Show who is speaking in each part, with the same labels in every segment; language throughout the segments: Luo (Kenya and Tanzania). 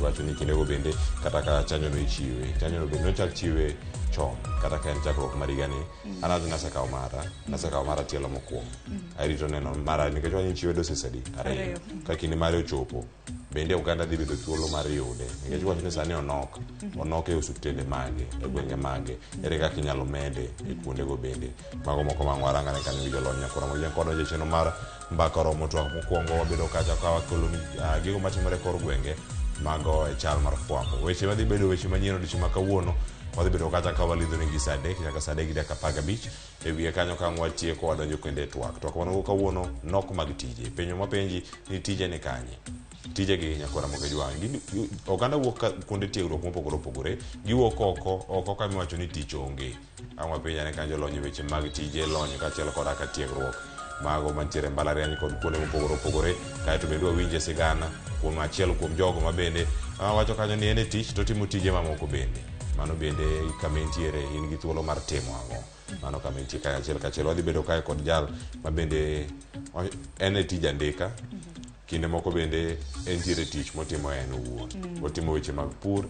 Speaker 1: Iwacho ni kindego bende kata ka chanjono ichiwe, chanjono bende nochak chiwe chon kata ka en chakruok mar higani. An adhi nasekawo mara, nasekawo mara tielo mokwongo. Arito neno mara nikech wacho ni ichiwe doses adi? Ariyo. Ka kinde mare ochopo, bende oganda dhi bedo thuolo mar yude nikech iwacho ni sani onok, onok e osuptende mage, e gwenge mage. Ere kaka inyalo mede e kuondego bende? Mago moko ma warangane kanyo gi jolony nyakora moyien kod donjo e chenro mar mbaka oromo twak mokwongo wabedo kacha ka wakeloni gigo matimore e kor gwenge mago e chal mar fwambo. Weche madhi bedo weche manyien odiochieng' ma kawuono wadhi bedo kacha ka walidhoni gi saa 3 nyaka saa 3:15 e wiye kanyo ka ang' watieko wadonjo kendo e twak. Twak wan go kawuono nok mag tije. Penjo mapenji ni tije ni kanye? Tije gi nyakwara Mokejuang'. Oganda wuok ka kuonde tiegruok mopogore opogore, giwuok oko, oko kama iwacho ni tich onge. Ang' wapenj ane kanyo jolony e weche mag tije lony kaachiel koda ka tiegruok mago mantiere e mbalariany kod kuonde mopogore opogore. Kaeto bende wawinje sigana kuom achiel kuom jogo ma bende wacho kanyo ni en e tich to otimo tije mamoko bende. Mano bende kama intiere in gi thuolo mar timo ang'o? Mano kama intie kae achiel kachiel. Wadhi bedo kae kod jal ma bende en e tij andika. Kinde moko bende entiere tich motimo en owuon. Otimo weche mag pur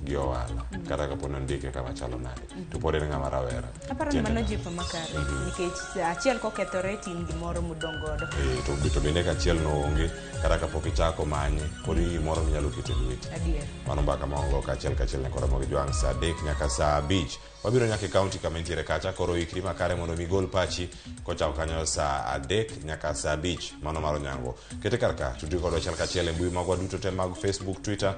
Speaker 1: gi ohala. Kata kapo ni ondike kama chalo nade. To pod en ng'ama rawera.
Speaker 2: Aparo ni mano jipo makare nikech achiel kokethore to in gimoro modong' godo.
Speaker 1: Eh, to bende ka achiel no onge kata kapok ichako manye pod in gimoro minyalo keto e lweti.
Speaker 2: Adier.
Speaker 1: Mano mbaka ma wago kaachiel kachiel ne kora mag jwang' saa 3 nyaka saa 5. Wabiro nyaka e kaunti kama intiere kacha, koro ikri makare mondo mi gol pachi kochako kanyo saa 3 nyaka saa 5 mano mar onyango. Kete kar ka, tudri kodwa achiel kachiel e mbui magwa duto te mag Facebook, Twitter,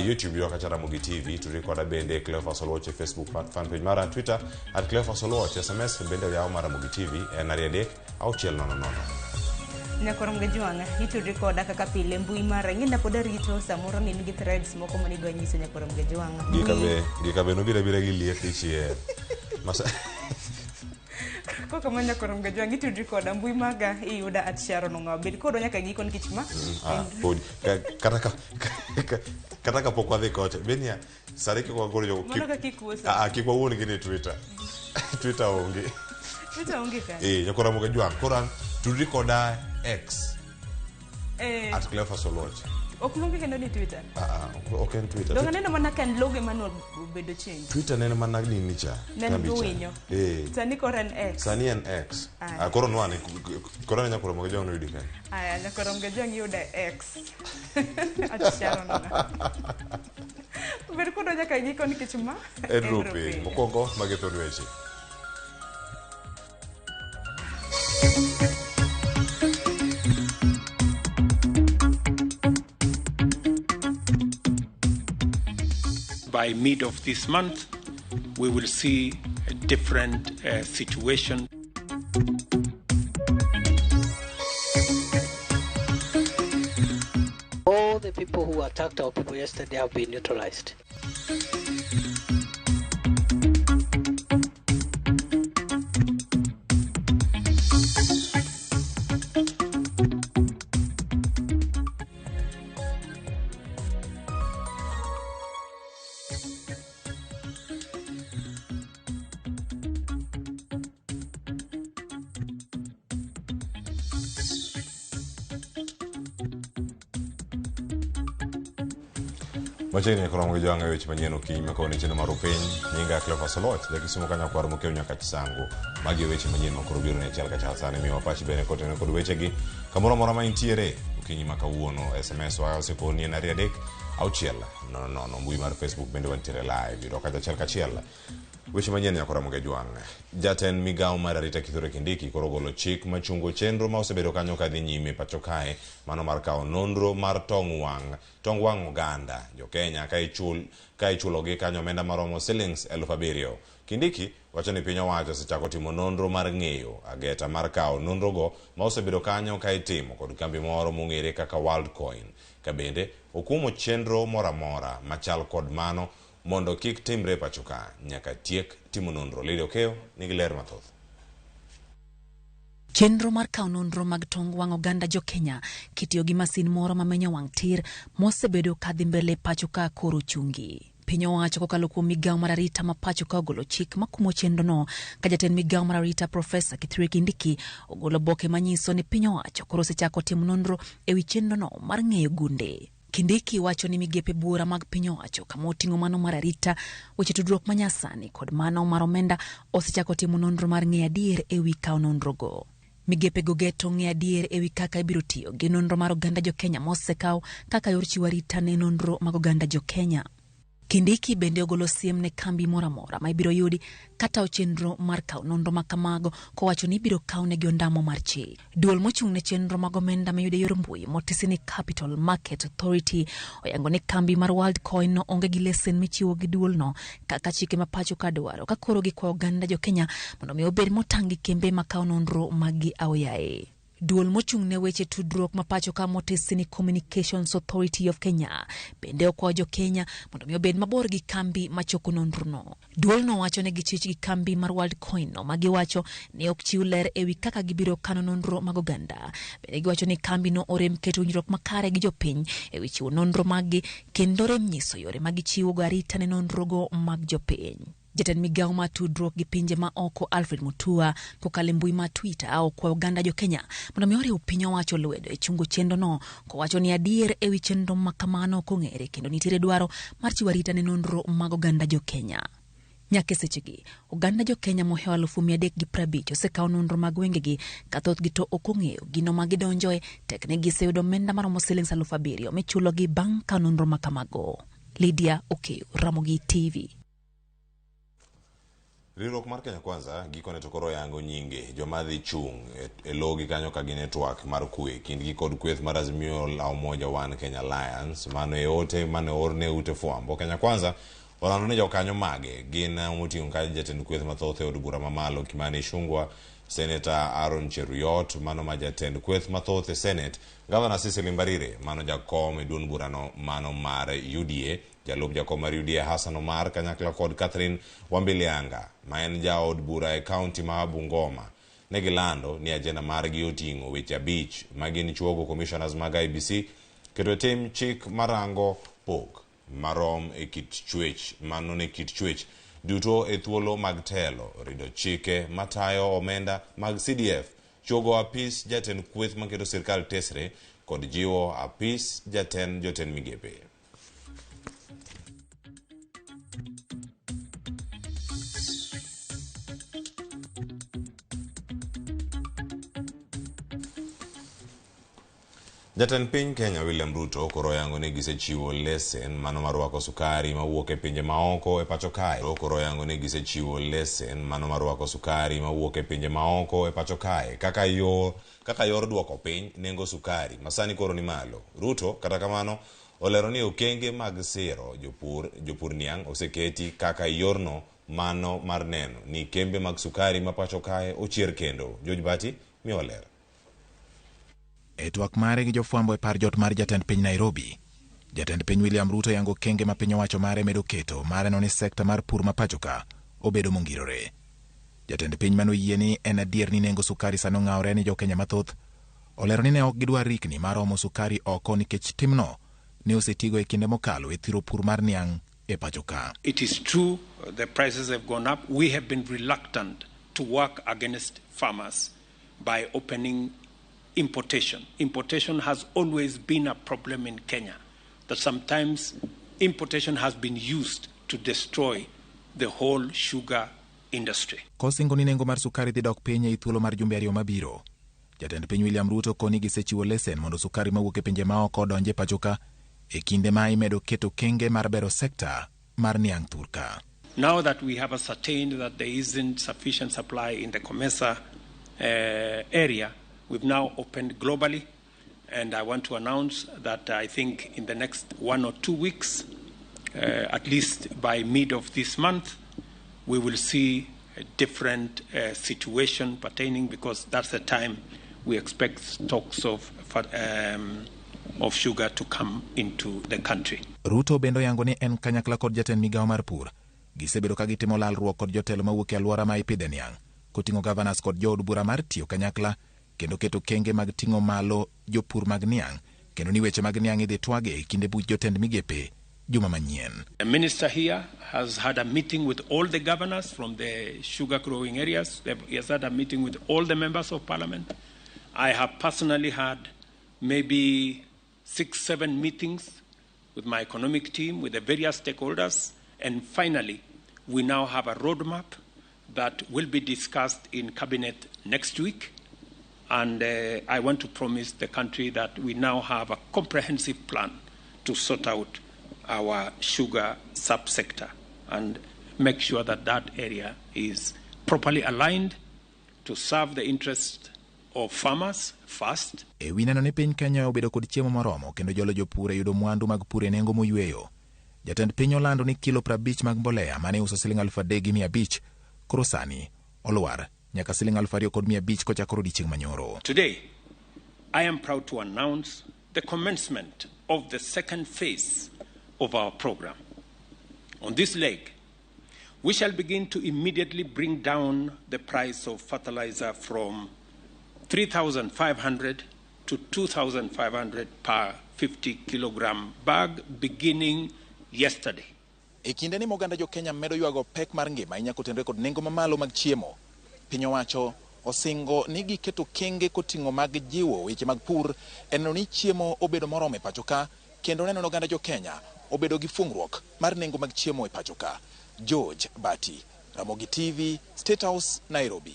Speaker 1: YouTube ywa kacha Ramogi TV, tudri koda bende Cleophas Oluoch e Facebook fan page mara, Twitter at Cleophas Oluoch, SMS bende oyaw mar Ramogi TV en 23 600.
Speaker 2: Nyakwar Mgajwang', itudri koda kaka pile mbui mara. Ing'e pod arito samoro ni in gi threads moko mane idwa nyiso Nyakwar Mgajwang'.
Speaker 1: Gika be nobiro abira gi liet dichiel. Masa
Speaker 2: Koka ma Nyakwar Mgajwang' itudri koda mbui maga iyuda at Sharon Ong'awa. Bed kodwa nyaka giko nikech ma
Speaker 1: pod kata ka pok wadhi kocha benia sani kik wagol jogo
Speaker 2: Mano kaka ikuoso.
Speaker 1: Kik wawuon gi ni Twitter. Twitter onge.
Speaker 2: Twitter onge ka.
Speaker 1: Eh, Nyakwar Mgajwang', koro an tudri koda X at Cleophas Oluoch.
Speaker 2: Ok luonge kendo ni Twitter.
Speaker 1: Ok en Twitter.
Speaker 2: Donge aneno mana ka en logo ema nobedo change.
Speaker 1: Twitter ne en mana nini cha.
Speaker 2: Ne en
Speaker 1: kambi cha.
Speaker 2: winyo. Sani koro en X.
Speaker 1: Sani en X. Koro nwane koro ne Nyakwar Mgajwang' noyudi kanye?
Speaker 2: Aya, Nyakwar Mgajwang' yuda X. At Sharon Ong'awa. Bed kodwa nyaka giko nikech ma
Speaker 1: En rupe. Mokwongo magi thund weche.
Speaker 3: By mid of this month, we will see a different situation.
Speaker 4: All the people who attacked our people yesterday have been neutralized.
Speaker 1: Machiegni koromo gi joang' e weche manyien okinyi ma kawuono e chenro mar Upiny. Nyinga Cleophas Oluoch, jakisumo ka nyakwar Mokeu nyaka Chisango. Magi e weche manyien ma koro biro ne achiel kachiel sani. Miwa pachi bende kotenore kod wechegi. Kamoro amora ma intiere okinyi ma kawuono, SMS wa osekoni en 23 6 0 0. Mbui mar Facebook bende wantiere live. Yudo kacha achiel kachiel. Weche manyien nyakora Mogejwang'. Jatend migawo mar arita Kithure Kindiki koro ogolo chik machungo chenro ma osebedo kanyo kadhi nyime pacho kae, mano mar kawo nonro mar tong wang' tong wang' oganda jo Kenya ka ichul ka ichulogi kanyo omenda maromo silings 7,000. Kindiki wacho ni piny owacho osechako timo nonro mar ng'eyo ageta mar kawo nonrogo ma osebedo kanyo ka itimo kod kambi moro mong'ere kaka Worldcoin. Ka bende okumo chenro moro amora machal kod mano mondo kik timre e pacho ka nyaka tiek timo nonro. Lydia Okeyo nigi ler mathoth.
Speaker 5: Chenro mar kawo nonro mag tong wang' oganda jo Kenya kitiyo gi masin moro mamenyo wang' tir mosebedo kadhi mbele pacho ka koro chungi. Piny owacho kokalo kuom migawo mar arita ma pacho ka ogolo chik makumo chenrono ka jatend migawo mar arita Profesa Kithure Kindiki ogolo oboke manyiso ni piny owacho koro osechako timo nonro ewi chenrono mar ng'eyo gunde. Kindiki wacho ni migepe buora mag piny owacho kama oting'o mano mar arita, weche tudruok manyasani kod mano mar omenda osechako timo nonro mar ng'eyo adier ewi kawo nonrogo. Migepe go geto ng'eyo adier ewi kaka ibiro tiyo gi nonro mar oganda jo Kenya mosekaw kaka yor chiwo arita ne nonro mag oganda jo Kenya. Kindiki bende ogolo siem ne kambi moro amora ma ibiro yudi kata chenro mar kawo nonro ma kamago kowacho ni ibiro kawnegi ondamo mar chik. Duol mochung' ne chenro mag omenda miyudo e yor mbui motisi ni Capital Market Authority oyango ni kambi mar Worldcoin no onge gi lesen michiwo gi duolno kaka chike ma pacho ka dwaro ka koro gikwayo oganda jo Kenya mondo mi obed motang' gi kembe makawo nonro mag gi aoyaye. Duol mochung' ne weche tudruok ma pacho ka motisi ni Communications Authority of Kenya bende okwayo jo Kenya mondo mi obed mabor gi kambi machoko nonrono. Duolno wacho ni gichich gi kambi mar Worldcoin no ma giwacho ni ok chiw ler ewi kaka gibiro kano nonro mag oganda. Bende giwacho ni kambi no orem keto winjruok makare gi jopiny ewi chiwo nonro mag gi kendo rem nyiso yore ma gichiwo go arita ne nonrogo mag jopiny. Jatend migawo mar tudruok gi pinje ma oko Alfred Mutua kokalo e mbui mar Twitter okwayo oganda jo Kenya mondo mi oriw piny owacho lwedo e chungo chenro no kowacho ni adier ewi chenro ma kamano ok ong'ere kendo nitiere dwaro mar chiwo arita ne nonro mag oganda jo Kenya. Nyaka e sechegi, oganda jo Kenya mohewo 350,000 osekawo nonro mag wengegi ka thothgi to ok ong'eyo gino ma gidonjoe tek ni giseyudo omenda maromo silings 7,000 michulogi bang' kawo nonro ma kamago. Lydia Okeyo, Ramogi TV.
Speaker 1: Riwruok mar Kenya Kwanza gikone to koro yango nyinge joma dhi chung' e logi kanyo ka gin e twak mar kwe kindgi kod kweth mar Azimio la Umoja One Kenya Alliance. Mano e ote mane oor ne ute fwambo. Kenya Kwanza olando ni jokanyo mage gin moting'o kanyo jatend kweth mathoth e od bura mamalo Kimani Ichung'wah, Senator Aaron Cheruiyot mano ma jatend kweth mathoth e Senate, Gavana Cecily Mbarire mano jakom e duond burano mano mar UDA, jalup jakom mar UDA Hassan Omar kanyakla kod Catherine Wambilianga ma en jaod bura e kaunti ma Bungoma. Ne gilando ni agenda margi oting'o weche 5 ma gin chuogo commissioners mag IEBC, keto e tim chik marango pok marom e kit chwech mano ne kit chwech duto e thuolo mag telo, rido chike matayo omenda mag CDF, chuogo apis jatend kweth maketo sirkal tesre kod jiwo apis jatend jotend migepe. Jatend piny Kenya William Ruto koro oyango ni gisechiwo lesen mano mar rwako sukari mawuok e pinje maoko e pacho kae. Koro oyango ni gisechiwo lesen mano mar rwako sukari mawuok e pinje maoko e pacho kae kaka yor duoko piny nengo sukari masani koro ni malo. Ruto kata kamano olero ni okenge mag siro jopur niang' oseketi kaka yorno mano mar neno ni kembe mag sukari ma pacho kae ochier kendo. George Bati miyo ler.
Speaker 6: E twak mare gi jofwambo e par jot mar jatend piny Nairobi, jatend piny William Ruto yango okenge ma piny owacho mare medo keto mar neno ni sekta mar pur ma pacho ka obedo mongirore. Jatend piny mano yie ni en adier ni nengo sukari sani ong'awore ni jo Kenya mathoth, olero ni ne ok gidwar rikni mar omo sukari oko nikech timno ne osetigo e kinde mokalo e thiro pur mar niang' e pacho ka.
Speaker 3: It is true the prices have gone up. We have been reluctant to work against farmers by opening importation. Importation has always been a problem in Kenya, that sometimes importation has been used to destroy the whole sugar industry.
Speaker 6: Kosingo ni nengo mar sukari dhi dok piny e thuolo mar jumbe 2 mabiro, jatend piny William Ruto koni gisechiwo lesen mondo sukari mawuok e pinje maoko odonj e pacho ka e kinde ma imedo keto kenge mar bero sekta mar niang' thurka.
Speaker 3: Now that we have ascertained that there isn't sufficient supply in the COMESA area, we've now opened globally, and I want to announce that I think in the next 1 or 2 weeks, at least by mid of this month, we will see a different situation pertaining, because that's the time we expect stocks of sugar to come into the country.
Speaker 6: Ruto bende oyango ni en kanyakla kod jatend migawo mar pur gisebedo ka gitimo lalruok kod jotelo mawuok e alwora ma ipidhe niang', koting'o governors kod jood bura mar tiyo kanyakla kendo keto kenge mag ting'o malo jopur mag niang', kendo ni weche mag niang' idhi twage e kinde buch jotend migepe juma manyien.
Speaker 3: The minister here has had a meeting with all the governors from the sugar growing areas. He has had a meeting with all the members of parliament. I have personally had maybe 6, 7 meetings with my economic team, with the various stakeholders, and finally, we now have a roadmap that will be discussed in cabinet next week. And I want to promise the country that we now have a comprehensive plan to sort out our sugar subsector and make sure that that area is properly aligned to serve the interests of farmers first.
Speaker 6: E wi neno ni piny Kenya obedo kod chiemo moromo kendo jolo jopur e yudo mwandu mag pur e nengo moyweyo. Jatend piny olando ni kilo 50 mag mbolea mane iuso siling 3,500 koro sani olwar nyaka siling 2,500 kochakore odiechieng' manyoro.
Speaker 3: Today, I am proud to announce the commencement of the second phase of our program. On this leg, we shall begin to immediately bring down the price of fertilizer from 3,500 to 2,500 per 50 kilogram bag beginning yesterday.
Speaker 6: E kinde ni moganda jo Kenya medo ywago pek mar ngima inyako tenre kod nengo mamalo mag chiemo. Piny owacho osingo ni giketo kenge koting'o mag jiwo weche mag pur e neno ni chiemo obedo moromo e pacho ka kendo neno ni oganda jo Kenya obedo gi fungruok mar nengo mag chiemo e pacho ka. George Bati, Ramogi TV, State House, Nairobi.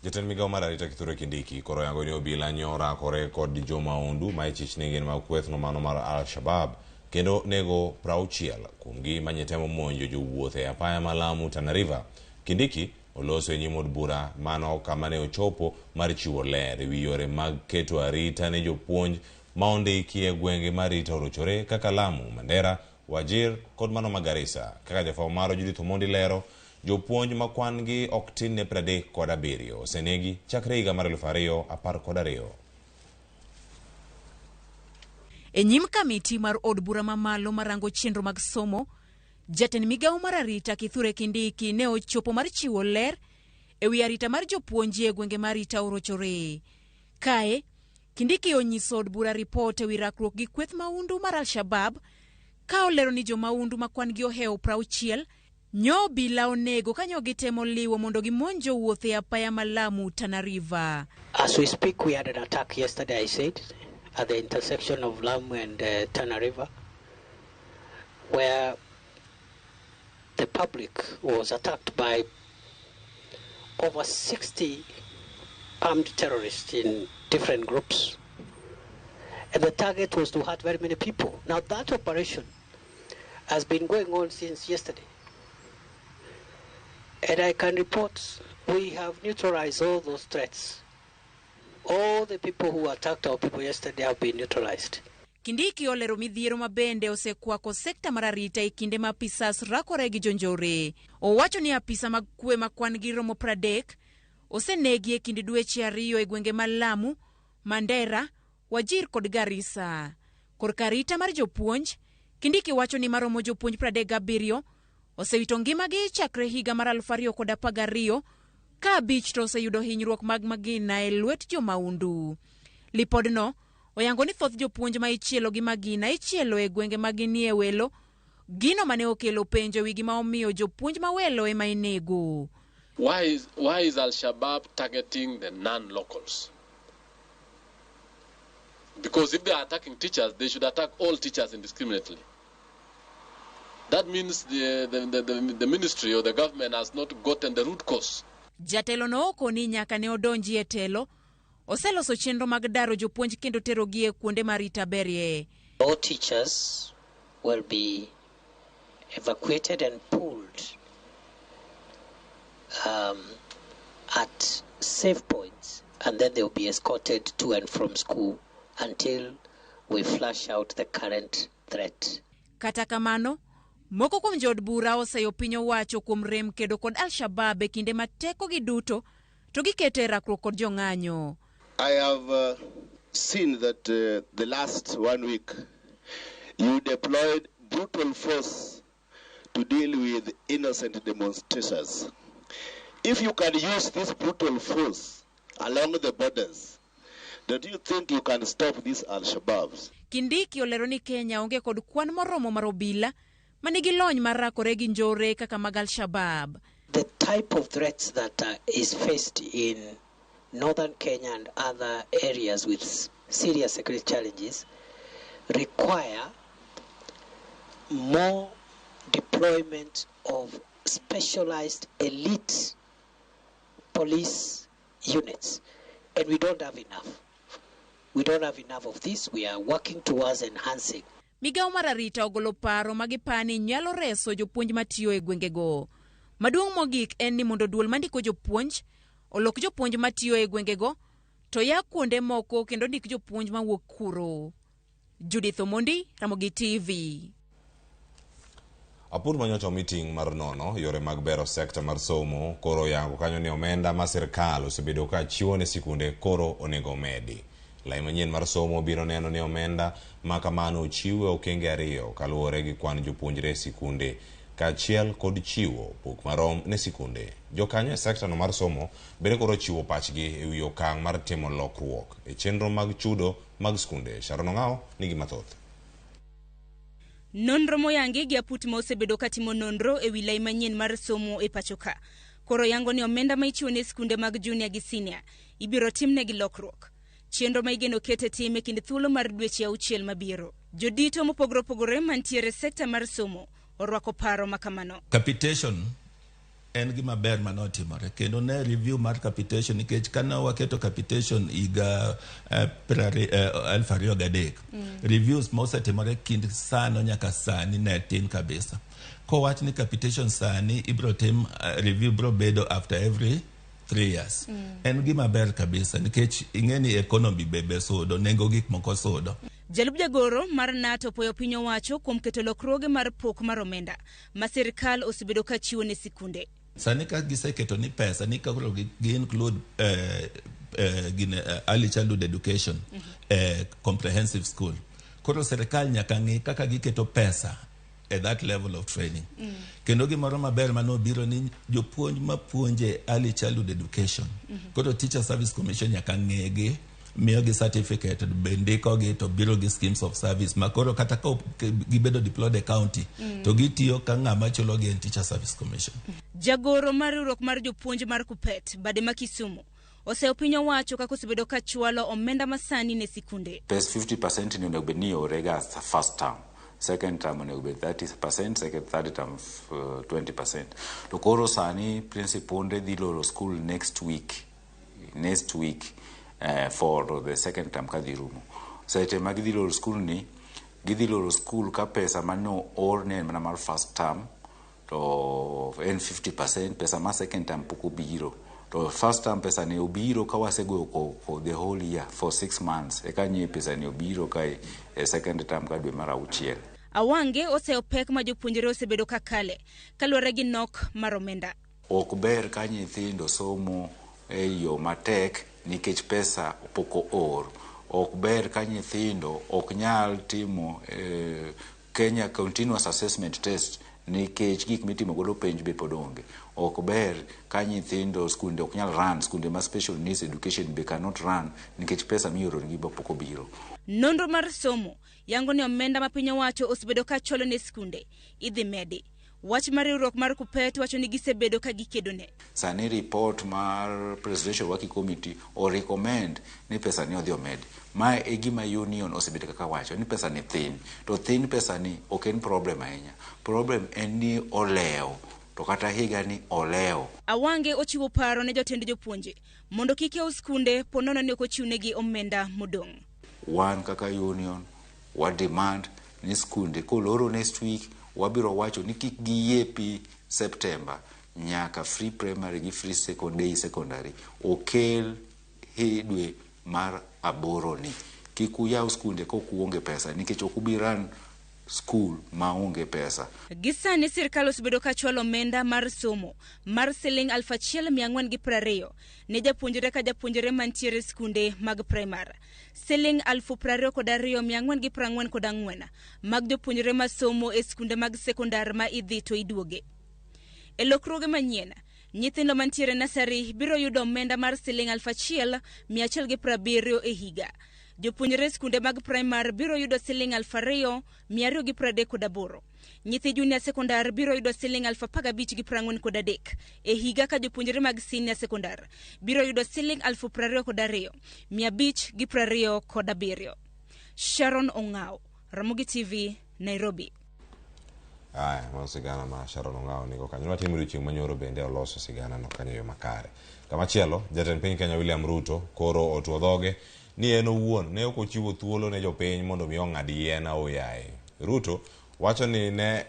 Speaker 1: Jatend migawo mar arita Kithure Kindiki koro yango ni obila nyorakore kod jomaundu ma ichich ni gin mag kwethno mano mar Al-Shabaab kendo nego 60 kuomgi manye temo monjo jowuoth e apaya ma Lamu Tana River. Kindiki oloso e nyim od bura mano kama ne ochopo mar chiwo ler ewi yore mag keto arita ne jopuonj ma ondiki e gwenge ma arita orochore kaka Lamu, Mandera, Wajir kod mano ma Garissa. Kaka jafwambo marwa Judith Omondi lero, jopuonj ma kwan gi ok tin ne 37 osenegi chakre higa mar 2012.
Speaker 5: E nyim kamiti mar od bura mamalo marango chenro mag somo, jatend migawo mar arita Kithure Kindiki ne ochopo mar chiwo ler ewi arita mar jopuonj e gwenge ma arita orochore. Kae, Kindiki onyiso od bura ripot ewi rakruok gi kweth maundu mar Al-Shabaab ka olero ni jomaundu ma kwan gi ohewo 60 nyo obila onego ka nyo gitemo liwo mondo gimonj jowuoth e apaya ma Lamu Tana River.
Speaker 4: As we speak, we had an attack yesterday, I said, at the intersection of Lamu and Tana River, where the public was attacked by over 60 armed terrorists in different groups. And the target was to hurt very many people. Now that operation has been going on since yesterday. And I can report we have neutralized all those threats. All the people who attacked our people yesterday have been neutralized.
Speaker 5: Kindiki olero midhiero ma bende osekwako sekta mar arita e kinde ma apisas rakore gi jonjore. Owacho ni apisa mag kwe ma kwan gi romo 30 osenegi e kind dweche 2 e gwenge ma Lamu, Mandera, Wajir kod Garissa. Korka arita mar jopuonj, Kindiki wacho ni maromo jopuonj 37 osewito ngimagi chakre higa mar 2012 ka 5 to oseyudo hinyruok mag magina e lwet jomaundu. Lipodno oyango ni thoth jopuonj ma ichielo gi magina ichielo e gwenge ma ginie welo, gino mane okelo penjo ewi gima omiyo jopuonj ma welo ema inego.
Speaker 7: Why is Al-Shabaab targeting the non-locals? Because if they are attacking teachers, they should attack all teachers indiscriminately. That means the ministry or the government has not gotten the root cause.
Speaker 5: Jatelo no okoni nyaka ne odonji e telo, oseloso chenro mag daro jopuonj kendo terogi e kuonde ma arita berie.
Speaker 4: All teachers will be evacuated and pulled at safe points, and then they will be escorted to and from school until we flush out the current threat.
Speaker 5: Kata kamano, moko kuom jood bura oseyo piny owacho kuom rem kedo kod Al-Shabaab e kinde ma tekogi duto to giketo e rakruok kod jong'anyo.
Speaker 8: I have seen that the last 1 week you deployed brutal force to deal with innocent demonstrators. If you can use this brutal force along the borders, don't you think you can stop these Al-Shabaabs?
Speaker 5: Kindiki olero ni Kenya onge kod kwan moromo mar obila manigi lony mar rakore gi njore kaka mag Al-Shabaab.
Speaker 4: The type of threats that is faced in northern Kenya and other areas with Serious security challenges require more deployment of specialized elite police units, and we don't have enough. We don't have enough of this. We are working towards enhancing.
Speaker 5: Migawo mar arita ogolo paro ma gipani nyalo reso jopuonj matiyo e gwengego. Maduong' mogik en ni mondo duol mandiko jopuonj olok jopuonj matiyo e gwengego to ya kuonde moko kendo ndik jopuonj mawuok kuro. Judith Omondi, Ramogi TV.
Speaker 1: Apur manyocha omi ting' mar nono yore mag bero sekta mar somo koro oyango kanyo ni omenda ma sirkal osebedo ka chiwo ne sikunde koro onego omedi. Lai manyien mar somo biro neno ni omenda ma kamano ochiw e okenge ariyo kaluwore gi kwan jopuonjre e sikunde kaachiel kod chiwo pok marom ne sikunde. Jokanyo e sekta no mar somo bende koro chiwo pachgi e wi okang' mar timo lokruok e chenro mag chudo mag skunde. Sharon Ong'awo nigi mathoth.
Speaker 2: Nonro moyangi gi aput ma osebedo katimo nonro e wi lai manyien mar somo e pacho ka. Koro yango ni omenda ma ichiwo ne skunde mag junior gi senior ibiro timnegi lokruok. Chenro ma igeno ket e tim e kind thuolo mar dweche auchiel mabiro. Jodito mopogore opogore mantiere e sekta mar somo orwako paro ma kamano.
Speaker 9: Capitation en gima ber mane otimore kendo ne review mar capitation nikech kane waketo capitation higa 2003 reviews mosetimore kind sano nyaka sani ne tin kabisa. Kowach ni capitation sani ibro tim review bro bedo after every 3 years. En gima ber kabisa nikech ing'e ni economy be sudo, nengo gik moko sudo.
Speaker 2: Jalup jagoro mar NATO poyo piny owacho kuom keto lokruoge mar pok mar omenda ma sirkal osebedo ka chiwo ne sikunde.
Speaker 9: Sani ka giseketo ni pesa ni koro gi include gine, early childhood education, comprehensive school. Koro sirkal nyaka ng'i kaka giketo pesa at that level of training. Kendo gimoro maber mane obiro ni jopuonj mapuonje early childhood education. Koro Teacher Service Commission nyaka ng'egi miyogi certificate be ndikogi to biro gi schemes of service ma koro kata ka gibedo deployed e county to gitiyo ka ng'ama chulogi en Teacher Service Commission.
Speaker 2: Jagoro mar riwruok mar jopuonj mar Kupet, bade ma Kisumu, oseyo piny owacho kaka osebedo ka chwalo omenda masani ne sikunde.
Speaker 10: Pes 50% ni onego bed ni iore ga first term. Second term onego bed 30%, second third term 20%. To koro sani principal dhi loro school next week. Next week for the second term kadhi rumo. Seche ma gidhi loro school ni, gidhi loro school ka pesa mane oor ne en mana mar first term to en 50%, pesa ma second term pok obiro. To first term pesa ne obiro ka wasegoyo ko the whole year for 6 months. Eka nye pesa ne obiro ka e second term ka dwe mar auchiel.
Speaker 2: Awange oseyo pek ma jopuonjre osebedo ka kale kaluwore gi nok mar omenda.
Speaker 10: Ok ber ka nyithindo somo e yo matek nikech pesa pok oor. Ok ber ka nyithindo ok nyal timo Kenya Continuous Assessment Test nikech gik mitimo godo penj be pod onge. Ok ber ka nyithindo skunde ok nyal run, skunde ma special needs education be cannot run nikech pesa mioro negi be pok obiro.
Speaker 2: Nonro mar somo yango ni omenda ma piny owacho osebedo ka chwalo ne skunde idhi medi. Wach mar riwruok mar Kupet wacho ni gisebedo ka gikedone.
Speaker 10: Sani report mar Presidential Working Committee o recommend ni pesa ni odhi omed. Ma e gima union osebedo kaka wacho ni pesa ni thin. To thin pesa ni ok en problem ahinya. Problem en ni olewo. To kata higa ni olewo.
Speaker 2: Awange ochiwo paro ne jotend jopuonje mondo kik yaw skunde po nono ni ok ochiwnegi omenda modong'.
Speaker 10: Wan kaka union wa demand ni skunde koloro next week wabiro wacho ni kik giyiepi September nyaka free primary gi free secondary secondary okel dwe mar aboro ni. Kik uyaw skunde kok uonge pesa nikech ok ubi run school maonge pesa.
Speaker 2: Gi sani sirkal osebedo ka chwalo omenda mar somo mar siling 1,420 ne japuonjre ka japuonjre mantiere skunde mag primar. Siling 22,444 mag jopuonjre masomo e skunde mag sekondar ma idhi to iduoge. E lokruoge manyien, nyithindo mantiere nasari biro yudo omenda mar siling 1,170 e higa. Jopuonjre skunde mag primar biro yudo siling 2,238. Nyithi junior sekondar biro yudo siling 15,043 e higa ka jopuonjre mag senior sekondar biro yudo siling 22,527. Sharon Ong'ao, Ramogi TV, Nairobi.
Speaker 1: Aya, mano sigana ma Sharon Ong'ao nigo kanyo. Watimo odiochieng' manyoro bende oloso sigana no kanyo e yo makare. Kamachielo, jatend piny Kenya William Ruto koro otuo dhoge ni en owuon ne ok ochiwo thuolo ne jopiny mondo mi ong'ad yien aoyaye. Ruto wacho ni ne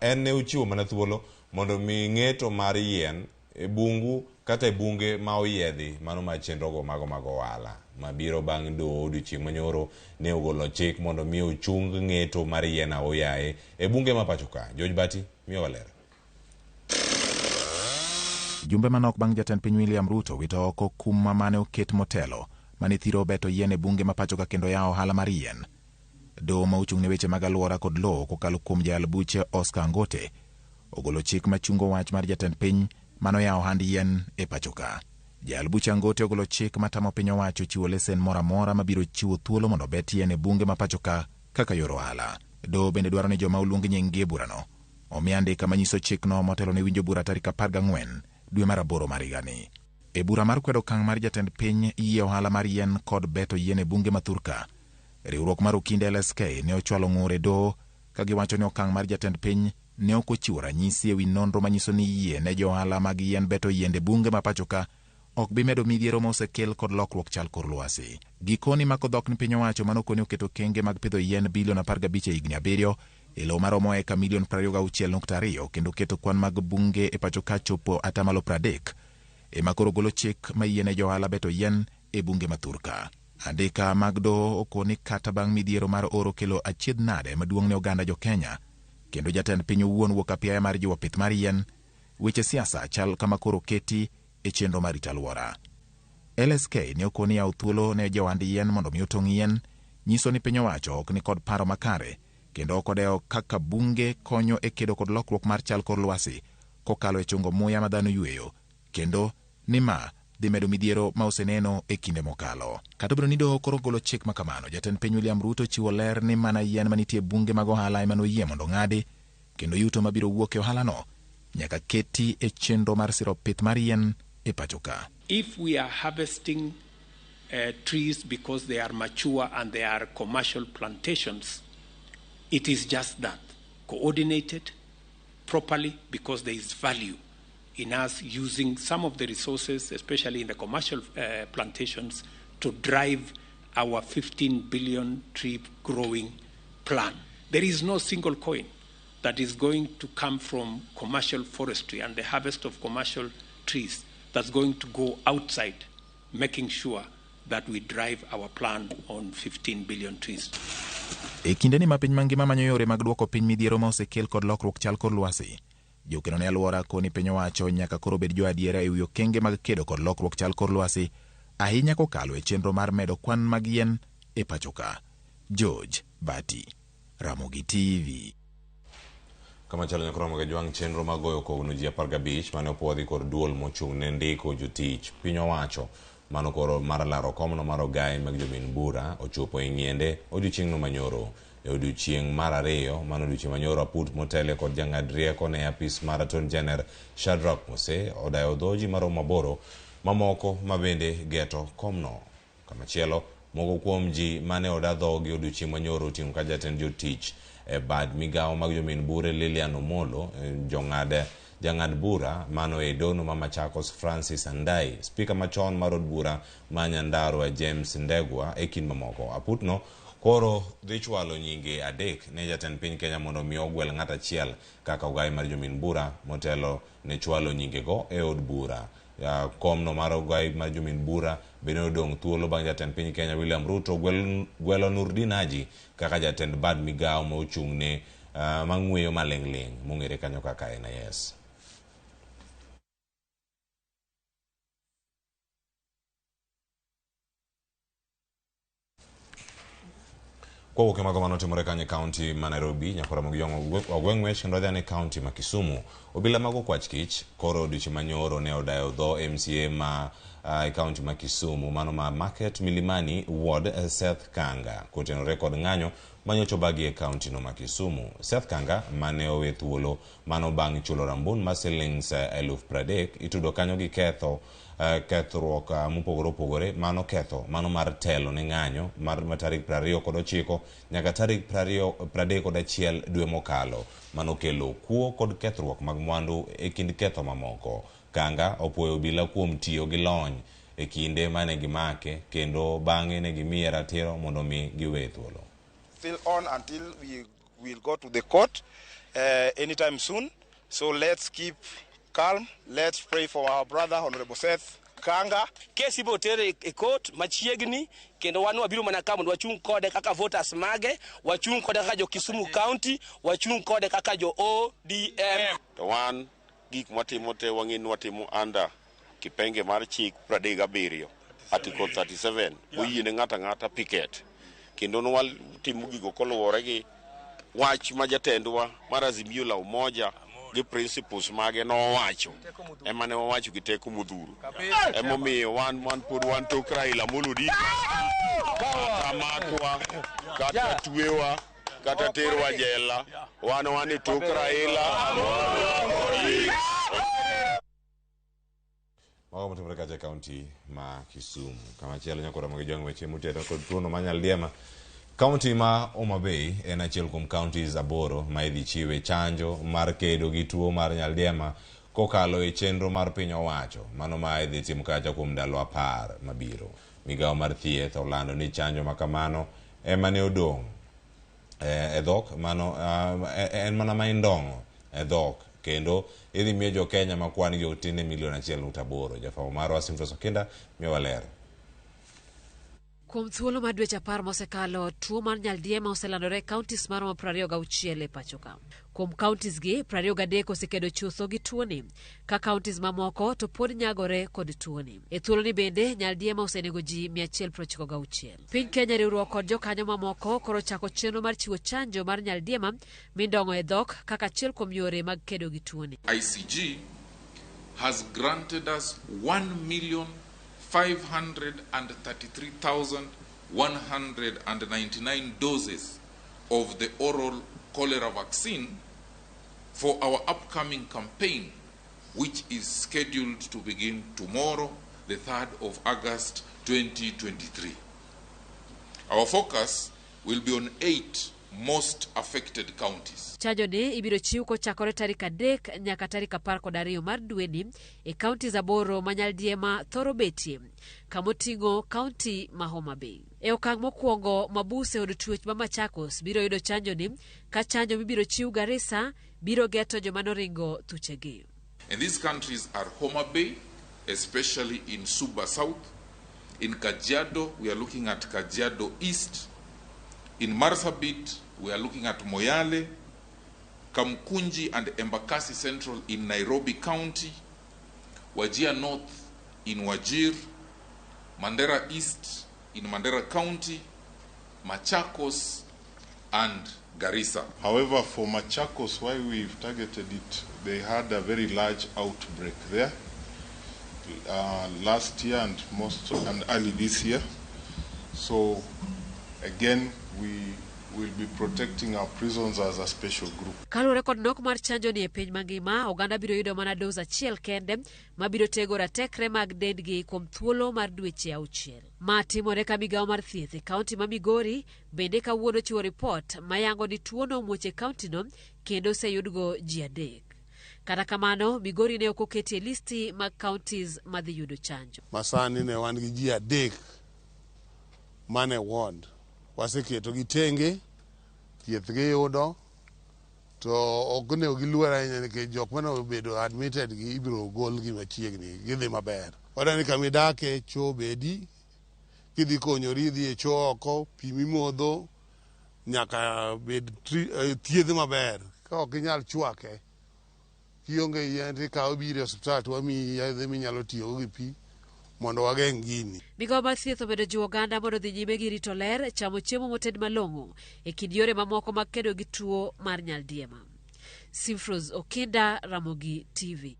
Speaker 1: en ne ochiwo mana thuolo mondo mi ng'eto mar yien e bungu kata e bunge ma oyiedhi mano ma chenrogo mago mag ohala mabiro bang' doho odiochieng' manyoro ne ogolo chik mondo mi ochung ng'eto mar yien aoyaye e bunge ma pacho ka. George Bati miyowa ler.
Speaker 6: Jumbe manok bang' jatend piny William Ruto wito oko kum mane oket motelo mane thiro beto yien e bunge ma pacho ka kendo yawo ohala mar yien. Doho ma ochung' ne weche mag alwora kod lowo kokalo kuom jayal buche Oscar Angote ogolo chik machungo wach mar jatend piny mano yawo ohand yien e pacho ka. Jayal buche Angote ogolo chik matamo piny owacho chiwo lesen moro amora mabiro chiwo thuolo mondo obet yien e bunge ma pacho ka kaka yor ohala. Doho bende dwaro ni joma oluong nying-gi e burano omi andika manyiso chikno motelo ne winjo bura tarik 14 dwe mar aboro mar higani. E bura mar kwedo okang' mar jatend piny yie ohala mar yien kod beto yien e bunge ma thurka, riwruok mar Okinde LSK ne ochwalo ng'ur e doho ka giwacho ni okang' mar jatend piny ne ok ochiwo ranyisi ewi nonro manyiso ni yie ne jo ohala mag yien beto yiende bunge ma pacho ka ok bi medo midhiero ma osekel kod lokruok chal kor lwasi. Gikoni mako dhok ni piny owacho mano koni oketo kenge mag pidho yien bilion 15 e higni 7 e lowo maromo eka milion 26.2 kendo keto kwan mag bunge e pacho ka chopo atamalo 30 ema koro golo chik ma yiene jo ohala beto yien e bunge ma thurka. Andika mag doho okoni kata bang' midhiero mar oro kelo achiedh nade maduong' ne oganda jo Kenya kendo jatend piny owuon wuok apiaya mar jiwo pith mar yien, weche siasa chal kama koro keti e chenro mar rito alwora. LSK ne okoni yawo thuolo ne johand yien mondo mi otong' yien nyiso ni piny owacho ok ni kod paro makare kendo ok odewo kaka bunge konyo e kedo kod lokruok mar chal kor lwasi kokalo e chungo muya ma dhano yweyo kendo ni ma dhi medo midhiero ma oseneno e kinde mokalo. Kata obedo ni doho koro golo chik ma kamano, jatend piny William Ruto chiwo ler ni mana yien manitie bunge mag ohala ema noyie mondo ong'adi kendo yuto mabiro wuok e ohalano nyaka keti e chenro mar siro pith mar yien e pacho ka.
Speaker 3: If we are harvesting trees because they are mature and they are commercial plantations, it is just that, coordinated properly, because there is value in us using some of the resources, especially in the commercial plantations, to drive our 15 billion tree growing plan. There is no single coin that is going to come from commercial forestry and the harvest of commercial trees that's going to go outside, making sure that we drive our plan on 15 billion trees.
Speaker 6: E kindeni ma piny mangima manyo yore mag duoko piny midhiero ma osekel kod lokruok chal kor lwasi, jokeno ne alwora koni piny owacho nyaka koro bed jo adiera ewi okenge mag kedo kod lokruok chal kor lwasi ahinya kokalo e chenro mar medo kwan mag yien e pacho ka. George Bati, Ramogi TV.
Speaker 1: Kamachielo nyaka romo gi jwang' chenro mag goyo kogno ji 15 mane opuodhi kod duol mochung' ne ndiko jotich piny owacho mano koro mar laro komno mar ogai mag jomin bura ochopo e ng'iende odiochieng'no manyoro. E odiochieng' mar ariyo mano odiochieng' manyoro aput motele kod jang'ad rieko ne apis mar Attorney General Shadrack Mose odayo dho ji maromo 8 mamoko ma bende geto komno. Kamachielo moko kuom ji mane oda dhogi odiochieng' manyoro oting'o ka jatend jotich e bad migawo mag jomin bure Lilian Omolo, jang'ad bura mano e dono ma Machakos Francis Andai, spika machon mar od bura ma Nyandarua James Ndegwa e kind mamoko. Aputno koro dhi chwalo nyinge 3 ne jatend piny Kenya mondo mi ogwel ng'at achiel kaka ogai mar jomin bura motelo ne chwalo nyingego e od bura. Komno mar ogai mar jomin bura bende odong' thuolo bang' jatend piny Kenya William Ruto gwelo Nurdin Haji kaka jatend bad migawo ma ochung' ne mang'weyo maling'ling' mong'ere kanyo kaka NIS. Kwawuok e mago manotimore kanyo e kaunti ma Nairobi, nyaka Ramogi Jong ogweng' ng'wech kendo wadhi ane kaunti ma Kisumu. Obila mag okwach kich koro odiochieng' manyoro ne odayo dho MCA ma e kaunti ma Kisumu mano ma Market Milimani Ward Seth Kanga kotenore kod ng'anyo manyocha obagi e kaunti no ma Kisumu. Seth Kanga mane owe thuolo mano bang' chulo rambun mar silings 30,000 itudo kanyo gi ketho kethruok mopogore opogore mano ketho mano mar telo ne ng'anyo mar tarik 29 nyaka tarik 31 dwe mokalo mano kelo kuo kod kethruok mag mwandu e kind ketho mamoko. Kanga opuoyo obila kuom tiyo gi lony e kinde mane gimake kendo bang'e ne gimiye ratiro mondo mi giweye thuolo.
Speaker 11: Still on until we will go to the court anytime soon. So let's keep calm. Let's pray for our brother Honorable Seth Kanga.
Speaker 12: Kesi ibiro ter e court machiegni kendo wan wabiro mana ka mondo wachung' kode kaka voters mage, wachung' kode kaka jo Kisumu County, wachung' kode kaka jo ODM.
Speaker 13: To wan gik mwatimo te wang'e ni watimo under kipenge mar chik 37 article 37 moyiene ng'ato ang'ata picket kendo nwatimo gigo koluwore gi wach ma jatendwa mar Azimio la Umoja gi principles mage nowacho ema ne wawacho gi teko modhuro emomiyo wan pod wan tok Raila Amolo Odinga kata makwa kata twewa kata terwa jela wan e tok Raila Amolo Odinga.
Speaker 1: Mago motimore kacha e kaunti ma Kisumu. Kamachielo nyaka Ramogi Jong weche motero kod tuono mar nyaldiema. Kaunti ma Homa Bay en achiel kuom counties 8 ma idhi chiwe chanjo mar kedo gi tuo mar nyaldiema kokalo e chenro mar piny owacho. Mano ma idhi tim kacha kuom ndalo 10 mabiro. Migawo mar thieth olando ni chanjo ma kamano ema ne odong' e dhok mano en mana ma indong'o e dhok kendo idhi miyo jo Kenya ma kwan gi ok tin ne milion 1.8. Jafwambo marwa Simfros Okinda miyowa ler.
Speaker 14: Kuom thuolo mar dweche 10 mosekalo, tuo mar nyaldiema oselandore e counties maromo 26 e pacho ka. Kuom counties gi, 23 osekedo chutho gi tuoni, ka counties mamoko to pod nyagore kod tuoni. E thuoloni bende, nyaldiema osenego ji 196. Piny Kenya riwruok kod jokanyo mamoko koro chako chenro mar chiwo chanjo mar nyaldiema mindong'o e dhok kaka achiel kuom yore mag kedo gi tuoni.
Speaker 15: ICG has granted us 1,533,199 doses of the oral cholera vaccine for our upcoming campaign, which is scheduled to begin tomorrow, the 3rd of August 2023. Our focus will be on 8 most affected counties.
Speaker 14: Chanjo ni ibiro chiw kochakore tarik 3 nyaka tarik 12 mar dweni e counties 8 ma nyaldiema thoro betie, kamoting'o county ma Homa Bay. E okang' mokwongo, mabuse od twech ma Machakos biro yudo chanjo ni, ka chanjo mibiro chiw Garissa biro geto joma noringo thuchegi.
Speaker 15: And these countries are Homa Bay, especially in Suba South. In Kajiado, we are looking at Kajiado East. In Marsabit, we are looking at Moyale, Kamkunji and Embakasi Central in Nairobi County, Wajir North in Wajir, Mandera East in Mandera County, Machakos and Garissa.
Speaker 16: However, for Machakos, why we've targeted it, they had a very large outbreak there last year and and early this year. So again, we will be protecting our prisons as a special group.
Speaker 14: Kaluwore kod nok mar chanjo ni e piny mangima, oganda biro yudo mana dos achiel kende mabiro tego ratekre mag dendgi kuom thuolo mar dweche 6. Ma timore ka migawo mar thieth e kaunti ma Migori bende kawuono chiwo ripot mayango ni tuono omuoch e kauntino kendo oseyudgo ji 3. Kata kamano, Migori ne ok oketi e listi mag counties madhi yudo chanjo.
Speaker 17: Masani ne wan gi ji 3 mane ward. Waseketo gi tenge, thieth giyudo, to ok onego giluor ahinya nikech jok mane obedo admitted gi ibiro gol gi machiegni, gidhi maber. Wadwa ni kama idake choo bedi, kidhi konyori idhi e choo oko, pi mimodho nyaka bed thiedh maber. Ka ok inyal chwake, kionge yien to ikawo biro e osiptal to wamiyi yedhe minyalo tiyogo gi pi mondo wageng' gini.
Speaker 14: Migawo mar thieth omedo jiwo oganda mondo odhi nyime gi rito ler, chamo chiemo moted malong'o e kind yore mamoko mag kedo gi tuo mar nyaldiema. Simfros Okinda, Ramogi TV.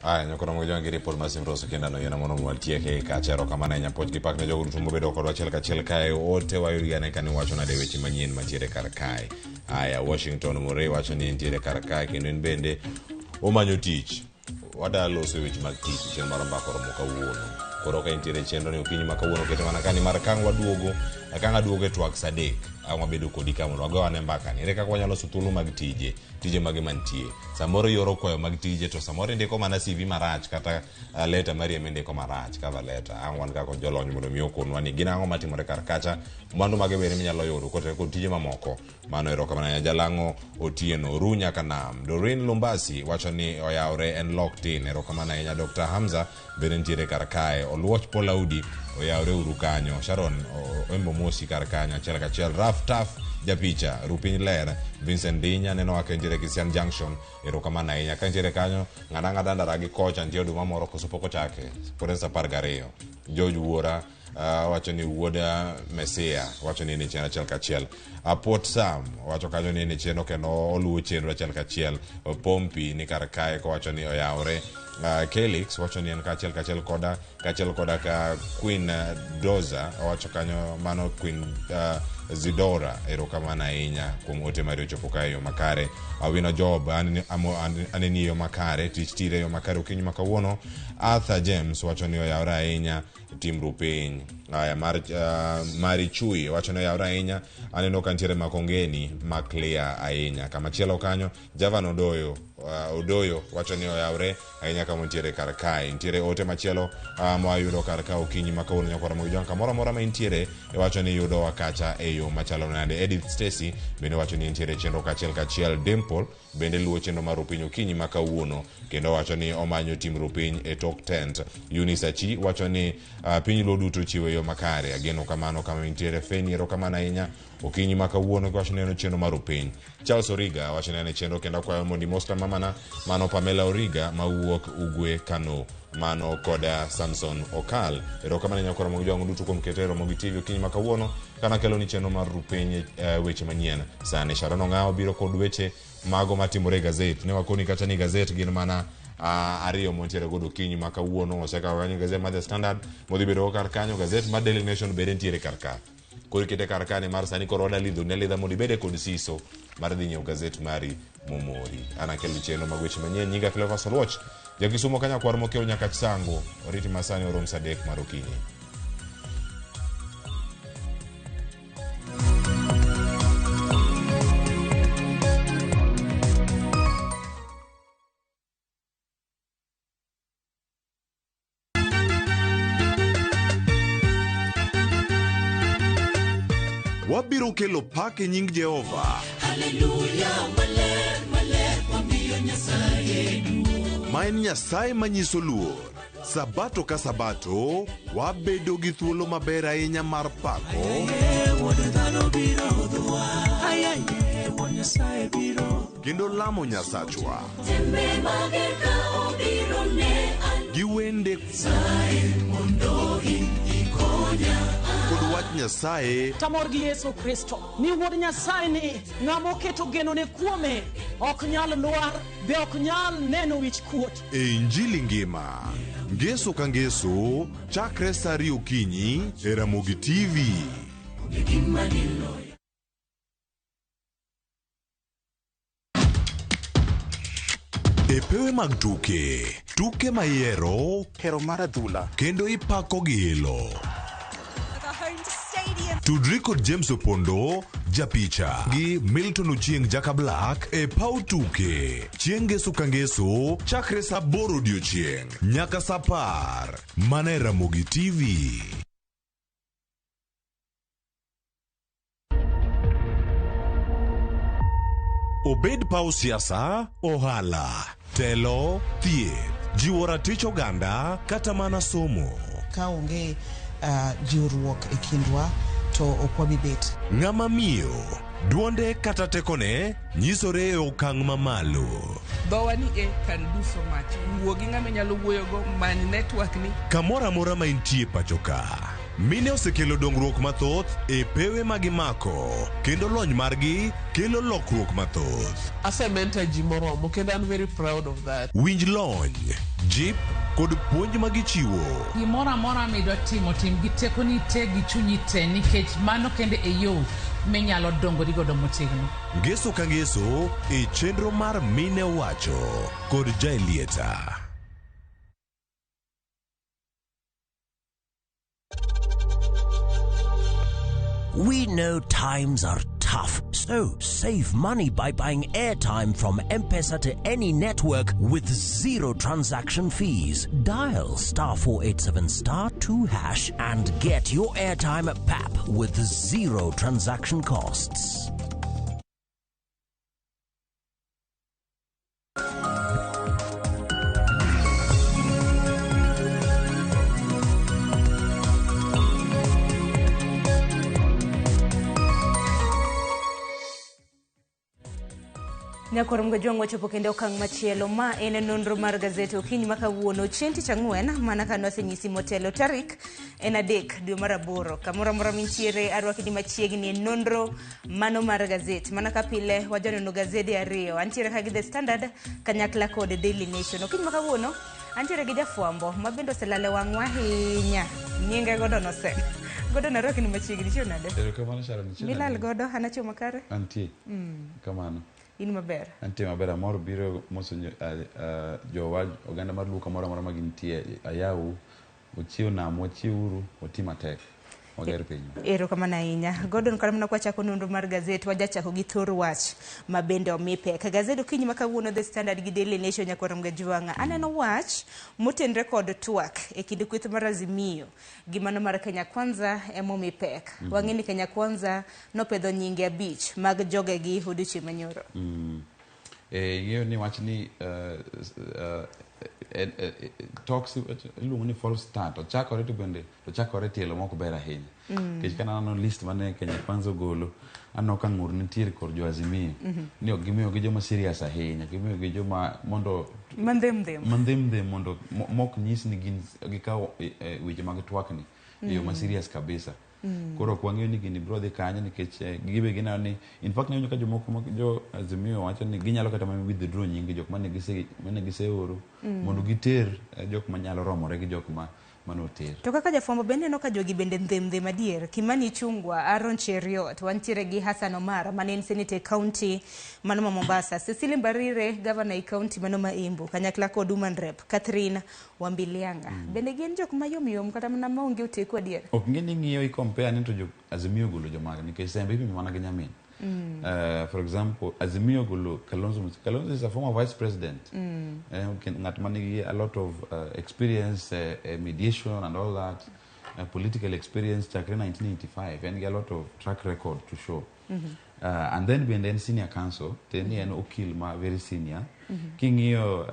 Speaker 1: Aya, nyoko romo gi jogi report mar Simfros Okinda no yiena mondo watieke kacha. Erokamano ahinya puoch gi pak ne jogo duto mobedo kodwa achiel kachiel kae. Ote wayud gi ane kani wacho nade weche manyien mantiere kar kae. Aya, Washington Murray wacho ni entiere kar kae kendo en bende omanyo tich. Wada loso e weche mag tich chieng' mar mbaka oromo kawuono. Koro ka intiere e chenro ni okinyi ma kawuono kete mana kani mar kang' waduogo kang' aduogo e twak sa adek ang' wabedo kodi ka mondo wago ane mbaka ni ere kaka wanyalo loso thuolo mag tije tije mage mantie samoro ioro kwayo mag tije to samoro indiko mana CV marach kata leta mari ema indiko marach cover letter ang' wan kaka jolony mondo mi okonwa ni gin ang'o matimore kar kacha mwandu mage bende minyalo yudo kotenore kod tije mamoko Mano erokamano ahinya Jalang'o Otieno Ru nyaka nam. Doreen Lumbasi wacho ni oyawre en locked in. Erokamano ahinya Dr. Hamza bende nitiere kar kae. Oluoch Paul Audi oyawre uru kanyo. Sharon Embo Mosi kar kanyo achiel kachiel. Raf Taf japicha Rupiny Ler Vincent Dinya neno ka nitiere Kisian Junction. Erokamano ahinya. Ka nitiere kanyo ng'ada ng'ada ndara gi kocha nitie oduma moro koso pok ochake. Pod en saa 12. George Wuora wacho ni wuod Mesia wacho ni en e chenro achiel kachiel. Apot Sam wacho kanyo ni en e chenro kendo oluwo chenro achiel kachiel. Pompi ni kar kae kowacho ni oyawre. Kelix wacho ni en kaachiel kachiel koda kaachiel koda ka Queen Doza owacho kanyo mano Queen Zidora erokamano ahinya kuom ote mari ochopo kae e yo makare. Awino Job aneni e yo makare tich tire e yo makare okinyi ma kawuono. Arthur James wacho ni oyawre ahinya timru piny. Aya mar Mari Chui wacho ni oyawre ahinya aneno ka nitiere Makongeni ma clear ahinya. Kamachielo kanyo Javan Odoyo Odoyo wacho ni oyawre ahinya kama nitiere kar kae. Nitiere ote machielo mwayudo kar ka okinyi ma kawuono nyakwara Mogi Jwang' kamoro amora ma intiere iwacho ni yudowa kacha e yo machalo nade. Edith Stacy bende wacho ni nitiere chenro kachiel kachiel. Dimple bende luwo chenro mar Rupiny okinyi ma kawuono kendo wacho ni omanyo tim Rupiny e tok tent. Eunice Achi wacho ni piny Luo duto chiwo e yo makare. Ageno kamano kama intiere. Feni erokamano ahinya okinyi ma kawuono kiwacho ni en chenro mar Rupiny. Charles Origa wacho ni en e chenro kendo akwayo mondo imosta mamana mano Pamela Origa mawuok Ugwe Kano mano koda Samson Okal. Erokamano nyakwara Mogi Jwang' duto kuom keto e Ramogi TV okinyi ma kawuono kana kelo ni chenro mar Rupiny weche manyien. Sani Sharon Ong'awo biro kod weche mago matimore e gazet. Ne wakoni kacha ni gazet gin mana ariyo montiere godo okinyi ma kawuono. Osekawo kanyo gazet mar The Standard modhi bedo kar kanyo, gazet mar Daily Nation bende nitiere kar ka. Koro ikete kar kane mar sani koro wada lidho ne lidha mondo ibede kod siso mar dhi nyiewo gazet mari momori. An akelo chenro mag weche manyien nyinga Cleophas Oluoch. Jakisumo ka nyakwar mokiewo nyaka Chisango. Oriti masani orom saa 3 mar okinyi.
Speaker 18: Wabiro kelo pak e nying Jehova.
Speaker 19: Haleluya, maler, maler, wamiyo Nyasaye duong'.
Speaker 18: Ma en Nyasaye manyiso luor. Sabato ka sabato, wabedo gi thuolo maber ahinya mar pako.
Speaker 19: Ayaye, Wuod dhano biro hudhowa. Ayaye, Wuod Nyasaye biro.
Speaker 18: Kendo lamo Nyasachwa.
Speaker 19: Tembe mager ka obiro ne an.
Speaker 18: Gi wende.
Speaker 19: Nyasaye mondo in ikonya.
Speaker 18: Kod wach Nyasaye.
Speaker 20: Tamor gi Yesu Kristo ni Wuod Nyasaye ni ng'ama oketo genone kuome ok nyal lwar be ok nyal neno wich kuot.
Speaker 18: E Injili ngima, ngeso ka ngeso, chakre saa ariyo okinyi e Ramogi TV. E pewe mag tuke, tuke ma ihero,
Speaker 21: hero mar adhula,
Speaker 18: kendo ipako gi ilo. Tudri kod James Opondo, japicha, gi Milton Ochieng Jaka Black e paw tuke. Chieng' ngeso ka ngeso, chakre saa 8 odiochieng' nyaka saa 10. Mana e Ramogi TV. Obed paw siasa, ohala, telo, thieth, jiwo ratich oganda kata mana somo.
Speaker 22: Ka onge jiwruok e kindwa to ok wabi bet.
Speaker 18: Ng'ama miyo, duonde kata tekone nyisore e okang' mamalo.
Speaker 7: Dhowa ni e can do so much. Wuo gi ng'ama inyalo wuoyogo, many network ni.
Speaker 18: Kamoro amora ma intie pacho ka, mine osekelo dongruok mathoth e pewe ma gimako kendo lony margi kelo lokruok mathoth.
Speaker 7: Ase mentor ji moromo kendo an very proud of that.
Speaker 18: Winj lony, jip kod puonj ma gichiwo.
Speaker 21: Gimoro amora midwa timo, tim gi tekoni te gi chunyi te nikech mano kende e yo minyalo dongori godo motegno.
Speaker 18: Ngeso ka ngeso e chenro mar Mine Owacho kod Jaelieta.
Speaker 23: We know times are tough, so save money by buying airtime from M-Pesa to any network with zero transaction fees. Dial star 487 star 2 hash and get your airtime at PAP with zero transaction costs.
Speaker 2: Nyakwar Mgajwang' wachopo kendo okang' machielo. Ma en nonro mar gazet okinyi ma kawuono chieng' tich ang'wen mana ka nwasenyisi motelo. Tarik en 3 dwe mar 8. Kamoro amora mintiere arwaki ni machiegni e nonro mano mar gazet. Mana ka pile wajaneno gazede ariyo. Antiere ka gi The Standard kanyakla kod Daily Nation. Okinyi ma kawuono antiere gi jafwambo ma bende oselalo e wang'wa ahinya. Nyinge Gordon Ose. Gordon arwaki ni machiegni. Ichiew nade?
Speaker 24: Erokamano Sharon, ichiew nade?
Speaker 2: Milal godo an achiew makare?
Speaker 24: Antie. Kamano.
Speaker 2: In maber?
Speaker 24: Antie maber, amor biro moso jowa oganda mar Luo kamoro amora ma gintie. Ayawu, uchiew nam, wachiwuru, wati matek, wager pinywa.
Speaker 2: Erokamano ahinya. Gordon, kata mana kwachako nonro mar gazet, wajachako gi thor wach ma bende omi pek. Gazet okinyi ma kawuono The Standard gi Daily Nation nyakwar Mgajwang'a. Aneno wach motenre kod twak e kind kweth mar Azimio gi mano mar Kenya Kwanza emomi pek. Wang'e ni Kenya Kwanza nopedho nyinge 5 mag jogegi odiochieng' manyoro.
Speaker 24: Ing'eyo ni wach ni talks iluongo ni false start. Ochakore to bende ochakore tielo mok ber ahinya. Nikech ka aneno list mane Kenya Kwanza ogolo, aneno ka ng'ur nitiere kor jo Azimio. Ni ok gimiyo gi joma serious ahinya, gimiyo gi joma mondo
Speaker 2: Mandhem-dhem.
Speaker 24: Mandhem-dhem mondo mok nyis ni gin gikawo weche mag twak ni e yo ma serious kabisa. Koro ok wang'eyo ni gini biro dhi kanye nikech gibe gineno ni in fact ne ka jomoko ma jo Azimio wacho ni ginyalo kata mana withdraw nying jok mane giseoro mondo giter jok manyalo romore gi jok ma manoter.
Speaker 2: To kaka jafwambo bende neno ka jogi bende ndhem-ndhem adier. Kimani Ichung'wa, Aaron Cheruiyot, wantiere gi Hassan Omar mane en senator e county mano ma Mombasa, Cecily Mbarire governor e county mano ma Embu, kanyakla kod woman rep Catherine Wambilianga. Bende gin jok mayom yom kata mana maonge oteku adier.
Speaker 24: Ok ng'e ni ng'iyo i compare ni to jo Azimio ogolo jomage nikech sembe ipimo mana gi nyamin. For example, Azimio ogolo Kalonzo Musyoka. Kalonzo is a former vice president. Ng'at manigi a lot of experience, mediation and all that, political experience chakre 1985, en gi a lot of track record to show. And then bende en senior counsel, te ni en okil ma very senior. King'iyo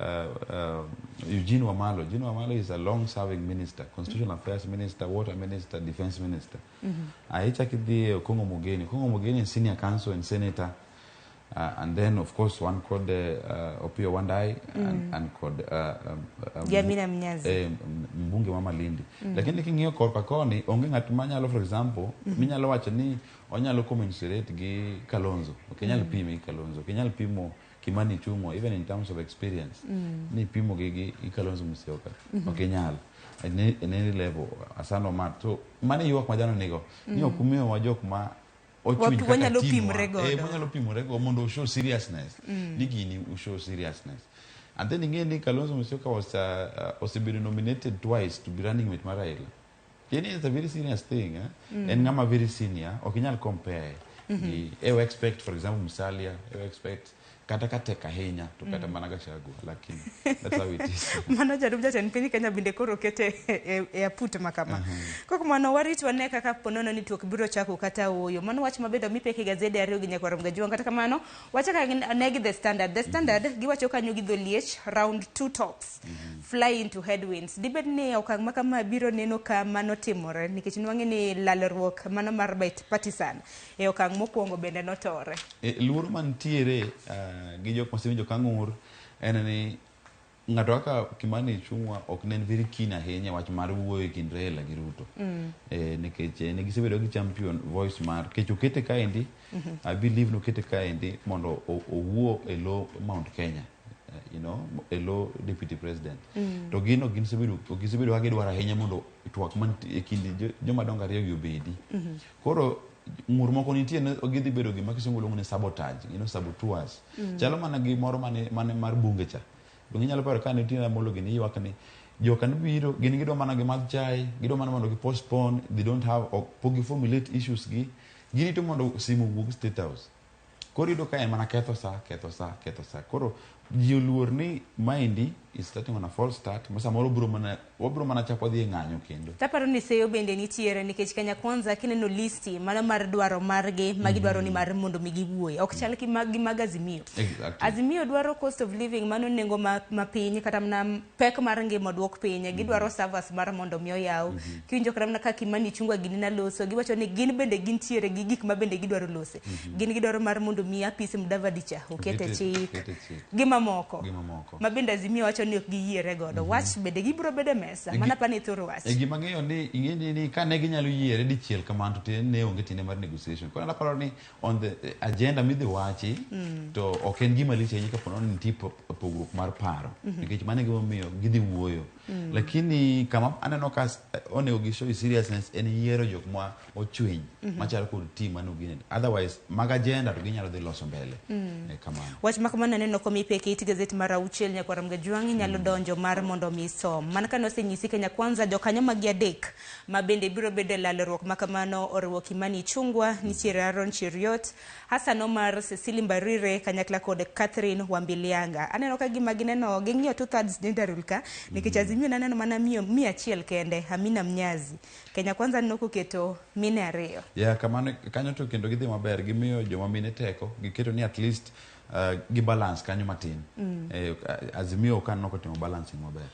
Speaker 24: Eugene Wamalwa. Eugene Wamalwa is a long serving minister, constitutional affairs minister, water minister, defense minister. Aicha kidhi Okong'o Mogeni. Okong'o Mogeni is senior counsel and senator. And then of course one called Opiyo Wandayi and called
Speaker 2: Jamina Mnyazi.
Speaker 24: Mbunge wa Malindi. Lakini king'iyo korka koni onge ng'at manyalo, for example, minyalo wacho ni onyalo commensurate gi Kalonzo. Ok inyal pime gi Kalonzo. Ok inyal pimo Kimani Ichung'wa even in terms of experience. Ni pimo gi Kalonzo Musyoka. Ok inyal. At any level, Hassan Omar. So mane ywak ma dhano nigo. Ni ok umiyowa jok ma ochwiny kaka
Speaker 2: Wanyalo
Speaker 24: team
Speaker 2: pimre
Speaker 24: wa.
Speaker 2: godo.
Speaker 24: Wanyalo pimore go mondo show seriousness. Ni gini show seriousness. And then ing'e ni Kalonzo Musyoka was osebedo nominated twice to be running mate mar Raila. Then it's a very serious thing. En ng'ama very senior, ok inyal compare. Gi, expect for example Musalia, expect kata ka tek ahinya to kata mana Gachagua, lakini that's how it is.
Speaker 2: Mano jalup jatend piny Kenya bende koro kete e aput ma kama. Kok mano warit wane kaka ponono ni twak biro chako kata ooyo. Mano wach mabedo mipek e gazede ariyo gi nyakwar Mgajwang'. Kata kamano wachak ane gi The Standard. The Standard giwacho kanyo gi dholiech round 2 talks. fly into headwinds. Dibed ni okang' ma kama biro neno ka mano timore nikech nwang'e ni lalruok mano mar bipartisan e okang' mokwongo bende notore.
Speaker 24: Luoro mantiere gi jok masewinjo ka ng'ur en ni ng'ato kaka Kimani Ichung'wa ok ne en very keen ahinya e wach mar wuoyo e kind Raila gi Ruto. Nikech ne gisebedo gi champion voice mar kech okete kaendi. I believe nokete kaendi mondo owuo e lo Mount Kenya, e lo deputy president. To gin ok gisebedo, ok gisebedo ka gidwaro ahinya mondo twak mantie e kind jomadongo ariyo gi obedi. Koro ng'ur moko nitie ni gidhi bedo gima kisungu luongo ni sabotage, saboteurs. Chalo mana gi moro mane mar bunge cha. Donge inyalo paro ka nitie Amolo gini ywak ni joka nobiro gin gidwa mana gimadh chai, gidwa mana mondo gi postpone, they don't have, ok pok gi formulate issues gi, girito mondo simu owuog State House. Koro iyudo ka en mana ketho sa, ketho sa, ketho sa. Koro ji oluor ni maendi is starting on a false start, ma samoro biro mana, wabiro mana chako wadhi e ng'anyo kendo.
Speaker 2: Taparo ni seyo bende nitiere nikech Kenya Kwanza kineno listi mano mar dwaro margi ma gidwaro ni mar mondo mi giwuoye ok chal gi mag Azimio. Azimio dwaro cost of living mano nengo ma piny kata mana pek mar ngima oduok piny. Gidwaro servers mar mondo mi oyaw. Kiwinjo kata mana ka Kimani Ichung'wa gini naloso, giwacho ni gin bende gintiere gi gik ma bende gidwaro lose. Gin gidwaro mar mondo mi apis Mudavadi cha oket e chik.
Speaker 24: Oket e chik.
Speaker 2: Gi mamoko.
Speaker 24: Gi mamoko.
Speaker 2: Ma bende Azimio wacho ni ok giyiere godo. Wach bende gibiro bedo e mesa. Mana pani thoro wach.
Speaker 24: E gima ang'eyo ni ing'e ni kane ginyalo yiere dichiel kamano to tiende ne onge tiende mar negotiation. Koro aparo ni on the agenda midhi wachi to ok en gima lich ahinya kapo ni nitie pogruok mar paro. Nikech mano e gimomiyo gidhi wuoyo. Lakini kama aneno ka onego gi show seriousness en yiero jok ma ochwiny machalo kod team mane ogine. Otherwise mag agenda to ginyalo dhi loso mbele. Kamano.
Speaker 2: Wach ma kamano aneno komi pek e it gazet mar auchiel nyakwar Mgajwang' inyalo donjo mar mondo mi isom. Mana kane osenyisi Kenya Kwanza jokanyo magi adek ma bende biro bedo e lalruok ma kamano oriwo Kimani Ichung'wa, nitiere Aaron Cheruiyot, Hassan Omar, Cecily Mbarire kanyakla kod Catherine Wambilianga. Aneno ka gima gineno ging'iyo 2/3 gender rule ka nikech Azimio naneno mana 100 kende, Amina Mnyazi. Kenya Kwanza aneno koketo mine ariyo.
Speaker 24: Ya kamano kanyo to kendo gidhi maber, gimiyo joma mine teko, giketo ni at least gi balance kanyo matin. Azimio ok aneno kotimo balancing maber.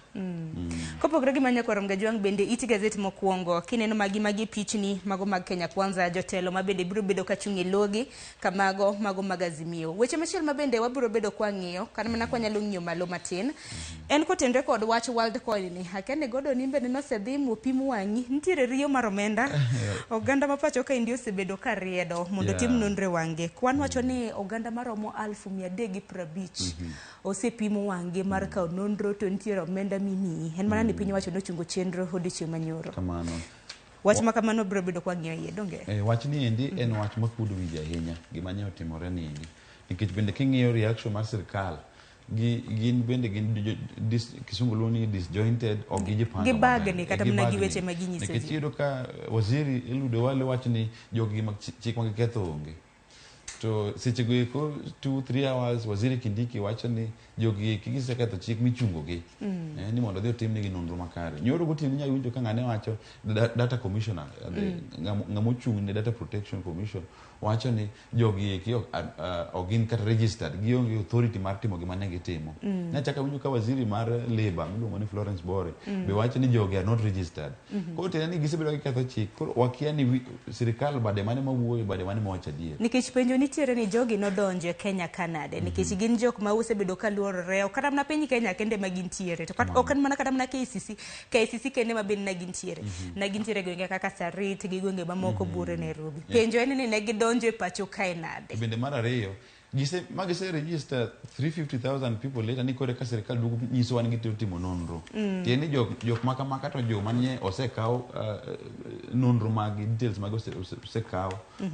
Speaker 2: Kopogore gi mano nyakwar Mgajwang' bende it gazet mokwongo kineno magi pichni mago mag Kenya Kwanza jotelo ma bende biro bedo kachung' e logi kamago mago mag Azimio. Weche machielo ma bende wabiro bedo kwang'iyo kata mana kwanyalo ng'iyo malo matin en kotenre kod wach Worldcoin ni akia ni godo ni bende nosedhi mopim wang'i nitiere riyo mar omenda. Oganda ma pacho kaendi osebedo kariedo mondo tim nonro e wang'gi. Kwan wacho ni oganda maromo 350,000 osepimo wang'gi mar kawo nonro to nitiere omenda mimiyi. En mana ni piny owacho nochungo chenro odiochieng' manyoro.
Speaker 24: Kamano.
Speaker 2: Wach ma kamano biro bedo kwang'iyo iye donge?
Speaker 24: Wach ni endi en wach makuodo wich ahinya gima ne otimore ni endi. Nikech bende king'iyo reaction mar sirkal gin bende gin kisungu luongo ni disjointed ok gijipanga
Speaker 2: Gibagni kata mana gi weche ma ginyiso
Speaker 24: Nikech
Speaker 2: ji.
Speaker 24: iyudo ka waziri Eliud Owalo wacho ni jogi mag chik ma giketho onge. To seche go eko 2-3 hours waziri Kindiki wacho ni jogi eki giseketho chik michungo gi. Ni mondo odhi otimnegi nonro makare. Nyoro gotieno inyalo winjo ka ng'ane wacho data commissioner, ng'ama ochung' ne data protection commission wacho ni jogi eki ok gin kata registered, gionge authority mar timo gima ne gitimo. Nachako awinjo ka waziri mar labor miluongo ni Florence Bore be wacho ni jogi are not registered. Koro tiende ni gisebedo giketho chik. Koro wakia ni sirikal bade mane mawuoyo, bade mane mawacho adier.
Speaker 2: Nikech penjo nitiere ni jogi nodonjo e Kenya kanade, nikech gin jok ma osebedo ka luorore, ok kata mana piny Kenya kende ma gintiere, to ok mana kata mana KCC kende ma bende ne gintiere. Ne gintiere gwenge kaka Sarit gi gwenge mamoko buore Nairobi. Penjo en ni ne gidonjo e pacho kae nade?
Speaker 24: Bende mar ariyo, ma gise register 350,000 people later ni kore ka sirikal duogo nyisowa ni gitimo timo nonro. Tiende ni jok ma kama kata joma ne osekaw nonro mag details mag osekaw,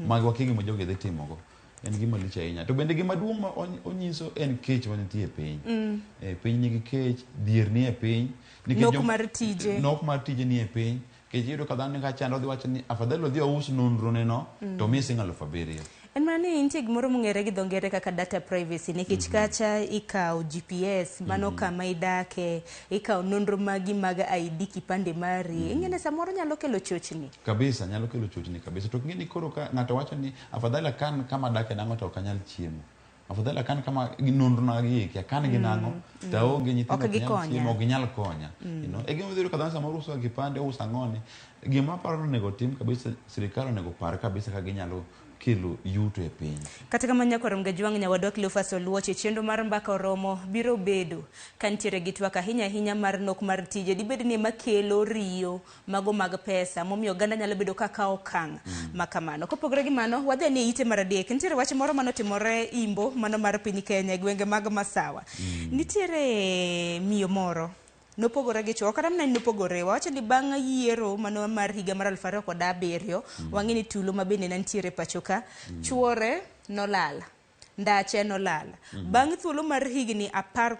Speaker 24: mag wakia gima jogi dhi timogo. En gima lich ahinya. To bende gima duong' ma onyiso en kech manitie e piny. Piny nigi kech, dhier nie piny.
Speaker 2: Nok mar tije.
Speaker 24: Nok mar tije nie piny. Kech iyudo ka dhano ka chando odhi wacho ni afadhali odhi ous nonro ne no, to miye siling 7,000.
Speaker 2: En mana ni nitie gimoro mong'ere gi dho ngere kaka data privacy, nikech kacha ikawo GPS, mano kama idake, ikawo nonro magi mag ID kipande mari. Ing'e ni samoro nyalo kelo chochni.
Speaker 24: Kabisa, nyalo kelo chochni kabisa. To ing'e ni koro ka ng'ato wacho ni afadhali akan kama adake nang'o to ok anyal chiemo. Afadhali akan kama gi nonro na gi eki, akan gi nang'o, to aonge nyithindo
Speaker 2: Ok
Speaker 24: ok nyal
Speaker 2: gikonya.
Speaker 24: chiemo, ok ginyal konya. You know, e gima idhi yudo ka dhano samoro uso kipande, uso ang'one. Gima aparo ni onego tim kabisa, sirikal onego par kabisa ka ginyalo kelo yuto e piny.
Speaker 2: Kata kamano nyakwar Mgajwang' nyawadwa Cleophas Oluoch e chenro mar mbaka oromo biro bedo ka nitiere gi twak ahinya ahinya mar nok mar tije dibed ni ema kelo riyo mago mag pesa momiyo oganda nyalo bedo ka kawo okang' ma kamano. Kopogore gi mano, wadhi ane ite mar adek. Nitiere wach moro manotimore Imbo mano mar piny Kenya e gwenge mag Masawa. Nitiere miyo moro nopogore gi chwo kata mana ni nopogore wawacho ni bang' yiero mano mar higa mar 2007 wang'e ni tulo ma bende ne nitiere pacho ka chuore nolal ndache nolal bang' thuolo mar higni 17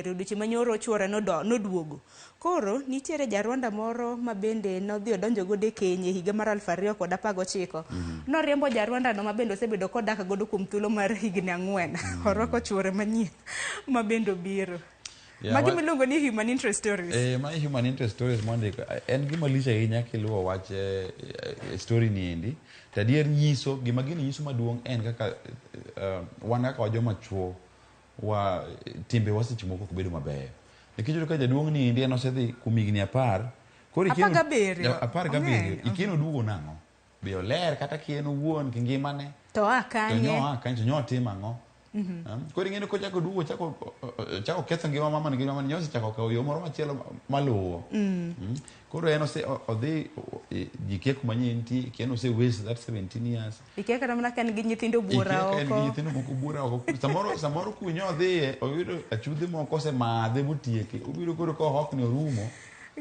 Speaker 2: odiochieng' manyoro chuore noduogo koro nitiere ja Rwanda moro ma bende nodhi odonjo godo e keny e higa mar 2019 noriembo ja Rwanda no ma bende osebedo kodak godo kuom thuolo mar higni 4 orwako chuore manyien ma bende obiro.
Speaker 24: Yeah,
Speaker 2: Magi miluongo ni human interest stories.
Speaker 24: Ma human interest stories mondiko en gima lich ahinya kiluwo wach story ni endi. To adier nyiso gima gini nyiso maduong' en kaka wan kaka wa joma chuo wa timbe wa seche moko ok bedo mabeyo. Nikech iyudo ka jaduong' ni endi en osedhi kuom higni 10 koro
Speaker 2: 17.
Speaker 24: 17.
Speaker 2: Ong'eny.
Speaker 24: Ikia ni oduogo nang'o? Be oler kata ki en owuon ki ngimane?
Speaker 2: To a
Speaker 24: To
Speaker 2: kanye?
Speaker 24: nyo a kanye to nyo otimo ang'o? Koro ing'e ni kochako duogo chako ketho ngima mama ni ngima mama ni osechako kawo yo moro machielo maluwo. Koro en ose odhi ji kia kuma nye nitie, kia ni ose waste that 17 years.
Speaker 2: Ikia kata mana ka en gi nyithindo buora
Speaker 24: Ikia ka en gi
Speaker 2: oko.
Speaker 24: nyithindo moko buora oko. Samoro kunyo odhiye oyudo achudhe moko osemadhe motieke. Obiro koro ka ohokni orumo.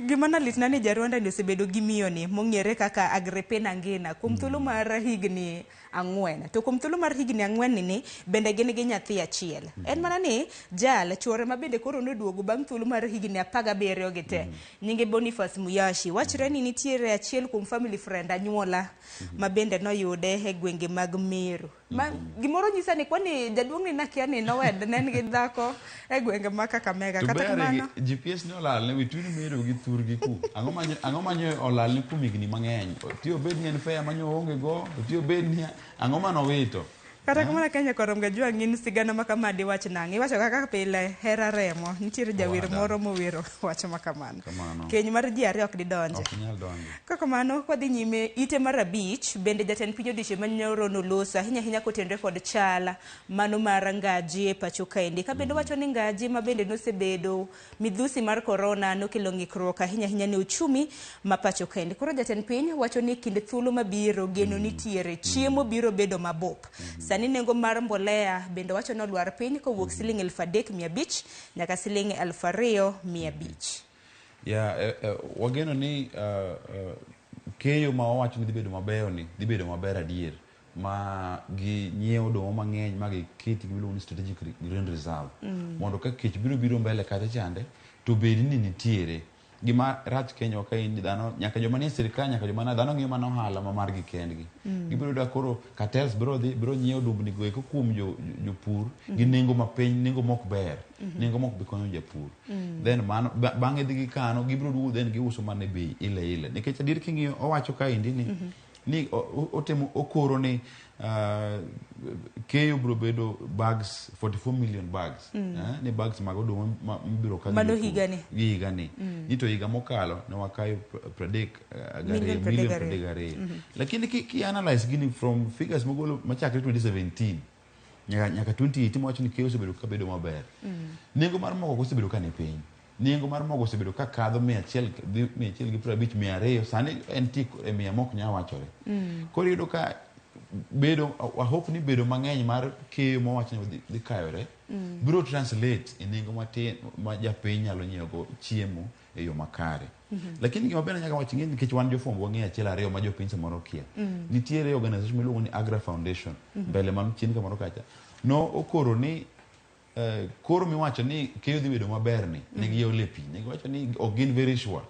Speaker 2: Gima nalitna ni ja-Rwanda ni osebedo gi miyo ni mong'ere kaka Agrippina Ngina kuom thuolo mar higni 4. To kuom thuolo mar higni 4 ni bende gin gi nyathi achiel. En mana ni jal chuore ma bende koro noduogo bang' thuolo mar higni 17 gi te. Nyinge Boniface Muyashi. Wachre ni nitiere achiel kuom family friend anyuola ma bende noyude e gwenge mag Meru. Ma gimoro nyisa ni kwani jaduong' ni nakia ni nowed ne en gi dhako e gwenge ma Kakamega.
Speaker 24: To
Speaker 2: Kata
Speaker 24: ber
Speaker 2: kamano
Speaker 24: GPS ne olal ne between Meru gi thurgi ku. Ang'o manyo olal ne kuom higni mang'eny? Oti obed ni en fare manyo oonge go, oti obed ni ang'o manowito?
Speaker 2: Kata kamano Kenya korom ga jwang' in sigana ma kama diwach nang'o? Iwacho kaka pile hera remo. Nitiere jawer
Speaker 24: Owada.
Speaker 2: moro mowero wach ma kamano.
Speaker 24: Kamano.
Speaker 2: Keny mar ji ariyo ok didonje.
Speaker 24: Ok inyal donjo.
Speaker 2: Kaka kamano kwadhi nyime ite mar 5 bende jatend piny odiochieng' manyoro noloso ahinya ahinya kotenore kod chal mano mar ngaji e pacho kaendi. Ka bende wacho ni ngaji ma bende nosebedo midhusi mar korona nokelo ng'ikruok ahinya ahinya ne uchumi ma pacho kaendi. Koro jatend piny wacho ni kinde thuolo mabiro geno nitiere chiemo biro bedo mabup. Sani nengo mar mbolea bende wacho ni olwar piny kowuok siling 3,500 nyaka siling 2,500.
Speaker 24: Yeah, wageno ni keyo ma wawacho ni dhi bedo mabeyo ni dhi bedo maber adier ma gi nyiewo oduma mang'eny ma giketi gimiluongo ni strategic grain reserve. Mondo ka kech biro mbele kacha chande to bed ni nitiere. Gima rach Kenya ka in dhano nyaka joma nie sirikal nyaka joma dhano ng'iyo mana ohala ma margi kendgi. Gibiro yudo koro cartels biro dhi biro nyiewo odumbni go eko kuom jopur gi nengo mapiny, nengo mok ber, nengo mok bi konyo japur. Then mano bang'e dhi gikano gibiro duogo then giuso mana e bei ile ile. Nikech adier king'iyo owacho kaendi ni ni otemo okoro ni keyo biro bedo bags 44 million bags. Ni bags mag oduma mibiro ka gi
Speaker 2: Mano
Speaker 24: jopur.
Speaker 2: higani.
Speaker 24: Gi higani. Ni to higa mokalo ne wakayo
Speaker 2: Million
Speaker 24: 32
Speaker 2: pradek
Speaker 24: million
Speaker 2: ariyo.
Speaker 24: 32. Lakini ki analyze gini from figures mogolo machakre 2017 nyaka 2018 mawacho ni keyo osebedo ka bedo maber. Nengo mar mogo osebedo ka ni piny. Nengo mar mogo osebedo ka kadho mia achiel dhi mia achiel gi 50, 200, sani entie e 100 mok nyal wachore. Koro iyudo ka bedo, I hope ni bedo mang'eny mar keyo mowach ni dhi kayore, biro translate e nengo matin ma japiny nyalo nyiewo chiemo e yo makare. Lakini gima bende nyaka wach ng'e nikech wan jofwambo wang'eyo achiel ariyo ma jopiny samoro kia. Nitiere organization miluongo ni Agra Foundation, mbele man chien kamoro kacha. No okoro ni koro miwacho ni keyo dhi bedo maber ni, ne giole pi. Ne giwacho ni ok gin very sure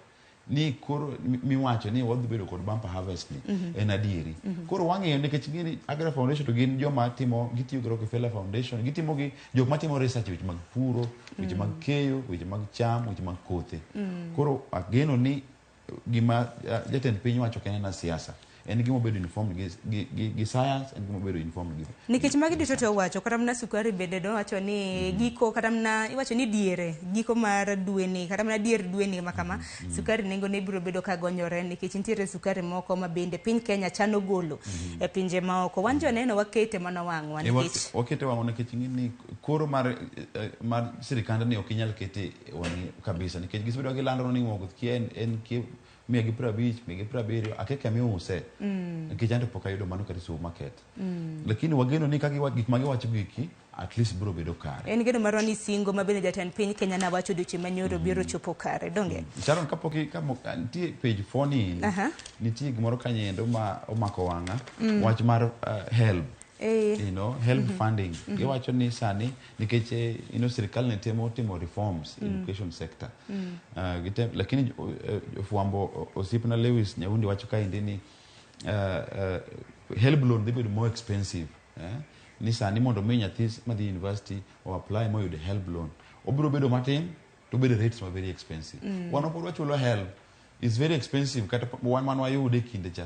Speaker 24: ni koro miwacho ni wadhi bedo kod bumper harvest ni en adieri. Koro wang'eyo nikech gini Agra Foundation to gin joma timo, gitiyo gi Rockefeller Foundation, gitimo gi jok matimo research weche mag puro, weche mag keyo, weche mag cham, weche mag kothe. Koro ageno ni gima jatend piny wacho ok en siasa. En gima obedo informed gi science, en gima obedo informed gi
Speaker 2: Nikech magi duto to owacho, kata mana sukari bende nowacho ni giko, kata mana iwacho ni diere giko mar dweni, kata mana dier dweni ma kama, sukari nengo ne biro bedo ka gonyore, nikech nitiere sukari moko ma bende piny Kenya chano golo e pinje maoko. Wan joneno wakete mana wang'wa nikech
Speaker 24: Wakete wang'wa nikech ing'e ni koro mar sirikand ni ok inyal kete wang'i kabisa, nikech gisebedo ka gilando ni mogo kia en kia 150, 170, akia miuse nikech anto pok ayudo mano kata e supermarket. Lakini wageno ni kaka gik ma giwacho giki at least biro bedo kare.
Speaker 2: En geno marwa ni singo ma bende jatend piny Kenya nawacho odiochieng' manyoro biro chopo kare, donge?
Speaker 24: Sharon, kapok nitie page 4 ni nitie gimoro kanyo ma omako wang'a, wach mar HELB. HELB funding. Giwacho ni sani nikech sirikal ne temo timo reforms education sector. Lakini jofwambo osiepna Lewis Nyaundi wacho kaendi ni HELB loan dhi bedo more expensive. Ni sani mondo mi nyathi madhi university o apply moyud HELB loan, obiro bedo matin to bedo rates ma very expensive. Wan pod wachulo HELB, is very expensive, kata wan man wayude e kinde cha.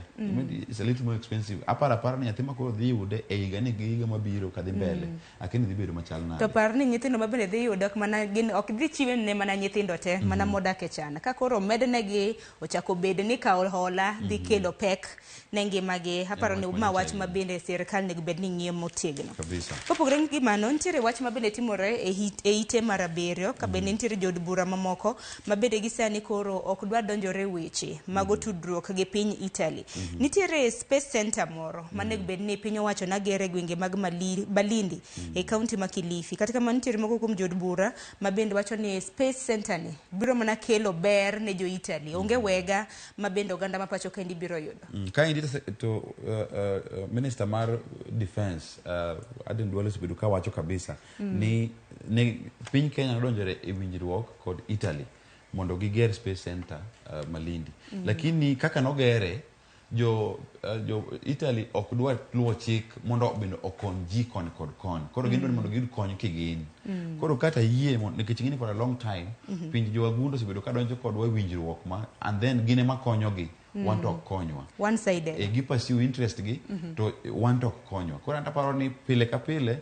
Speaker 24: It's a little more expensive. Aparo ni nyathi ma koro dhi yude e higa ni gi higa mabiro kadhi mbele, akeni dhi bedo machal nade.
Speaker 2: To par ni nyithindo ma bende dhi yudo ok mana gin, ok dhi chiwe ne mana nyithindo te, mana modak e chan. Ka koro mednegi ochako bed ni kawo hola dhi kelo pek ne ngimagi. Aparo ni ma wach ma bende sirikal onego bed ni ng'iyo motegno.
Speaker 24: Kabisa.
Speaker 2: Kopogore gi mano, nitiere wach ma bende timore e ite mar 7, ka bende nitiere jood bura mamoko ma bende gi sani koro ok dwa donjore weche mago tudruok gi piny Italy. Nitiere space center moro manego bed ni piny owacho nagere e gwenge mag Malindi e kaunti ma Kilifi. Kata kamano nitiere moko kuom jood bura ma bende wacho ni space center ni biro mana kelo ber ne jo Italy. Onge wega ma bende oganda ma pacho kendi biro yudo.
Speaker 24: Kaendi to minister mar defense Aden Duale osebedo ka wacho kabisa ni piny Kenya nodonjore e winjruok kod Italy mondo giger space center Malindi. Lakini kaka nogere, jo Italy ok dwa luwo chik mondo bende okony ji koni kod koni. Koro gin dwaro mondo giyud kony kigin. Koro kata yie nikech ing'e ni for a long time pinj jo wagunda osebedo ka donjo kodwa e winjruok ma, and then gin ema konyogi, wan to ok konywa.
Speaker 2: One sided.
Speaker 24: Gi pursue interest gi, to wan to ok konywa. Koro an aparo ni pile ka pile,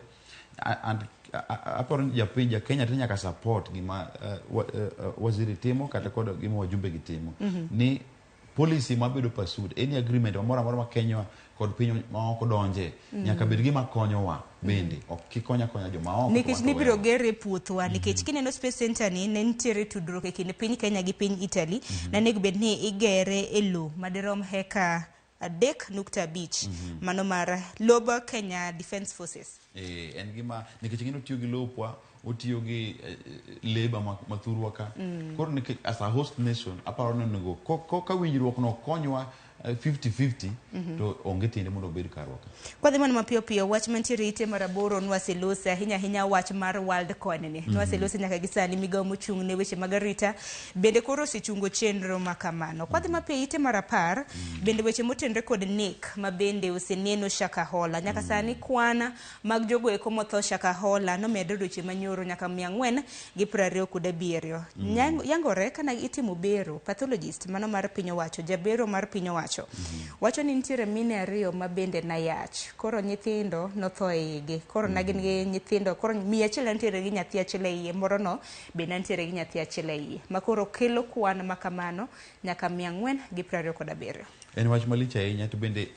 Speaker 24: and aparo ni japiny ja Kenya te nyaka support gima waziri timo kata kod gima wajumbe gi timo. Ni policy mabedo pursued, any agreement moro amora ma Kenya kod piny maoko donje, nyaka bed gima konyowa bende, ok kikonya konya joma oko.
Speaker 2: Nikech nibiro gere puothwa, nikech kineno space center ni ne nitiere tudruok e kind piny Kenya gi piny Italy, na nego bed ni igere e lowo madirom heka 3.5, mano mar lob Kenya Defence Forces.
Speaker 24: En gima nikech ing'e ni otiyo gi lopwa, otiyo gi labor mathurwa ka. Koro nikech as a host nation aparo ni onego ka winjruok no konywa 50-50, to onge tiende mondo obed karwa ka.
Speaker 2: Kwadhi mana mapiyo piyo, wach mantiere ite mar 8 nwaselose ahinya ahinya wach mar Worldcoin ni. Nwaselose nyaka gi sani migawo mochung' ne weche mag arita bende koro osechungo chenro ma kamano. Kwadhi mapiyo ite mar 10, bende weche motenore kod nek ma bende oseneno Shakahola. Nyaka sani kwan mag jogo eko motho Shakahola nomedore odiochieng' manyoro nyaka 427. Yangore kana itimo bero, pathologist mano mar piny owacho, jabero mar piny owacho wacho ni nitiere mine 2 ma bende na yach, koro nyithindo notho e igi, koro na gin gi nyithindo, koro miyo achiel nitiere gi nyathi achiel e iye, moro no bende nitiere gi nyathi achiel e iye, ma koro kelo kwan ma kamano nyaka 427.
Speaker 24: En wach malich ahinya, to bende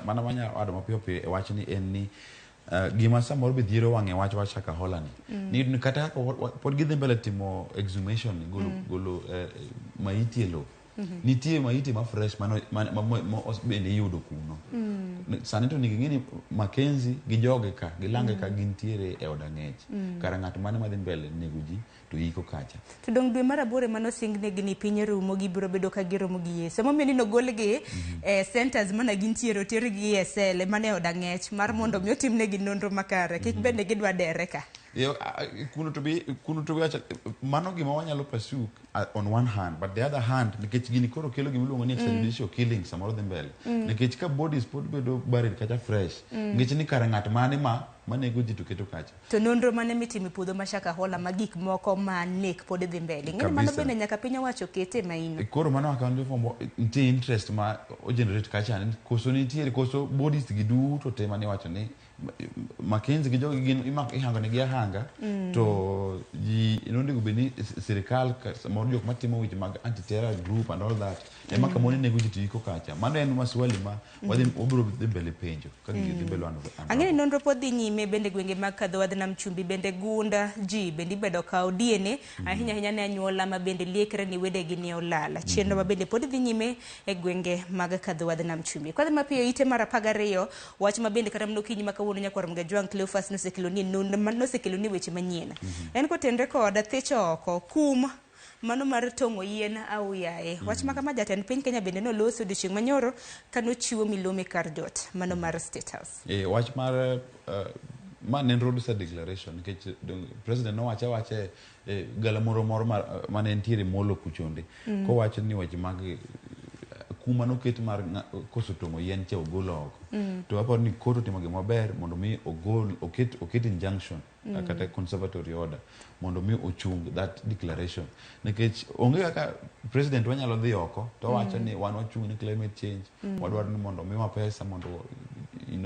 Speaker 24: mana manya ado mapiyo piyo e wachni en ni gima samoro be dhiero wang'e wach Shakahola ni. Ni kata kaka pod gidhi mbele timo exhumation, golo maiti e lowo. Nitie maiti ma fresh mano bende iyudo kuno. Sani to nigi ng'eni Mackenzie gi joge ka, gi lange ka gintiere e od ang'ech. Kara ng'at mane madhi mbele nego ji to iko kacha.
Speaker 2: To dong dwe mar 8 mano singnegi ni piny rumo, gibiro bedo ka giromo gi Yesu. Emomiyo ni nogolgi e centers mana gintiere, otergi e sele mane od ang'ech mar mondo mi otimnegi nonro makare, kik bende gidwa dere ka.
Speaker 24: Kuno to be mano gima wanyalo pursue on one hand, but the other hand nikech gini koro kelo gima iluongo ni extrajudicial killing samoro dhi mbele. Nikech ka bodies pod bedo buried kacha fresh, nikech ni kar ng'at mane ma Manego ji to keto kacha.
Speaker 2: To nonro mane mitimo e puodho ma Shakahola ma gik moko ma nek pod dhi mbele. Ing'e ni mano
Speaker 24: Kabisa.
Speaker 2: bende nyaka piny owacho kete maino.
Speaker 24: Koro mano kaka wan jofwambo nitie interest ma o generate kacha ni koso nitiere koso bodies gi duto te mane iwacho ni Mackenzie gi jogi gin ihango negi ahanga to ji nonego bed ni sirikal samoro jok matimo weche mag anti terror group and all that ema kamoro nego ji to iko kacha. Mano en maswali ma wadhi wabiro dhi mbele penjo ka gigi dhi mbele
Speaker 2: Ang'e ni nonro pod dhi nyime bende gwenge mag Kadhowadh Nam Chumbi bende gunda ji bende ibedo kawo DNA ahinya ahinya ne anyuola ma bende liekre ni wedegi ne olal. Chenro ma bende pod dhi nyime e gwenge mag Kadhowadh Nam Chumbi. Kwadhi mapiyo ite mar 12 wach ma bende kata mana okinyi ma kawuono nyakwar Mgajwang' Cleophas nosekelo ni nosekelo ni weche manyien. En kotenre kod thicho oko kum mano mar tong'o yien auyaye. Wach ma kama jatend piny Kenya bende noloso odiochieng' manyoro kanochiwo milome kar jot mano mar State House.
Speaker 24: E, wach mar ma ne en Roadside declaration nikech president nowacho awacha e galamoro moro mane nitiere Molo kuchonde kowacho ni weche mag kuma noket mar koso tong'o yien cha ogol oko. To aparo ni court otimo gima maber mondo mi ogol oket injunction kata conservatory order mondo mi ochung that declaration nikech onge kaka president wanyalo dhi oko to wacho ni wan wachung' ne climate change wadwaro ni mondo miwa pesa mondo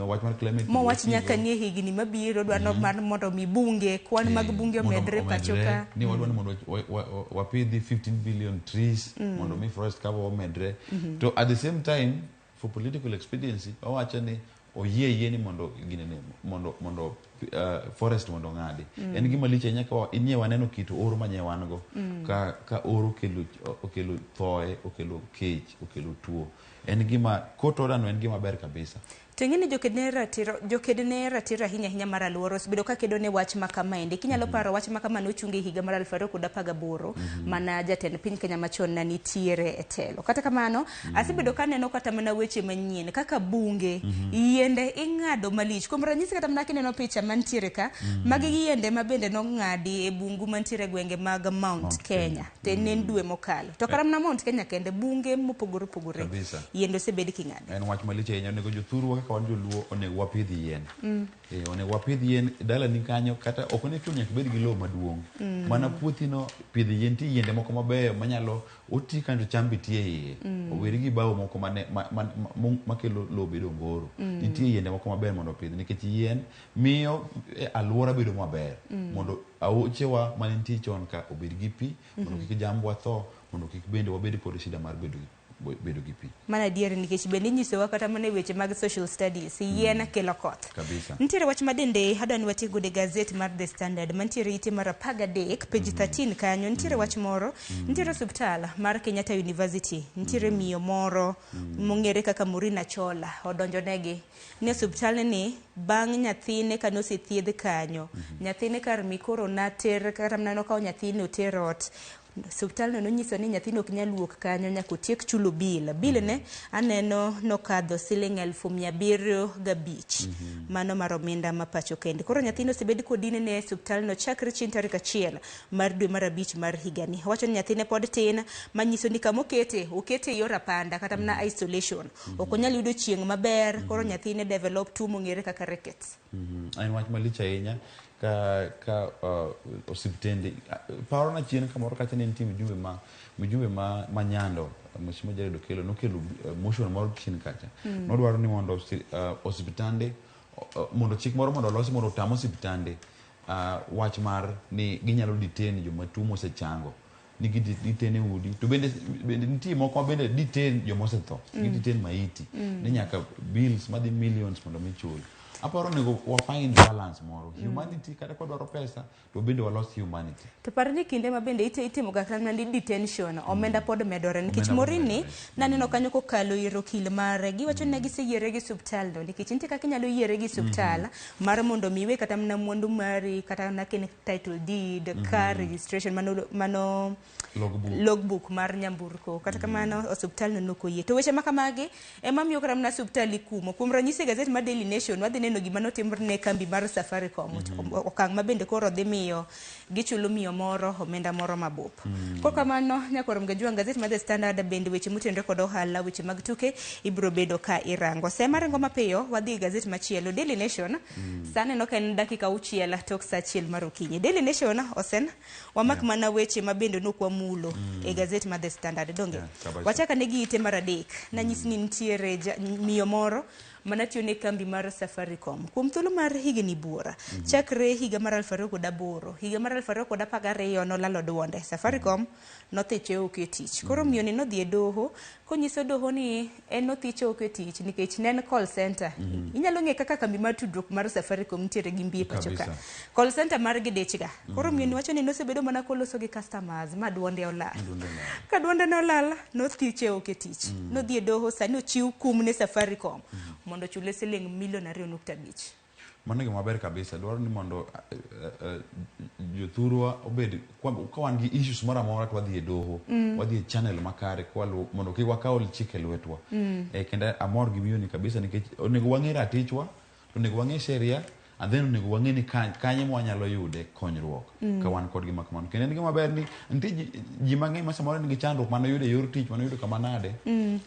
Speaker 24: wach mar climate change
Speaker 2: Mowach nyaka ni e higni mabiro dwaro mar mondo mi bunge kwan mag bunge omedre pacho ka.
Speaker 24: Ni wadwaro ni mondo wapidhi 15 billion trees mondo mi forest cover omedre to at the same time for political expediency wawacho ni oyie yie ni mondo ginene mondo forest mondo ong'adi. En gima lich ahinya ka nye waneno kit oro manye wan go ka oro okelo thoe, okelo kech, okelo tuo. En gima court order no en gima ber kabisa.
Speaker 2: To ing'e ni joked ne ratiro ahinya ahinya mar alwora osebedo ka kedo ne wach ma kamaendi. Kinyalo paro wach ma kama nochung e higa mar 2018 mana jatend piny Kenya machon ne nitiere e telo. Kata kamano, asebedo kaneno kata mana weche manyien kaka bunge, yiende ing'ado malich. Kuom ranyisi kata mana kineno picha mantiere ka, magi yiende ma bende nong'adi e bungu mantiere e gwenge mag Mount Kenya. To ne en dwe mokalo. To kata mana Mount Kenya kende, bunge mopogore opogore, yiende osebed king'ado.
Speaker 24: En wach malich ahinya. Onego jothurwa kaka wan joluo onego wapidh yien. Onego wapidh yien dalani kanyo kata ok onego nyaka ibed gi lowo maduong'. Mana puothino pidh yien nitie yiende moko mabeyo manyalo oti kanyo to cham be ti e iye. Oweri gi bao moko makelo lowo bedo ngoro. Nitie yiende moko maber mondo opidh nikech yien miyo alwora bedo maber. Mondo aochewa mane nitie chon ka obed gi pi, mondo kik jambwa tho, mondo kik bende wabed kod shida mar bedo gi pi.
Speaker 2: Mana adier nikech bende inyisowa kata mana e weche mag social studies, yien kelo koth.
Speaker 24: Kabisa.
Speaker 2: Nitiere wach ma bende adwa ni wati godo e gazet mar The Standard mantiere ite mar 13 page 13 kanyo nitiere wach moro nitiere osiptal mar Kenyatta University nitiere miyo moro mong'ere kaka Maureen Achola odonjonegi ni osiptal ni bang' nyathine kane osethiedh kanyo nyathine kar mikoro nater kata mana nokawo nyathine oter ot osiptal no nonyiso ni nyathino ok nyal wuok kanyo nyaka otiek chulo bill. Bill ne aneno nokadho siling 705,000 mano mar omenda ma pacho kende. Koro nyathino osebed kodine ne osiptal no chakre chieng' tarik 1 mar dwe mar 5 mar higani. Owacho ni nyathine pod tin manyiso ni kamokete okete e yor apanda kata mana isolation. Ok onyal yudo chieng' maber koro nyathine develop tuo mong'ere kaka rickets.
Speaker 24: En wach malich ahinya ka osiptende parona chien kamoro kacha ne nitie mjumbe ma Nyando Mheshimiwa Jared Okello nokelo motion moro chien kacha. Nodwaro ni mondo osiptande mondo chik moro mondo olosi mondo otam osiptande wach mar ni ginyalo detain joma tuo mosechango ni gidetain e udi to bende nitie moko ma bende detain joma osetho gidetain maiti ni nyaka bills madhi millions mondo mi chul. Aparo onego wa find balance moro. Humanity kata kwa dwaro pesa to bende walos humanity.
Speaker 2: To par ni kinde ma bende itimo ga kata mana detention omenda pod medore nikech Maureen ni naneno kanyo kokalo ir okil mare giwacho ni ne giseyiere gi osiptal no nikech nitie kaka inyalo yiere gi osiptal mar mondo mi iwe kata mana mwandu mari kata mana ka en title deed, car registration mano logbook mar nyamburko. Kata kamano osiptal no nok oyie. To weche ma kamagi ema miyo kata mana osiptal ikumo. Kuom ranyisi e gazet mar Daily Nation wadhi neno gima notimre ne kambi mar Safaricom. Okang' ma bende koro dhi miyo gichulo miyo moro omenda moro mabup. Kok kamano nyakwar Mgajwang', gazet mar The Standard bende weche motenore kod ohala, weche mag tuke ibiro bedo ka irango. Sema ringo mapiyo wadhi e gazet machielo Daily Nation. Sa neno ka en dakika 6 tok sa 1 mar okinyi. Daily Nation osen wamak mana weche ma bende nok wamulo e gazet mar The Standard donge.
Speaker 24: Kabisa.
Speaker 2: Wachak ane gi ite mar 3. Nanyisi ni nitiere miyo moro manatiyo ne kambi mar Safaricom kuom thuolo mar higni buora. Chakre higa mar 2008, higa mar 2012 nolalo duonde. Safaricom nothiche oko e tich. Koro miyo ni nodhi e doho konyiso doho ni en nothiche oko e tich nikech ne en call center. Inyalo ng'e kaka kambi mar tudruok mar Safaricom nitiere gi mbi e pacho ka. Call center mar gi dich ga. Koro miyo ni wacho ni nosebedo mana koloso gi customers ma duonde olal. Ka duonde nolal, nothiche oko e tich. Nodhi e doho sani ochiw kum ne Safaricom mondo ochule siling milion 2.5.
Speaker 24: Mano gima ber kabisa. Dwaro ni mondo jothurwa obed ka wan gi issues moro amora to wadhi e doho, wadhi e channel makare kwaluwo mondo kik wakaw chik e lwetwa. Kendo amor gi miyo ni kabisa nikech onego wang'e ratichwa, onego wang'e sheria, and then onego wang'e ni kanye mwanyalo yude konyruok ka wan kod gima kamano. Kendo en gima ber ni nitie ji mang'eny ma samoro nigi chandruok manoyudo e yor tich, manoyudo kama nade,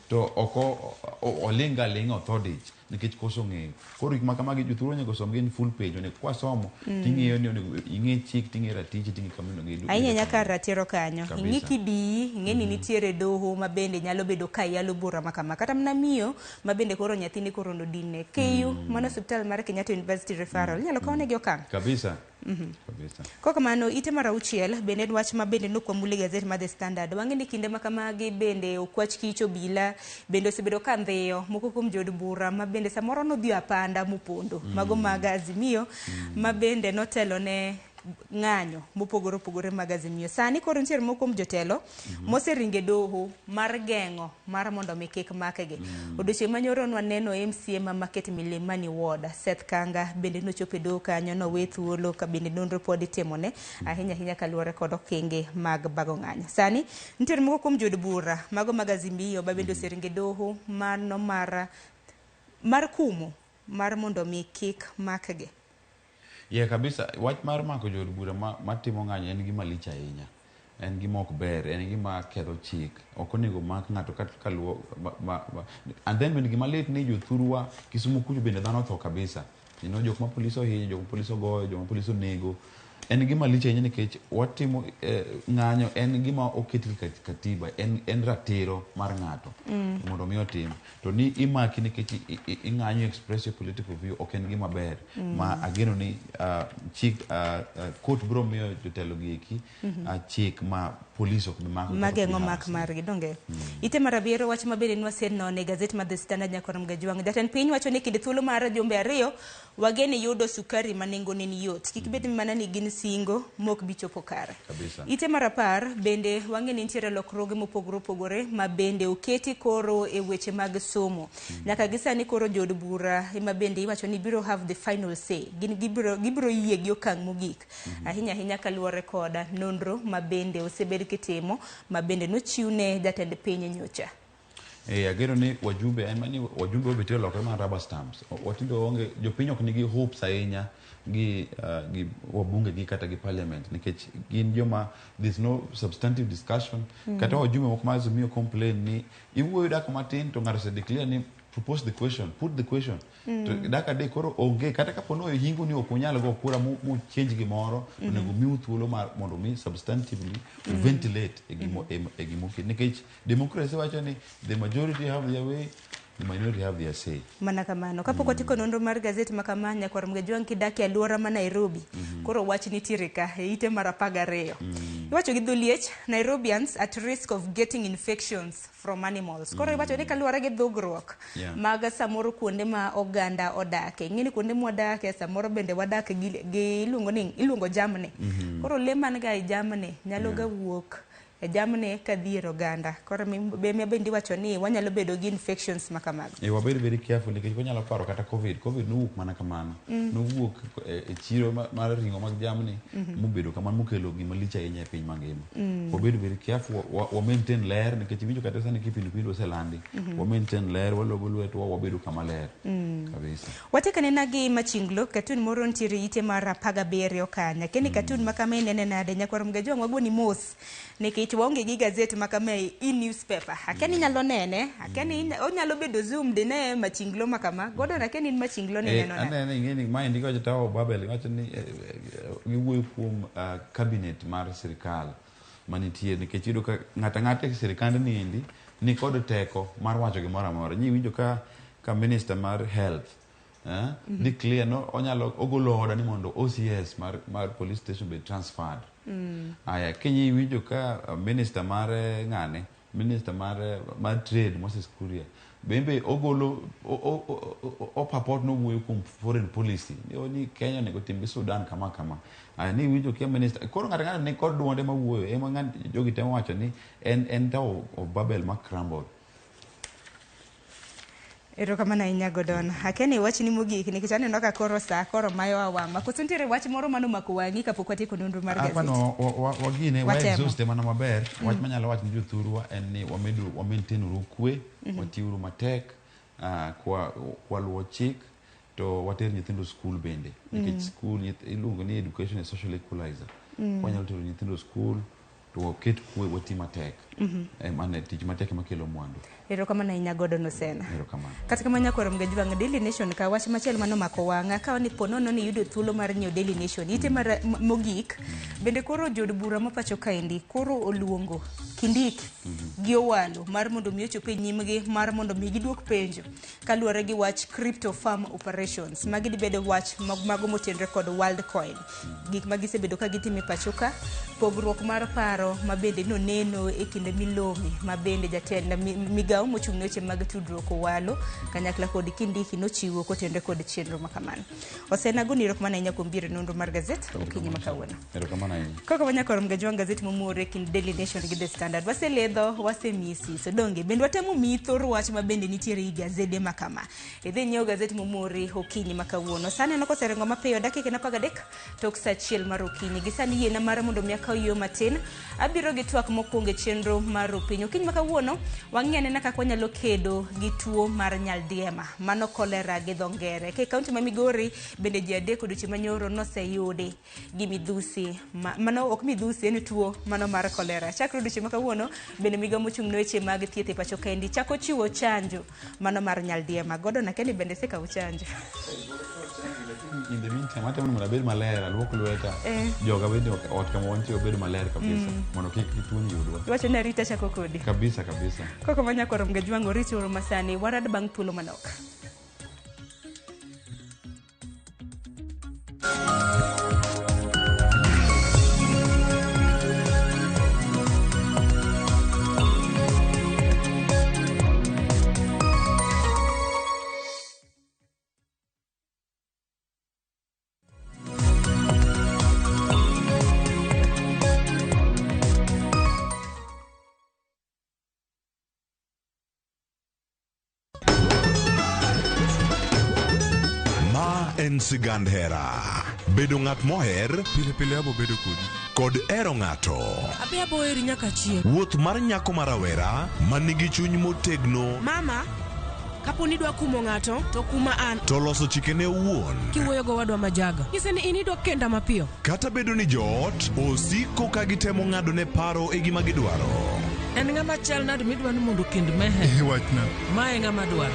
Speaker 24: to ok oling' ga aling'a otho dich nikech koso ng'eyo. Koro gik ma kamagi jothurwa onego som gin full page, onego kwasomo ting'eyo ni onego ing'e chik, ting'e ratichi, ting'e kama onego iyud.
Speaker 2: Ahinya nyaka ratiro kanyo.
Speaker 24: Kabisa.
Speaker 2: Ing'i kidiyi, ing'e ni nitiere doho ma bende nyalo bedo ka yalo bura ma kama. Kata mana miyo ma bende koro nyathini koro nodinne. KU, mano osiptal mar Kenyatta University Referral. Inyalo kawnegi okang'.
Speaker 24: Kabisa. Kabisa.
Speaker 2: Kok kamano, ite mar 6 bende en wach ma bende nokwamule gazet mar The Standard. Wang'e ni kinde ma kamagi bende okwach kich obila bende osebedo ka ndhiyo moko kuom jood bura ma bende samoro nodhi apanda mopondo. Mago mag Azimio ma bende notelo ne ng'anyo mopogore opogore mag Azimio. Sani koro nitiere moko kuom jotelo moseringe doho mar geng'o mar mondo mi kik makgi. Odiochieng' manyoro nwaneno MCA ma Market Milimani Ward, Seth Kanga bende nochopo e doho kanyo nowe thuolo ka bende nonro pod itimone ahinya ahinya kaluwore kod okenge mag bago ng'anyo. Sani nitiere moko kuom jood bura mago mag Azimio ma bende oseringe doho mano mar kumo mar mondo mi kik makgi.
Speaker 24: Yeah, kabisa. Wach mar mako jood bura matimo ng'anyo en gima lich ahinya. En gima ok ber, en gima ketho chik. Ok onego mak ng'ato kaluwo and then bende gima lit ni jothurwa Kisumu kucho bende dhano otho kabisa. You know, jok ma polis ohinyo, jok ma polis ogoyo, jok ma polis onego. En gima lich ahinya nikech watimo ng'anyo en gima oket e katiba, en ratiro mar ng'ato mondo mi otim. To ni imaki nikech ing'anyo express your political view ok en gima ber. Ma ageno ni chik court biro miyo jotelo gi eki chik ma polis ok bi mako.
Speaker 2: Mageng'o mak margi donge. Ite mar 7 wach ma bende nwasenone e gazet mar The Standard nyakwar Mgajwang'. Jatend piny wacho ni kinde thuolo mar jumbe 2 wageni yudo sukari ma nengone ni yot. Kik bed mana ni gin singo mok bi chopo kare.
Speaker 24: Kabisa.
Speaker 2: Ite mar 10 bende wang'e ni nitiere lokruoge mopogore opogore ma bende oketi koro e weche mag somo. Nyaka gi sani koro jood bura ema bende iwacho ni biro have the final say. Gin gibiro yie gi okang' mogik. Ahinya ahinya kaluwore kod nonro ma bende osebed kitimo ma bende nochiwne jatend piny nyocha.
Speaker 24: Ageno ni wajumbe en mani wajumbe obet lokore mana rubber stamps. Watindo onge jopiny ok nigi hopes ahinya gi wabunge gi kata gi parliament nikech gin joma there's no substantive discussion. Kata wajumbe moko ma Azimio complain ni iwuoyo dakika matin to ng'ato ose declare ni propose the question, put the question. To dakika 3 koro onge kata kapo ni ohingo ni ok unyal go kura mu change gimoro, onego miu thuolo mar mondo mi substantively ventilate e gimo e gimo nikech democracy wacho ni the majority have their way, the minority have their say.
Speaker 2: Mana kamano. Kapok watieko nonro mar gazet ma kama nyakwar Mgajwang' kidak e alwora ma Nairobi. Koro wach nitiere ka e ite mar 12. Iwacho gi dholiech, Nairobians at risk of getting infections from animals. Koro iwacho ni kaluwore gi dhugruok mag samoro kuonde ma oganda odake. Ing'e ni kuonde mwadake samoro bende wadak gi iluongo ni iluongo jamni. Koro le man ga e jamni nyalo ga wuok e jamni kadhi ir oganda. Koro be bende iwacho ni wanyalo bedo gi infections ma kamago.
Speaker 24: E wabed very careful nikech wanyalo paro kata COVID. COVID nowuok mana kamano. Nowuok e chiro mar ring'o mag jamni mobedo kamano mokelo gima lich ahinya e piny mangima. Wabed very careful, wa maintain ler nikech iwinjo kata sani kipindupindu oselandi. Wa maintain ler, walogo lwetwa, wabedo kama ler. Kabisa.
Speaker 2: Watieko nena gi Machinglo, katun moro nitiere ite mar 17 kanyo. Keni katun ma kama inene nade nyakwar Mgajwang' wagoni mos nikech waonge gi gazet ma kama e newspaper. Akia ni inyalo nene, akia ni onyalo bedo zoom dine Machinglo ma kama. Gordon akia ni in Machinglo ni neno nade.
Speaker 24: Anene ing'eni maendi kiwacho Tower of Babel iwacho ni giwuoyo kuom cabinet mar sirikal manitie nikech iyudo ka ng'ato ang'ata e sirikand ni endi ni kod teko mar wacho gimoro amora. Nyi winjo ka minister mar health declare no onyalo ogolo order ni mondo OCS mar police station bed transferred. Aya, kinyi iwinjo ka minister mar ng'ane, minister mar trade Moses Kuria bende ogolo o purport nowuoyo kuom foreign policy ni Kenya onego tim gi Sudan kama kama. Aya, ni iwinjo kia minister koro ng'ato ng'ato ni kod duonde mawuoyo ema jogi temo wacho ni en Tower of Babel ma crumble.
Speaker 2: Erokamano ahinya Gordon. Akia ni wachni mogik nikech aneno ka koro saa koro mayowa wang'wa. Koso nitiere wach moro manomako wang'i kapok watieko nonro mar gazet?
Speaker 24: Apano wagine wa
Speaker 2: Watemo.
Speaker 24: exhaust mana maber. Wach manyalo wacho ne jothurwa en ni wamedu wa maintain uru kwe, watiuru matek kwa luwo chik to water nyithindo skul bende nikech skul iluongo ni education is social equalizer. Wanyalo tero nyithindo skul to waket kwe, wati matek. Mano tich matek ema kelo mwandu.
Speaker 2: Erokamano ahinya Gordon Osena.
Speaker 24: Erokamano.
Speaker 2: Kata kamano nyakwar Mgajwang' Daily Nation ka wach machielo manomako wang'a kawa ni ponono ni iyudo thuolo mar nyiewo Daily Nation ite mar mogik bende koro jood bura ma pacho kaendi koro oluongo Kindiki gi Owalo mar mondo mi ochop e nyimgi mar mondo mi giduok penjo kaluwore gi wach crypto farm operations. Magi dibedo wach mago motenore kod Worldcoin, gik ma gisebedo ka gitimo e pacho ka, pogruok mar paro ma bende noneno e kinde milome ma bende jatend migawo mochung' ne weche mag tudruok Owalo kanyakla kod Kindiki nochiwo kotenore kod chenro ma kamano. Osena goni erokamano ahinya kuom biro e nonro mar gazet okinyi ma kawuono.
Speaker 24: Erokamano ahinya.
Speaker 2: Kaka wanyakoro Mgajwang' gazet momore kind Daily Nation gi The Standard. Waseledho, wasemiyi siso. Donge, bende watemo miyi thor wach ma bende nitiere ei gazede ma kama. Idhi nyiew gazet momori okinyi ma kawuono. Sa neno koseringo mapiyo dakika 13 tok sa 1 mar okinyi. Gi sani yiena mar mondo mi akaw yueyo matin. Abiro gi twak mokwongo e chenro mar opiny. Okinyi ma kawuono, wang'i anena kaka wanyalo kedo gi tuo mar nyaldiema. Mano kolera gi dho ngere. Ka e kaunti ma Migori, bende ji 3 odiochieng' manyoro noseyudi gi midhusi. Mano ok midhusi, en tuo mano mar kolera. Chakre odiochieng' ma kawuono, bende migawo mochung' ne weche mag thieth e pacho kaendi chako chiwo chanjo mano mar nyaldiema. Gordon akia bende isekawo chanjo.
Speaker 24: In the meantime, atemo ni mondo abed maler, aluok lweta. Joga bende ot kama wantie obed maler kabisa mondo kik tuoni yudwa.
Speaker 2: Iwacho ni arita chako kodi.
Speaker 24: Kabisa kabisa.
Speaker 2: Koko manyakwar Mgajwang' orit uru masani, warad bang' thuolo manok.
Speaker 18: Ma en sigand hera. Bedo ng'at moher
Speaker 4: Pile pile abo bedo kodi.
Speaker 18: Kod hero ng'ato.
Speaker 5: Abi abo heri nyaka chieng'.
Speaker 18: Wuoth mar nyako ma rawera ma nigi chuny motegno
Speaker 5: Mama, kapo ni idwa kumo ng'ato, to kuma an.
Speaker 18: To loso chikene owuon.
Speaker 5: Kiwuoyo gowadwa majaga. Nyise ni in idwa kenda mapiyo.
Speaker 18: Kata bedo ni joot osiko ka gitemo ng'adone paro e gima gidwaro.
Speaker 5: En ng'ama chal nade midwa ni mondo okend Meher?
Speaker 4: Wachna.
Speaker 5: Ma e ng'ama dwaro.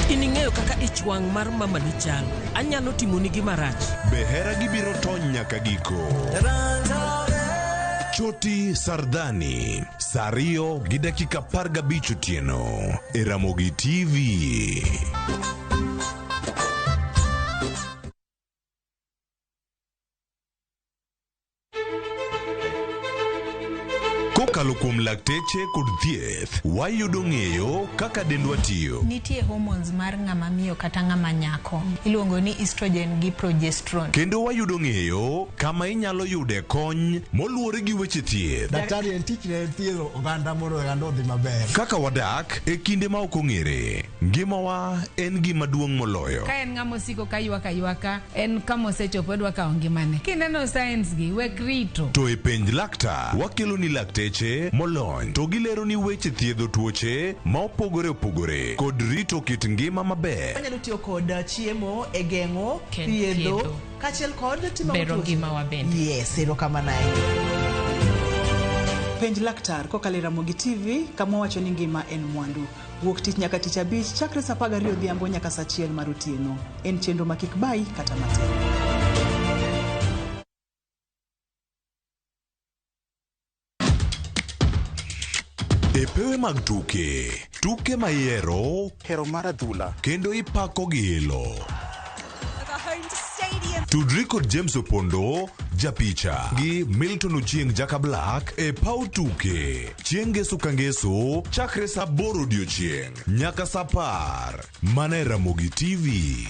Speaker 5: In ing'eyo kaka ich wang' mar mamani chal. Anyalo timoni gima rach.
Speaker 18: Be hera gibiro tony nyaka giko? Choti Sardani, sa 2:15 otieno e Ramogi TV. Kokalo Kokalo kuom lakteche kod thieth, wayudo ng'eyo kaka dendwa tiyo.
Speaker 4: Nitie hormones mar ng'ama miyo kata ng'ama nyako iluongo ni estrogen gi progesterone.
Speaker 18: Kendo wayudo ng'eyo kama inyalo yude kony moluwore gi weche thieth.
Speaker 8: Daktari en tich ne thiedho oganda mondo oganda odhi maber.
Speaker 18: Kaka wadak e kinde ma ok ong'ere, ngimawa en gima duong' moloyo.
Speaker 9: Ka en ng'ama osiko ka ywak aywaka, en kama osechopo odwa kawo ngimane. Kineno signs gi, wek rito.
Speaker 18: To e penj laktar, wakelo ni lakteche molony to gilero ni weche thiedho tuoche ma opogore opogore kod rito kit ngima maber.
Speaker 22: Wanyalo tiyo kod chiemo e geng'o, thiedho,
Speaker 7: thiedho.
Speaker 22: kaachiel kod timo
Speaker 7: Bero
Speaker 22: tuoche.
Speaker 7: ngimawa bende.
Speaker 22: Yes, erokamano ahinya.
Speaker 10: Penj laktar kokalo e Ramogi TV kama wacho ni ngima en mwandu. Wuok tich nyaka tich abich chakre saa 12 odhiambo nyaka saa 1 mar otieno. En chenro ma kik bayi kata matin.
Speaker 18: E pewe mag tuke, tuke ma ihero,
Speaker 11: hero mar adhula,
Speaker 18: kendo ipako gi ilo. Tudri kod James Opondo, japicha, gi Milton Ochieng Jaka Black e paw tuke. Chieng' ngeso ka ngeso, chakre saa 8 odiochieng' nyaka saa 10. Mana e Ramogi TV.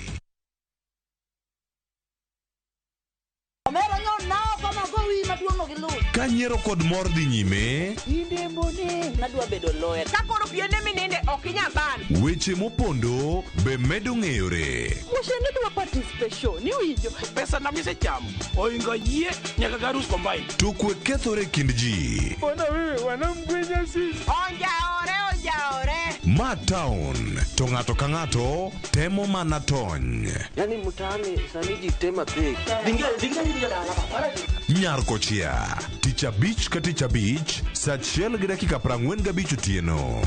Speaker 25: Omera nyo nao kama gowi maduong' ok iluw.
Speaker 18: Ka nyiero kod mor dhi nyime,
Speaker 25: Nadwa bedo lawyer.
Speaker 7: Ka koro piende mininde ok inyal ban.
Speaker 18: weche mopondo be medo ng'eyore.
Speaker 25: Wuoche dwa participation, iwinjo.
Speaker 26: Pesa na misechamo oingo yie nyaka garus combine.
Speaker 18: To kwe kethore e kind ji.
Speaker 26: Bwana wewe wanamgwenya sisi.
Speaker 7: Onjaore, onjaore.
Speaker 18: Ma town to ng'ato ka ng'ato temo mana tony.
Speaker 27: Yaani mtaani sani ji tema pek.
Speaker 18: Nyar kochia tich abich ka tich abich saa 1:45 otieno.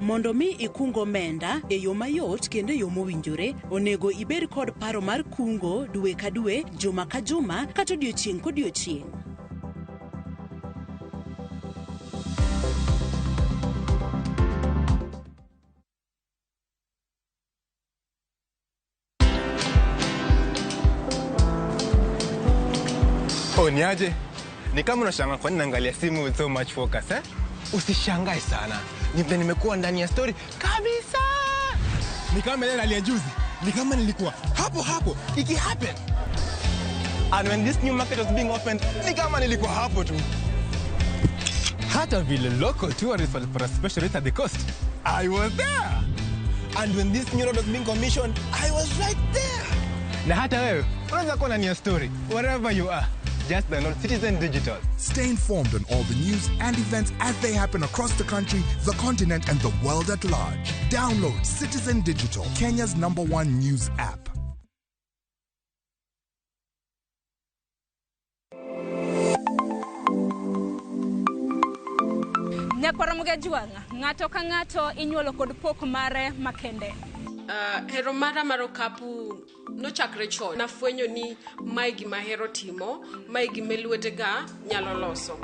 Speaker 28: Mondo mi ikung omenda e yo mayot kendo e yo mowinjore, onego ibed kod paro mar kungo dwe ka dwe, juma ka juma, kata odiochieng' kodiochieng'.
Speaker 29: Oh, niaje? Ni kama unashangaa kwa nini naangalia simu with so much focus, eh? Usishangae sana. Ni vile nimekuwa ndani ya story kabisa. Ni kama ile rally ya juzi. Ni kama nilikuwa hapo hapo iki happen. And when this new market was being opened, ni kama nilikuwa hapo tu. Hata vile local tourists walipata special rate at the coast. I was there. And when this new road was being commissioned, I was right there. Na hata wewe unaweza kuwa ndani ya story wherever you are. Just download Citizen Digital.
Speaker 30: Stay informed on all the news and events as they happen across the country, the continent, and the world at large. Download Citizen Digital, Kenya's #1 news app.
Speaker 2: Nyakwara Mugajwang', ng'ato ka ng'ato inyuolo kod pok mare makende.
Speaker 31: Hero mara mar okapu nochakre chon. Nafwenyo ni mae gima ahero timo, mae gima lwetega nyalo loso.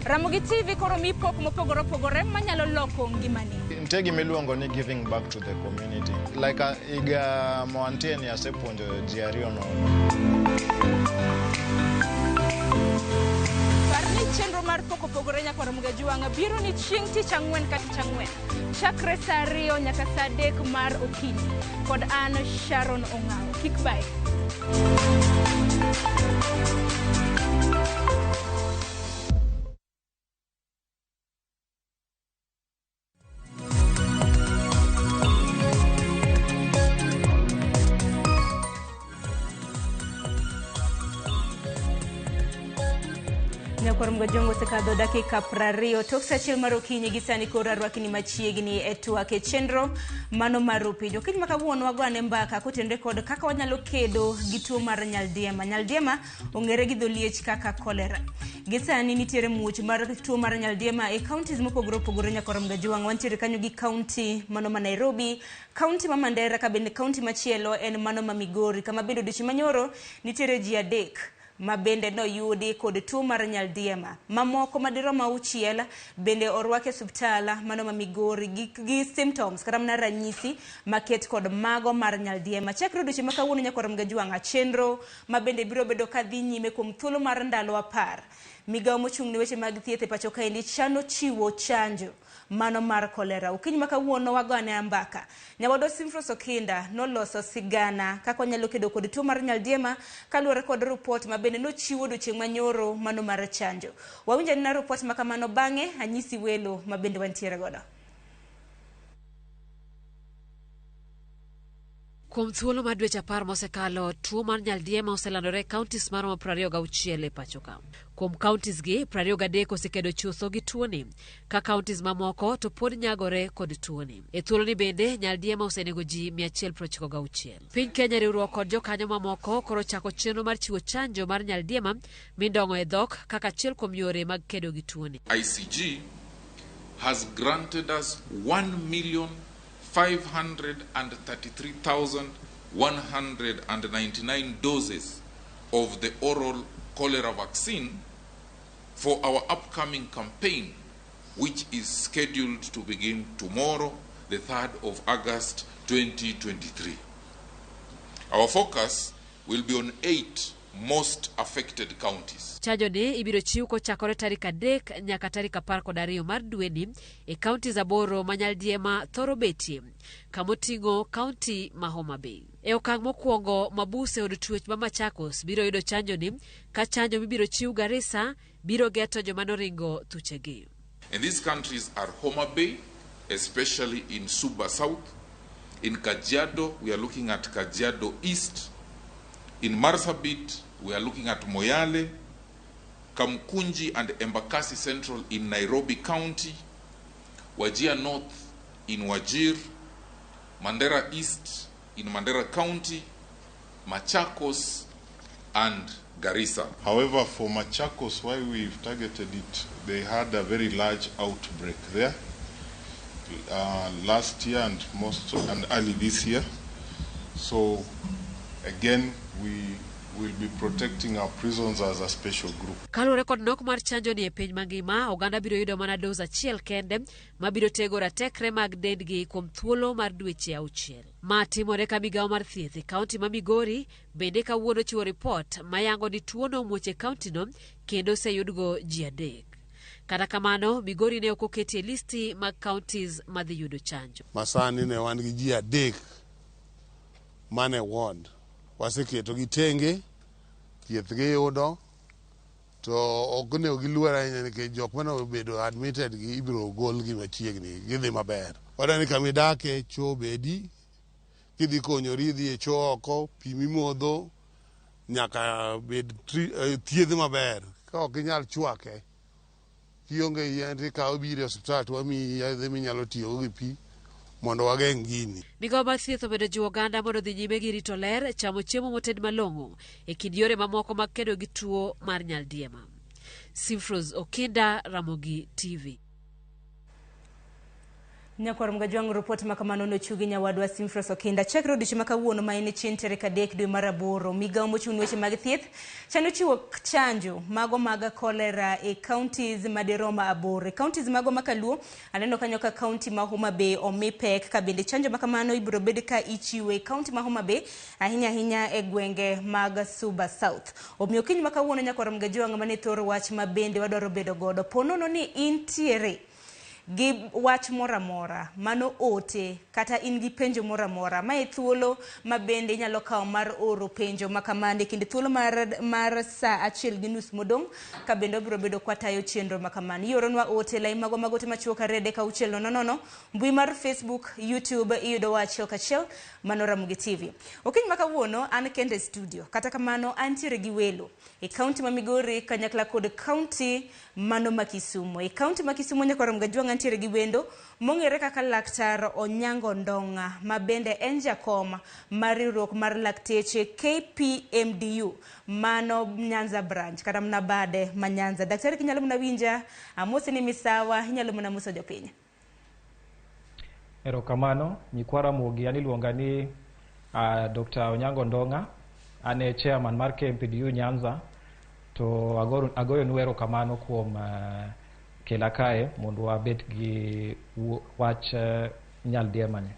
Speaker 2: Ramogi TV koro mi pok mopogore opogore manyalo loko ngimani.
Speaker 32: Nitie gima iluongo ni giving back to the community. Like higa ma wantie ni asepuonjo ji ariyo nono.
Speaker 2: Par ni chenro mar pok opogore nyakwara Mugajwang' biro ni chieng' tich ang'wen ka tich ang'wen. Chakre saa 2 nyaka saa 3 mar okinyi. Kod an Sharon Ong'awo. Kik bayi. Nyakwar Mugajwang' osekadho dakika 20 tok saa 1 mar okinyi gi sani koro arwakni machiegni e twak e chenro mano mar Opija. Okinyi ma kawuono wago ane mbaka kotenore kod kaka wanyalo kedo gi tuo mar nyaldiema. Nyaldiema ong'ere gi dho liech kaka cholera. Gi sani nitiere muoch mar tuo mar nyaldiema e counties mopogore opogore nyakwar Mugajwang'. Wantiere kanyo gi county mano ma Nairobi, county ma Mandera ka bende county machielo en mano ma Migori, kama bende odiochieng' manyoro nitiere ji 3 ma bende noyudi kod tuo mar nyaldiema. Mamoko madirom 6 bende orwak e osiptal mano ma Migori gi symptoms kata mana ranyisi maket kod mago mar nyaldiema. Chakre odiochieng' ma kawuono nyaka rom gajwang'a chenro ma bende biro bedo ka dhi nyime kuom thuolo mar ndalo 10. Migawo mochung' ne weche mag thieth e pacho kaendi chano chiwo chanjo mano mar kolera. Okinyi ma kawuono wagone mbaka. Nyawadwa Simfros Okinda noloso sigana kaka wanyalo kedo kod tuo mar nyaldiema kaluwore kod ripot ma bende nochiwo odiochieng' manyoro mano mar chanjo. Wawinjo anena ripot ma kamano, bang'e anyisi welo ma bende wantiere godo.
Speaker 1: Kuom thuolo mar dweche 10 mosekalo, tuo mar nyaldiema oselandore e counties maromo 26 e pacho ka. Kuom counties gi, 23 osekedo chutho gi tuoni, ka counties mamoko to pod nyagore kod tuoni. E thuoloni bende, nyaldiema osenego ji 196. Piny Kenya, riwruok kod jokanyo mamoko koro chako chenro mar chiwo chanjo mar nyaldiema mindong'o e dhok kaka achiel kuom yore mag kedo gi tuoni.
Speaker 3: ICG has granted us 1,533,199 doses of the oral cholera vaccine for our upcoming campaign, which is scheduled to begin tomorrow, the 3rd of August 2023. Our focus will be on 8 most affected counties.
Speaker 1: Chanjo ni ibiro chiw kochakore tarik 3 nyaka tarik 12 mar dweni e counties 8 ma nyaldiema thoro betie, kamoting'o county ma Homa Bay. E okang' mokwongo, mabuse od twech ma Machakos biro yudo chanjo ni, ka chanjo mibiro chiw Garissa biro geto joma noringo thuchegi.
Speaker 3: And these countries are Homa Bay, especially in Suba South. In Kajiado, we are looking at Kajiado East. In Marsabit, we are looking at Moyale, Kamkunji and Embakasi Central in Nairobi County, Wajir North in Wajir, Mandera East in Mandera County, Machakos and Garissa.
Speaker 6: However, for Machakos, why we've targeted it, they had a very large outbreak there last year and and early this year. So again, we will be protecting our prisons as a special group.
Speaker 1: Kaluwore kod nok mar chanjo ni e piny mangima, oganda biro yudo mana dos achiel kende mabiro tego ratekre mag dendgi kuom thuolo mar dweche 6. Ma timore ka migawo mar thieth e kaunti ma Migori bende kawuono chiwo ripot mayango ni tuono omuoch e kauntino kendo oseyudgo ji 3. Kata kamano, Migori ne ok oketi e listi mag counties madhi yudo chanjo.
Speaker 12: Masani ne wan gi ji 3 mane ward. Waseketo gi tenge, thieth giyudo, to ok onego giluor ahinya nikech jok mane obedo admitted gi ibiro gol gi machiegni, gidhi maber. Wadwa ni kama idake choo bedi, kidhi konyori idhi e choo oko, pi mimodho nyaka bed thiedh maber. Ka ok inyal chwake, kionge yien tikawo biro e osiptal to wamiyi yedhe minyalo tiyogo gi pi mondo wageng' gini.
Speaker 1: Migawo mar thieth omedo jiwo oganda mondo odhi nyime gi rito ler, chamo chiemo moted malong'o e kind yore mamoko mag kedo gi tuo mar nyaldiema. Simfros Okinda, Ramogi TV.
Speaker 2: Nyakwar Mgajwang', ripot ma kamano nochiw gi nyawadwa Simfros Okinda. Chakre odiochieng' ma kawuono ma en chieng' tarik 3 dwe mar 8, migawo mochung' ne weche mag thieth chano chiwo chanjo mago mag kolera e counties madirom 8. E counties mago makaluo, aneno kanyo ka county ma Homa Bay omi pek, ka bende chanjo ma kamano ibiro bed ka ichiwo e county ma Homa Bay, ahinya ahinya e gwenge mag Suba South. Omiyo okinyi ma kawuono nyakwar Mgajwang' mane thor wach ma bende wadwaro bedo godo. Po nono ni intiere gi wach moro amora, mano ote, kata in gi penjo moro amora, mae thuolo ma bende inyalo kawo mar oro penjo ma kamano e kind thuolo mar saa 1:30 modong', ka bende wabiro bedo kwatayo chenro ma kamano. Ioronwa ote lai magwa mag ote machuok 2 3 6 0 0, mbui mar Facebook, YouTube iyudowa achiel kachiel, mano Ramogi TV. Okinyi ma kawuono an kende e studio, kata kamano antiere gi welo e kaunti ma Migori kanyakla kod kaunti mano ma Kisumu. E kaunti ma Kisumu nyakwar Mgajwang' antiere gi wendo mong'ere kaka Laktar Onyango Ndong'a, ma bende en jakom mar riwruok mar lakteche KPMDU mano Nyanza branch kata mana bade ma Nyanza. Daktari, kinyalo mana winja, amosi ni misawa, inyalo mana moso jopiny.
Speaker 13: Erokamano, nyikwa Ramogi, an iluonga ni Dr. Onyango Ndong'a, an e chairman mar KMPDU Nyanza. To agoyonu erokamano kuom kela kae mondo wabed gi wach nyaldiema ni.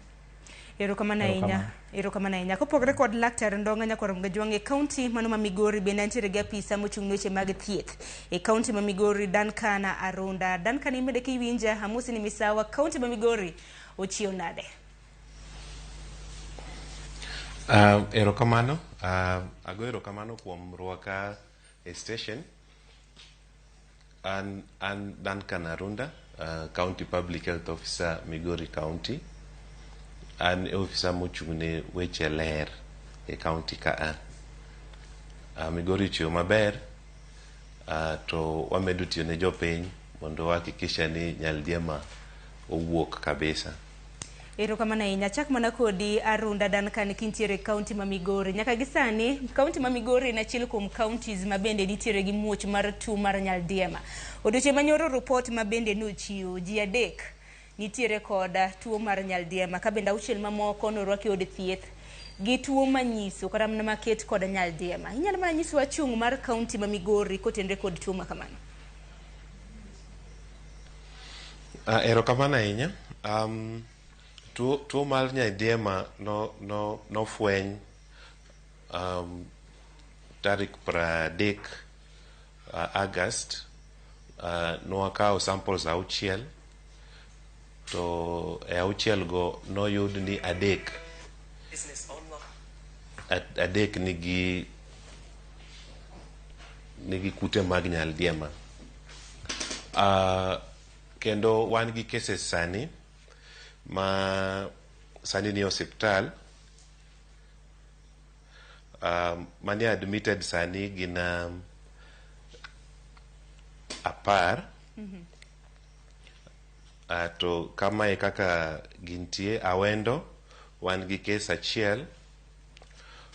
Speaker 2: Erokamano ahinya. Erokamano ahinya. Kopogore kod Laktar Ndonga Nyakwar Mgajwang' e kaunti mano ma Migori bende nitiere gi apisa mochung' ne weche mag thieth e kaunti ma Migori, Duncan Arunda. Duncan, imede kiwinja, amosi ni misawa. Kaunti ma Migori ochiew nade?
Speaker 4: Erokamano. Ago erokamano kuom rwaka e station. An Duncan Arunda, County Public Health Officer, Migori County. An e ofisa mochung' ne weche ler e county ka. Migori ochiew maber, to wamedo tiyo ne jopiny mondo wahakikisha ni nyaldiema owuok kabisa.
Speaker 2: Erokamano ahinya. Chak mana kodi, Arunda Duncan, kintiere e kaunti ma Migori. Nyaka gi sani, kaunti ma Migori en achiel kuom counties ma bende nitiere gi muoch mar tuo mar nyaldiema. Odiochieng' manyoro report ma bende nochiwo ji 3 nitiere kod tuo mar nyaldiema, ka bende 6 mamoko norwaki e od thieth gi tuo manyiso kata mana maket kod nyaldiema. Inyalo mana nyisowa chung' mar kaunti ma Migori kotenore kod tuo ma kamano?
Speaker 4: Erokamano ahinya. Tuo mar nyaldiema nofweny tarik 30 August. Nwakawo samples 6, to e 6 go noyud ni 3 nigi kute mag nyaldiema. Kendo wan gi cases sani ma sani ni osiptal, manie admitted sani gin 10. To kamae kaka gintie: Awendo wan gi case 1,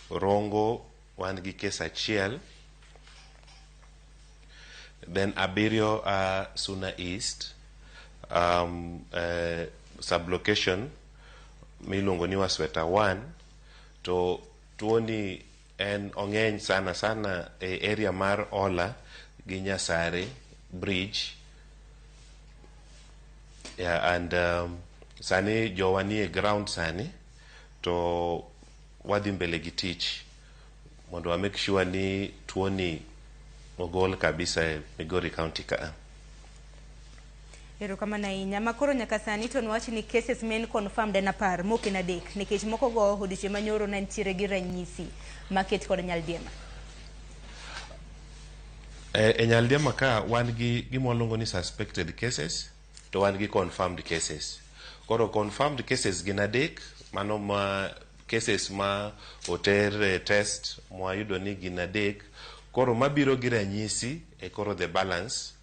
Speaker 4: Rongo wan gi case 1, then 7 Suna East, sublocation miluongo ni Wasweta 1. To tuoni en ong'eny sana sana e area mar Ola gi Nyasare Bridge. Yeah, and sani jowa nie ground sani, to wadhi mbele gi tich mondo wa make sure ni tuoni ogol kabisa e Migori County ka.
Speaker 2: Erokamano ahinya. Ma koro nyaka sani to nwach ni cases men confirmed en 10, mok en 3, nikech moko go odiochieng' manyoro ne nitiere gi ranyisi maket kod nyaldiema.
Speaker 4: E nyaldiema ka wan gi gima waluongo ni suspected cases, to wan gi confirmed cases. Koro confirmed cases gin 3, mano ma cases ma oter e test mwayudo ni gin 3. Koro mabiro gi ranyisi e koro the balance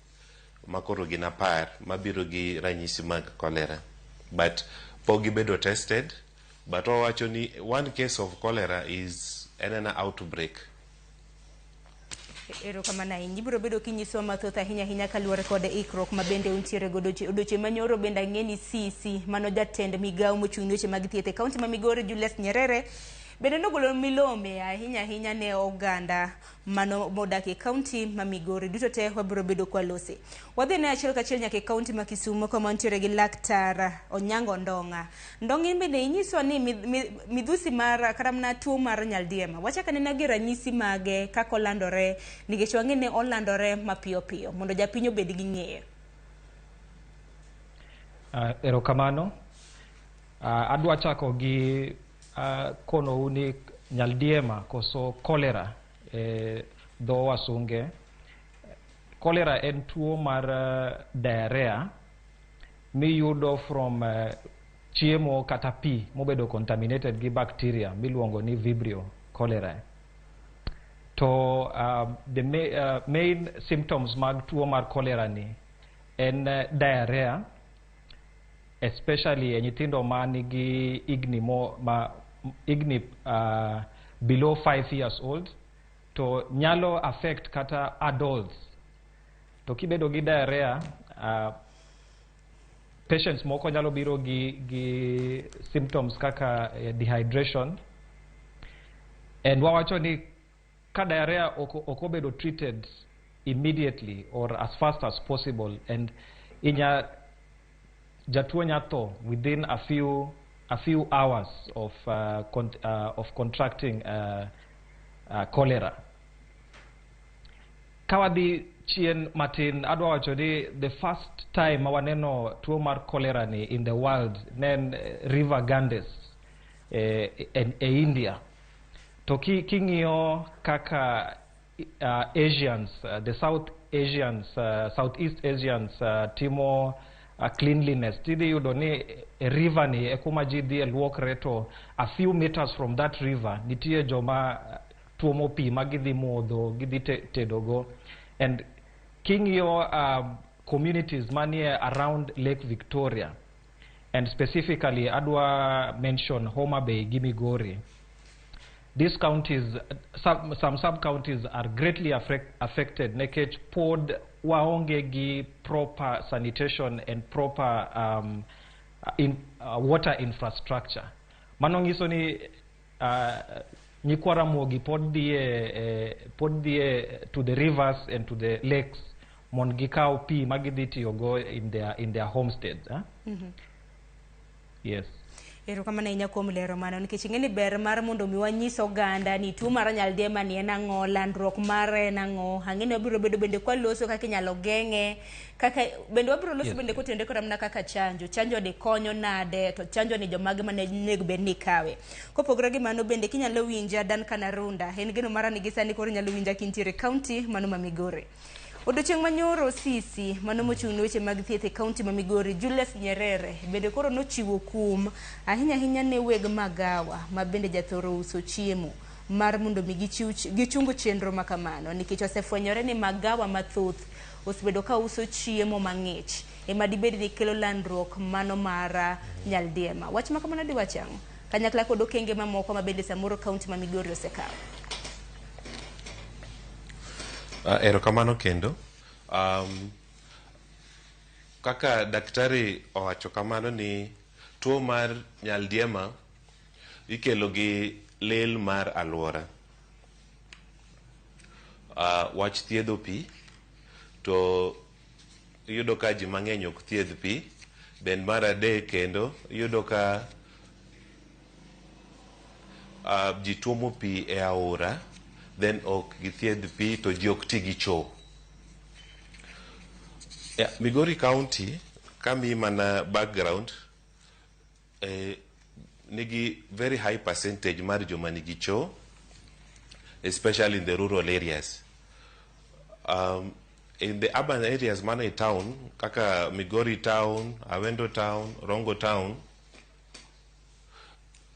Speaker 4: ma koro gin 10 mabiro gi ranyisi mag cholera, but pok gibedo tested. But wawacho ni one case of cholera is en an outbreak.
Speaker 2: Erokamano ahinya. Ibiro bedo kinyisowa mathoth ahinya ahinya kaluwore kod ikruok ma bende untiere godo. Odiochieng' manyoro bende ang'e ni CC mano jatend migawo mochung' ne weche mag thieth e kaunti ma Migori, Julius Nyerere, bende nogolo milome ahinya ahinya ne oganda mano modak e kaunti ma Migori. Duto te wabiro bedo kwalose. Wadhi ne achiel kachiel nyaka e kaunti ma Kisumu kama wantiere gi Laktar Onyango Ndong'a. Ndong'a, in bende inyiswa ni midhusi mar kata mana tuo mar nyaldiema. Wachak anena gi ranyisi mage kaka olandore, nikech wang'e ni olandore mapiyo piyo mondo japiny obed gi ng'eyo.
Speaker 13: Erokamano. Adwa chako gi konou ni nyaldiema koso cholera e dho wasunge. Cholera en tuo mar diarrhea miyudo from chiemo kata pi mobedo contaminated gi bacteria miluongo ni Vibrio cholerae. To the main symptoms mag tuo mar cholera ni en diarrhea, especially e nyithindo ma nigi higni below 5 years old, to nyalo affect kata adults. To kibedo gi diarrhea, patients moko nyalo biro gi symptoms kaka dehydration. And wawacho ni ka diarrhea ok obedo treated immediately or as fast as possible, and inya jatuo nya tho within a few hours of contracting cholera. Ka wadhi chien matin, adwa wacho ni the first time ma waneno tuo mar cholera ni in the world ne en River Ganges e India. To king'iyo kaka Asians, the South Asians, Southeast Asians timo cleanliness, tidhi yudo ni e river ni e kuma ji dhi e luokre, to a few meters from that river nitie joma tuomo pi ma gidhi modho, gidhi tedogo. And king'iyo communities manie around Lake Victoria, and specifically adwa mention Homa Bay gi Migori, these counties, some sub-counties are greatly affected nikech pod waonge gi proper sanitation and proper water infrastructure. Mano nyiso ni nyikwa Ramogi pod dhiye to the rivers and to the lakes mondo gikaw pi ma gidhi tiyogo in their homesteads. Eh? Yes.
Speaker 2: Erokamano ahinya kuom lero mano, nikech ing'e ni ber mar mondo mi wanyis oganda ni tuo mar nyaldiema ni en ang'o, landruok mare en ang'o. Ang'e ni wabiro bedo bende kwaloso kaka inyalo geng'e, kaka bende wabiro loso bende kotenore kod mana kaka chanjo ni konyo nade, to chanjo ni jomage mane onego bed ni kawe. Kopogore gi mano bende kinyalo winja Duncan Arunda, en geno mara ni gi sani koro inyalo winja kintiere county mano ma Migori. Odiochieng' manyoro Sisi mano mochung' ne weche mag thieth e kaunti ma Migori, Julius Nyerere, bende koro nochiwo kum ahinya ahinya ne weg magawa ma bende jathoro uso chiemo mar mondo mi gichiw gichung chenro ma kamano, nikech osefwenyore ni magawa mathoth osebedo ka uso chiemo mang'ich ema dibed ni kelo landruok mano mar nyaldiema. Wach ma kamano diwach ang'o? Kanyakla kod okenge mamoko ma bende samoro kaunti ma Migori osekawo.
Speaker 4: Erokamano kendo. Kaka daktari owacho kamano ni tuo mar nyaldiema ikelo gi lil mar alwora. Wach thiedho pi to iyudo ka ji mang'eny ok thiedh pi. Then mar adek kendo iyudo ka ji tuomo pi e aora, then ok githiedh pi, to ji ok ti gi choo. Yeah, Migori County, kamiyi mana background, nigi very high percentage mar joma nigi choo, especially in the rural areas. In the urban areas mana e town, kaka Migori town, Awendo town, Rongo town,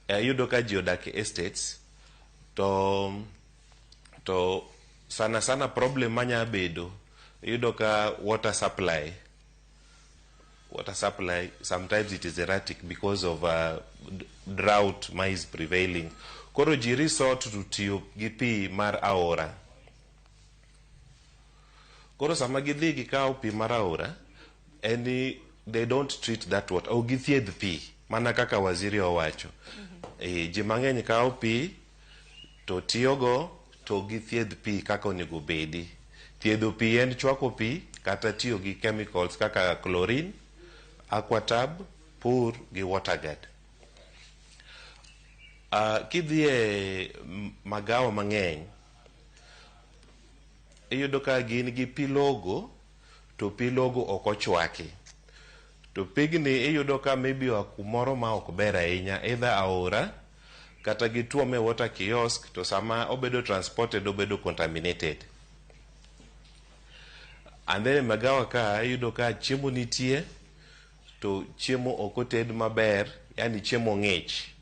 Speaker 4: iyudo ka ji odak e estates, to sana sana problem manya bedo, iyudo ka water supply sometimes it is erratic because of drought ma is prevailing. Koro ji resort to tiyo gi pi mar aora. Koro sama gidhi gikawo pi mar aora, en ni they don't treat that water, ok githiedh pi mana kaka waziri owacho. Ji mang'eny kawo pi to tiyogo, to githiedh pi kaka onego bedi. Thiedho pi en chwako pi kata tiyo gi chemicals kaka chlorine, Aquatab, Pur gi WaterGuard. Kidhi e magawa mang'eny, iyudo ka gin gi pi logo, to pi logo ok ochwaki. To pigni iyudo ka maybe oa kumoro ma ok ber ahinya, either aora kata gituome water kiosk, to sama obedo transported obedo contaminated. And then e magawa ka iyudo ka chiemo nitie, to chiemo ok oted maber, yani chiemo ng'ich.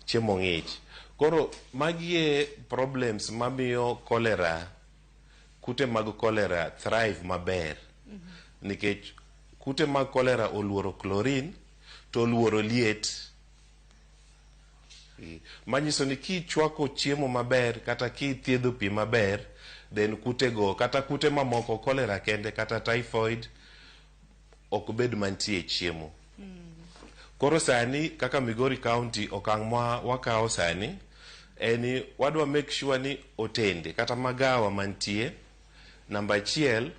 Speaker 4: Chiemo ng'ich. Koro magi e problems mamiyo cholera, kute mag cholera thrive maber. Nikech kute mag cholera oluoro chlorine to oluoro liet. Manyiso ni kichwako chiemo maber kata kithiedho pi maber, then kute go kata kute mamoko, cholera kende kata typhoid, ok bed mantie e chiemo. Koro sani kaka Migori County, okang' ma wakawo sani En ni wadwa make sure ni otende kata magawa mantie, namba achiel,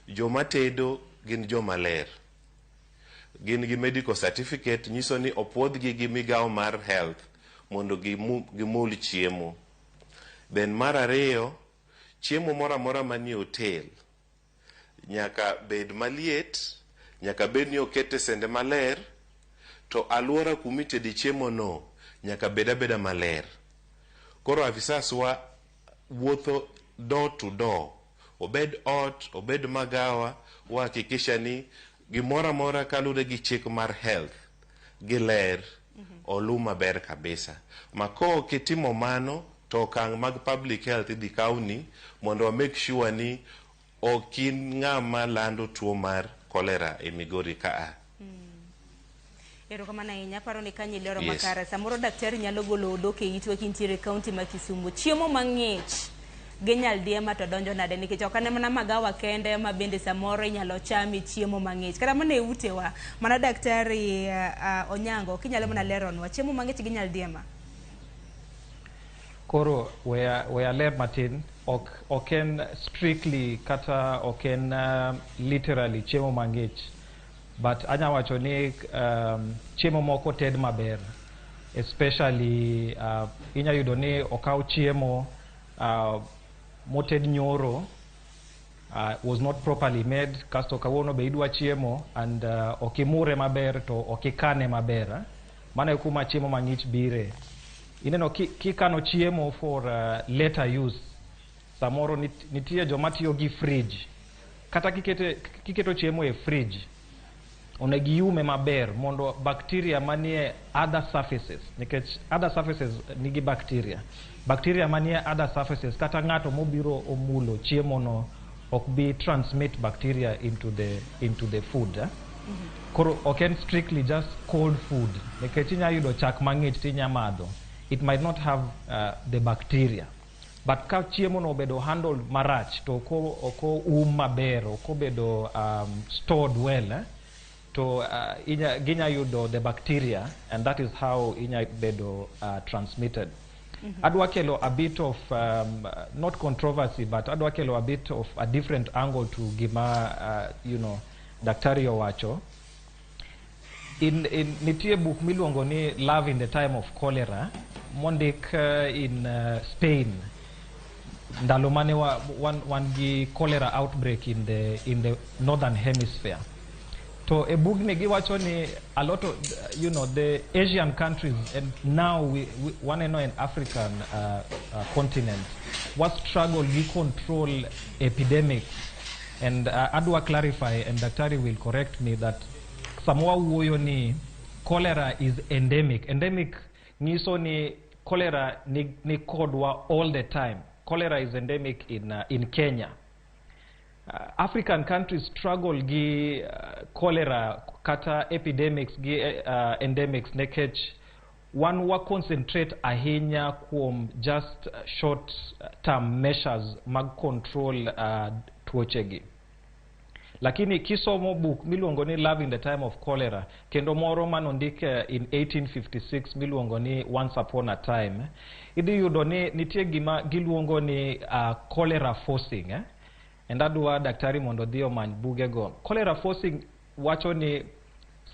Speaker 4: joma tedo gin joma ler. Gin gi medical certificate nyiso ni opuodhgi gi migawo mar health mondo gimul chiemo. Then mar ariyo, chiemo moro amora manie hotel nyaka bed maliet, nyaka bed ni okete sende maler, to alwora kumitede chiemo no nyaka bed abeda maler. Koro afisas wa wuotho door to door, obed ot, obed magawa, wahakikisha ni gimoro amora kaluwore gi chik mar health gi ler olu maber kabisa. Ma kok itimo mano to okang' mag public health idhi kawni mondo wa make sure ni ok in ng'ama lando tuo mar cholera e Migori kaa.
Speaker 2: Erokamano ahinya, aparo ni kanyo ilero
Speaker 4: Yes.
Speaker 2: makare. Samoro daktari nyalo golo odok e itwa kintiere e kaunti ma Kisumu. Chiemo mang'ich gi nyaldiema to donjo nade? Nikech ok ane mana magawa kende ma bende samoro inyalo chame chiemo mang'ich. Kata mana e utewa, mana daktari Onyango, kinyalo mana leronwa chiemo mang'ich gi nyaldiema.
Speaker 13: Koro weya ler matin, ok en strictly kata ok en literally chiemo mang'ich. But anya wacho ni chiemo moko ted maber. Especially inya yudo ni okaw chiemo moted nyoro, was not properly made, kasto kawuono be idwa chiemo and ok imure maber to ok ikane maber. Mano e kuma chiemo mang'ich bire. Ineno kikano chiemo for later use, samoro nitie joma tiyo gi fridge. Kata kiketo chiemo e fridge, onego iume maber mondo bacteria manie other surfaces, nikech other surfaces nigi bacteria. Bacteria manie other surfaces, kata ng'ato mobiro omulo chiemo no ok bi transmit bacteria into the food. Koro ok en strictly just cold food, nikech inya yudo chak mang'ich tinya madho. It might not have the bacteria. But ka chiemo no obedo handled marach, to ok oum maber, ok obedo stored well, to ginya yudo the bacteria, and that is how inya bedo transmitted. Adwa kelo a bit of, not controversy, but adwa kelo a bit of a different angle to gima, Daktari owacho. In nitie buk miluongo ni Love in the Time of Cholera, mondik in Spain. Ndalo mane wan gi cholera outbreak in the northern hemisphere. To e bugni giwacho ni a lot of, the Asian countries, and now we waneno in African continent, what struggle gi control epidemics. And adwa clarify, and Daktari will correct me, that sama wawuoyo ni cholera is endemic. Endemic nyiso ni cholera ni kodwa all the time. Cholera is endemic in Kenya. African countries struggle gi cholera kata epidemics gi endemics nikech wan wa concentrate ahinya kuom just short term measures mag control tuochegi. Lakini kisomo buk miluongo ni Love in the Time of Cholera, kendo moro manondik in 1856 miluongo ni Once Upon a Time, idhi yudo ni nitie gima giluongo ni cholera forcing. And adwa daktari mondo odhi omany bugego. Cholera forcing wacho ni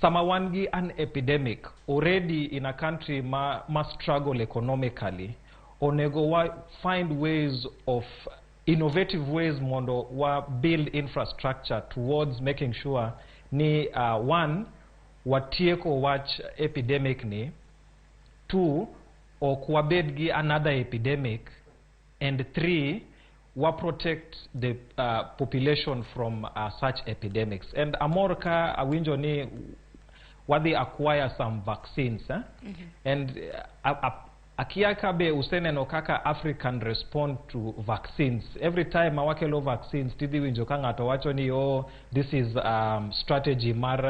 Speaker 13: sama wan gi an epidemic already in a country ma struggle economically, onego wa find ways of innovative ways mondo wa build infrastructure towards making sure ni one, watieko wach epidemic ni, two, ok wabed gi another epidemic, and three, wa protect the population from such epidemics. And amor ka awinjo ni wadhi acquire some vaccines, eh? And akia ka be useneno kaka African respond to vaccines. Every time ma wakelo vaccines, tidhi winjo ka ng'ato wacho ni, "Oh, this is strategy mar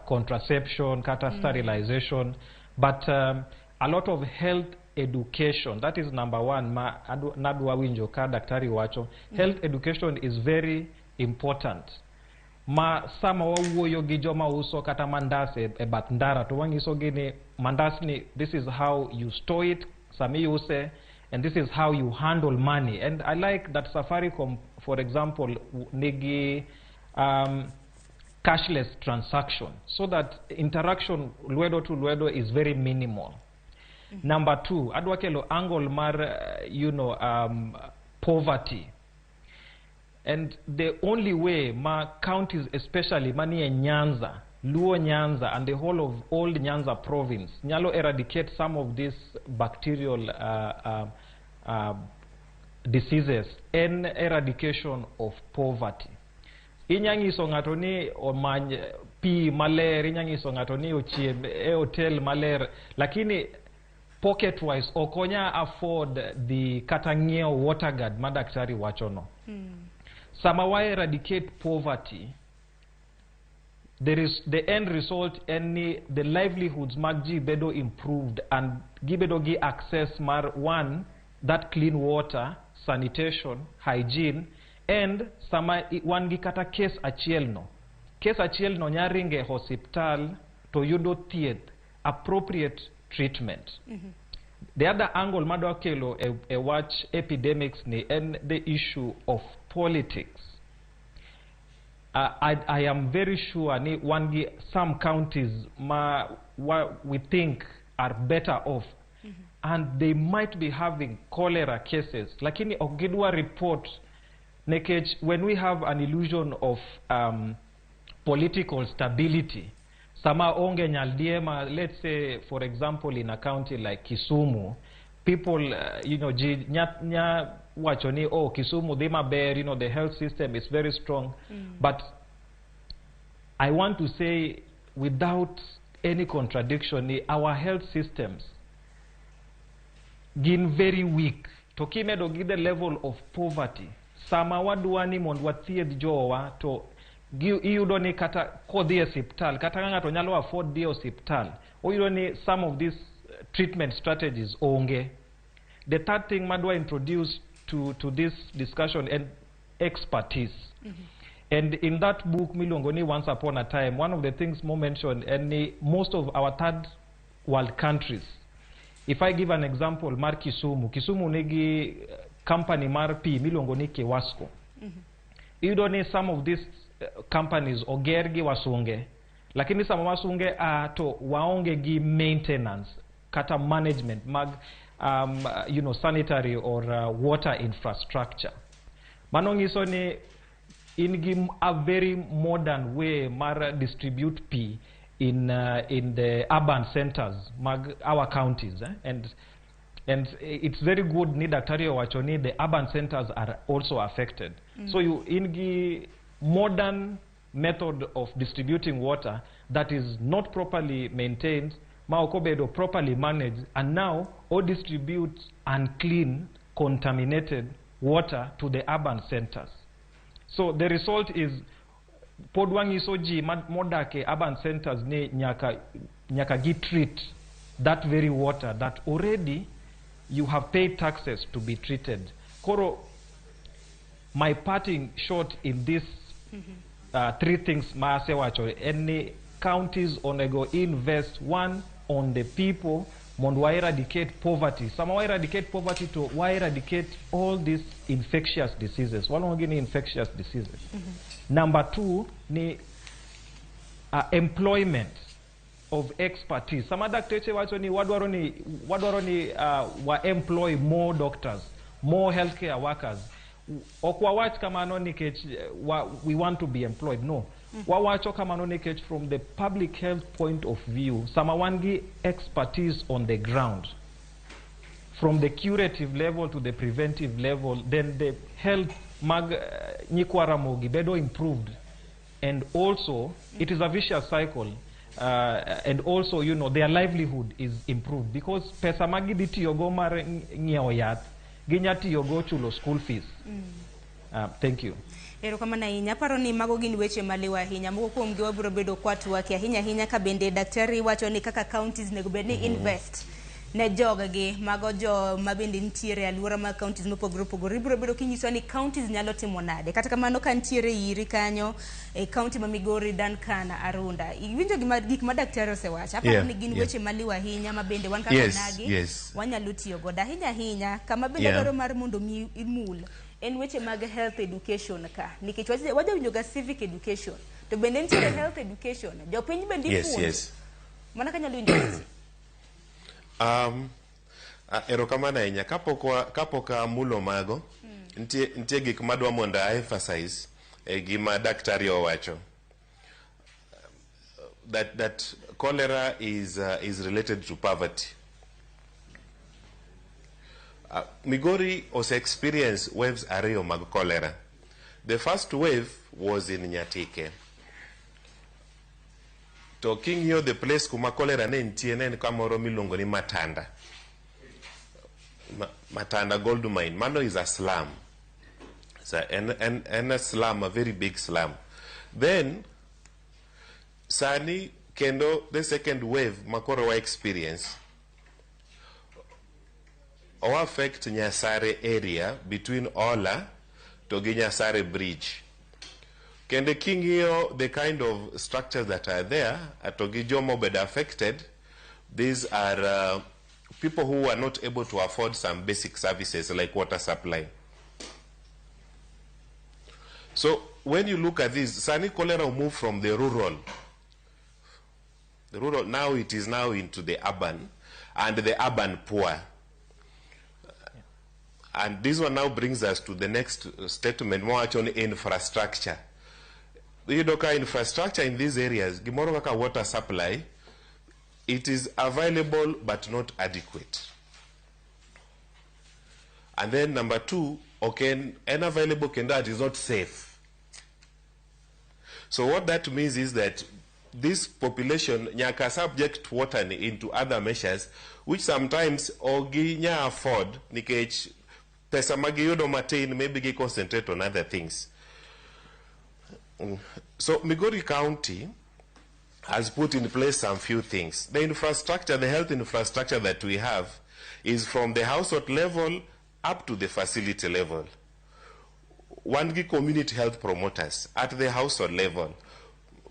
Speaker 13: contraception kata sterilization." But a lot of health education, that is number one ma nadwa winjo ka daktari wacho. Health education is very important, ma sama wawuoyo gi joma uso kata mandas e bath ndara to wanyiso gi ni mandas ni, this is how you store it. sami use, and this is how you handle money. And I like that Safaricom, for example, nigi cashless transaction, so that interaction lwedo to lwedo is very minimal. Number two, adwa kelo angle mar poverty. And the only way ma counties, especially manie Nyanza, Luo Nyanza, and the whole of old Nyanza province, nyalo eradicate some of these bacterial diseases en eradication of poverty. Inya nyiso ng'ato ni omany pi maler, inya nyiso ng'ato ni ochiem e hotel maler, lakini pocket wise ok onya afford the kata ng'iewo water guard ma daktari wachono. Sama wa eradicate poverty, there is the end result en ni the livelihoods mag ji bedo improved and gibedo gi access mar one, that clean water, sanitation, hygiene. And sama wan gi kata case achiel no, case achiel no nya ringe osiptal to yudo thieth, appropriate treatment. The other angle madwa kelo e wach epidemics ni en the issue of politics. I am very sure ni wan gi some counties ma we think are better off and they might be having cholera cases, lakini ok gidwa report nikech when we have an illusion of political stability, sama onge nyaldiema, let's say for example in a county like Kisumu, people ji nya wacho ni, "Oh, Kisumu dhi maber, the health system is very strong." But I want to say without any contradiction ni our health systems gin very weak, to kimedo gi the level of poverty, sama wadwa ni mondo wathiedh jowa to iyudo ni kata kodhi e osiptal, kata ka ng'ato nyalo afford dhi e osiptal, oyudo ni some of these treatment strategies onge. The third thing madwa introduce to this discussion and expertise. And in that book miluongo ni Once Upon a Time, one of the things mo mentioned en ni most of our third world countries, if I give an example mar Kisumu, Kisumu nigi company mar pi miluongo ni Kiwasco. Iyudo ni some of these companies oger gi wasunge, lakini sama wasunge a to waonge gi maintenance kata management mag sanitary or water infrastructure. Mano nyiso ni in gi a very modern way mar distribute pi in the urban centers mag our counties, eh? And it's very good ni daktari owacho ni the urban centers are also affected. So you in gi modern method of distributing water that is not properly maintained, ma ok obedo properly managed, and now o distribute unclean, contaminated water to the urban centers. So the result is pod wang'iso ji modak e urban centers ni nyaka gi treat that very water that already you have paid taxes to be treated. Koro my parting shot in this three things ma asewacho en ni counties onego invest, one, on the people mondo wa eradicate poverty. Sama wa eradicate poverty to wa eradicate all these infectious diseases, waluongo gi ni infectious diseases. Number two ni employment of expertise. Sama dakteche wacho ni wadwaro ni wa employ more doctors, more healthcare workers, ok wawach kamano nikech we want to be employed, no. Wawacho kamano nikech from the public health point of view, sama wan gi expertise on the ground from the curative level to the preventive level, then the health mag nyikwa Ramogi bedo improved. And also it is a vicious cycle, and also their livelihood is improved because pesa ma gidhi tiyogo mar ng'iewo yath ginya tiyogo chulo school fees. Thank you.
Speaker 2: Erokamano ahinya. Aparo ni mago gin weche maliw ahinya. Moko kuomgi wabiro bedo kwatwaki ahinya ahinya ka bende daktari wacho ni kaka counties nego bed ni invest Ne joggi mago jo ma bende nitiere e alwora mag counties mopogore opogore. Ibiro bedo kinyisowa ni counties nyalo timo nade. Kata kamano ka nitiere iri kanyo e county ma Migori, Duncan Arunda. Iwinjo gima gik ma daktari osewacho. Aparo ni gin weche maliw ahinya ma bende wan kaka onagi wanyalo tiyo godo ahinya ahinya. Kama bende adwaro mar mondo mi imul en weche mag health education ka. Nikech wajawinjo ga civic education. To bende nitiere health education. Jopiny bende ipuonjo. Mana kanyalo winjo weche.
Speaker 4: Erokamano ahinya. Kapok amulo mago, nitie gik madwa mondo a emphasize e gima daktari owacho. That cholera is related to poverty. Migori ose experience waves ariyo mag cholera. The first wave was in Nyatike. To king'iyo the place kuma cholera ne nitie, ne en kamoro miluongo ni Matanda. Matanda Gold Mine. Mano is a slum. So en a slum, a very big slum. Then, sani kendo the second wave makoro wa experience o affect Nyasare area between Ola to gi Nyasare Bridge. Kendo king'iyo the kind of structures that are there to gi joma obedo affected, these are people who are not able to afford some basic services like water supply. So when you look at this, sani cholera moved from the rural. The rural, now it is now into the urban, and the urban poor. And this one now brings us to the next statement, more on infrastructure. Iyudo ka infrastructure in these areas, gimoro kaka water supply, it is available but not adequate. And then number two, okay, en available kendo it is not safe. So what that means is that this population nyaka subject water ni into other measures which sometimes ok ginya afford nikech pesa magiyudo matin, maybe gi concentrate on other things. So Migori County has put in place some few things. The infrastructure, the health infrastructure that we have is from the household level up to the facility level. Wan gi community health promoters at the household level.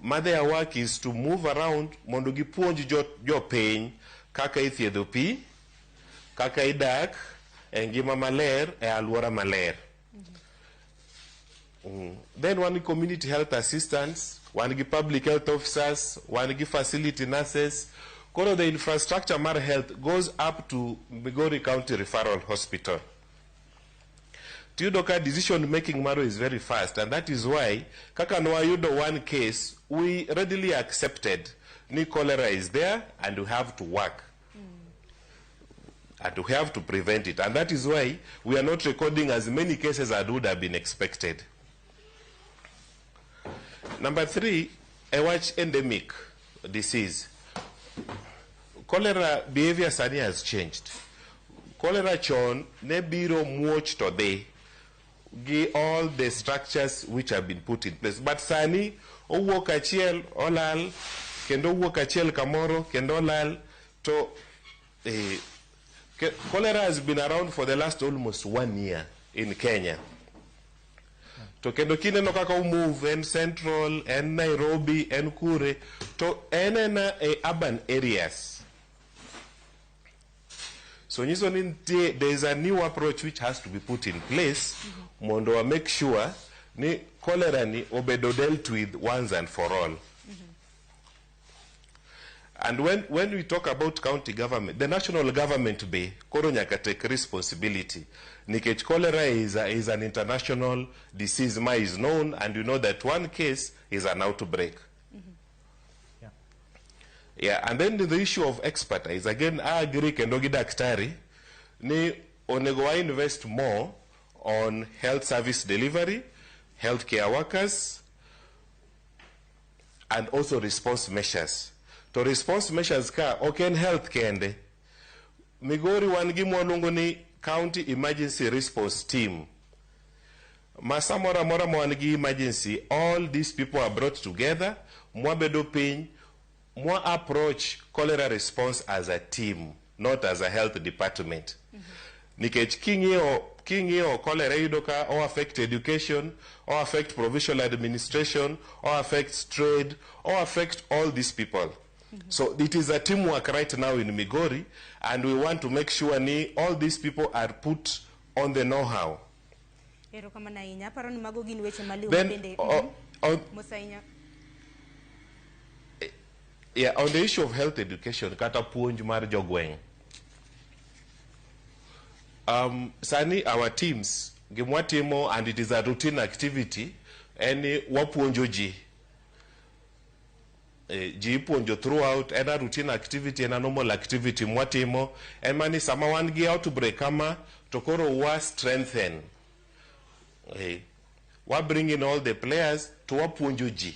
Speaker 4: Ma their work is to move around mondo gipuonj jopiny kaka ithiedho pi, kaka idak e ngima maler e alwora maler. Then wan gi community health assistants, wan gi public health officers, wan gi facility nurses. Koro the infrastructure mar health goes up to Migori County Referral Hospital. Tiyudo ka decision making maro is very fast, and that is why kaka nwayudo one case, we readily accepted ni cholera is there and we have to work. And we have to prevent it. And that is why we are not recording as many cases as would have been expected. Number three, a watch endemic disease. Cholera behavior sani has changed. Cholera chon ne biro muoch to dhi gi all the structures which have been put in place. But sani owuok achiel olal, kendo owuok achiel kamoro kendo olal to cholera has been around for the last almost one year in Kenya. To kendo kineno kaka omove en Central, en Nairobi, en kure, to en ena e urban areas. So nyiso ni nitie, there is a new approach which has to be put in place mondo wa make sure ni cholera ni obedo dealt with once and for all. And when we talk about county government, the national government be koro nyaka take responsibility. Nikech cholera is an international disease ma is known, and you know that one case is an outbreak. Yeah, and then the issue of expertise. Again, I agree kendo gi daktari ni onego wa invest more on health service delivery, healthcare workers, and also response measures. To response measures ka ok en health kende. Migori wan gi mwaluongo ni County Emergency Response Team. Ma samoro amora ma wan gi emergency, all these people are brought together, mwabedo piny, mwa approach cholera response as a team. not as a health department. Nikech king'iyo cholera, iyudo ka o affect education, o affect provincial administration, o affect trade, o affect all these people. So it is a teamwork right now in Migori, and we want to make sure ni all these people are put on the know-how.
Speaker 2: Erokamano ahinya. Aparo ni mago gin weche maliw
Speaker 4: Then,
Speaker 2: bende. Mos ahinya.
Speaker 4: Yeah, on the issue of health education, kata puonj mar jogweng'. Sani our teams, gimwatimo, and it is a routine activity, en ni wapuonjo ji. Ji ipuonjo throughout, en a routine activity, en a normal activity mwatimo, en mani sama wan gi outbreak kama, to koro wa strengthen. Wa bring in all the players to wapuonjo ji.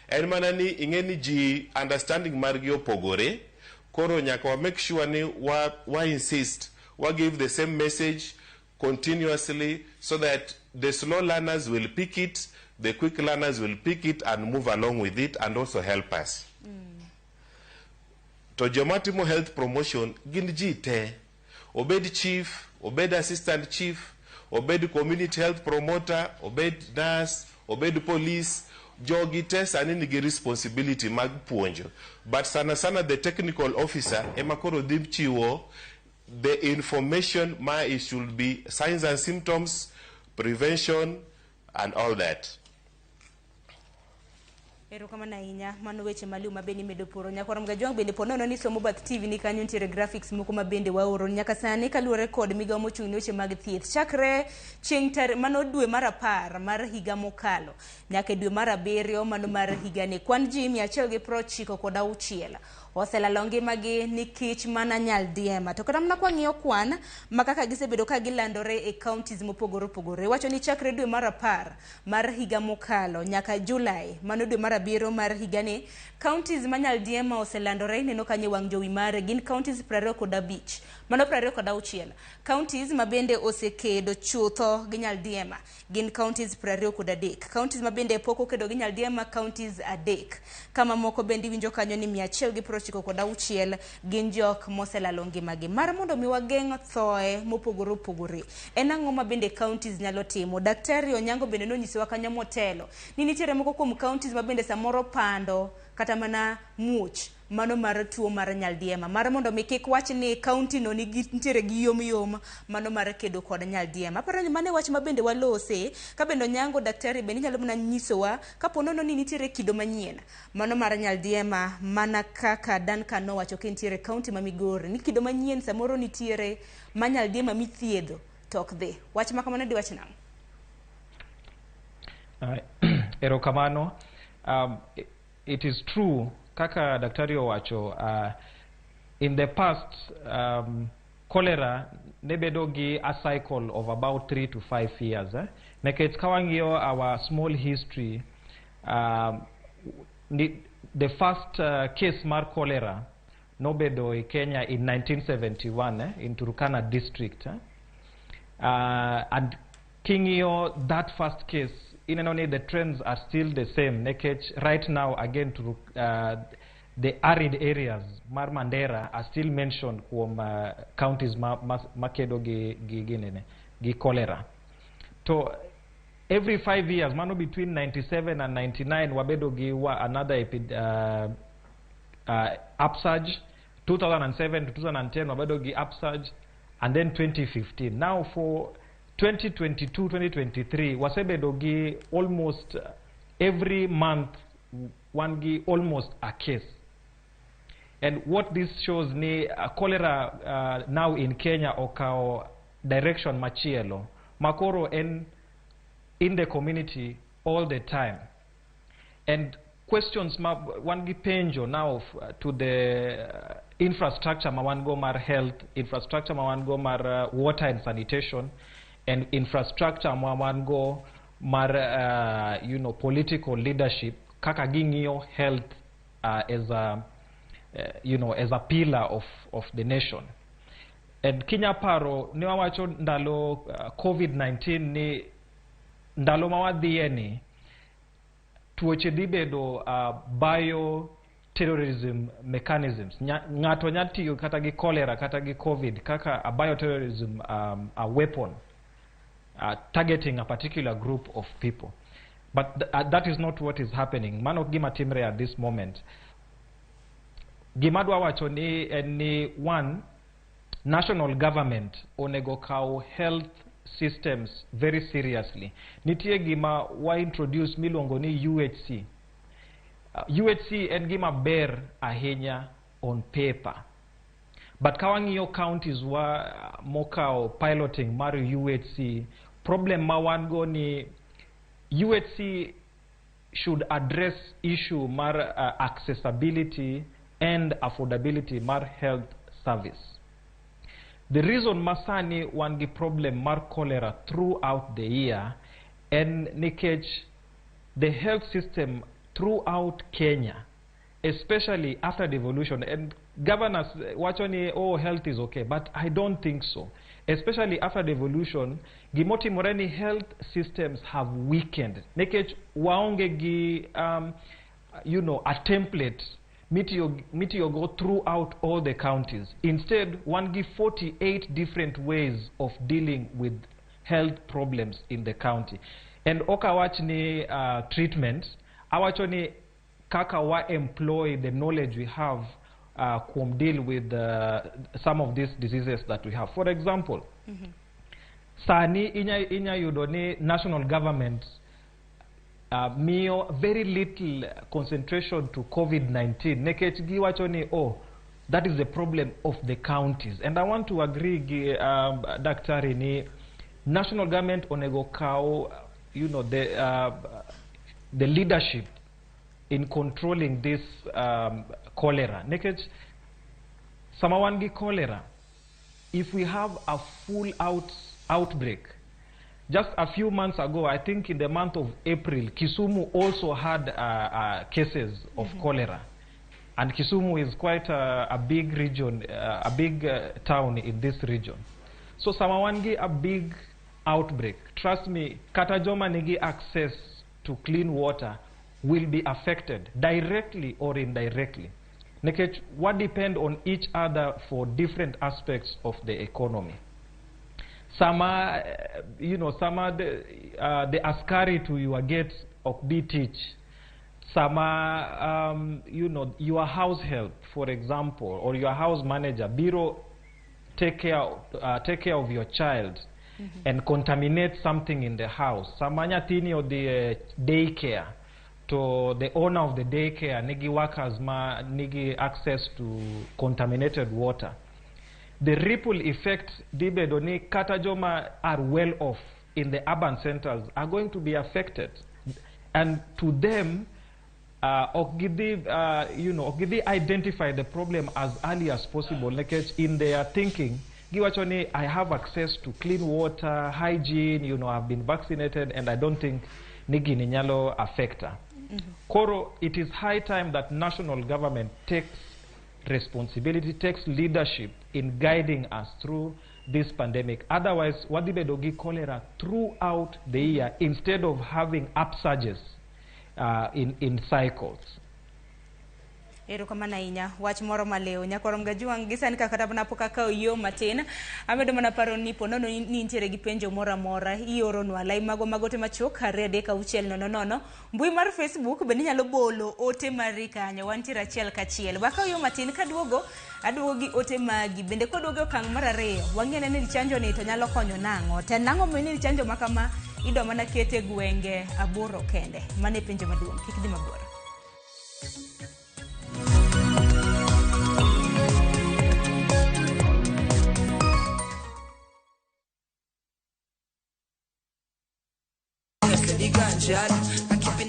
Speaker 4: En mana ni ing'e ni ji understanding margi opogore, koro nyaka wa make sure ni wa insist, wa give the same message continuously so that the slow learners will pick it, the quick learners will pick it and move along with it and also help us. To joma timo health promotion gin ji te. Obed chief, obed assistant chief, obed community health promoter, obed nurse, obed police, jogi te sani nigi responsibility mag puonjo. But sana sana the technical officer ema koro dhi chiwo the information ma it should be signs and symptoms, prevention and all that.
Speaker 2: Erokamano ahinya. Mano weche maliw ma bende imedo poro. Nyakwar Mgajwang' bende po nono ni somo bath TV ni kanyo nitiere graphics moko ma bende waoro nyaka sani kaluwore kod migawo mochung' ne weche mag thieth. Chakre chieng' tar mano dwe mar 10 mar higa mokalo nyaka e dwe mar 7 mano mar higani, kwan ji 196 oselalo ngimagi nikech mana nyaldiema. To kata mana kwang'iyo kwan ma kaka gisebedo ka gilandore e counties mopogore opogore, wacho ni chakre dwe mar 10 mar higa mokalo nyaka Julai mano dwe mar 7 mar higani, counties ma nyaldiema oselandore ineno kanyo e wang' jowi mare gin counties 25, mano 26. Counties ma bende osekedo chutho gi nyaldiema gin counties 23. Counties ma bende pok okedo gi nyaldiema counties 3. Kama moko bende iwinjo kanyo ni 196 gin jok moselalo ngimagi. Mar mondo mi wageng' thoe mopogore opogore, en ang'o ma bende counties nyalo timo? Daktari Onyango bende nonyisowa kanyo motelo ni nitiere moko kuom counties ma bende samoro pando kata mana muoch mano mar tuo mar nyaldiema, mar mondo mi kik wach ni county no nigi nitiere gi yom yom mano mar kedo kod nyaldiema. Aparo ni mano e wach ma bende walose. Ka bende Onyango daktari bende inyalo mana nyisowa kapo nono ni nitiere kido manyien mano mar nyaldiema, mana kaka Duncan nowacho ka nitiere county ma Migori ni kido manyien samoro nitiere ma nyaldiema mithiedho to ok dhi. Wach ma kamano diwach nang'o?
Speaker 13: Erokamano. It is true kaka daktari owacho, in the past cholera ne bedo gi a cycle of about 3 to 5 years. Nikech ka wang'iyo our small history, the first case mar cholera nobedo e Kenya in 1971 in Turkana district. And king'iyo that first case, ineno ni the trends are still the same. Nikech right now again the arid areas mar Mandera are still mentioned kuom counties makedo gi cholera. To every 5 years, mano between 97 and 99, wabedo gi another upsurge. 2007 to 2010 wabedo gi upsurge, and then 2015. Now for 2022, 2023, wasebedo gi almost every month wan gi almost a case. And what this shows ni cholera now in Kenya okawo direction machielo. Makoro en in the community all the time. And questions ma wan gi penjo now to the infrastructure ma wan go mar health, infrastructure ma wan go mar water and sanitation, and infrastructure ma wan go mar political leadership kaka ging'iyo health as a as a pillar of the nation. And kinya paro ne wawacho ndalo COVID-19 ni ndalo ma wadhiye ni tuoche dhi bedo bio terrorism mechanisms. Ng'ato nya tiyo kata gi cholera kata gi COVID kaka a bioterrorism a weapon targeting a particular group of people. But that is not what is happening. Mano ok gima timre at this moment. Gima dwa wacho ni en ni one, national government onego kaw health systems very seriously. Nitie gima wa introduce miluongo ni UHC. UHC en gima ber ahinya on paper. But ka wang'iyo counties wa mokawo piloting mar UHC, problem ma wan go ni UHC should address issue mar accessibility and affordability mar health service. The reason masani wan gi problem mar cholera throughout the year en nikech the health system throughout Kenya, especially after devolution, and governors wacho ni, oh, health is okay, but I don't think so. Especially after devolution, gimotimore ni health systems have weakened. Nikech waonge gi a template mitiyo go throughout all the counties. Instead, one give 48 different ways of dealing with health problems in the county. And ok awach ni treatment, awacho ni kaka wa employ the knowledge we have kuom deal with some of these diseases that we have. For example, sani inya yudo ni national government miyo very little concentration to COVID-19. Nikech giwacho ni, oh, that is the problem of the counties. And I want to agree gi daktari ni national government onego kaw, the leadership in controlling this cholera. Nikech sama wan gi cholera, if we have a full outbreak, just a few months ago, I think in the month of April, Kisumu also had cases of cholera. And Kisumu is quite a big region, a big town in this region. So sama wan gi a big outbreak, trust me, kata joma nigi access to clean water will be affected directly or indirectly. Nikech what depend on each other for different aspects of the economy. Sama, sama the askari to your gate ok bi tich. Sama, your house help, for example, or your house manager, biro take care of your child and contaminate something in the house. Sama nyathini odhi daycare, to the owner of the daycare nigi workers ma nigi access to contaminated water. The ripple effect dhi bedo ni kata joma are well off in the urban centers are going to be affected. And to them, ok gidhi, ok gidhi identify the problem as early as possible. Nikech in their thinking, giwacho ni I have access to clean water, hygiene, I've been vaccinated, and I don't think ni gini nyalo affecta. Koro, it is high time that national government takes responsibility, takes leadership in guiding us through this pandemic. Otherwise, wadhi bedo gi cholera throughout the year instead of having upsurges in cycles.
Speaker 2: Erokamano ahinya wach moro malew nyakwar Gajuang' gi sani kata mana pok akawo yo matin amedo mana paro ni po nono ni nitiere gi penjo moro amora ioronwa lai mago mag ote machuok 2 3 6 0 0 mbui mar Facebook bende inyalo bolo ote mari kanyo wantiere achiel kachiel wakawo yo matin kaduogo aduogo gi ote magi bende koduogo e okang' mar ariyo wang'e ni chanjo ni to nyalo konyo nang'o to nang'o momiyo ni chanjo ma kama idwa mana kete gwenge 8 kende mano e penjo maduong' kik dhi mabor.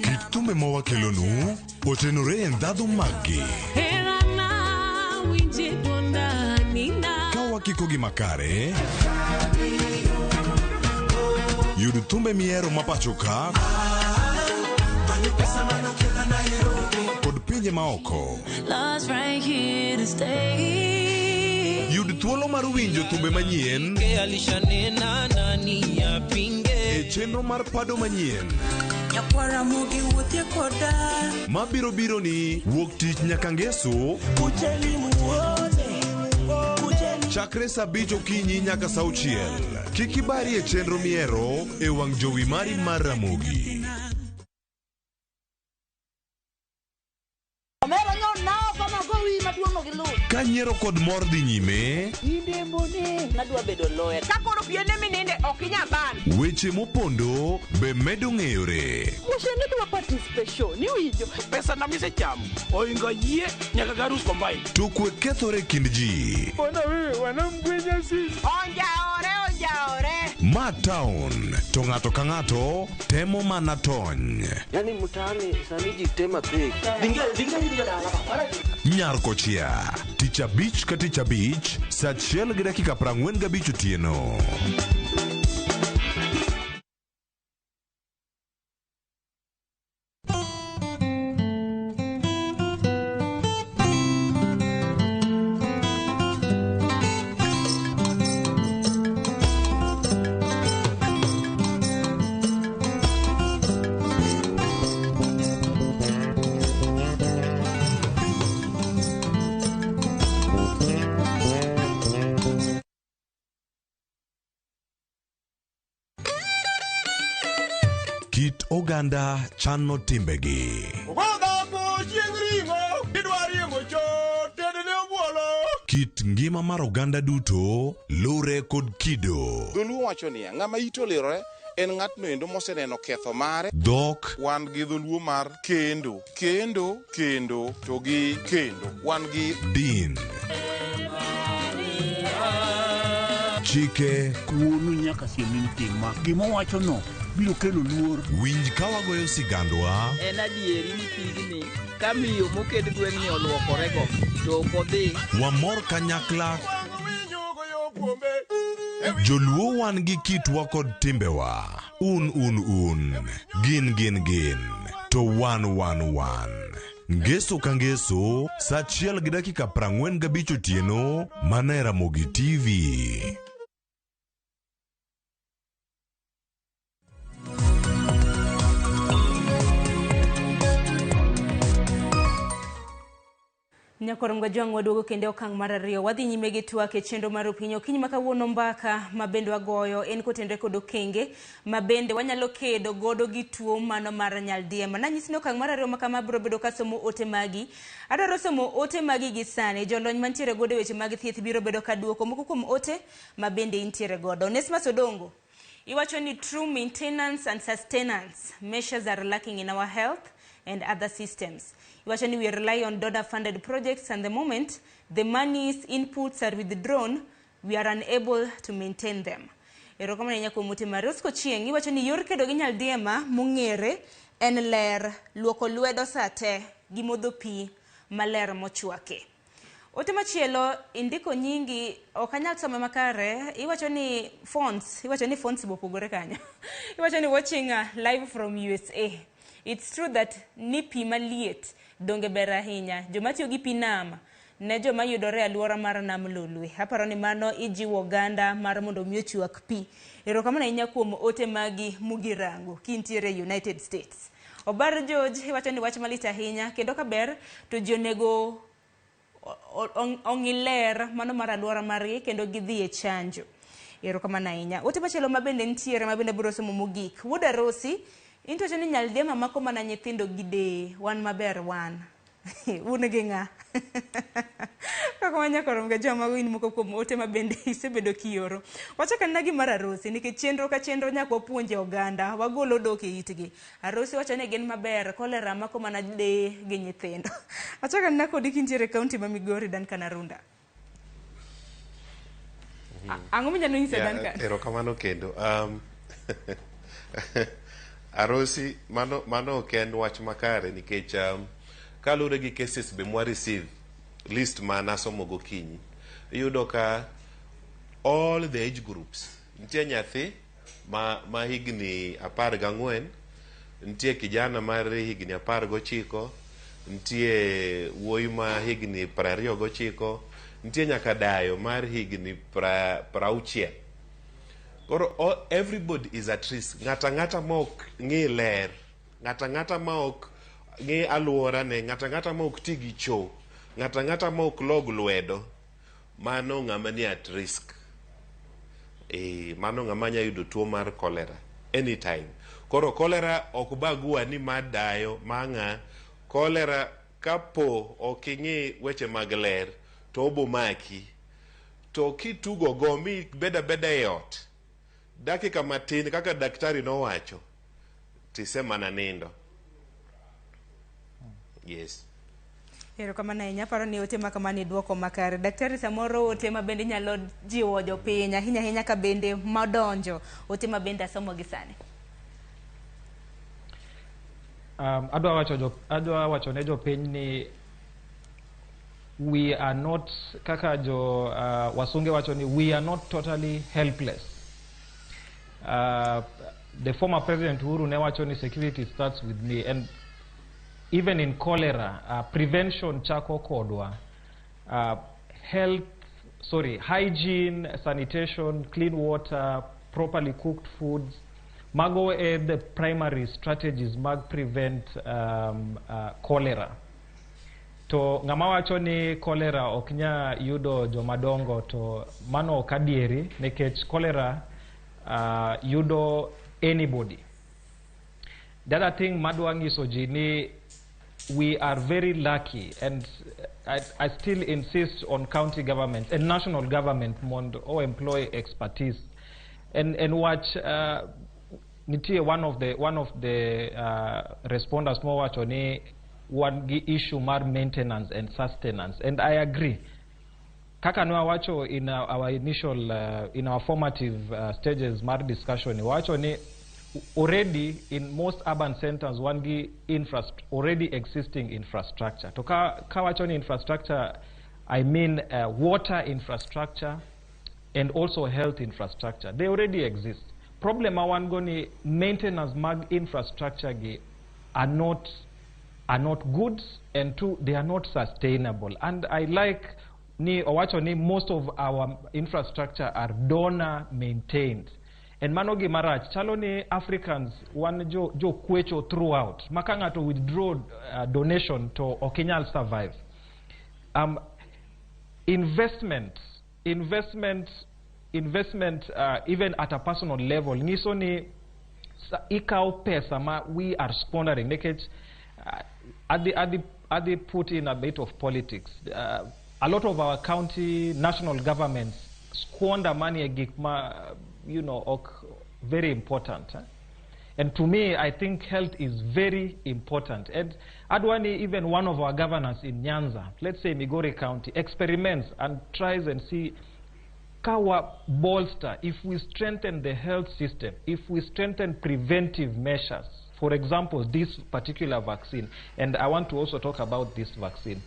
Speaker 18: Kit thumbe ma wakelonu otenore e ndhadhu maggi. Ka wakikogi makare, yud thumbe mihero ma pacho ka kod pinje maoko. Yud thuolo mar winjo thumbe manyien e chenro mar pado manyien.
Speaker 5: Nyakwara mogi wuothie koda.
Speaker 18: Mabiro biro ni wuok tich nyaka ngeso chakre saa abich okinyi nyaka saa auchiel. Kik ibari e chenro mihero e wang' jowi mari mar Ramogi.
Speaker 25: Omera nyo nao kama gowi maduong' no gi luth.
Speaker 18: Ka nyiero kod mor dhi nyime,
Speaker 25: Nadwa bedo lawyer.
Speaker 7: Ka koro piene mininde ok inyal ban.
Speaker 18: weche mopondo be medo ng'eyore.
Speaker 25: Mushe nidwa participation iwinjo.
Speaker 26: Pesa na misechamo ohingo yie nyaka garus combine.
Speaker 18: To kwe kethore e kind ji.
Speaker 26: Mbona wewe wanamgwenya sisi?
Speaker 7: Onjaore onjaore.
Speaker 18: Ma town to ng'ato ka ng'ato temo mana tony.
Speaker 27: Yaani mtaani sani ji tema pek.
Speaker 18: Nyar kochia tich abich ka tich abich saa achiel gi dakika 45 otieno. Kit oganda chano timbegi. Kit ngima mar oganda duto lure kod kido.
Speaker 11: Dholuo wacho niya, ng'ama ite olirore en ng'atno endo moseneno ketho mare.
Speaker 18: Dhok
Speaker 11: Wan gi dholuo mar kendo, kendo, kendo to gi kendo. Wan gi
Speaker 18: din. Chike
Speaker 26: Wuonu nyaka siem ni tim ma. Gima owachono biro kelo luor.
Speaker 18: Winj ka wagoyo sigandwa
Speaker 7: En adieri ni pigni ka miyo moked gweng'ni oluokorego to ok odhi.
Speaker 18: Wamor kanyakla. Joluo wan gi kitwa kod timbewa. Un un un. Gin gin gin. To wan wan wan. Ngeso ka ngeso, saa achiel gi dakika 45 otieno, mana e Ramogi TV.
Speaker 2: Nyakorom Gajwang' waduogo kendo e okang' mar ariyo. Wadhi nyime gi twak e chenro mar Opinyi. Okinyi ma kawuono mbaka ma bende wagoyo en kotenore kod okenge ma bende wanyalo kedo godo gi tuo mano mar nyaldiema. Nanyisi ni okang' mar ariyo ma kama biro bedo kasomo ote magi. Adwaro somo ote magi gi sani. Jolony mantiere godo e weche mag thieth biro bedo ka duoko moko kuom ote ma bende intiere godo. Onesmus Odongo, iwacho ni true maintenance and sustenance measures are lacking in our health and other systems. Iwacho ni we rely on donor-funded projects, and the moment the money's inputs are withdrawn, we are unable to maintain them. Erokamano ahinya kuom ote mari. Oscar Chieng', iwacho ni yor kedo gi nyaldiema mong'ere en ler, luoko lwedo sa te gi modho pi maler mochwaki. Ote machielo indiko nyingi, ok anyal some makare, iwacho ni fonts, iwacho ni fonts bopogore kanyo. Iwacho ni watching live from USA. It's true that ni pi maliet donge ber ahinya. Joma tiyo gi pi nam ne joma yudore e alwora mar nam Lolwe. Aparo ni mano ijiwo oganda mar mondo mi ochwak pi. Erokamano ahinya kuom ote magi mugirango kintiere United States. Obar George iwacho ni wach malit ahinya kendo kaber to ji onego ong'i ler mano mar alwora margi kendo gidhi e chanjo. Erokamano ahinya. Ote machielo mabende nitiere mabende abiro somo mogik. Wuod Arosi, in to wacho ni nyaldiema mako mana nyithindo gi deye, wan maber wan. Un gi ng'a? Kaka wanyakoro ga joma in moko kuom ote ma bende isebedo kioro. Wachak anena gi mar Arosi nikech chenro ka chenro nyaka wapuonje oganda, wagol odok e itgi. Arosi wacho ni gin maber, kolera mako mana deye gi nyithindo. Achak anena kodi kintiere e kaunti ma Migori, Duncan Arunda. Ang'o minyalo nyisa Duncan?
Speaker 4: Erokamano kendo. Arosi, mano ok en wach makare nikech kaluwore gi cases be mwa receive list ma nasomo gokinyi, iyudo ka all the age groups nitie nyathi ma higni 14, nitie kijana mar higni 19, nitie wuoyi ma higni 29, nitie nyaka dayo mar higni 60. Koro everybody is at risk. Ng'ata ang'ata mok ng'i ler Ng'ato ang'ata ma ok ng'i aluorane, ng'ato ang'ata ma ok ti gi cho, ng'ato ang'ata ma ok log lwedo, mano ng'ama ni at risk. Mano ng'ama nya yudo tuo mar cholera anytime. Koro cholera ok bagua ni ma dayo, ma ng'a. Cholera kapo ok ing'i weche mag ler, to obo maki. To kitugo go mi beda beda e ot, dakika matin kaka daktari nowacho, tisemana nindo. Yes.
Speaker 2: Erokamano ahinya, aparo ni ote ma kamano iduoko makare. Daktari, samoro ote ma bende nyalo jiwo jopiny ahinya ahinya ka bende madonjo, ote ma bende asomo gi sani.
Speaker 13: Adwa wacho ne jopiny ni we are not, kaka jo wasunge wacho ni we are not totally helpless. The former President Uhuru ne wacho ni security starts with me, and even in cholera, prevention chako kodwa. Hygiene, sanitation, clean water, properly cooked foods, mago e the primary strategies mag prevent cholera. To ng'ama wacho ni cholera ok nya yudo jomadongo, to mano ok adieri, nikech cholera yudo anybody. The other thing madwa nyiso ji ni we are very lucky, and I still insist on county governments and national government mondo o employ expertise and watch. Nitie one of the responders mowacho ni wan gi issue mar maintenance and sustenance, and I agree. Kaka ne wawacho in our initial in our formative stages mar discussion, wacho ni already in most urban centers wan gi already existing infrastructure. To ka wacho ni infrastructure, I mean water infrastructure and also health infrastructure. They already exist. Problem ma wan go ni maintenance mag infrastructure gi are not good, and two, they are not sustainable. And I like ni owacho ni most of our infrastructure are donor maintained. And mano gima rach, chalo ni Africans wan jo kwecho throughout. Maka ng'ato withdraw donation to ok inyal survive. Investment even at a personal level, nyiso ni ikawo pesa ma we are squandering. Nikech adhi put in a bit of politics. A lot of our county, national governments squander money e gik ma, you know, ok very important. Eh? And to me, I think health is very important. And adwani, even one of our governors in Nyanza, let's say Migori County, experiments and tries and see kawa bolster, if we strengthen the health system, if we strengthen preventive measures, for example, this particular vaccine, and I want to also talk about this vaccine.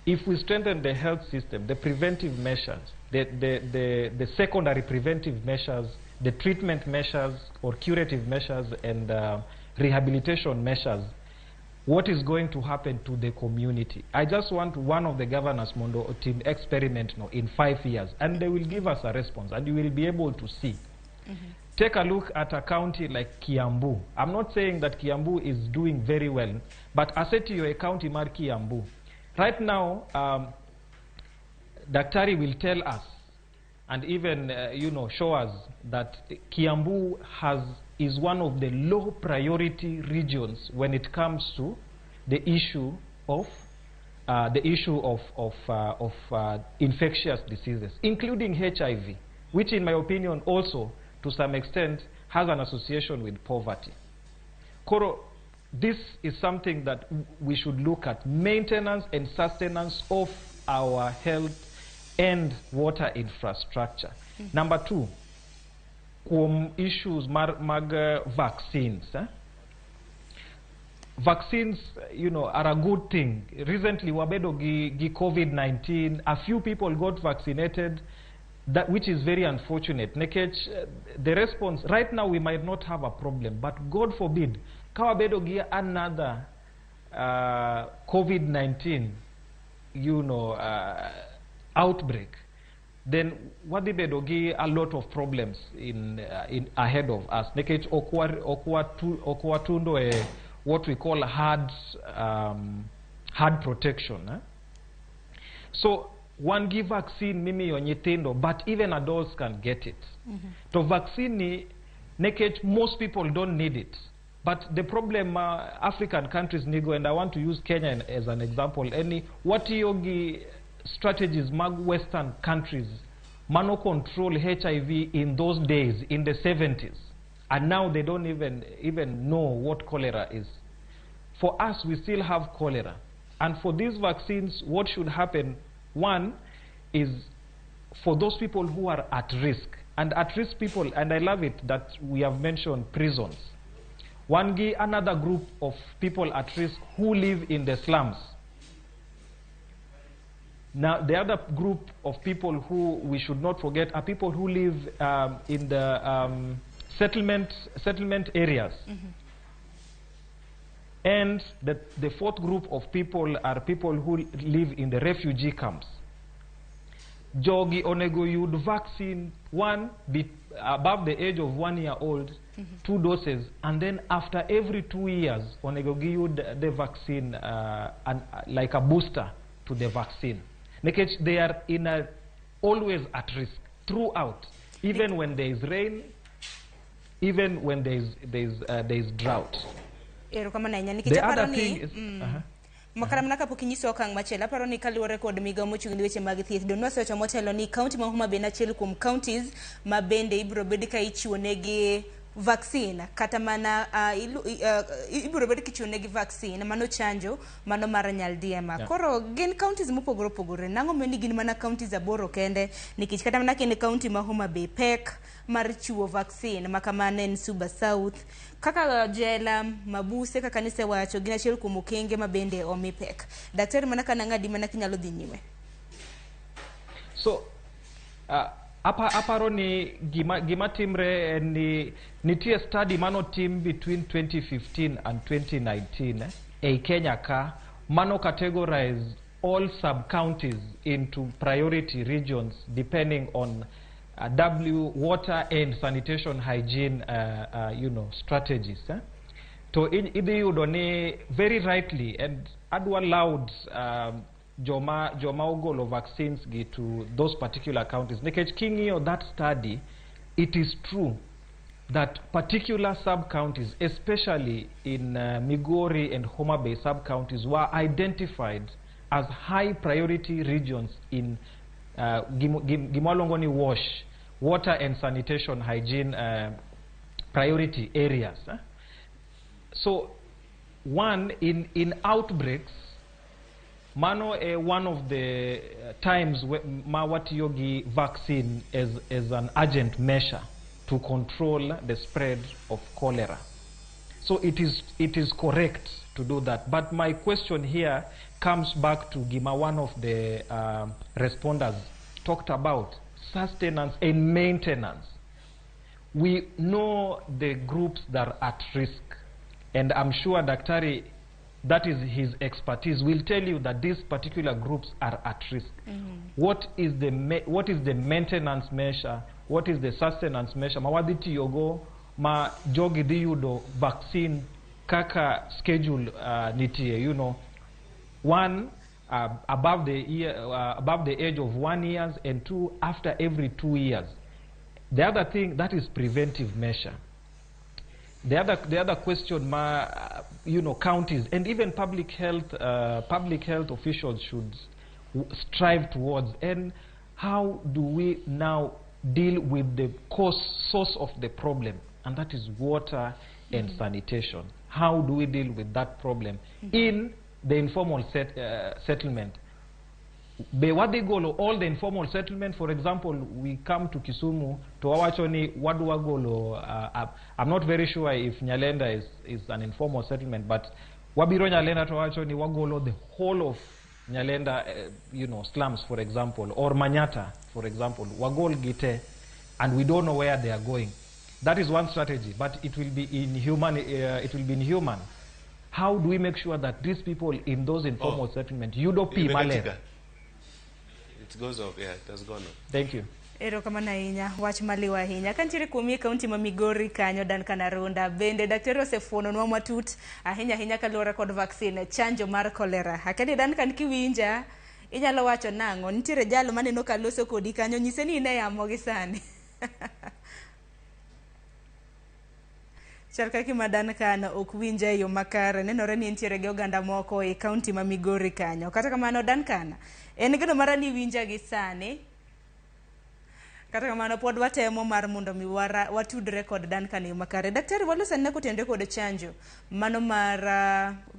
Speaker 13: If we strengthen the health system, the preventive measures, the secondary preventive measures, the treatment measures or curative measures and rehabilitation measures, what is going to happen to the community? I just want one of the governors, Mondo, team experiment now in 5 years, and they will give us a response, and you will be able to see. Mm-hmm. Take a look at a county like Kiambu. I'm not saying that Kiambu is doing very well, but I said to you, a county mar Kiambu. Right now, Daktari will tell us and even show us that Kiambu is one of the low priority regions when it comes to the issue of infectious diseases, including HIV, which in my opinion also to some extent has an association with poverty. Koro, this is something that we should look at, maintenance and sustenance of our health and water infrastructure. Mm-hmm. Number two, kuom issues mag vaccines. Vaccines, are a good thing. Recently, wabedo gi COVID-19, a few people got vaccinated, that which is very unfortunate. Nekech, the response, right now we might not have a problem, but God forbid, kawabedo gi another COVID-19, outbreak, then wadhi gi a lot of problems in ahead of us. Nekech okwa tundo e what we call hard protection. Eh? So one give vaccine mimiyo nyithindo, but even adults can get it. To vaccine ni nekech most people don't need it. But the problem African countries nigo, and I want to use Kenya as an example, any watiyogi strategies mag Western countries mano control HIV in those days, in the 70s, and now they don't even know what cholera is. For us, we still have cholera. And for these vaccines, what should happen, one, is for those people who are at risk. And at risk people, and I love it that we have mentioned prisons. One gi another group of people at risk who live in the slums. Now, the other group of people who we should not forget are people who live in the settlement areas. And the fourth group of people are people who live in the refugee camps. Jogi onego yud vaccine, one, be above the age of 1 year old, 2 doses, and then after every 2 years, onego giyud the vaccine, and, like a booster to the vaccine. Nikech they are in a, always at risk throughout, even when there is rain, even when there is drought. The other thing is...
Speaker 2: Makara kapok inyiso okang' machielo, aparo ni kaluwore kod migawo mochung' ne weche mag thieth, don wasewacho motelo ni kaunti ma Homa Bay en achiel kuom counties ma bende ibiro bed ka ichiwo negi vaccine, kata mana ibiro bed kichiwo negi vaccine mano chanjo mano mar nyaldiema. Koro gin counties mopogore opogore, nang'o omiyo ni gin mana counties 8 kende, nikech kata mana kinde county ma Homa Bay pek mar chiwo vaccine makamano en Suba South, kaka jela mabuse kaka nisewacho gin achiel kuom okenge ma bende omi pek. Daktari, mana kana ng'adi mana kinyalo dhi nyime.
Speaker 13: So aparo ni gima timre ni nitie study mano tim between 2015 and 2019 e Kenya ka mano categorize all sub-counties into priority regions depending on water and sanitation hygiene you know, strategies. To idhi yudo ni very rightly, and adwa loud joma ogolo vaccines gi to those particular counties. Nikech king'iyo that study, it is true that particular sub-counties, especially in Migori and Homa Bay sub-counties, were identified as high priority regions in gimwaluongo ni WASH, water and sanitation hygiene priority areas. So one, in outbreaks, mano one of the times ma watiyo gi vaccine as an urgent measure to control the spread of cholera. So it is correct to do that. But my question here comes back to Gima, one of the responders talked about sustenance and maintenance. We know the groups that are at risk, and I'm sure Daktari, that is his expertise, will tell you that these particular groups are at risk. What is the maintenance measure? What is the sustenance measure? Ma wadhi tiyogo ma jogi dhi yudo vaccine kaka schedule nitie, you know, one above the age of 1 year, and two after every 2 years. The other thing, that is preventive measure. The other question, ma, you know, counties and even public health officials should strive towards, and how do we now deal with the source of the problem, and that is water and sanitation. How do we deal with that problem in the informal settlement? Be wadhi golo all the informal settlement. For example, we come to Kisumu to wawacho ni wadwa golo, I'm not very sure if Nyalenda is an informal settlement, but wabiro Nyalenda to wawacho ni wagolo the whole of Nyalenda, you know, slums, for example, or Manyata, for example, wagol gite, and we don't know where they are going. That is one strategy, but it will be inhuman. It will be inhuman. How do we make sure that these people in those informal settlements, yudo pi maler?
Speaker 4: It goes off, yeah, it has gone off.
Speaker 13: Thank you.
Speaker 2: Erokamano ahinya, wach maliw ahinya. Ka nitiere kuomi e kaunti ma Migori kanyo, Duncan Arunda, bende daktari osefuononwa matut ahinya ahinya kaluwore kod vaccine, chanjo mar cholera. Akia ni Duncan kiwinja, inyalo wacho nang'o? Nitiere jal maneno ka loso kodi kanyo, nyise ni in e yamo gi sani. Chal ka gima Duncan ok winja e yo makare, nenore ni entiere gi oganda moko e kaunti ma Migori kanyo. Kata kamano Duncan, en geno mara ni iwinja gi sani. Kata kamano pod watemo mar mondo mi watudre kod Duncan e yo makare. Daktari walos anena kotenore kod chanjo mano mar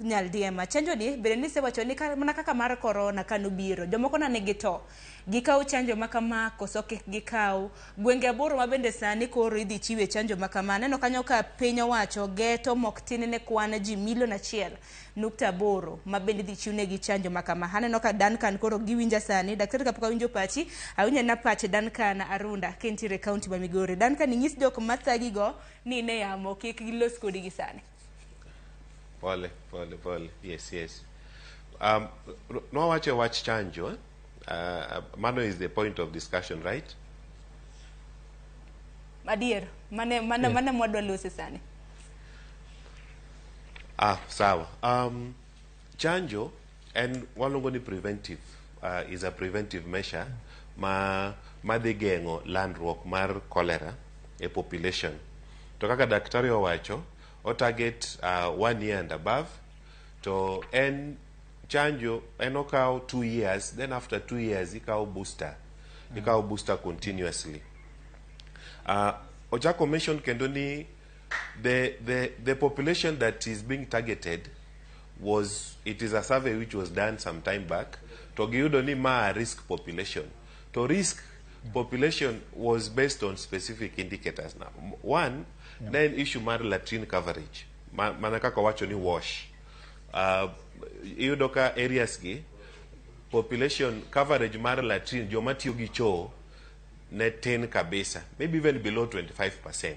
Speaker 2: nyaldiema. Chanjo ni bende nisewacho ni mana kaka mar corona kanobiro, jomoko na nigi to. Gikaw chanjo ma kama koso kik gikaw. Gwenge 8 ma bende sani koro idhi chiwe chanjo ma kama. Aneno kanyo ka piny owacho geto mok tin ne kwan ji milion 1.8 ma bende idhi chiwnegi chanjo ma kama. Aneno ka Duncan koro giwinja sani. Daktari kapok awinjo pachi, awinjo na pach Duncan Arunda ka entiere e kaunti ma Migori. Duncan, inyis jok mathagigo ni in e yamo, kik gilos kodi gi sani.
Speaker 4: Pole, pole, pole. Yes, yes. Nwawacho wach chanjo, eh? Mano is the point of discussion, right?
Speaker 2: Adier, mane,
Speaker 4: Yeah.
Speaker 2: mane mwadwa lose sani.
Speaker 4: Ah, sawa. Chanjo en waluongo ni preventive, is a preventive measure ma madhi geng'o landruok mar cholera e population. To kaka daktari owacho, o target 1 year and above, to en chanjo en okawo 2 years, then after 2 years ikawo booster, ikawo booster continuously. Ochako mention kendo ni the population that is being targeted was, it is a survey which was done some time back, to giyudo ni ma risk population. To risk population was based on specific indicators. Now, one, ne en issue mar latrine coverage, mana kaka wacho ni wash. Iyudo ka areas gi population coverage mar latrine, joma tiyo gi choo ne tin kabisa, maybe even below 25%.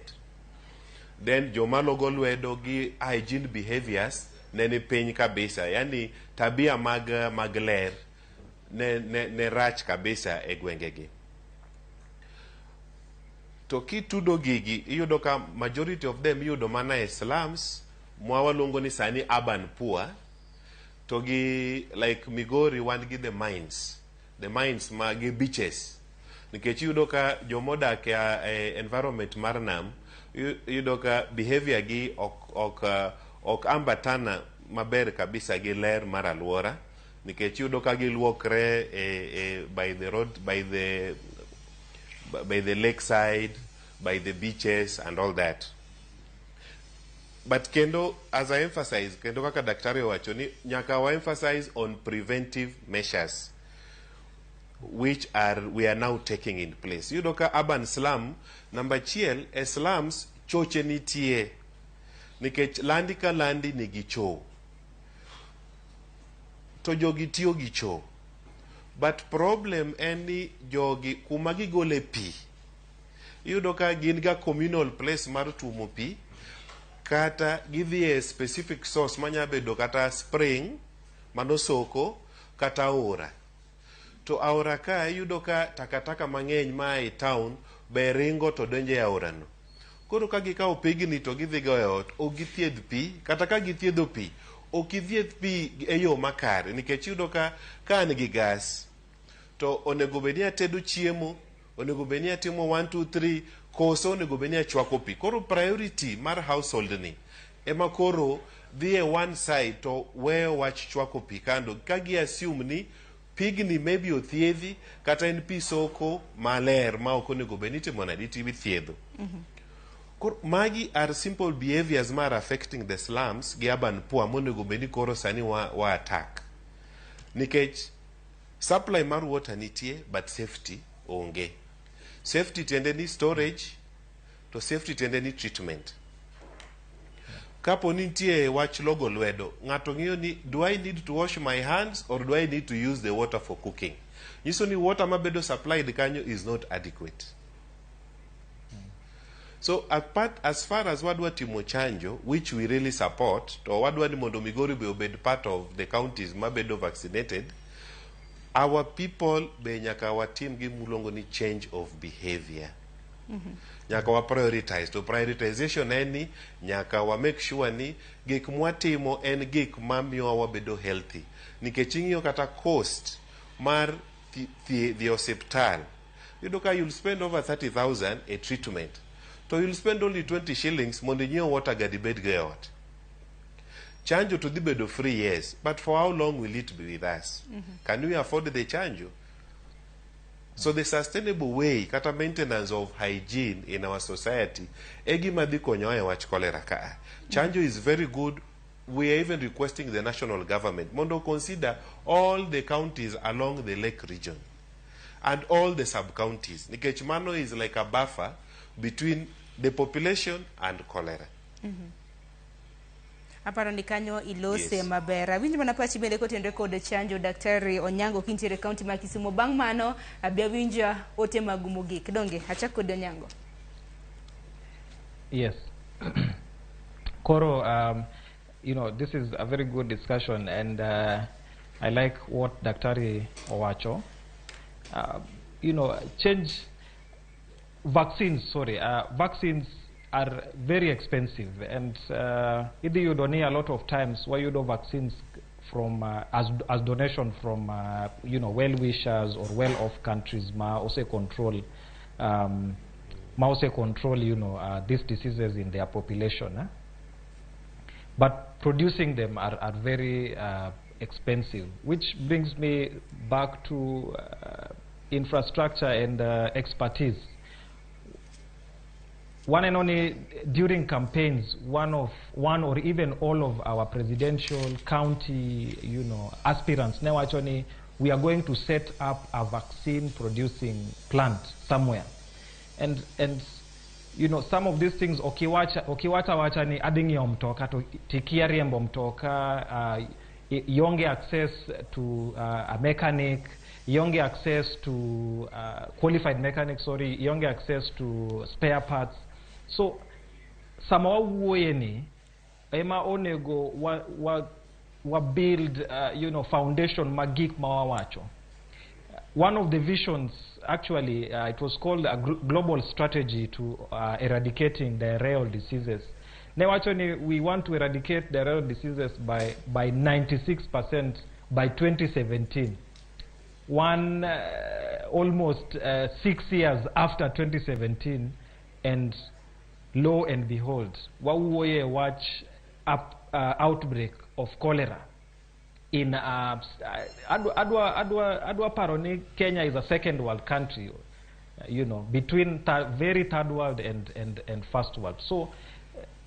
Speaker 4: Then joma logo lwedo gi hygiene behaviors ne ni piny kabisa, yani tabia mag ler ne rach kabisa e gwengegi. To kitudo gigi, iyudo ka majority of them iyudo mana e slums mwa waluongo ni sani urban poor, to gi like Migori wan gi the mines ma gi beaches, nikech iyudo ka jomodak e environment mar nam, iyudo ka behavior gi ok ambatana maber kabisa gi ler mar alwora, nikech iyudo ka giluokre e by the road, by the lakeside, by the beaches and all that. But kendo, as I emphasize, kendo kaka daktari owacho ni nyaka wa emphasize on preventive measures which are we are now taking in place. Iyudo ka urban slum namba achiel, e slums choche nitie, nikech landi ka landi nigi choo, to jogi tiyo gi choo, but problem en ni jogi kuma gigole pi, iyudo ka gin ga communal place mar tuomo pi, kata gidhi e specific source manya bedo kata spring, mano soko, kata aora. To aora ka iyudo ka takataka mang'eny ma e town be ringo to donjo e aorano. Koro ka gikawo pigni to gidhi go e ot, ok githiedh pi, kata ka githiedho pi, ok ithiedh pi e yo makare, nikech iyudo ka an gi gas to onego bed ni atedo chiemo, onego bed ni atimo 1 2 3, koso onego bed ni achwako pi. Koro priority mar household ni ema koro dhi e one side to weyo wach chwako pi kando, ka gi assume ni pigni maybe othiedhi kata en pi soko maler ma ok onego bed ni itimo nade, ithiedho. Koro magi are simple behaviors ma are affecting the slums gi urban poor monego bed ni koro sani wa attack, nikech supply mar water nitie but safety onge. Safety tiende ni storage, to safety tiende ni treatment. Kapo ni nitie wach logo lwedo, ng'ato ng'iyo ni, do I need to wash my hands or do I need to use the water for cooking? Nyiso ni water mabedo supplied kanyo is not adequate. So apart, as far as wadwa timo chanjo, which we really support, to wadwa ni mondo Migori be obed part of the counties mabedo vaccinated. Our people be nyaka watim gima ni change of behavior. Nyaka wa prioritize. To prioritization en ni nyaka wa make sure ni gik mwatimo en gik mamiyowa wabedo healthy. Nikech ing'iyo kata cost mar dhi osiptal, iyudo ka you'll spend over 30,000 e treatment, to you'll spend only 20 shillings mondo inyiew water guard ibed go e ot. Chanjo to dhi bedo free, yes, but for how long will it be with us? Can we afford the chanjo? So the sustainable way kata maintenance of hygiene in our society e gima dhi konyowa e wach cholera kaa. Chanjo is very good. We are even requesting the national government mondo consider all the counties along the lake region and all the sub-counties, nikech mano is like a buffer between the population and cholera.
Speaker 2: Aparo ni kanyo ilose maber. Awinjo mana pachi bende kotenore kod chanjo, Daktari Onyango, kintiere kaunti ma Kisumu. Bang' mano abi awinjo ote magu mogik. Donge achak kod Onyango.
Speaker 13: Yes. Koro, this is a very good discussion, and I like what Daktari owacho. Change vaccines, sorry, vaccines are very expensive, and idhi yudo ni a lot of times wayudo vaccines from as donation from well-wishers or well-off countries ma ose control these diseases in their population, eh? But producing them are very expensive, which brings me back to infrastructure and expertise. One and only during campaigns, one or even all of our presidential county aspirants now actually, we are going to set up a vaccine producing plant somewhere, and some of these things okiwacha wacha ni adhi ng'iewo mtoka to tikia riembo mtoka, ionge access to a mechanic, ionge access to qualified mechanic, sorry, ionge access to spare parts. So sama wawuoye ni ema onego wa build foundation mag gik ma wawacho. One of the visions, actually, it was called a global strategy to eradicating diarrheal diseases. Ne wacho ni we want to eradicate diarrheal diseases by 96% by 2017. One almost 6 years after 2017, and lo and behold, wawuoye wach outbreak of cholera in adwa paro ni Kenya is a second world country, between very third world and first world. So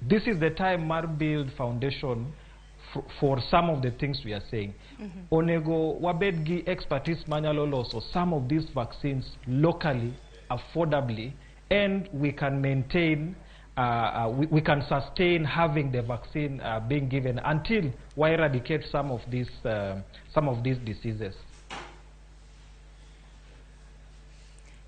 Speaker 13: this is the time mar build foundation for some of the things we are saying. Onego wabed gi expertise manyalo loso some of these vaccines locally, affordably, and we can maintain, we can sustain having the vaccine being given until we eradicate some of these diseases.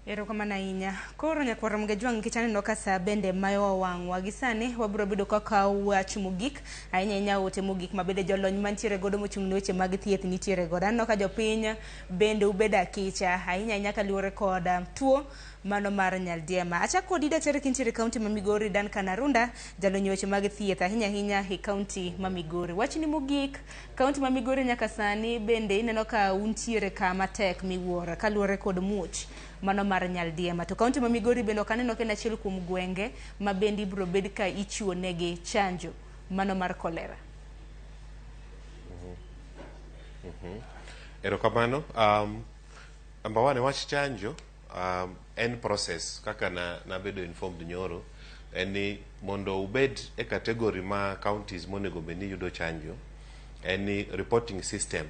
Speaker 2: Erokamano ahinya. Koro nyakwar Ramogi Ajwang', nikech aneno ka sa bende mayowa wang'wa gi sani, wabiro bedo kaka wach mogik ahinya ahinya, ote mogik ma bende jolony mantiere godo mochung' ne weche mag thieth nitiere godo. Aneno ka jopiny bende ubedo akicha ahinya ahinya kaluwore kod tuo mano mar nyaldiema. Achak kodi, daktari, kintiere kaunti ma Migori, Duncan Arunda, jalony e weche mag thieth ahinya ahinya e kaunti ma Migori. Wachni mogik, kaunti ma Migori nyaka sani bende ineno ka untiere kama tek miwuoro kaluwore kod muoch mano mar nyaldiema. To kaunti ma Migori bende ok aneno ka en achiel kuom gwenge ma bende ibiro bed ka ichiwo negi chanjo mano mar kolera.
Speaker 4: Erokamano. Number one, wach chanjo en process kaka na nabedo informed nyoro en ni mondo ubed e category ma counties monego bed ni yudo chanjo, en ni reporting system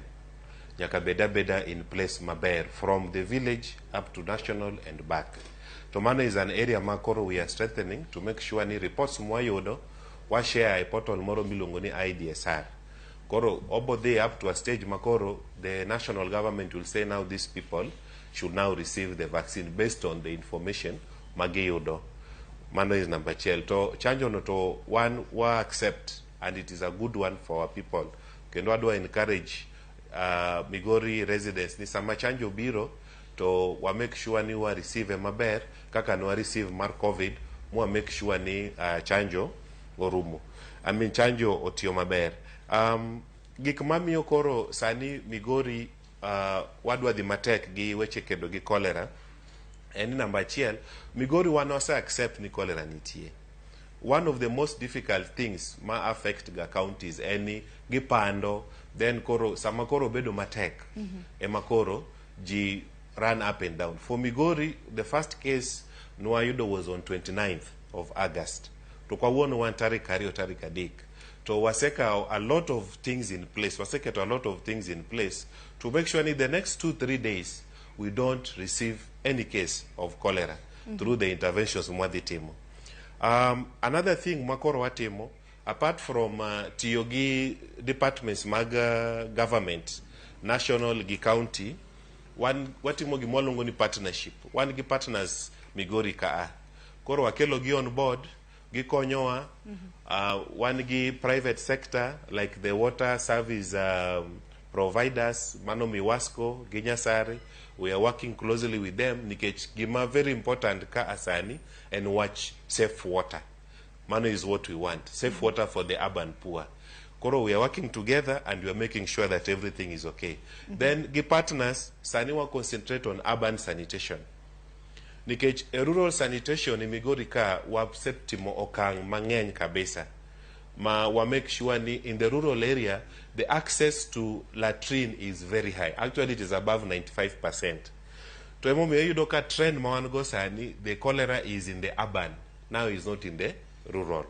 Speaker 4: nyaka bed abeda in place maber from the village up to national and back. To mano is an area ma koro we are strengthening to make sure ni reports mwayudo wa share e portal moro miluongo ni IDSR. Koro obo dhi up to a stage ma koro the national government will say, now these people should now receive the vaccine based on the information magiyudo. Mano is number achiel. To chanjo no to one wa accept, and it is a good one for our people. Kendo adwa encourage Migori residents ni sama chanjo biro to wa make sure ni wa receive maber kaka ne wa receive mar COVID, mwa make sure ni chanjo orumo, I mean, chanjo otiyo maber. Gik mamiyo koro sani Migori wadwa dhi matek gi weche kedo gi cholera en ni namba achiel, Migori wan wase accept ni cholera nitie. One of the most difficult things ma affect ga counties en ni gipando, then koro sama koro bedo matek ema koro ji run up and down. For Migori, the first case nwayudo was on 29th of August, to kawuono wan tarik 2, tarik 3, to wasekawo a lot of things in place, waseketo a lot of things in place to make sure ni the next 2-3 days we don't receive any case of cholera through the interventions mwadhi timo. Another thing makoro watimo apart from tiyo gi departments mag government, national gi county, wan watimo gima waluongo ni partnership. Wan gi partners Migori kaa, koro wakelo gi on board, gikonyowa. Wan gi private sector like the water service providers, mano Miwasco gi Nyasari. We are working closely with them nikech gima very important ka asani en wach safe water. Mano is what we want, safe water for the urban poor. Koro we are working together and we are making sure that everything is okay. Then gi partners sani wa concentrate on urban sanitation nikech e rural sanitation e Migori ka wasetimo okang' mang'eny kabisa ma wa make sure ni in the rural area the access to latrine is very high. Actually, it is above 95%. To emomiyo iyudo ka trend ma wan go sani, the cholera is in the urban now, is not in the rural.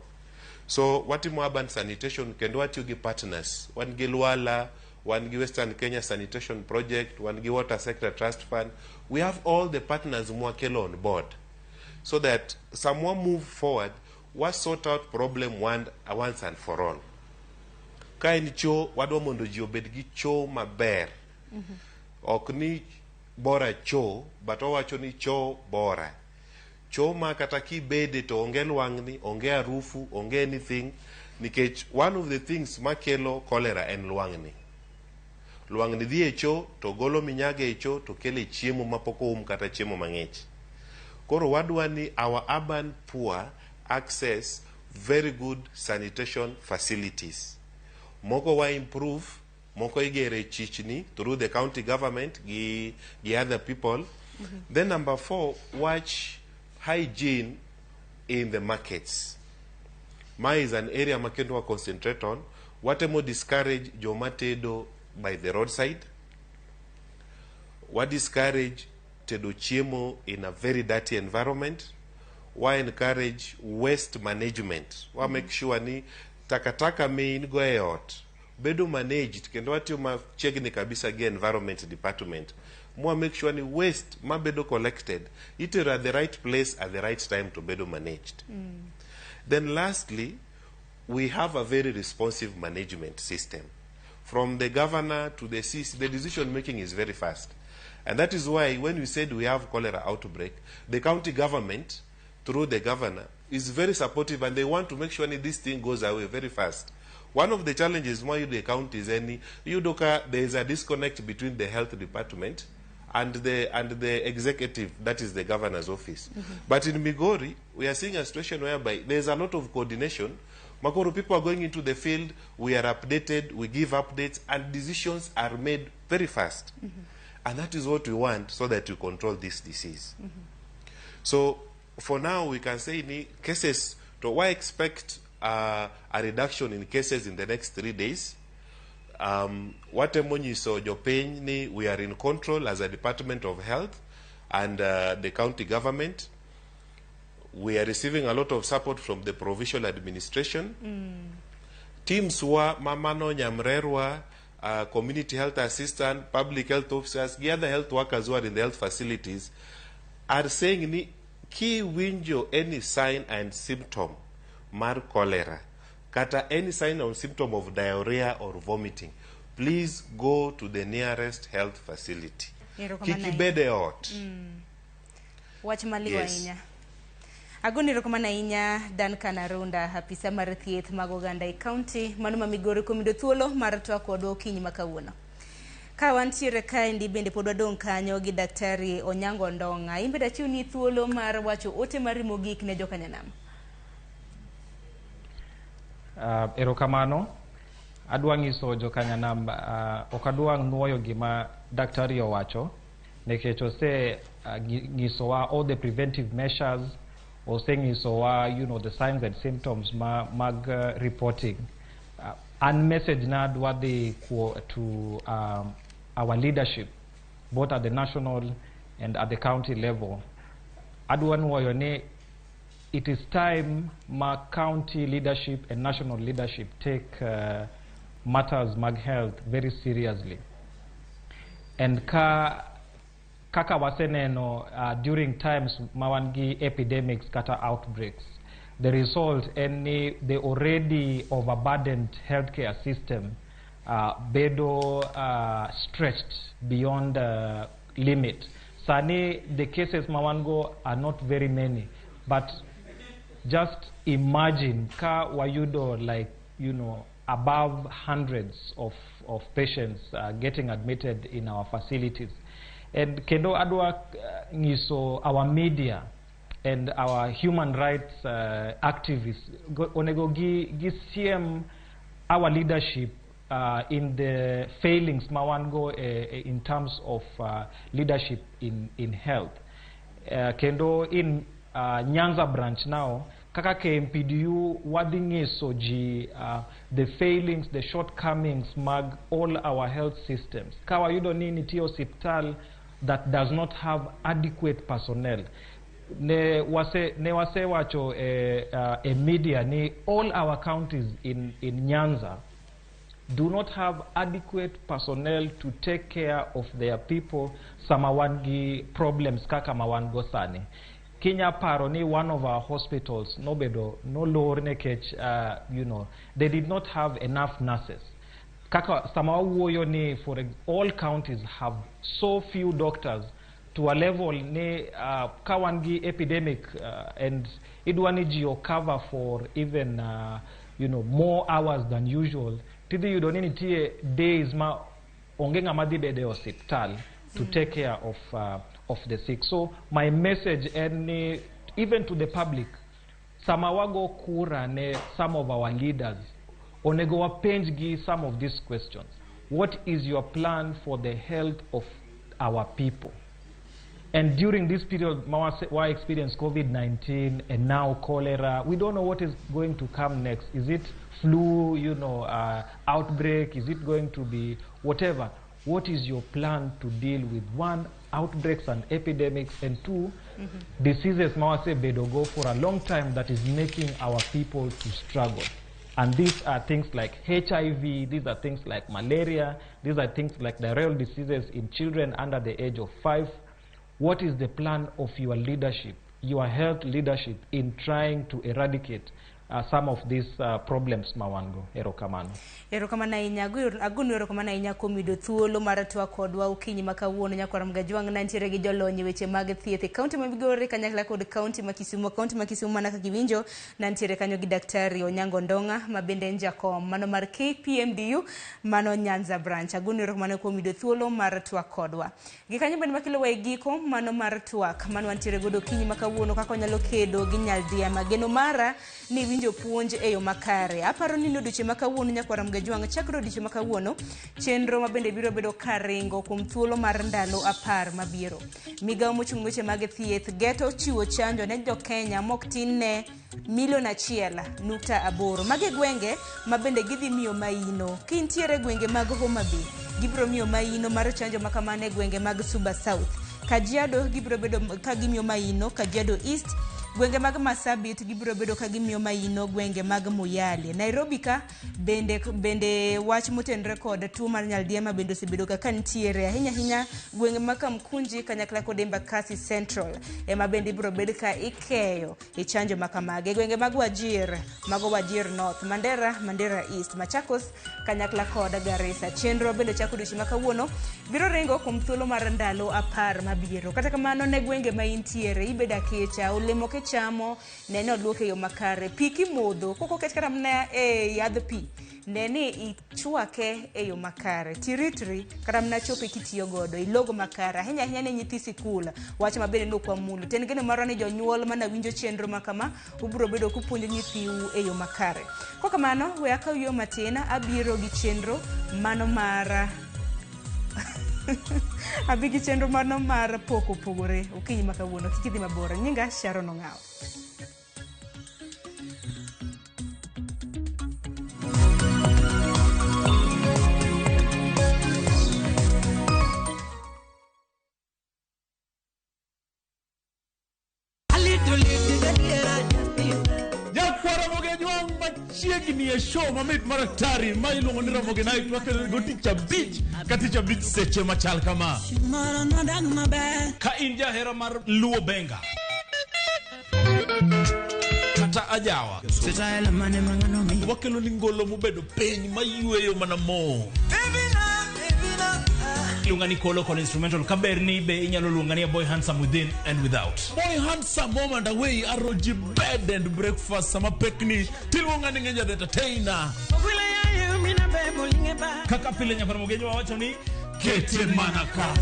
Speaker 4: So watimo urban sanitation kendo watiyo gi partners. Wan gi Lwala, wan gi Western Kenya Sanitation Project, wan gi Water Sector Trust Fund. We have all the partners mwakelo on board so that sama move forward wa sort out problem one, once and for all. Ka en cho, wadwa mondo ji obed gi cho maber. Ok ni bora cho, but owacho ni cho bora, cho ma kata kibede to onge lwang'ni, onge harufu, onge anything, nikech one of the things makelo cholera en lwang'ni. Lwang'ni dhi e cho to golo minyaga e cho to kelo e chiemo mapok oum kata chiemo mang'ich. Koro wadwa ni our urban poor access very good sanitation facilities. Moko wa improve, moko igero e chichni through the county government gi other people. Then number four, watch hygiene in the markets. Ma is an area ma kendo wa concentrate on. Watemo discourage joma tedo by the roadside, wa discourage tedo chiemo in a very dirty environment, wa encourage waste management, wa make sure ni takataka mi in go e ot bedo managed, kendo watiyo machiegni kabisa gi environment department mwa make sure ni waste mabedo collected itero at the right place at the right time to bedo managed. Then lastly, we have a very responsive management system. From the governor to the CC, the decision making is very fast. And that is why when we said we have cholera outbreak, the county government, through the governor, is very supportive and they want to make sure that this thing goes away very fast. One of the challenges why the counties any iyudo ka there is a disconnect between the health department and the executive, that is the governor's office. But in Migori, we are seeing a situation whereby there is a lot of coordination. Makoro people are going into the field, we are updated, we give updates, and decisions are made very fast. And that is what we want so that we control this disease. So for now, we can say in cases, to why expect a reduction in cases in the next 3 days. Watemo nyiso jopiny ni we are in control as a Department of Health and the county government. We are receiving a lot of support from the provincial administration. Teams wa mamano nyamrerwa, community health assistant, public health officers, the other health workers who are in the health facilities are saying ni kiwinjo any sign and symptom mar cholera kata any sign or symptom of diarrhea or vomiting, please go to the nearest health facility.
Speaker 2: Erokamano
Speaker 4: Kik
Speaker 2: ahinya.
Speaker 4: ibed e ot.
Speaker 2: Wach maliw
Speaker 4: Yes.
Speaker 2: ahinya. Agoni erokamano ahinya Duncan Arunda, apisa mar thieth mag oganda e kaunti mano ma Migori, kuom yudo thuolo mar twak kodwa okinyi ma kawuono. Ka wantiere kaendi bende pod wadong' kanyo gi Daktari Onyango Ndong'a. In bende achiwni thuolo mar wacho ote mari mogik ne jokanyanam.
Speaker 13: Erokamano. Adwa nyiso jokanyanam, ok adwa nuoyo gima daktari owacho nikech ose nyisowa all the preventive measures, osenyisowa the signs and symptoms ma, mag reporting. An message na adwa dhi to our leadership, both at the national and at the county level. Adwa nuoyo ni it is time ma county leadership and national leadership take matters mag health very seriously. And ka kaka waseneno during times ma wan gi epidemics kata outbreaks, the result en ni the already overburdened healthcare system bedo stretched beyond limit. Sani the cases ma wan go are not very many, but just imagine ka wayudo like above hundreds of patients getting admitted in our facilities. And kendo adwa nyiso our media and our human rights activists onego gi siem our leadership in the failings ma wan go in terms of leadership in health. Kendo in Nyanza branch now, kaka KMPDU wadhi nyiso ji the failings, the shortcomings mag all our health systems. Ka wayudo ni nitie osiptal that does not have adequate personnel, ne wasewacho e media ni all our counties in Nyanza do not have adequate personnel to take care of their people sama wan gi problems kaka ma wan go sani. Kinya paro ni one of our hospitals nobedo nolor nikech they did not have enough nurses. Kaka sama wawuoyo ni for all counties have so few doctors to a level ni ka wan gi epidemic and idwa ni ji cover for even more hours than usual, tidhi yudo ni nitie days ma onge ng'ama dhi bedo e osiptal to take care of the sick. So my message en ni even to the public, sama wago kura ne some of our leaders, onego wapenj gi some of these questions. What is your plan for the health of our people? And during this period, ma wa experience COVID-19 and now cholera, we don't know what is going to come next. Is it flu, outbreak? Is it going to be whatever? What is your plan to deal with, one, outbreaks and epidemics, and 2, diseases ma wasebedo go for a long time that is making our people to struggle? And these are things like HIV, these are things like malaria, these are things like diarrheal diseases in children under the age of 5. What is the plan of your leadership, your health leadership, in trying to eradicate some of these problems ma wan go? Erokamano.
Speaker 2: Erokamano ahinya. Agonu erokamano ahinya kuom yudo thuolo mar twak kodwa okinyi ma kawuono. Nyakwar Mgajwang' nantiere gi jolony e weche mag thieth e kaunti ma Migori kanyakla kod kaunti ma Kisumu. Kaunti ma Kisumu mana kaka iwinjo, nantiere kanyo gi Daktari Onyango Ndong'a ma bende en jakom mano mar KPMDU mano Nyanza branch. Agonu erokamano kuom yudo thuolo mar twak kodwa. Gi kanyo bende makelowa e giko mano mar twak mano wantiere godo okinyi ma kawuono, kaka wanyalo kedo gi nyaldiema. Geno mara ni iwinjo puonj e yo makare. Aparo ni odiochieng' ma kawuono, nyakwar Mgajwang', chakre odiochieng' ma kawuono, chenro ma bende biro bedo karingo kuom thuolo mar ndalo 10 mabiro. Migawo mochung' weche mag thieth geto chiwo chanjo ne jo-Kenya mok tin ne milion 1.8. Magi gwenge ma bende gidhi miyo maino. Kintiere gwenge mag Homa Bay, gibiro miyo maino mar chanjo ma kamano e gwenge mag Suba South. Kajiado gibiro bedo ka gimiyo maino Kajiado East. Gwenge mag Marsabit gibiro bedo ka gimiyo maino gwenge mag Moyale. Nairobi ka bende wach motenore kod tuo mar nyaldiema bende osebedo ka nitiere ahinya ahinya gwenge mag Kamkunji kanyakla kod Embakasi Central ema bende ibiro bed ka ikeyo e chanjo ma kamagi. Gwenge mag Wajir, mago Wajir North, Mandera, Mandera East, Machakos kanyakla kod Garissa. Chenro bende chako odiochieng' ma kawuono biro ringo kuom thuolo mar ndalo 10 mabiro. Kata kamano ne gwenge ma intiere ibedo akecha olemo kichamo ne ni oluok e yo makare. Pi kimodho kok oket kata mana e yadh pi, ne ni ichwake e yo makare. Tiritri kata mana chope kitiyo godo, ilogo makare. Ahinya ahinya ne nyithi sikul, wach ma bende nok wamulo. To en geno marwa ni jonyuol mana winjo chenro ma kama, ubiro bedo kupuonjo nyithiu e yo makare. Kokamano, we akaw yo matin, abiro gi chenro mano mar abi gi chenro mano mar pok opogore okinyi ma kawuono. Kik idhi mabor. Nyinga Sharon Ong'awo.
Speaker 8: Nyakwara Ramogi machiegni e show mamit mar atari ma iluongo ni Ramogi Night wakelo go tich abich ka tich abich seche machal kama.
Speaker 9: Ka in jahera mar Luo Benga kata ajawa,
Speaker 8: wakelo ni ngolo mobedo piny mayweyo mana mo.
Speaker 9: Iluonga ni Kolo kod instrumental kaber ni be inyalo luonga ni a boy handsome within and without.
Speaker 8: Boy handsome home and away aroji bed and breakfast sama pekni tiluonga ni ng'enya the entertainer.
Speaker 9: Kaka pile nyakwar Ramogi wawacho ni
Speaker 8: kete mana ka.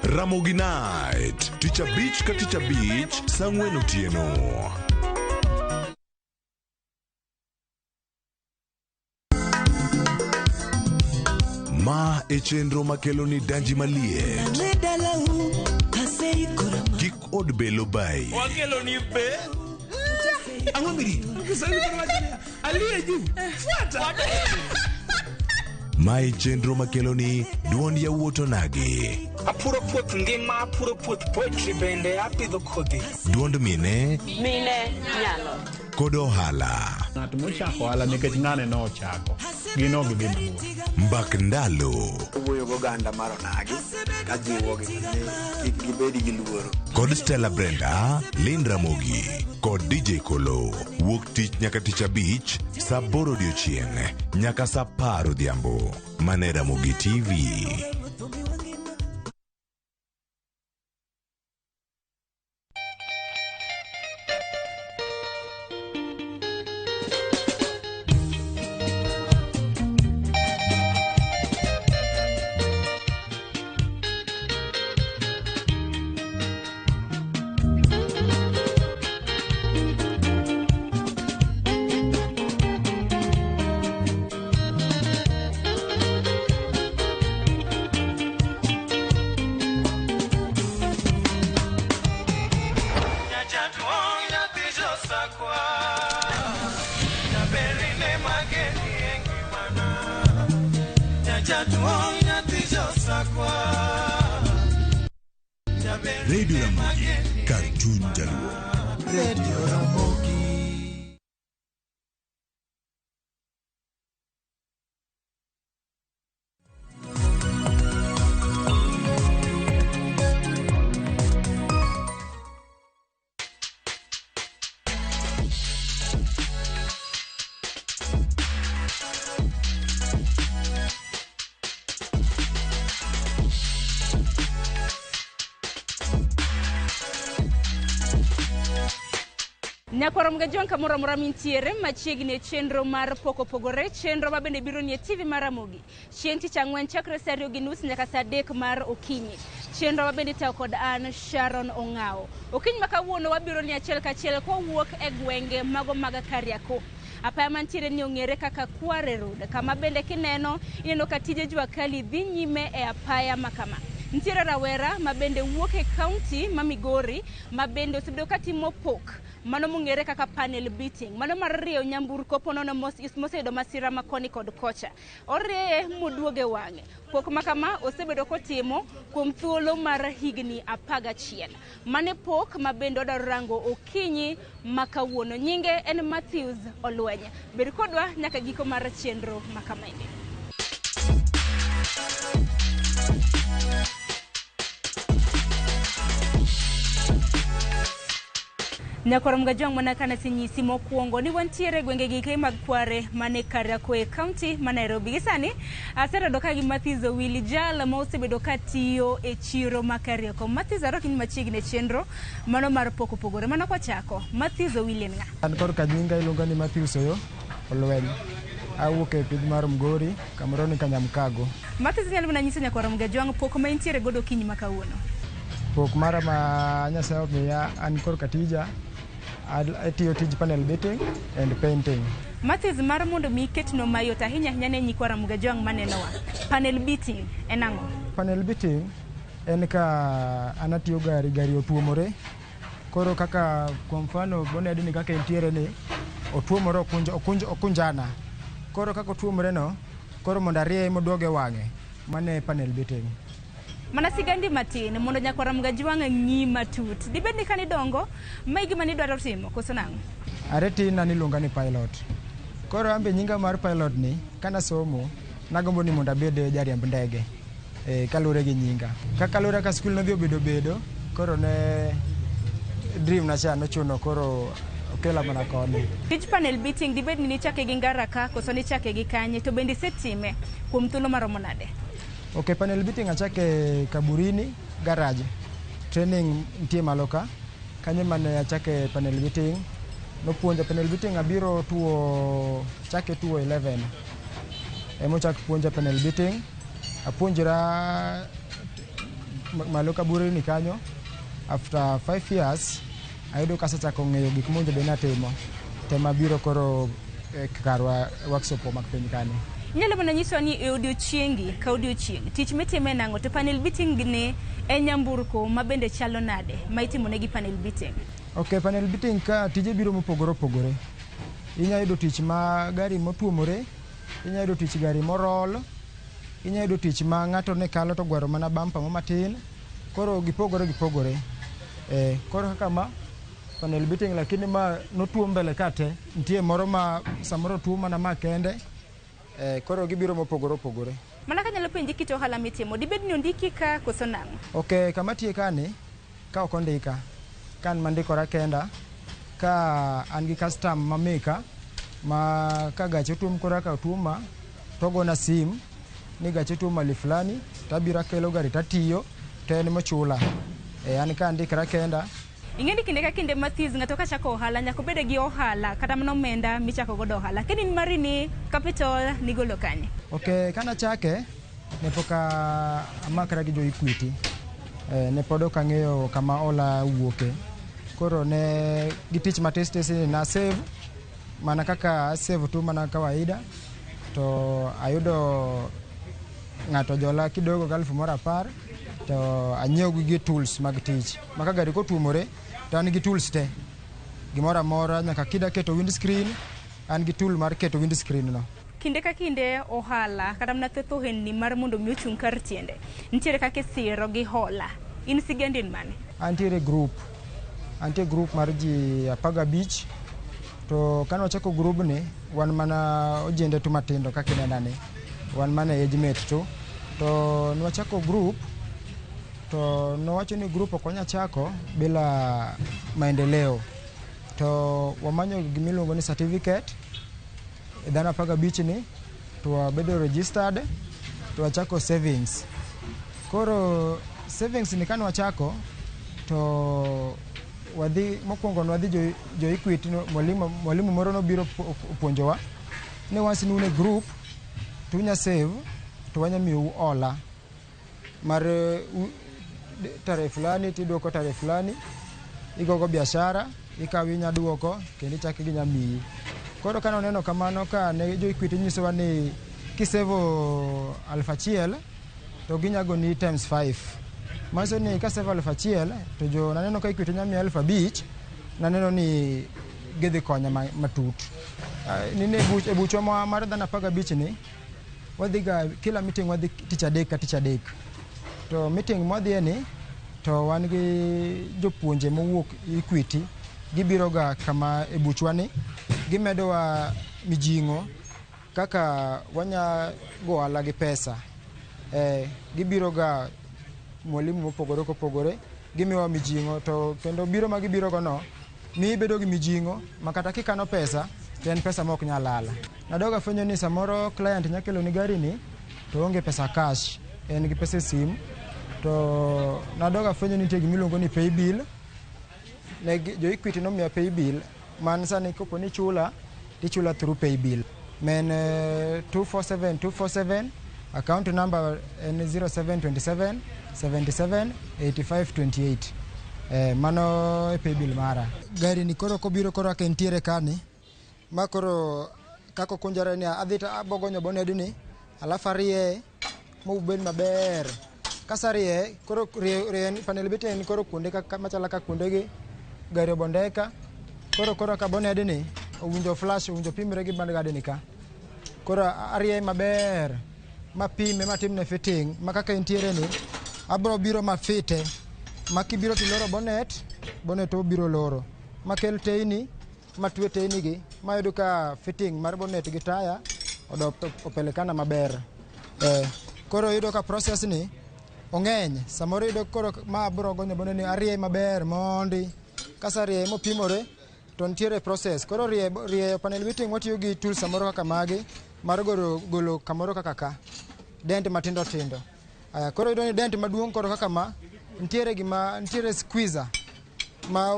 Speaker 18: Ramogi Night, tich abich ka tich abich, saa ang'wen otieno. Ma e chenro makelo ni danji maliet. Kik od belo bai.
Speaker 9: Wakelo ni be.
Speaker 8: Ang'o mirito? Kiswahili kama aliye juu. Fuata.
Speaker 18: Ma e chenro makelo ni duond yawuot onagi.
Speaker 14: Apuro puoth ngima, apuro puoth poetry bende apidho kodhi.
Speaker 18: Duond mine.
Speaker 25: Mine nyalo.
Speaker 18: Kod ohala.
Speaker 15: Ng'at mochako ohala nikech ng'ane nochako. Gin ok gidhi mabor.
Speaker 18: Mbak ndalo.
Speaker 16: Owuoyo goganda mar onagi kajiwogi ni kik gibed gi luoro.
Speaker 18: Kod Stella Brenda, Lynn Ramogi kod DJ Kolo. Wuok tich nyaka tich abich, saa aboro odiochieng' nyaka saa apar odhiambo. Mane Ramogi TV. Radio Ramogi, kar chuny jaluo.
Speaker 5: Radio Ramogi.
Speaker 2: Nyakwar Ramogi kamoro amora mintiere machiegni e chenro mar pok opogore, chenro ma bende biro nie TV mar Ramogi chieng' tich ang'wen chakre saa 2:30 nyaka saa 3 mar okinyi. Chenro ma bende itayo kod an Sharon Ong'awo. Okinyi ma kawuono wabiro ni achiel kachiel kowuok e gwenge mago mag Kariakoo. Apaya mantiere ni ong'ere kaka Kware Road, kama bende kineno ineno ka tije jua kali dhi nyime e apaya ma kama. Nitiere rawera ma bende wuok e kaunti ma Migori ma bende osebedo katimo pok mano mong'ere kaka panel beating, mano mar rieyo nyamburko ponono moseyudo masira ma koni kod kocha. Orieye moduoge wang'e. Pok ma kama osebedo kotimo kuom thuolo mar higni 11. Mane pok ma bende odwaro rango okinyi ma kawuono. Nyinge en Matthews Olweny. Bed kodwa nyaka giko mar chenro ma kamaendi. Nyakwar Ramogi mana kana sinyisi mokwongo ni wantiere gwenge gike mag Kware mane Kariakoo e kaunti ma Nairobi. Gi sani Aserodo ka gi Matthews Owili, jal ma osebedo ka tiyo e chiro ma Kariokor. Matthews, arwaki ni machiegni e chenro mano mar pok opogore. Mano kwachako, Matthews Owili en ng'a?
Speaker 10: An korka nyinga iluonga ni Matthews Oyo Olweny. Awuok e piny mar Mgori, kamoro ni Kanyamkago.
Speaker 2: Matthews, inyalo mana nyiso nyakwar Ramogi Ajwang' pok ma intiere godo okinyi ma kawuono.
Speaker 10: Pok mara ma Nyasaye omiya an korka tija, atiyo tij panel beating and painting.
Speaker 2: Matthews, mar mondo mi iketno mayot ahinya ahinya ne nyikwa Ramogi Ajwang' manenowa. Panel beating en ang'o?
Speaker 10: Panel beating en ka an atiyo gari, gari otuomore. Koro kaka kwa mfano boned ni kaka entiere ni otuomore okunjana. Koro kaka otuomore no, koro mondo arieye moduoge wang'e, mano e panel beating.
Speaker 2: Mana sigandi matin mondo nyakwar Ramogi Ajwang' ng'i matut. Dibed ni kane idongo, ma e gima nidwaro timo koso nang'o?
Speaker 10: Are tin an iluonga ni pilot. Koro an be nyinga mar pilot ni, kanasomo, nagombo ni mondo abed jariemb ndege. Kaluwore gi nyinga. Kaka luwore ka skul nodhi obedo bedo, koro ne dream na cha nochuno koro okela mana koni.
Speaker 2: Tij panel beating dibed ni nichake gi ngara ka koso nichake gi kanye to bende isetime kuom thuolo maromo nade?
Speaker 10: Ok, panel beating achake Kaburini garage. Training nitie malo ka. Kanyo mane achake panel beating. Nopuonja panel beating abiro tuo chake tuo 11. Emochak puonja panel beating. Apuonjora malo Kaburini kanyo. After 5 years ayudo kasechako ng'eyo gik mowinjo bed ni atimo. Tema biro koro karwa workshop mag piny kani.
Speaker 2: Inyalo mana nyisowa ni e odiochiengi ka odiochieng' tich mitimo en ang'o to panel beating ni en nyamburko ma bende chalo nade ma itimo negi panel beating?
Speaker 10: Ok, panel beating ka tije biro mopogore opogore. Inyalo yudo tich ma gari motuomore, inyalo yudo tich gari morol, inyalo yudo tich ma ng'ato ne kalo to gwaro mana bumper mo matin. Koro gipogore gipogore. Koro kaka ma panel beating lakini ma notuom mbele ka te, nitie moro ma samoro tuom mana ma kende. Koro gibiro mopogore opogore.
Speaker 2: Mana kanyalo penji kit ohala mitimo, dibed ni ondiki ka koso nang'o?
Speaker 10: Ok, kama tiye kani, ka ok ondika. Ka an mandikora kenda, ka an gi custom ma meka, ma ka gache otuom koro kaka otuoma, to ogona sim ni gache otuom mali fulani, tabiro akelo gari tatiyo, to en mochula. An ka andikra kenda.
Speaker 2: Ing'e ni kinde ka kinde Matthews, ng'ato ka chako ohala nyaka obed gi ohala kata mana omenda michako godo ohala. Kendo in mari ni capital nigolo kanye?
Speaker 10: Ok, kana chake ne pok amakra gi jo Equity. Ne pod ok ang'eyo kama hola wuoke. Koro ne gi tich matis tis ni na save mana kaka save tu mana kawaida to ayudo ng'ato jola kidogo ga 1010 to anyiewo gige tools mag tich. Maka gari kotuomore to an gi tools te. Gimoro amora nyaka kida keto windscreen, an gi tool mar keto windscreen no.
Speaker 2: Kinde ka kinde ohala kata mana thoth ohelni mar mondo mi ochung' kar tiende nitiere kaka isiro gi hola. In sigandi en mane?
Speaker 10: Antiere group. Antie group mar ji 15 to kane wachako group ni wan mana ojende tu matindo kaka inena ni. Wan mana age mate tu. To nwachako group to nowacho ni group ok wanyal chako bila maendeleo. To wamanyo gimiluongo ni certificate e dhano 15 ni to wabedo registered to wachako savings. Koro savings ni kane wachako to wadhi mokwongo nwadhi jo Equity, mwalimu moro nobiro puonjowa ni once ni un e group to unya save to wanya miyou hola mar tarehe fulani tiduoko tarehe fulani, igogo biashara ikawo inya duoko kendo ichako ginya miyi. Koro kane oneno kamano ka ne jo Equity nyisowa ni kisevo 1000 to ginya goni times 5. Manyiso ni kasevo 1000 to jo naneno ka Equity nya miya 5000, naneno ni gidhi konya matut. Nine e buchwa mar dhano 15 ni wadhi ga kila meeting wadhi tich adek ka tich adek. To meeting mwadhiye ni to wan gi jopuonje mowuok Equity, gibiro ga kama e buchwa ni gimedowa mijing'o kaka wanya go ohala gi pesa. Gibiro ga mwalimu mopogore kopogore, gimiyowa mijing'o to kendo biro ma gibiro go no miyi ibedo gi mijing'o ma kata kikano pesa to en pesa ma ok nyal lal. Nadogo afwenyo ni samoro client nya keloni gari ni to oonge pesa cash, en gi pesa e sim. To nadok afwenyo ni nitie gimiluongo ni paybill. Ne jo Equity nomiya paybill man sani kopo ni chula tichula through paybill. Men 247 247, account number en 0727 77 85 28. Mano e paybill mara. Gari ni koro kobiro koro kaka entiere kani, ma koro kaka okunjore ni adhi to abogonyo bonedni, alafu arieye mobed maber. Kasarieye koro rie panel beating en koro kuonde kaka machalo kaka kuondegi gari obondeka. Koro koro ka bonedni owinjo flash, owinjo pimre gi band garden ka. Koro arieye maber mapime matimne fitting ma kaka entiere ni abro biro mafite ma kibiro tiloro bonnet, bonnet obiro loro. Makel teyni, matwe teyni gi, mayudo ka fitting mar bonnet gi taya odok opelekana maber. Koro yudo ka process ni ong'eny. Samoro yudo koro ma abro gonyo bonnet ni arieye maber mondi. Kasarieye mopimore to nitiere process. Koro rieyo panel beating watiyo gi tools samoro kaka magi mar golo kamoro kaka ka dent matindo tindo. Aya, koro yudo ni dent maduong' koro kaka ma nitiere gima nitiere squeezer ma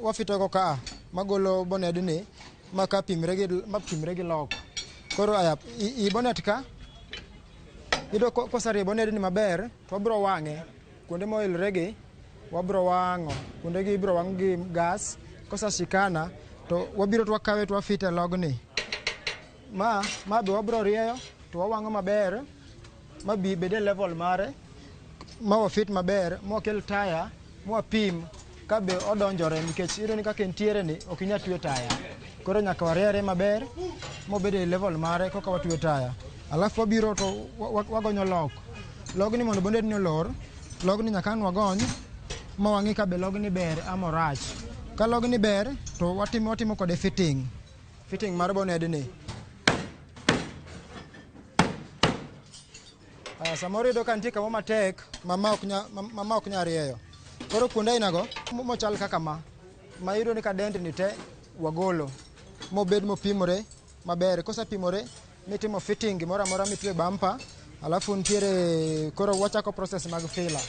Speaker 10: wafito go ka magolo bonnet ni ma ka pimre gi ma pimre gi lock. Koro aya i bonnet ka yudo koserie bonnet ni maber to wabro wang'e kuonde moilre gi wabro wang'o kuonde gi ibro wang' gi gas. Koseshikana to wabiro to wakawe to wafite e logni. Ma be wabro rieyo to wawang'o maber ma bi bed e level mare ma wafit maber ma wakel taya ma wapim ka be odonjore nikech iyudo ni kaka entiere ni ok inyal twe taya. Koro nyaka wariere maber mobed e level mare koka watwe taya. Alafu wabiro to wagonyo log. Logni mondo bondet ni olor, logni nyaka an wagony ma wang'i ka be logni ber ama orach. Ka logni ber to watimo kode fitting. Fitting mar boned ni. Samoro iyudo ka nitie kamoro matek ma ok nyal rieyo. Koro kuonde ainago mochal kaka ma iyudo ni ka dent ni te wagolo mobed mopimore maber. Kosepimore mitimo fitting gimoro amora mitwe bumper, alafu nitiere koro wachako process mag filler.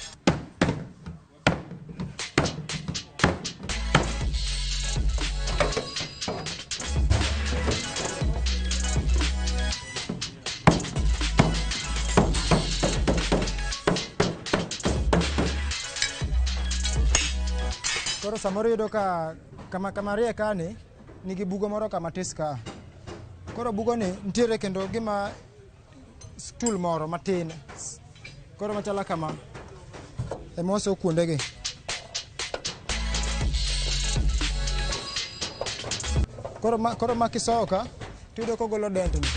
Speaker 10: Koro samoro iyudo ka kama rie kani nigi bugo moro kama tis ka. Koro bugo ni nitiere kendo gima stool moro matin. Koro machalo kama ema waso kuondegi. Koro ma kisoyo ka tiyudo kogolo dent ni.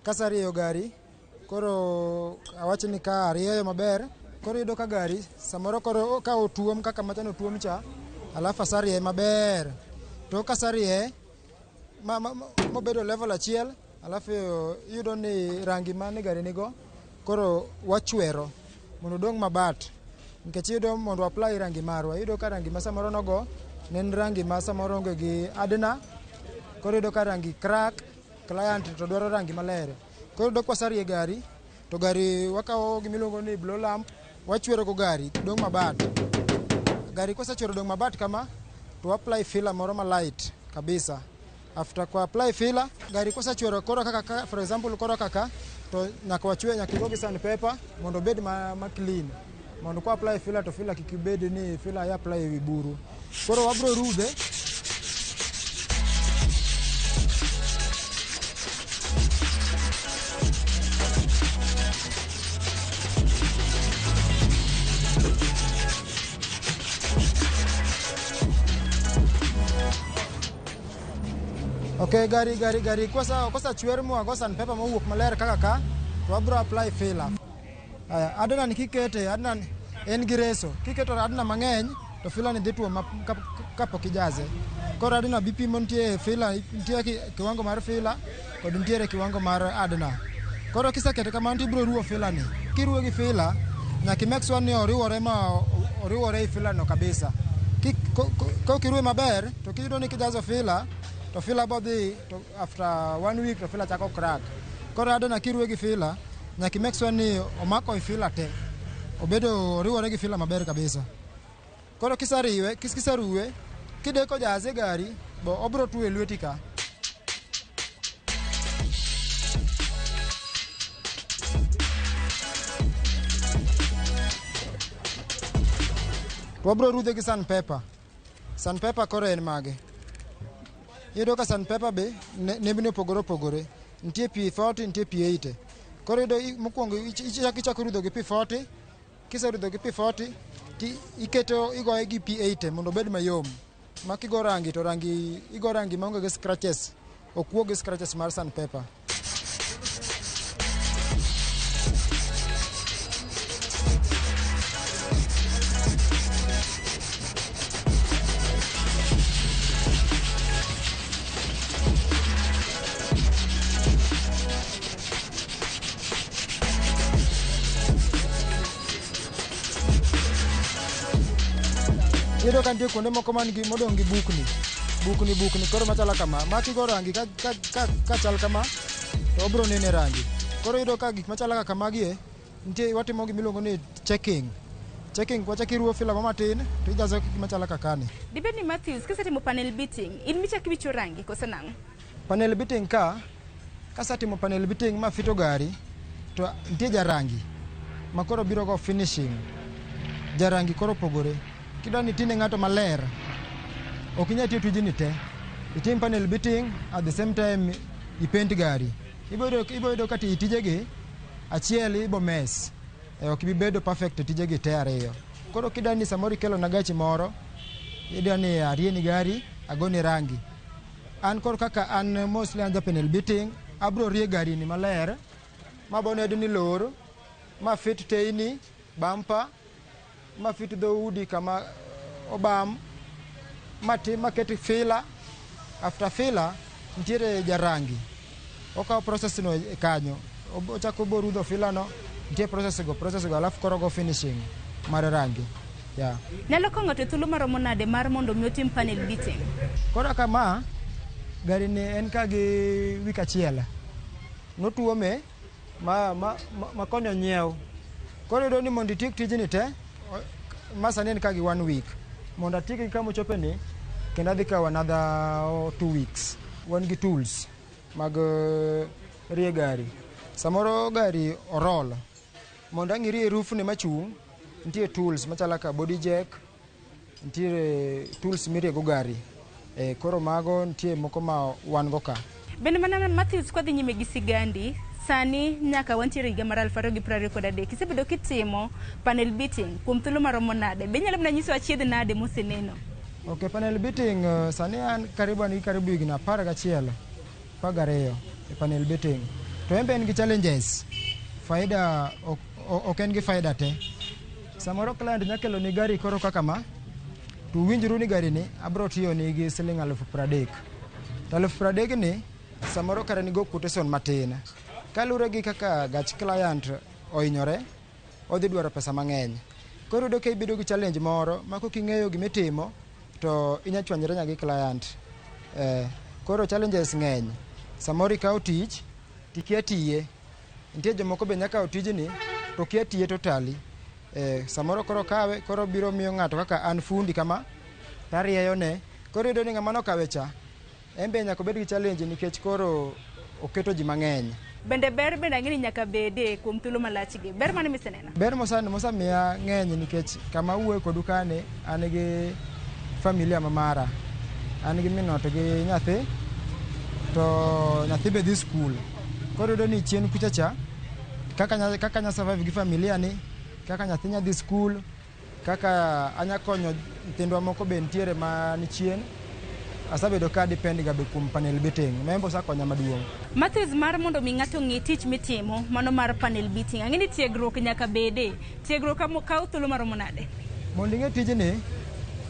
Speaker 10: Kasarieyo gari, koro awach ni ka arieyo maber, koro iyudo ka gari samoro koro ka otuom kaka machano otuom cha, alafu asarieye maber. To kasarieye mobedo level achiel, alafu iyudo ni rangi mane gari nigo, koro wachwero mondo odong' mabat. Nikech iyudo mondo apply rangi marwa, iyudo ka rangi ma samoro nogo ne en rangi ma samoro onge gi adna, koro iyudo ka rangi crack, client to dwaro rangi maler. Koro dok wasarie gari, to gari wakawo gimiluongo ni blow lamp, wachwero go gari dong' mabat. Gari kosechwero dong' mabat kama, to apply filler moro ma light kabisa. After kwa apply filler, gari kosechwero koro kaka for example koro kaka to nyaka wachwe nyaka igo gi sandpaper mondo obed ma clean. Mondo kwa apply filler to filler kik bed ni filler ya apply ewi buru. Koro wabro rudhe. Okay, gari kosa chwer mwa go sandpaper mowuok maler kaka ka, to wabro apply filler. Aya, adna ni kikete, adna en gi reso. Kiketo adna mang'eny to filler ni dhi tuo kapok ijaze. Koro hardener bipimo nitie filler, nitie kiwango mar filler kod nitiere kiwango mar hardener. Koro kiseketo kamano to ibiro ruwo filler ni. Kiruwo gi filler, nyaka i make sure ni oriwore ma oriwore e filler no kabisa. Ka ok iruwe maber, to kiyudo ni kijazo filler, to filler bodhi to after one week to filler chako crack. Koro hardener kiruwe gi filler, nyaka i make sure ni omako i filler te. Obedo oriwore gi filler maber kabisa. Koro kisariwe, kiseruwe, kideko jaze gari, bo obro tuwe e lweti ka. To wabro rudhe gi sandpaper. Sandpaper koro en mage? Iyudo ka sandpaper be nembni opogore opogore. Nitie P40, nitie P80. Koro iyudo mokwongo ichako rudho gi P40, kiserudho gi P40 ti iketo igoye gi P80 mondo obed mayom. Ma kigo rangi to rangi igo rangi maonge gi scratches. Ok wuog gi scratches mar sandpaper. Iyudo ka nitie kuonde moko man gi modong' gi bukni. Bukni bukni koro machalo kama. Ma kigo rangi ka chal kama to obro neno e rangi. Koro iyudo ka gik machalo kaka magi e nitie watimo gima iluongo ni checking. Checking wachako iruwo filler mo matin to ijazo gima chalo kaka ni.
Speaker 2: Dibed ni Matthews, kisetimo panel beating, in michako iwicho rangi koso nang'o?
Speaker 10: Panel beating ka kasetimo panel beating ma fito gari to nitie jarangi ma koro biro go finishing. Jarangi koro opogore. Kidwa ni itine ng'ato maler, ok inyal tiyo tijni te. Itim panel beating at the same time ipaint gari. Ibo yudo ka tijegi achiel ibo mess. Ok ibi bedo perfect e tijegi te ariyo. Koro kidwa ni samoro ikelo na gachi moro, idwa ni arieni gari, agoni rangi. An koro kaka an mostly an ja panel beating, abro rie gari ni maler, ma boned ni lor, ma fit teyni, bumper, ma fit dhoudi kama obam, ma tim maket filler. After filler, nitiere jarangi. Okawo process no e kanyo. Ochako borudho filler no, nitie process go alafu koro go finishing mar rangi. Yeah.
Speaker 2: Nyalo kawo ng'ato thuolo maromo nade mar mondo mi otim panel beating?
Speaker 10: Koro kama gari ni en ka gi wik achiel. Notuome ma koni onyiew. Koro iyudo ni mondo itiek tijni te, ma sani en ka gi one week. Mondo atieke gi kama ochope ni, kendo adhi kawo another 2 weeks. Wan gi tools mag rie gari. Samoro gari orol. Mondo ang' irie roof ne machung', nitie tools machalo kaka body jack, nitiere tools miriego gari. Koro mago nitie moko ma wan go ka.
Speaker 2: Bende mana Matthews, kwadhi nyime gi sigandi, sani nyaka wantiere higa mar 2023. Isebedo kitimo panel beating kuom thuolo maromo nade? Be inyalo mana nyiso achiedh nade moseneno?
Speaker 10: Ok, panel beating sani an karibu an gi karibu higni 11, 12 e panel beating. To en be en gi challenges. Faida ok en gi faida te. Samoro client nya kelo ni gari koro kaka ma, to uwinjru ni gari ni abro tiyo ni gi siling 30,000. To 30,000 ni samoro kare nigo quotation matin. Kaluwore gi kaka gach client ohinyore, odhi dwaro pesa mang'eny. Koro iyudo ka ibedo gi challenge moro ma kok ing'eyo gimitimo to inya chwanyri nyaka gi client. Koro challenges ng'eny. Samoro ikawo tich tikia tiye. Nitie jomoko be nya kawo tijni to kia tiye totally. Samoro koro kawe koro biro miyo ng'ato kaka an fundi kama tarieyo ne. Koro iyudo ni ng'ama nokawe cha en be nyaka obed gi challenge nikech koro oketo ji mang'eny.
Speaker 2: Bende ber bende ang'e ni nyaka bede kuom thuolo malach gi. Ber mane miseneno?
Speaker 10: Ber mosemiya ng'eny nikech kama awuoyo kodu kani an gi familia ma mara. An gi min ot gi nyathi to nyathi be dhi skul. Koro iyudo ni chien kucha cha kaka anya survive gi familia ni, kaka nyathi nya dhi skul, kaka anya konyo nyithindwa moko be nitiere ma ni chien. Asebedo ka depend ga be kuom panel beating. Ma en be osekonya maduong'.
Speaker 2: Matthews, mar mondo mi ng'ato ng'e tich mitimo, mano mar panel beating, ang'e ni tiegruok nyaka bede. Tiegruok kawo thuolo maromo nade?
Speaker 10: Mondo ing'e tijni,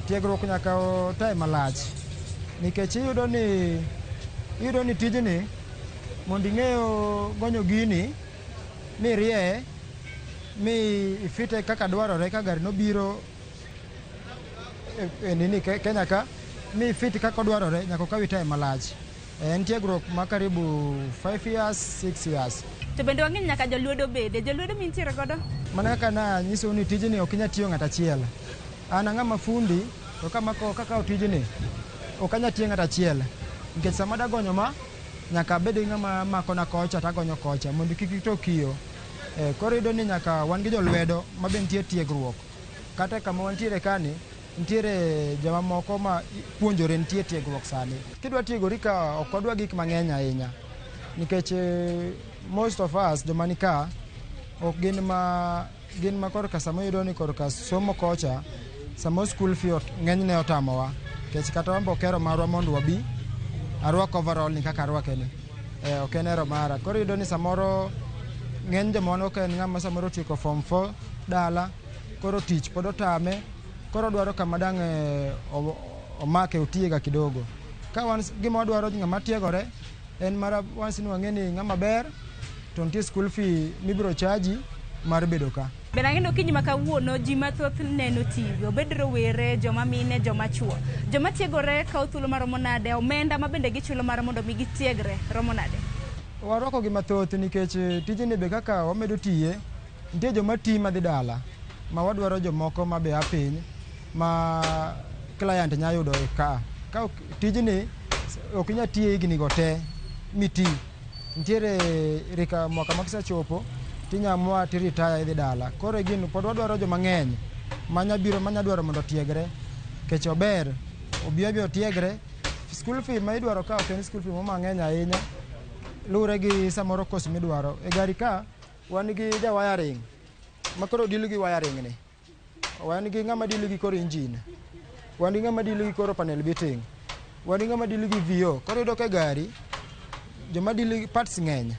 Speaker 10: tiegruok nyaka time malach. Nikech iyudo ni tijni mondo ing'eyo gonyo gini mirie mi ifite kaka dwarore ka gari nobiro e nini Kenya ka mi ifit kaka dwarore nyaka okawi time malach. En tiegruok ma karibu 5 years, 6 years.
Speaker 2: To bende wang'eyo nyaka jolwedo bede. Jolwedo mintiere godo?
Speaker 10: Mana kaka nanyisou ni tijni ok inyal tiyo ng'ato achiel. An ang'ama fundi to kamako kakawo tijni ok anyal tiyo ng'ato achiel. Nikech sama dagonyo ma nyaka abed gi ng'ama makona kocha tagonyo kocha mondo kik ito kiyo. Koro iyudo ni nyaka wan gi jolwedo ma be nitie tiegruok. Kata kama wantiere kani nitiere joma moko ma puonjore nitie tiegruok sani. Kidwa tiegori ka ok wadwa gik mang'eny ahinya. Nikech most of us joma ni ka ok gin ma korka sama iyudo ni korka somo kocha samo school fee ng'enyne otamowa. Nikech kata wan be ok ero marwa mondo wabi arwak overall ni kaka arwake ni. Ok en ero mara. Koro iyudo ni samoro ng'eny joma wan ok en ng'ama samoro otieko form 4 dala koro tich pod otame koro dwaro kama dang' omake otiega kidogo. Ka wan gima wadwaro ng'ama tiegore en mara once ni wang'e ni ng'ama ber to nitie school fee mibiro chaji mar bedo ka.
Speaker 2: Bende ang'e ni okinyi ma kawuono ji mathoth neno TV, obed rowere, joma mine, joma chuo. Joma tiegore kawo thuolo maromo nade, omenda ma bende gichulo mar mondo mi gitiegre romo nade?
Speaker 10: Warwako gi mathoth nikech tijni be kaka wamedo tiye, nitie joma ti madhi dala ma wadwaro jomoko ma be a piny ma client nya yudo ka. Ka tijni ok inyal tiye higni go te miti. Nitiere rika mwaka ma kisechopo tinyamua tiritaya idhi dala. Koro gin pod wadwaro joma ng'eny manya biro manya dwaro mondo otiegre. Nikech ober obi abi otiegre. School fee ma idwaro ka ok en school fee mang'eny ahinya. Luwore gi samoro course midwaro. E gari ka wan gi ja wiring ma koro deal gi wiring ni. Wan gi ng'ama deal gi koro engine. Wan gi ng'ama deal gi koro panel beating. Wan gi ng'ama deal gi VO. Koro iyudo ka e gari joma deal gi parts ng'eny.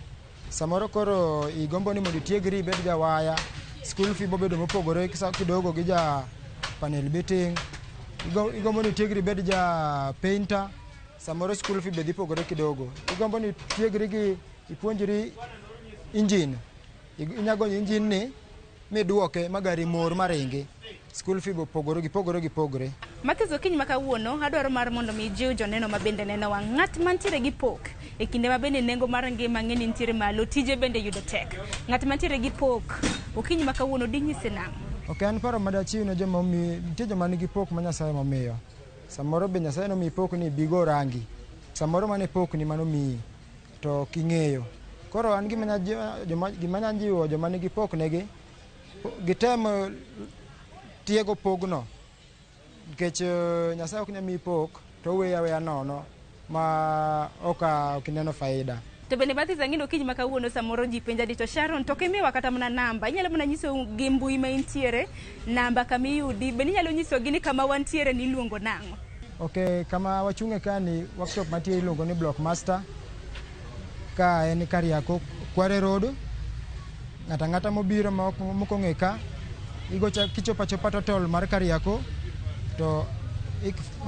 Speaker 10: Samoro koro igombo ni mondo itiegri ibed ja waya, school fee bobedo mopogore kidogo gi ja panel beating. Igombo ni itiegri ibed ja painter, samoro school fee be dhi pogore kidogo. Igombo ni itiegri gi ipuonjri engine. Inya gonyo engine ni miduoke ma gari mor maringi. School fee bo pogore gi pogore gi pogore.
Speaker 2: Mathies, okinyi ma kawuono adwaro mar mondo mi ijiw joneno ma bende nenowa ng'at mantiere gi pok e kinde ma bende nengo mar ngima ng'e ni nitiere malo, tije bende yudo tek. Ng'at mantiere gi pok okinyi ma kawuono dinyise nang'o?
Speaker 10: Ok en paro madachiw ne joma nitie joma nigi pok ma Nyasaye momiyo. Samoro be Nyasaye nomiyi pok ni bigo rangi. Samoro mane pok ni manomiyi to ok ing'eyo. Koro an gima nya jiwo joma nigi pok negi gitem tiego pogno. Nikech Nyasaye ok nyal miyi pok to oweyi aweya nono ma ok ineno faida.
Speaker 2: To bende Mathies, ang'e ni okinyi ma kawuono samoro ji penja ni to Sharon to ok imiwa kata mana namba. Inyalo mana nyiso gi mbui ma intiere, namba kama iyudi, bende inyalo nyisogi ni kama wantiere ni iluongo nang'o?
Speaker 10: Ok, kama wachung'e ka ni workshop mantie iluongo ni Block Master. Ka en Kariako Kware Road. Ng'ato ang'ata mobiro ma ok ong'e ka igocha kichopo achopa total mar Kariako to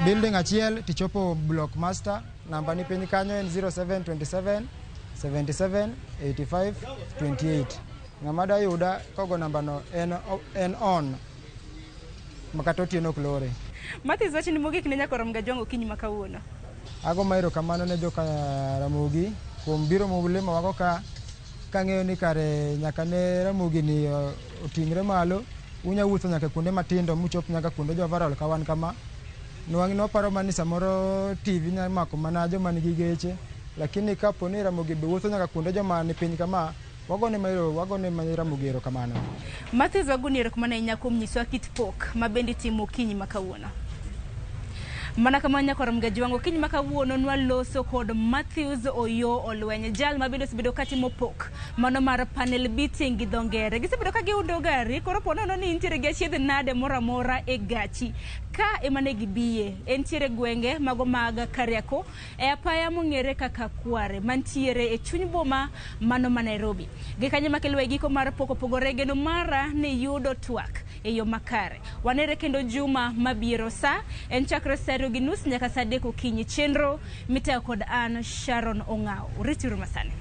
Speaker 10: building achiel tichopo Block Master. Namba ni piny kanyo en 0727 77 85 28. Ng'ama da yuda kogo namba no en on makata otieno ok lore.
Speaker 2: Mathies, wachni mogik ne nyaka rom ga Jwang' okinyi ma kawuono.
Speaker 10: Ago ma erokamano ne joka Ramogi kuom biro molimowago ka kang'eyo ni kare nyaka ne Ramogi ni oting're malo. Unya wuotho nyaka kuonde matindo muchop nyaka kuonde jo overall ka wan kama. Nwang' noparo mana ni samoro TV nya mako mana joma nigi geche, lakini kapo ni Ramogi be wuotho nyaka kuonde joma ni piny kama, wagone ma Ramogi erokamano.
Speaker 2: Mathies, wagoni erokamano ahinya kuom nyisowa kit pok ma bende itimo okinyi ma kawuono. Mana kamano nyaka rom ga Jwang' okinyi ma kawuono nwaloso kod Matthews Oyo Olweny, jal ma bende osebedo katimo pok mano mar panel beating gi dho ngere. Gisebedo ka giundo gari, koro po nono ni intiere gi achiedh nade moro amora e gachi. Ka ema ne gibiye, entiere gwenge mago mag Kariako e apaya mong'ere kaka Kware mantiere e chuny boma mano ma Nairobi. Gi kanyo makelo e giko mar pok opogore, geno mara ni yudo twak e yo makare. Wanere kendo juma mabiro sa en chakre sa 2:30 nyaka sa 3 okinyi. Chenro mitayo kod an Sharon Ong'aw. Rituru masani.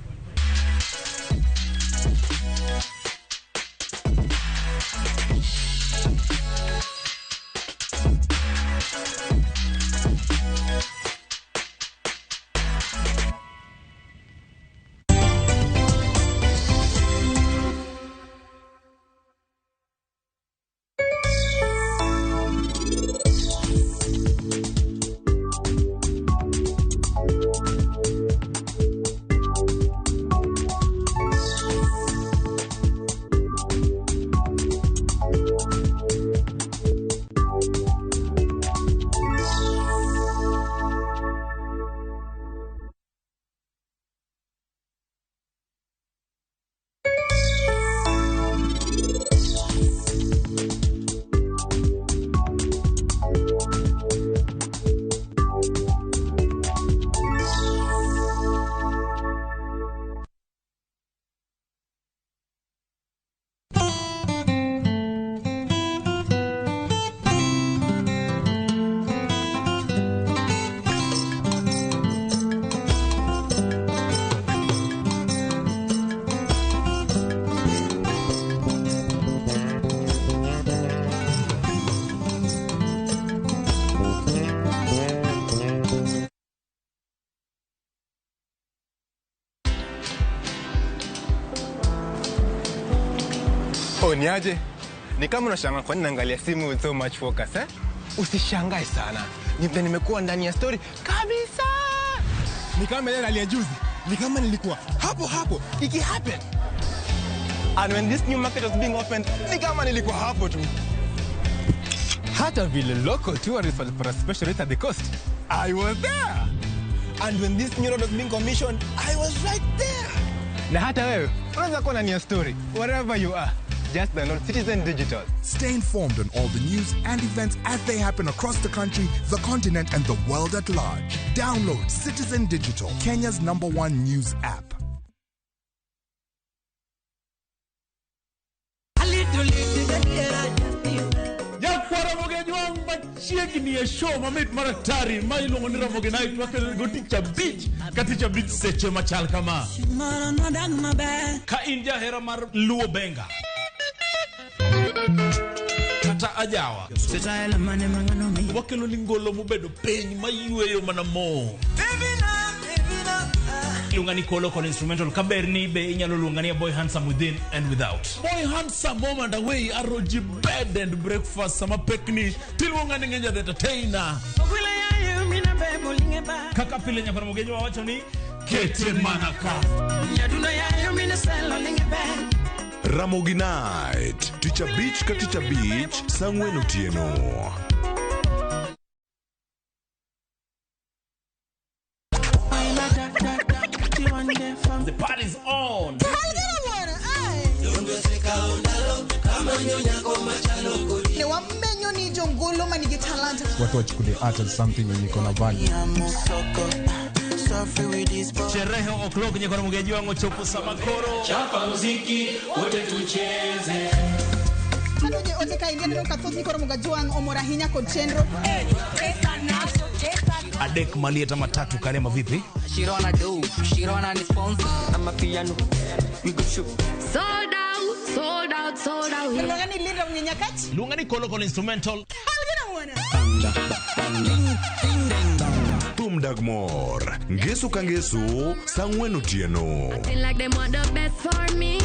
Speaker 17: Oh, niaje? Ni kama unashangaa kwa nini naangalia simu with so much focus, eh? Usishangae sana. Ni vile nimekuwa ndani ya story kabisa. Ni kama ile hali ya juzi. Ni kama nilikuwa hapo hapo iki happen. And when this new market was being opened, ni kama nilikuwa hapo tu. Hata vile local tourists walipata special rate at the coast, I was there. And when this new road was being commissioned, I was right there. Na hata wewe unaweza kuwa ndani ya story wherever you are. Just download Citizen Digital.
Speaker 19: Stay informed on all the news and events as they happen across the country, the continent, and the world at large. Download Citizen Digital, Kenya's #1 news app.
Speaker 8: Machiegni e show mamit maratari ma iluongo ni Ramogi Night wakelo go tich abich ka tich abich seche machal kama.
Speaker 9: Ka in jahera mar Luo Benga kata ajawa, wakelo ni ngolo mobedo piny mayweyo mana mo. Iluonga ni Kolo kod instrumental kaberni be inyalo luonga ni a boy handsome within and without.
Speaker 8: Boy handsome home and away aroji bed and breakfast sama pekni tiluonga ni Ngenja the entertainer.
Speaker 9: Kaka pile nyakwar Mogejo wawacho ni
Speaker 8: kete mana ka.
Speaker 18: Ramogi Night, tich abich ka tich abich, saa 4 otieno.
Speaker 9: The party's on.
Speaker 20: Watu wachukulie art as something yenye iko na value.
Speaker 9: Sherehe o'clock nyakwar Mogejo wango chopo sama koro.
Speaker 14: Chapa muziki wote tucheze.
Speaker 21: Kanoje ote ka ingia neno kathoth ni koro Mogajuang omor ahinya kod chenro.
Speaker 9: Adek malieta matatu karema vipi?
Speaker 7: Shirona do, Shirona ni sponsor. I'm a piano. We go shoot.
Speaker 22: Sold out, sold out, sold out.
Speaker 21: Luonga ni Linda Mnyenyakach.
Speaker 9: Luonga ni Kolo Kolo instrumental.
Speaker 18: Thum dag mor. Ngeso ka ngeso, saa 4 otieno.
Speaker 22: Acting like they want the best for me.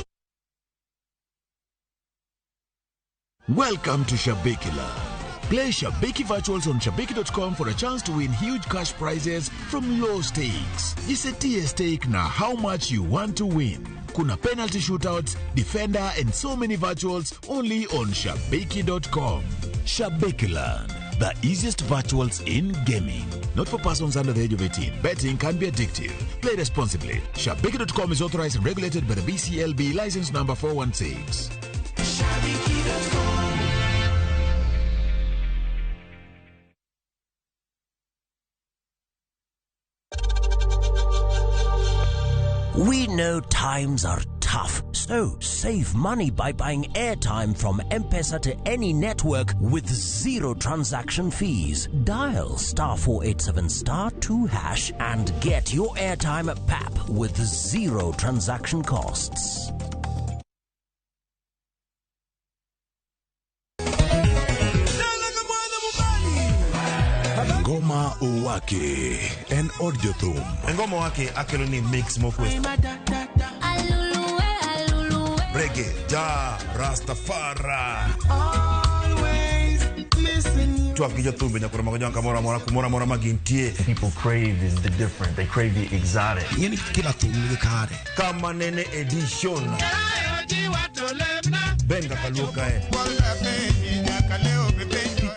Speaker 23: Welcome to Shabiki Land. Play Shabiki Virtuals on Shabiki.com for a chance to win huge cash prizes from low stakes. Jisetie stake na how much you want to win. Kuna penalty shootouts, defender, and so many virtuals only on Shabiki.com. Shabiki Land, the easiest virtuals in gaming. Not for persons under the age of 18. Betting can be addictive. Play responsibly. Shabiki.com is authorized and regulated by the BCLB license number 416.
Speaker 5: Shabiki.com.
Speaker 24: We know times are tough.
Speaker 1: tough. So save money by buying airtime from M-Pesa to any network with zero transaction fees. Dial star 487 star 2 hash and get your airtime at PAP with zero transaction costs.
Speaker 18: Ngoma Owake en od jothum.
Speaker 3: Ngoma Owake akelo ni mix mokwe. Reggae, ja, Rastafari. Twak gi jothumbe nyaka romo gi kamoro amora kumoro amora ma gintie.
Speaker 6: People crave is the different. They crave the exotic.
Speaker 3: Ng'eni kila thum nigi kare. Kama nene edition. Benga kaluo kae.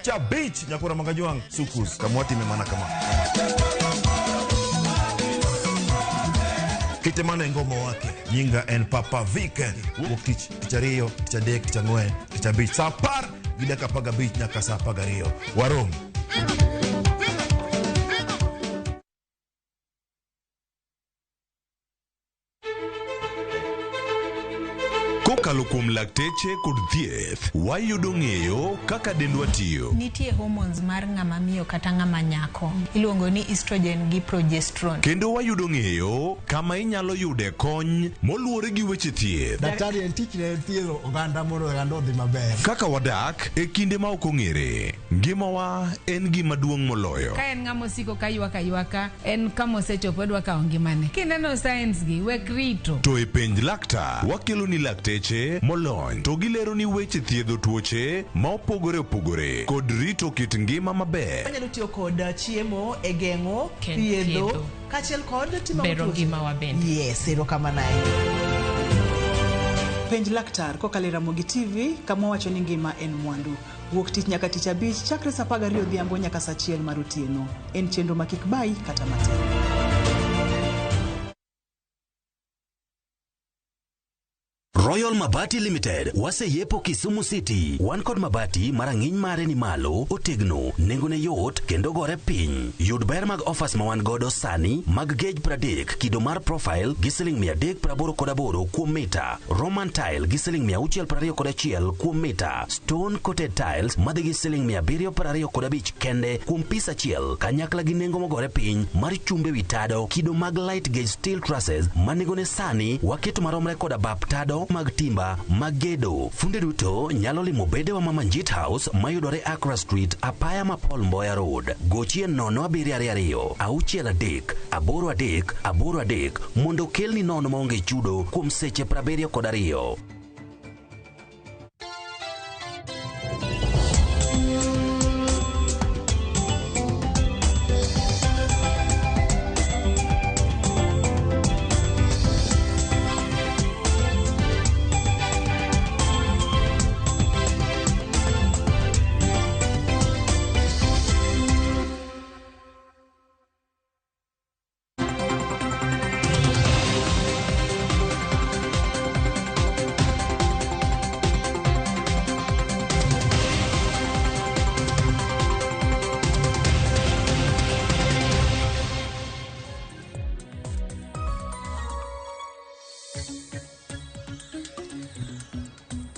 Speaker 3: Cha beach nyakura magajuang sukus kamwati memana kama. Kitemane ngoma wake nyinga en Papa Vic wuok tich tich ariyo tich adek tich ang'wen tich abich saa apar gi dakika apar gabich nyaka saa apar gariyo warom.
Speaker 18: Kokalo kuom lakteche kod thieth, wayudo ng'eyo kaka dendwa tiyo.
Speaker 11: Nitie hormones mar ng'ama miyo kata ng'ama nyako. Iluongo ni estrogen gi progesterone.
Speaker 18: Kendo wayudo ng'eyo kama inyalo yude kony moluwore gi weche thieth.
Speaker 12: Daktari en tich ne thiedho oganda mondo oganda odhi maber.
Speaker 18: Kaka wadak e kinde ma ok ong'ere, ngimawa en gima duong' moloyo.
Speaker 24: Ka en ng'ama osiko ka ywak aywaka, en kama osechopo odwa kawo ngimane. Kineno signs gi, wek rito.
Speaker 18: To e penj laktar, wakelo ni lakteche molony to gilero ni weche thiedho tuoche ma opogore opogore kod rito kit ngima maber.
Speaker 27: Wanyalo tiyo kod chiemo e geng'o, thiedho, kaachiel kod timo
Speaker 28: bero ngimawa bende.
Speaker 27: Yes, erokamano. Penj laktar kokalo e Ramogi TV kama wacho ni ngima en mwandu. Wuok tich nyaka tich abich chakre saa 12 odhiambo nyaka saa 1 mar otieno. En chenro ma kik bayi kata matin.
Speaker 1: Royal Mabati Limited waseyepo Kisumu City. Wan kod mabati marang'iny mare ni malo, otegno, nengone yot kendo gore piny. Yud ber mag offers ma wan godo sani mag gauge 30 kido mar profile gi siling 388 kuom mita, Roman tile gi siling 621 kuom mita, stone coated tiles madhi gi siling 725 kende kuom pis achiel, kanyakla gi nengo mogore piny mar chumbe wi tado kido mag light gauge steel trusses ma nengone sani waketo maromre koda bap tado mag timba mag gedo. Funde duto nyalo limo bedewa ma Manjit House mayudore Accra Street, apaya ma Paul Mboya Road. Gochie 0722 63 83 83 mondo kelni nono maonge chudo kuom seche 72.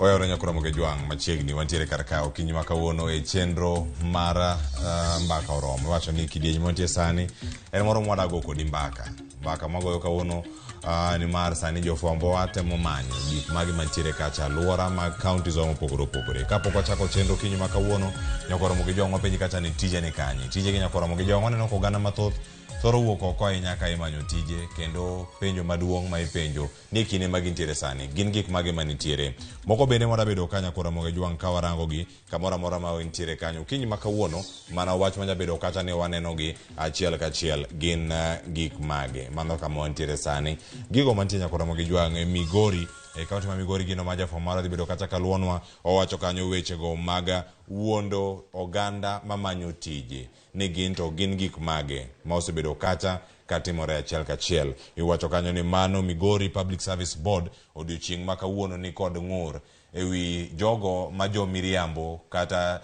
Speaker 29: Oyawore nyakura Mogejwang' machiegni wantiere kar ka okinyi ma kawuono e chenro mar mbaka oromo. Iwacho ni kidieny mantie sani en moro mwadago kodi mbaka. Mbaka mwagoyo kawuono ni mar sani jofwambo watemo manyo gik magi mantiere kacha alwora mag counties mopogore opogore. Kapok wachako chenro okinyi ma kawuono, nyakura Mogejwang' wapenji kacha ni tije ni kanye. Tije gi nyakura Mogejwang' waneno ka oganda mathoth thoro wuok oko ahinya ka imanyo tije kendo penjo maduong' ma ipenjo ni kinde ma gintiere sani gin gik mage manitiere. Moko bende mwadabedo ka nyakura Mogejwang' ka warango gi kamoro amora ma gintiere kanyo. Okinyi ma kawuono mana wach manyabedo kacha ni waneno gi achiel kachiel gin gik mage. Mano kama wantiere sani. Gigo mantie nyakura Mogejwang' e Migori, e kaunti ma Migori gino ma jafwambo marwa dhi bedo kacha kaluonwa owacho kanyo wechego mag wuondo oganda mamanyo tije ni gin to gin gik mage ma osebedo kacha katimore achiel kachiel. Iwacho kanyo ni mano Migori Public Service Board odiochieng' ma kawuono ni kod ng'ur ewi jogo ma jo miriambo kata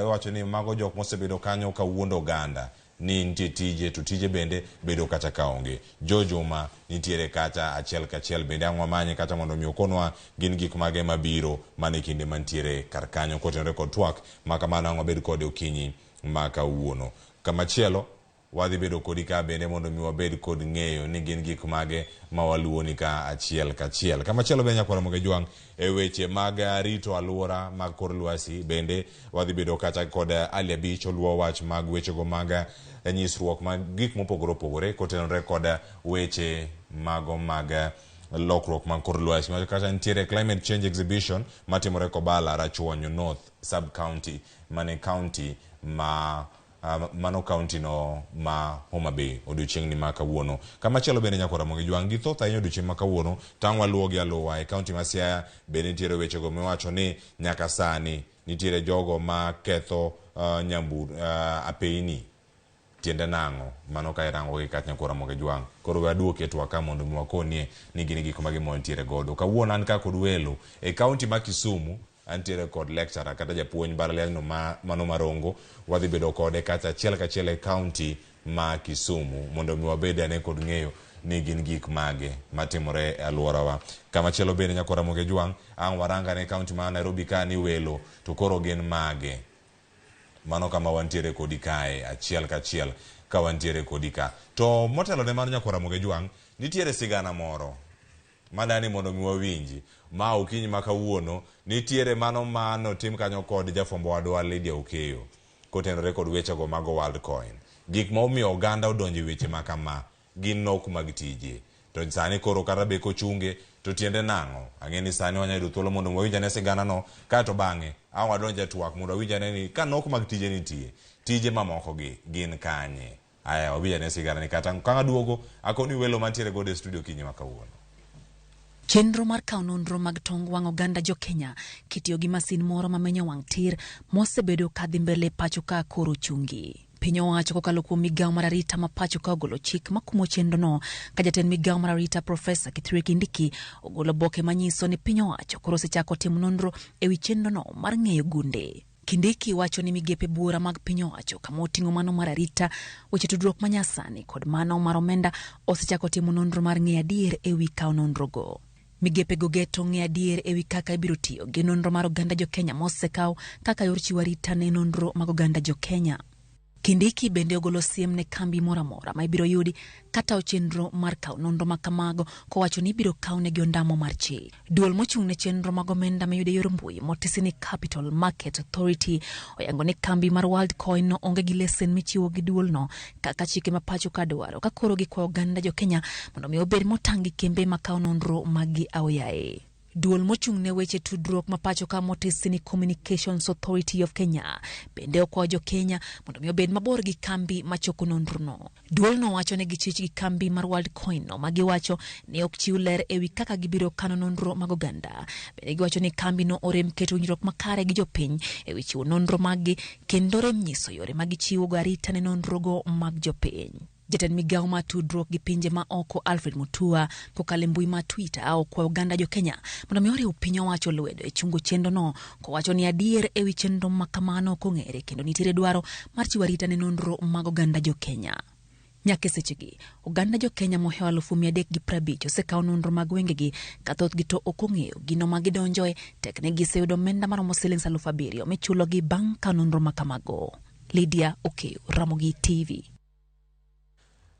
Speaker 29: iwacho ni mago jok mosebedo kanyo ka wuondo oganda ni nitie tije to tije bende bedo kacha kaonge. Jo Juma nitiere kacha achiel kachiel bende ang' wamanye kacha mondo mi okonwa gin gik mage mabiro mana e kinde mantiere kar kanyo kotenore kod twak ma kamano ang' wabed kode okinyi ma kawuono. Kamachielo wadhi bedo kodi ka bende mondo mi wabed kod ng'eyo ni gin gik mage ma waluwoni ka achiel kachiel. Kamachielo bende nyakwar Ramogi Jwang' e weche mag rito alwora mag kor lwasi bende wadhi bedo kacha kod Ali Abich oluwo wach mag wechego mag nyisruok mag gik mopogore opogore kotenore kod weche mago mag lokruok mag kor lwasi. Kacha nitiere climate change exhibition matimore Kobala, Rachuonyo North sub county mane county ma mano county no ma Homa Bay odiochieng' ni ma kawuono. Kamachielo bende nyakwar Ramogi Jwang' gi thoth ahinya odiochieng' ma kawuono tang' waluwogi aluwa e county ma Siaya bende nitiere wechego miwacho ni nyaka sani nitiere jogo ma ketho apeyni. Tiende nang'o? Mano ka irango gi kach nyakwar Ramogi Jwang'. Koro we aduoke twak ka mondo mi wakonie ni gin gik mage ma wantiere godo. Kawuono an ka kod welo e county ma Kisumu antiere kod lecturer kata japuonj mbalariany no mano Marongo. Wadhi bedo kode kacha achiel kachiel e county ma Kisumu mondo mi wabed ane kod ng'eyo ni gin gik mage matimore e alworawa. Kamachielo bende nyakwar Ramogi Jwang' ang' warangane county ma Nairobi ka ni welo to koro gin mage. Mano kama wantiere kodi kae achiel kachiel ka wantiere kodi ka. To motelo ne mano nyakwar Ramogi Jwang' nitiere sigana moro madani mondo mi wawinji ma okinyi ma kawuono nitiere mano manotim kanyo kod jafwambo wadwa Lydia Okeyo kotenore kod wechego mag Worldcoin. Gik ma omiyo oganda odonjo e weche ma kama gin nok mag tije. To sani koro kata be kochunge to tiende nang'o? Ang'e ni sani wanyalo yudo thuolo mondo wawinj ane sigana no kaeto bang'e ang' wadonj e twak mondo wawinj ane ni ka nok mag tije nitie, tije mamoko gi gin kanye? Aya, wawinj ane sigana ni kata ka aduogo akoni welo mantiere godo e studio kinyi ma kawuono.
Speaker 2: Chenro mar kawo nonro mag tong wang' oganda jo Kenya kitiyo gi masin moro mamenyo wang' tir mosebedo kadhi mbele pacho ka koro chungi. Piny owacho kokalo kuom migawo mar arita ma pacho ka ogolo chik makumo chenrono ka jatend migawo mar arita Profesa Kithure Kindiki ogolo oboke manyiso ni piny owacho koro osechako timo nonro ewi chenrono mar ng'eyo gunde. Kindiki wacho ni migepe buora mag piny owacho kama oting'o mano mar arita, weche tudruok manyasani kod mano mar omenda osechako timo nonro mar ng'eyo adier ewi kawo nonrogo. Migepe go geto ng'eyo adier ewi kaka ibiro tiyo gi nonro mar oganda jo Kenya mosekaw kaka yor chiwo arita ne nonro mag oganda jo Kenya. Kindiki bende ogolo siem ne kambi moro amora ma ibiro yudi kata chenro mar kawo nonro ma kamago kowacho ni ibiro kawnegi ondamo mar chik. Duol mochung' ne chenro mag omenda miyudo e yor mbui motisi ni Capital Market Authority oyango ni kambi mar Worldcoin no onge gi lesen michiwo gi duolno kaka chike ma pacho ka dwaro ka koro gikwayo oganda jo Kenya mondo mi obed motang' gi kembe makawo nonro mag gi aoyaye. Duol mochung' ne weche tudruok ma pacho ka motisi ni Communications Authority of Kenya bende okwayo jo Kenya mondo mi obed mabor gi kambi machoko nonrono. Duolno wacho ni gichich gi kambi mar Worldcoin no ma giwacho ni ok chiw ler ewi kaka gibiro kano nonro mag oganda. Bende giwacho ni kambi no orem keto winjruok makare gi jopiny ewi chiwo nonro maggi kendo rem nyiso yore ma gichiwogo arita ne nonrogo mag jopiny. Jatend migawo mar tudruok gi pinje ma oko Alfred Mutua kokalo e mbui mar Twitter okwayo oganda jo Kenya mondo mi oriw piny owacho lwedo e chungo chenrono kowacho ni adier ewi chenro ma kamano ok ong'ere kendo nitiere dwaro mar chiwo arita ne nonro mag oganda jo Kenya. Nyaka e sechegi, oganda jo Kenya mohewo 350,000 osekawo nonro mag wengegi ka thothgi to ok ong'eyo gino ma gidonjoe tek ne giseyudo omenda maromo siling 7,000 michulogi bang' kawo nonro ma kamago. Lydia Okeyo, Ramogi TV.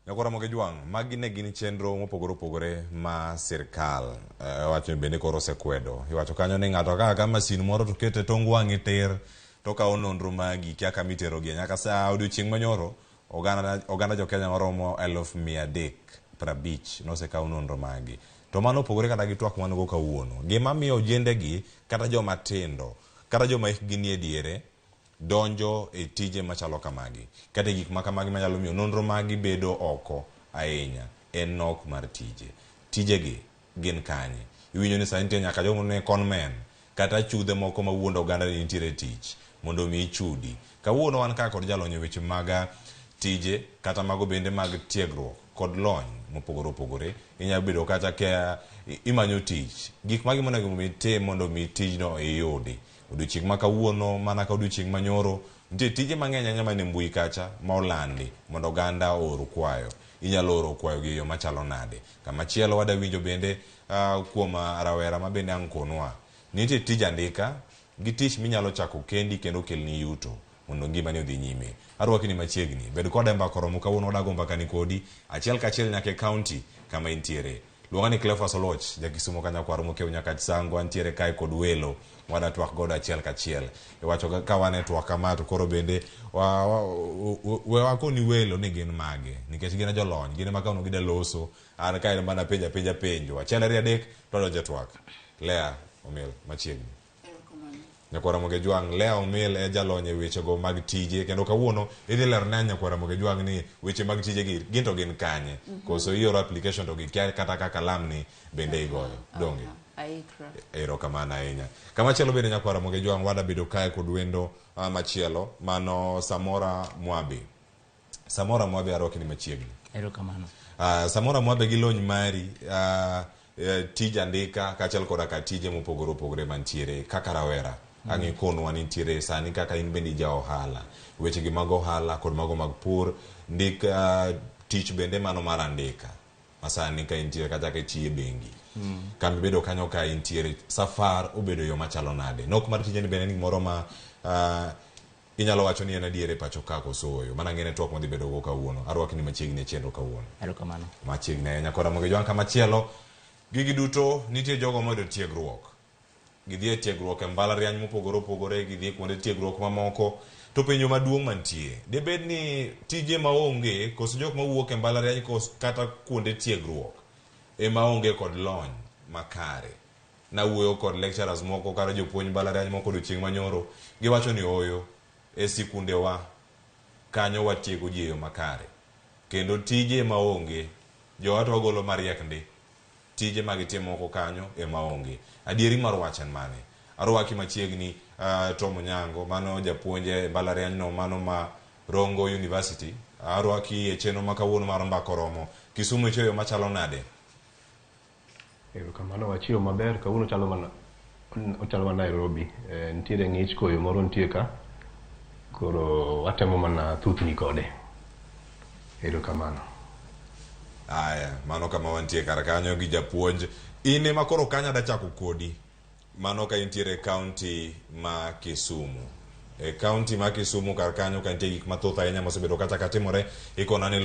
Speaker 29: Nyakwar Ramogi Jwang', magi ne gin chenro mopogore opogore ma sirkal wacho ni bende koro osekwedo. Iwacho kanyo ni ng'ato ka ka masin moro to kete tong wang'i tir to kawo nonro magi kia kama iterogie. Nyaka sa odiochieng' manyoro oganda jo Kenya maromo 350,000 nosekaw nonro magi. To mano opogore kata gi twak wan go kawuono. Gima miyo ojendegi kata joma tindo kata joma hikgi nie diere donjo e tije machalo kamagi kata e gik ma kamagi manyalo miyo nonro magi bedo oko ahinya en nok mar tije. Tijegi gin kanye? Iwinjo ni sani nitie nyaka jogo ne conmen kata chudhe moko mawuondo oganda ni nitiere tich mondo mi ichudi. Kawuono wan ka kod jalony e weche mag tije kata mago bende mag tiegruok kod lony mopogore opogore. Inyalo bedo kata ka imanyo tich. Gik magi monego mi itim mondo mi tijno iyudi. Odiochieng' ma kawuono mana ka odiochieng' manyoro, nitie tije mang'eny ahinya man e mbui kacha ma olandi mondo oganda oor kwayo. Inyalo oro kwayo gi e yo machalo nade? Kama chielo wada winjo bende kuom rawera ma bende ang' konwa. Nitie tij andika gi tich minyalo chako kendi kendo kelni yuto mondo ngimani odhi nyime. Arwaki ni machiegni. Bed koda e mbaka oromo kawuono wadago mbakani kodi achiel kachiel nyaka e county kama intiere. Luonga ni Cleophas Oluoch, ja Kisumo ka nyakwar Mokeu Nyakach Sango, antiere kae kod welo wada twak godo achiel kachiel. Iwacho ka wan e twak kama to koro bende we wakoni welo ni gin mage nikech gin e jolony, gin ema kawuono gida loso, an kae mana penjo apenja penjo. Achiel ariyo adek to wadonjo e twak. Lea Omiel machiegni. Nyakwar Ramogi Ojwang', Lea Omiel e jalony e wechego mag tije kendo kawuono idhi lerone Nyakwar Ramogi Ojwang' ni weche mag tije gi gin to gin kanye. Koso ioro application to gikia kata kaka lamni bende igoyo. Donge?
Speaker 4: Aikra.
Speaker 29: Erokamano ahinya. Kamachielo bende Nyakwar Ramogi Ojwang' wada bedo kae kod wendo machielo mano Samora Mwabe. Samora Mwabe arwaki ni machiegni.
Speaker 10: Erokamano.
Speaker 29: Samora Mwabe gi lony mari tij andika kaachiel koda ka tije mopogore opogore mantiere kaka rawera. Ang' ikonwa ni nitiere sani kaka in bende ija ohala. Weche gi mag ohala kod mago mag pur, ndik tich bende mano mar andika. Ma sani ka intiere kata ka itiyo e bengi. Kambi bedo kanyo ka intiere, safar obedo yo machalo nade? Nok mar tijeni bende en gimoro ma inyalo wacho ni en adier e pacho ka koso ooyo. Mano ang'e ne twak madhi bedo go kawuono. Arwaki ni machiegni e chenro kawuono.
Speaker 10: Erokamano.
Speaker 29: Machiegni ahinya. Kod Ramogi Ojwang' kamachielo, gigi duto nitie jogo moyudo tiegruok. Gidhi e tiegruok e mbalariany mopogore opogore, gidhi e kuonde tiegruok mamoko. To penjo maduong' mantie, debed ni tije maonge koso jok mawuok e mbalariany kata kuonde tiegruok ema onge kod lony makare. Nawuoyo kod lecturers moko kata jopuonj mbalariany moko odiochieng' manyoro, giwacho ni ooyo, e sikundewa kanyo watiego ji e yo makare. Kendo tije maonge, jowa to wagolo mariek ndi. Tije ma gitimo oko kanyo ema onge. Adieri mar wach en mane? Arwaki machiegni Tom Onyango, mano japuonj e mbalariany no, mano ma Rongo University. Arwaki e chenro ma kawuono mar Mbaka Oromo. Kisumu ichiewo yo machalo nade?
Speaker 13: Erokamano, wachiewo maber. Kawuono chalo mana ochalo mana Nairobi. Nitiere ng'ich koyo moro nitie ka. Koro watemo mana thuthni kode. Erokamano.
Speaker 29: Aya, mano kama wantie kar kanyo gi japuonj. In ema koro kanyo ada chako kodi. Mano ka intiere e county ma Kisumu. E county ma Kisumu kar kanyo ka nitie gik mathoth ahinya mosebedo kata katimore, ikona ni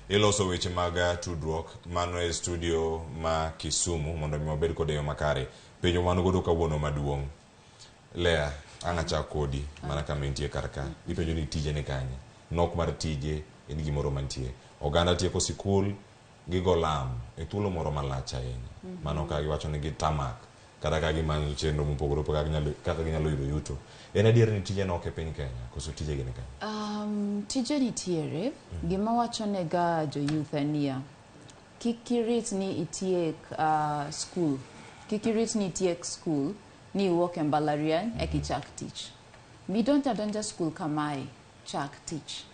Speaker 29: iloso weche mag tudruok mano e studio ma Kisumu mondo mi wabed kod e yo makare. Penjo wan godo kawuono maduong'. Lea, ang' achak kodi mana kama intie kar ka. Ipenjo ni tije ni kanye? Nok mar tije en gimoro mantie. Oganda tieko sikul gigo lam e thuolo moro malach ahinya. Mano ka giwacho ni gitamak kata ka gimanyo chenro mopogore opogore kaka ginyalo yudo yuto. En adier ni tije nok e piny Kenya koso tije gin kanye?
Speaker 4: Tije nitiere. Gima wacho nega jo youth en niya, kik irit ni itiek school. Kik irit ni itiek school ni iwuok e mbalariany eka ichak tich. Midonjo adonja school kamae, chak tich.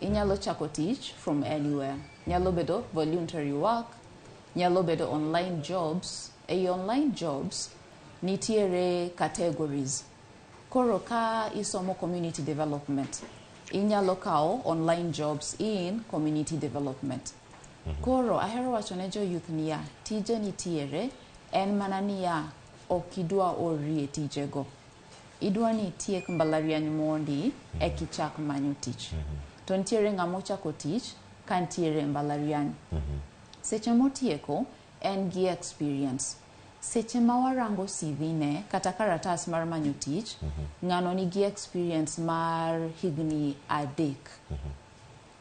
Speaker 4: Inyalo chako tich from anywhere. Nyalo bedo voluntary work, nyalo bedo online jobs. Ei online jobs nitiere categories. Koro ka isomo community development, inyalo kawo online jobs in community development. Koro ahero wacho ne jo youth niya, tije nitiere, en mana niya, ok idwa ori e tijego. Idwa ni itiek mbalariany mondi eka ichak manyo tich. To nitiere ng'ama ochako tich ka nitiere e mbalariany. Seche motieko en gi experience. Seche ma warango CV ne kata karatas mar manyo tich, ng'ano nigi experience mar higni 3.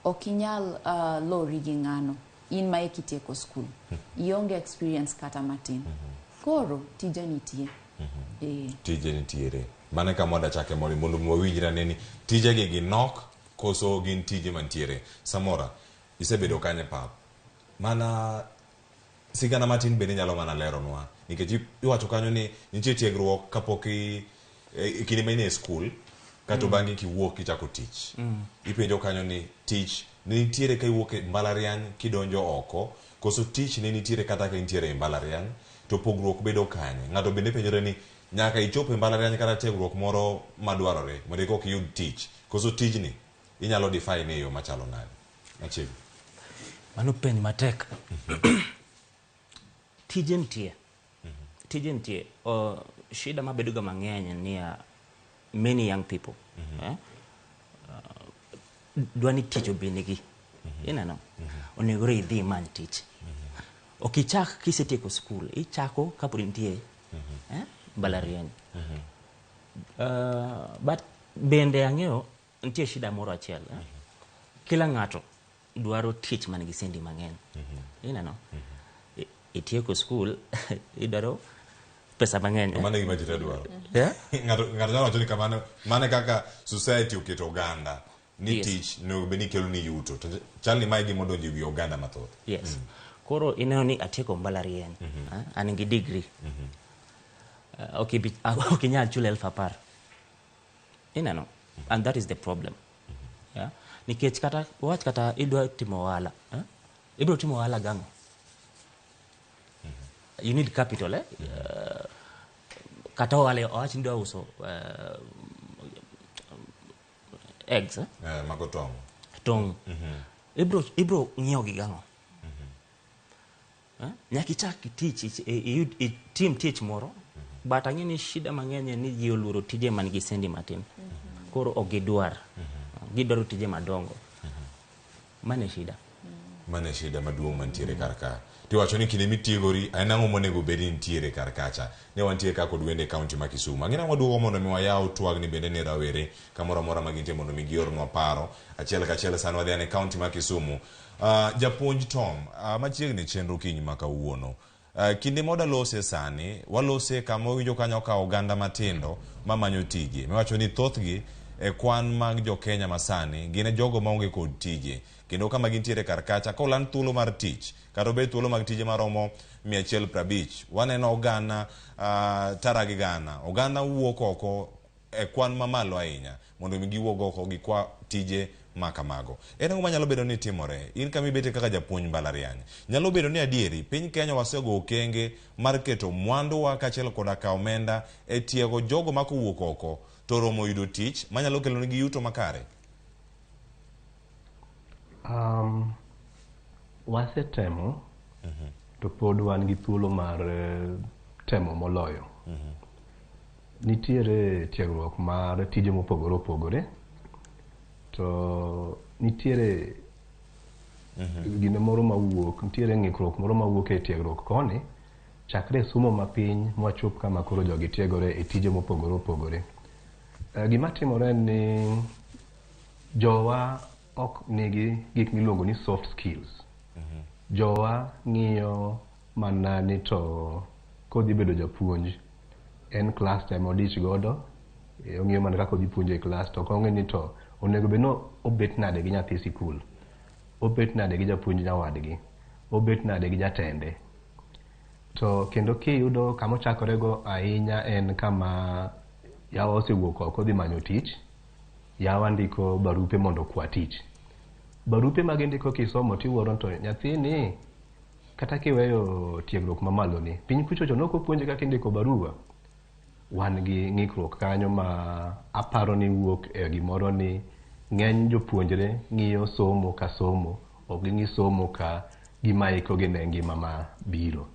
Speaker 4: Ok inyal lori gi ng'ano. In ma eka itieko school. Ionge experience kata matin. Koro tije nitie.
Speaker 29: Tije nitiere. Mano kama wadachake mondo wawinjre ane ni tije gi ginok koso gin tije mantiere. Samora, isebedo kanye pap? Mana sigana matin bende inyalo mana leronwa nikech iwacho kanyo ni nitie tiegruok kapok e kinde ma in e skul kato bang'e kiwuok kichako tich. Ipenjo kanyo ni tich ne nitiere ka iwuok e mbalariany kidonjo oko, koso tich ne nitiere kata ka intiere e mbalariany, to pogruok bedo kanye? Ng'ato bende penjore ni nyaka ichop e mbalariany kata tiegruok moro madwarore mondo eka iyud tich, koso tijni inyalo define e yo machalo nade? Machiegni.
Speaker 8: Mano penj matek. Tije nitie. Tije nitie. Shida mabedo ga mang'eny ni many young people dwa ni tich obinigi. Ineno? Onego idhi imany tich. Ok ichak kisetieko skul, ichako kapod intie mbalariany. But bende ang'eyo nitie shida moro achiel. Kila ng'ato dwaro tich man gi sendi mang'eny. Ineno? Itieko skul, idwaro pesa mang'eny.
Speaker 29: To mano e gima ji te dwaro.
Speaker 8: Yeah?
Speaker 29: Ng'ato nyalo wacho ni kamano, mano e kaka society oketo oganda ni tich onego bed ni kelo ni yuto. To chal ni mae gima odonjo e wi oganda mathoth.
Speaker 8: Yes. Koro ineno ni atieko mbalariany, an gi degree. Ok inyal chulo 10,000. Ineno? And that is the problem. Yeah? Nikech kata wach kata idwa timo ohala, Ibiro timo ohala gang'o? You need capital, eh? Kata ohala owach ni idwa uso eggs, eh?
Speaker 29: Mago tong'.
Speaker 8: Tong'. Ibro ng'iewo gi gang'o? Nyaka ichak tich, itim tich moro. But ang'e ni shida mang'eny en ni ji oluoro tije man gi sendi matin. Koro ok gidwar. Gidwaro tije madongo. Mano e shida.
Speaker 29: Mano e shida maduong' mantiere kar ka. Tiwacho ni kinde mitiegori, en ang'o monego bed ni nitiere kar kacha? Ne wantie ka kod wende e kaunti ma Kisumu. Ang'e nang'o waduogo mondo mi wayaw twagni bende ne rawere kamoro amora ma gintie mondo mi giornwa paro. Achiel kachiel sani wadhi ane kaunti ma Kisumu. Japuonj Tom, machiegni chenro kiny ma kawuono. Kinde ma wadalose sani, walose kama wawinjo kanyo ka oganda matindo mamanyo tije. Miwacho ni thothgi e kwan mag jo Kenya masani gin e jogo maonge kod tije. Kendo kama gintiere kar kacha, koland thuolo mar tich, kata obed thuolo mag tije maromo 150, waneno oganda tara gi gana. Oganda wuok oko e kwan mamalo ahinya mondo mi giwuog oko gikwa tije ma kamago. En ang'o manyalo bedo ni timore? In kama ibete kaka japuonj mbalariany. Nyalo bedo ni adieri piny Kenya wasego okenge mar keto mwanduwa kaachiel koda ka omenda e tiego jogo ma kowuok oko to romo yudo tich manyalo kelo negi yuto makare?
Speaker 13: Wasetemo to pod wan gi thuolo mar temo moloyo. Nitiere tiegruok mar tije mopogore opogore, to nitiere gine moro mawuok, nitiere ng'ikruok moro mawuok e tiegruok koni, chakre e somo mapiny mwachop kama koro jogi tiegore e tije mopogore opogore. Gima timore en ni jowa ok nigi gik miluongo ni soft skills. Jowa ng'iyo mana ni to kodhi bedo japuonj, en klas te modich godo, ong'iyo mana kaka odhi puonjo e klas, to ok ong'e ni to onego bed ni obet nade gi nyathi sikul, obet nade gi japuonj nyawadgi, obet nade gi jatende. To kendo kiyudo kama ochakorego ahinya en kama yawa osewuok oko odhi manyo tich, yawa ndiko barupe mondo okwa tich. Barupe ma gindiko kisomo tiwuoro to nyathini kata kiweyo tiegruok mamalo ni, piny kuchocho nok opuonje kaka indiko barua. Wan gi ng'ikruok kanyo ma aparo ni wuok e gimoro ni ng'eny jopuonjre ng'iyo somo ka somo, ok ging'i somo ka gima ikogi ne ngima ma biro.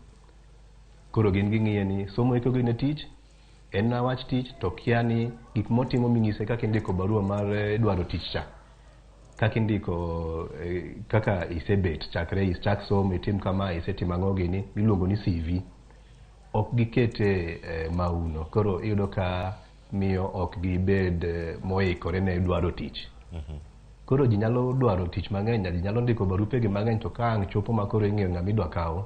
Speaker 13: Koro gin ging'iye ni somo ikogi ne tich, en na wach tich, to kia ni gik motimo ming'ise kaka indiko barua mar dwaro tich cha. Kaka indiko kaka isebet chakre ichak somo itim kama isetimo ang'o gini miluongo ni CV. Ok gikete mauno. Koro iyudo ka miyo ok gibed moikore ne dwaro tich. Koro ji nyalo dwaro tich mang'eny, ji nyalo ndiko barupegi mang'eny, to ka ang' chopo ma koro ing'iyo ng'ama idwa kaw,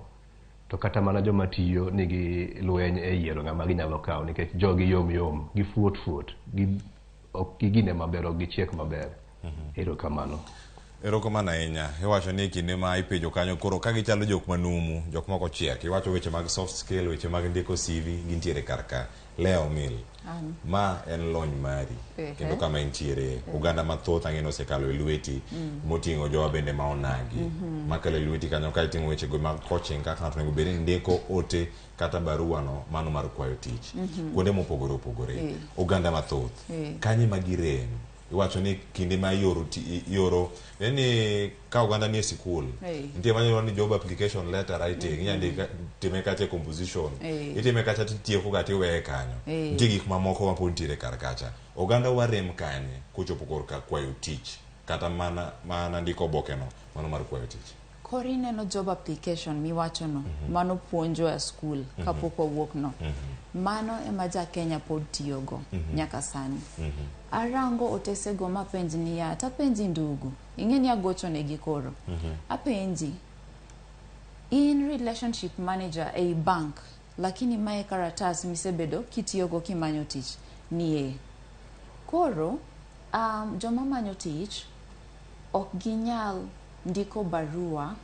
Speaker 13: to kata mana joma tiyo nigi lweny e yiero ng'ama ginyalo kawo, nikech jogi yom yom, gifuot fuot, ok gigine maber, ok gichiek maber. Erokamano.
Speaker 29: Erokamano ahinya. Iwacho ni kinde ma ipenjo kanyo koro ka gichalo jok manumu, jok moko chiek. Iwacho weche mag soft skill, weche mag ndiko CV gintiere kar ka. Leo Mil.
Speaker 4: An.
Speaker 29: Ma en lony mari.
Speaker 4: Ehe.
Speaker 29: Kendo kama intiere, oganda mathoth ang'e ni osekalo e lweti moting'o jowa bende ma onagi. Makalo e lweti kanyo ka itimo wechego mag coaching kaka ng'ato onego bed ni ndiko ote kata barua no mano mar kwayo tich. Kuonde mopogore opogore. Oganda mathoth. Kanye ma girem? Iwacho ni kinde ma ioro ioro en ni ka oganda nie sikul nitie manyalo ni job application letter writing inya ndika time kacha e composition itime kacha titieko ga tiweye kanyo nitie gik mamoko ma pod nitiere kar kacha oganda warem kanye kochopo korka kwayo tich kata mana mana ndiko oboke no mano mar kwayo tich.
Speaker 4: Koro ineno job application miwacho no, mano puonjwa e skul kapok wawuok no. Mano ema ja Kenya pod tiyogo nyaka sani. Arango otesego mapenj niya, tapenji ndugu, ing'e ni agocho negi koro. Apenji, in relationship manager ei bank, lakini mae karatas misebedo kitiyogo kimanyo tich nie. Koro, joma manyo tich ok ginyal ndiko barua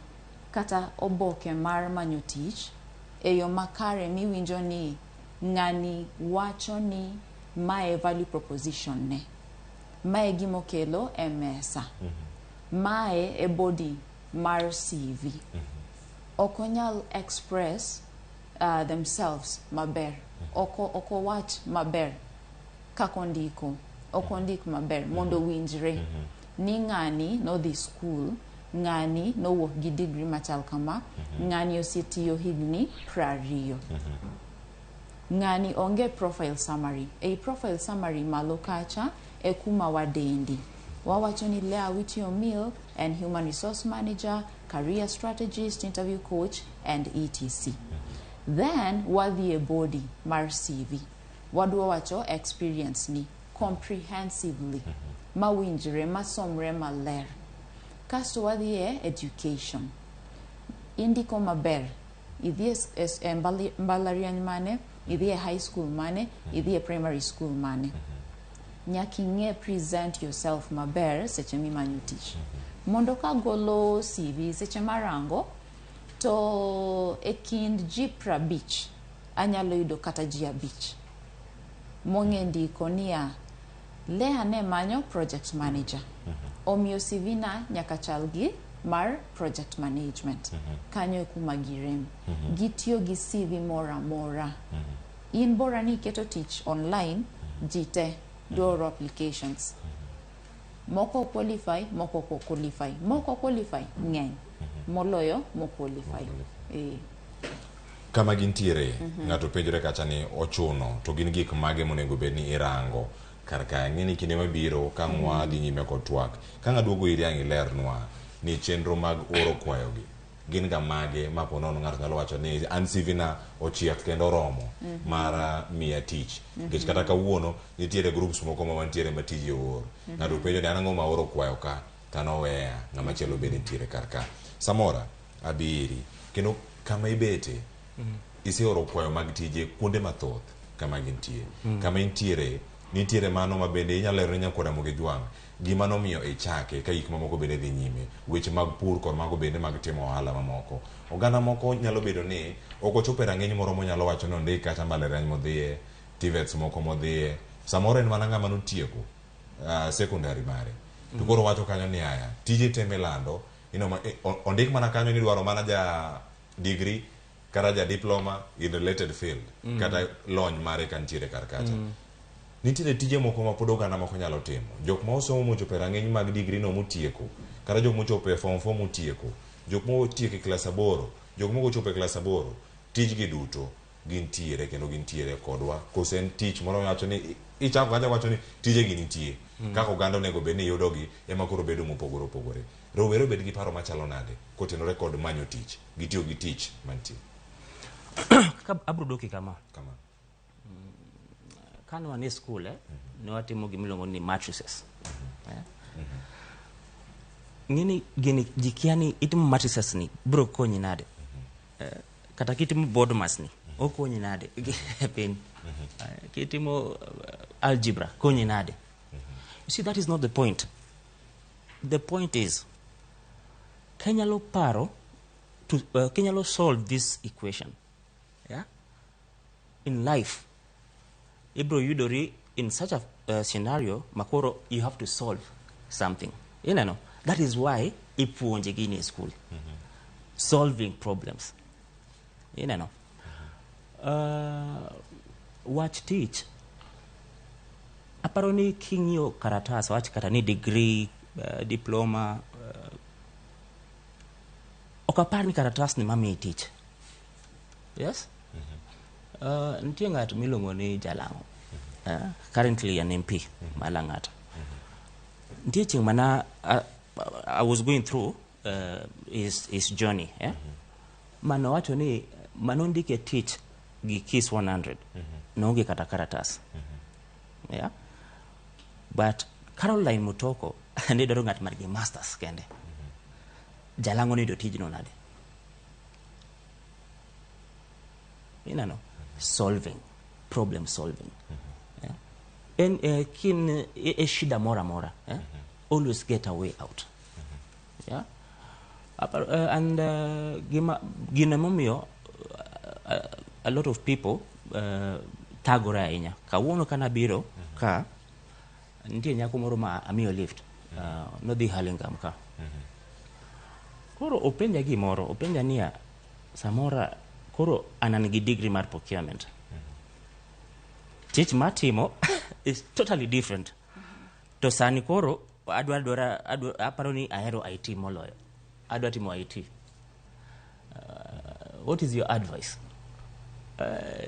Speaker 4: kata oboke mar manyo tich e yo makare miwinjo ni ng'ani wacho ni mae value proposition ne, mae gimokelo e mesa, mae e body mar CV. Ok onyal express themselves maber, ok owach maber kaka ondiko, ok ondik maber mondo owinjre ni ng'ani nodhi skul, ng'ani nowuok gi degree machal kama, ng'ani osetiyo higni 20. Ng'ani onge profile summary. Ei profile summary malo kacha e kuma wadendi. Wawacho ni Lea Awiti Omil en human resource manager, career strategist, interview coach and etc. Then wadhi e body mar CV. Wadwa wacho experience ni comprehensively, mawinjre, masomre maler. Kasto wadhi e education. Indiko maber. Idhi e mbalariany mane, idhi e high school mane, idhi e primary school mane. Nyaka ing'e present yourself maber seche mimanyo tich. Mondo ka golo CV seche marango, to e kind ji 50 anyalo yudo kata ji 5 mong'e ndiko niya, Lea ne manyo project manager. Omiyo CV na nyaka chal gi mar project management. Kanyo e kuma girem. Gitiyo gi CV moro amora. In bora ni iketo tich online, ji te dwaro applications. Moko qualify, moko ok qualify. Moko qualify ng'eny moloyo mo qualify.
Speaker 29: Kama gintiere, ng'ato penjore kacha ni ochuno to gin gik mage monego bed ni irango kar ka. Ng'e ni kinde mabiro ka wadhi nyime kod twak, ka ng'a duogo iri ang' ilernwa ni chenro mag oro kwayogi gin ga mage ma po nono ng'ato nyalo wacho ni an CV na ochiek kendo oromo mar miya tich. Nikech kata kawuono nitiere groups moko ma wantiere ma tije oor. Ng'ato penjo ni an ang'o ma oro kwayo ka to an oweya, ng'ama chielo bende nitiere kar ka. Samora abi iri kendo kama ibete iseoro kwayo mag tije kuonde mathoth kama gintie. Kama intiere nitiere mano ma bende inyalo lero ne nyakwar Ramogi Jwang' gima nomiyo ichake ka gik mamoko bende dhi nyime, weche mag pur kod mago bende mag timo ohala mamoko. Oganda moko nyalo bedo ni ok ochopo e rang'iny moro monyalo wacho ni ondik kata mbalariany modhiye, TVETs moko modhiye. Samoro en mana ng'ama notieko secondary mare. To koro wacho kanyo ni aya, tije te milando, ondik mana kanyo ni idwaro mana ja degree kata ja diploma in related field kata lony mare ka nitiere kar kacha. Nitiere tije moko ma pod oganda moko nyalo timo. Jok ma osomo mochopo e rang'iny mag degree no motieko, kata jok mochopo e form 4 motieko, jok motieko e klas 8, jok moko ochopo e klas 8, tijgi duto gintiere kendo gintiere kodwa. Koso en tich moro wacho ni ichako kacha wacho ni tije gi nitie. Kaka oganda onego bed ni yudogi ema koro bedo mopogore opogore. Rowere obed gi paro machalo nade kotenore kod manyo tich, gitiyo gi tich mantie.
Speaker 8: Ka abro duoki kama.
Speaker 29: Kama.
Speaker 8: Kane wan e skul, ne watimo gima iluongo ni matrices. Ng'eni gini ji kia ni itimo matrices ni biro konyi nade. Kata kitimo BODMAS ni okonyi nade e piny. Kitimo algebra konyi nade. You see, that is not the point. The point is Kinyalo paro to, kinyalo solve this equation, yeah? In life ibro yudori in such a scenario makoro you have to solve something. Ineno, that is why ipuonje gini e school. Solving problems. Ineno, wach tich aparo ni king'iyo karatas, wach kata ni degree, diploma, ok apar ni karatas ni mamiyi tich. Yes. Nitie ng'at miluongo ni Jalang'o, currently an MP ma Lang'ata. Nitie chieng' mana I was going through his journey, eh? Manowacho ni manondike tich gi Kiss 100 noonge kata karatas, yeah? But Caroline Mutoko ne dwaro ng'at man gi masters kende. Jalang'o noyudo tijno nade? Ineno, solving problem solving, yeah? En kin e shida moro amora, eh? Always get a way out, yeah? And gima gino momiyo a lot of people thagore ahinya kawuono kanabiro ka nitie nyako moro ma amiyo lift, nodhi Hurlingham ka. Koro openja gimoro, openja niya, samora koro an an gi degree mar procurement, tich matimo is totally different, to sani koro adwa dwara adwa aparo ni ahero IT moloyo, adwa timo IT. What is your advice?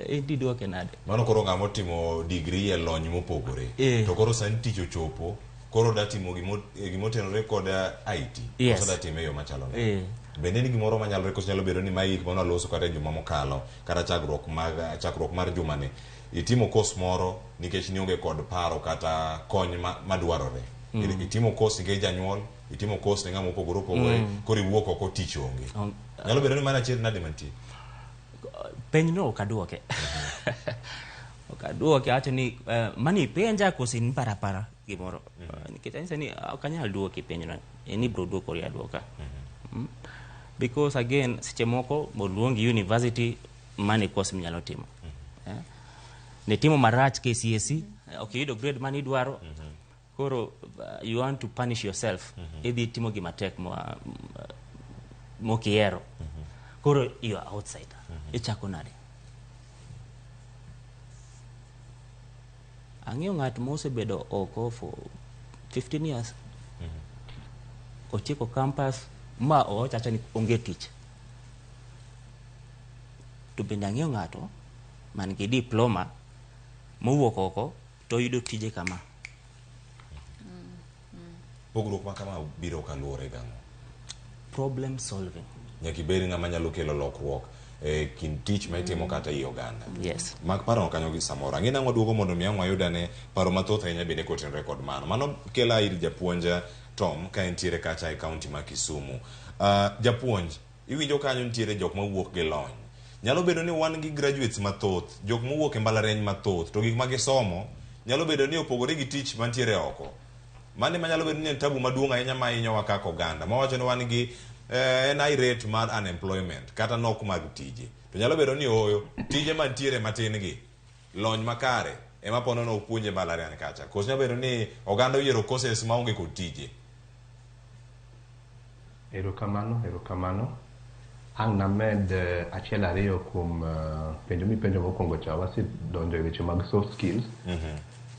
Speaker 8: Idwoke nade?
Speaker 29: Mano koro ng'ama otimo degree e lony mopogore. To koro sani tich ochopo, koro da timo gimotenore kod IT. Koso da time e yo machalo nade? Bende ni gimoro manyalore koso nyalo bedo ni mae gik mane waloso kata e juma mokalo kata chakruok mag chakruok mar jumani. Itimo course moro nikech nionge kod paro kata kony madwarore. Itimo course nikech janyuol, itimo course ne ng'ama opogore opogore, koro iwuok oko tich onge. Nyalo bedo ni mano achiel nade mantie?
Speaker 8: Penj no ok aduoke. Ok aduoke, awacho ni mani ipenja koso in parapara gimoro. Nikech anyise ni ok anyal duoki penjno, en ibro duokori aduoka. Because again, seche moko oluongi university, mano e course minyalo timo. Eh? Nitimo marach KCSE, ok iyudo grade mane idwaro. Koro you want to punish yourself. Idhi timo gima tek mokihero. Koro you are outside. Ichako nade? Ang'eyo ng'at mosebedo oko for 15 years. Otieko campus ma owacho acha ni onge tich. To bende ang'eyo ng'ato man gi diploma mowuok oko to oyudo tije kama.
Speaker 29: Pogruok ma kama biro kaluwore gang'o?
Speaker 8: Problem solving.
Speaker 29: Nyaka ibed ng'ama nyalo kelo lokruok e kind tich ma itimo kata ei oganda.
Speaker 8: Yes.
Speaker 29: Mak paro kanyo gi samoro. Ang'e nang'o duogo mondo mi ang' wayud ane paro mathoth ahinya bende kotenore kod mano. Mano kela ir japuonj Tom ka entiere kacha e kaunti ma Kisumu. Japuonj, iwinjo kanyo nitiere jok mawuok gi lony. Nyalo bedo ni wan gi graduates mathoth, jok mowuok e mbalariany mathoth, to gik ma gisomo nyalo bedo ni opogore gi tich mantiere oko. Mano ema nyalo bedo ni en tabu maduong' ahinya ma hinyowa kaka oganda. Mawacho ni wan gi en high rate mar unemployment kata nok mag tije. To nyalo bedo ni ooyo, tije mantiere matin gi, lony makare ema ponono ok puonj e mbalariany kacha. Koso nyalo bedo ni oganda oyiero courses maonge kod tije.
Speaker 13: Erokamano, erokamano. Ang' named achiel ariyo kuom penjo mipenjo mokwongo cha, wasedonjo e weche mag soft skills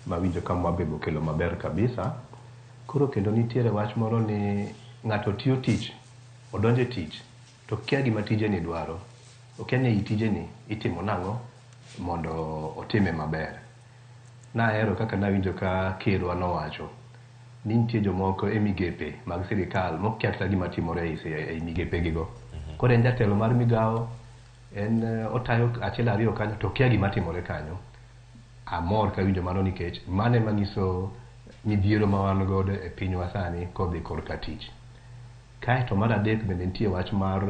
Speaker 13: mawinjo ka Mwabebe okelo maber kabisa. Koro kendo nitiere wach moro ni ng'ato tiyo tich, odonjo e tich, to kia gima tijeni dwaro. Okia ni ei tijeni itimo nang'o mondo otime maber. Nahero kaka nawinjo ka kerwa nowacho ni nitie jomoko e migepe mag sirikal mokia kata gima timore ei migepe gigo. Koro en jatelo mar migawo, en otayo achiel ariyo kanyo to okia gima timore kanyo. Amor kawinjo mano nikech mano ema nyiso midhiero ma wan godo e pinywa sani kodhi korka tich. Kaeto mar adek bende nitie wach mar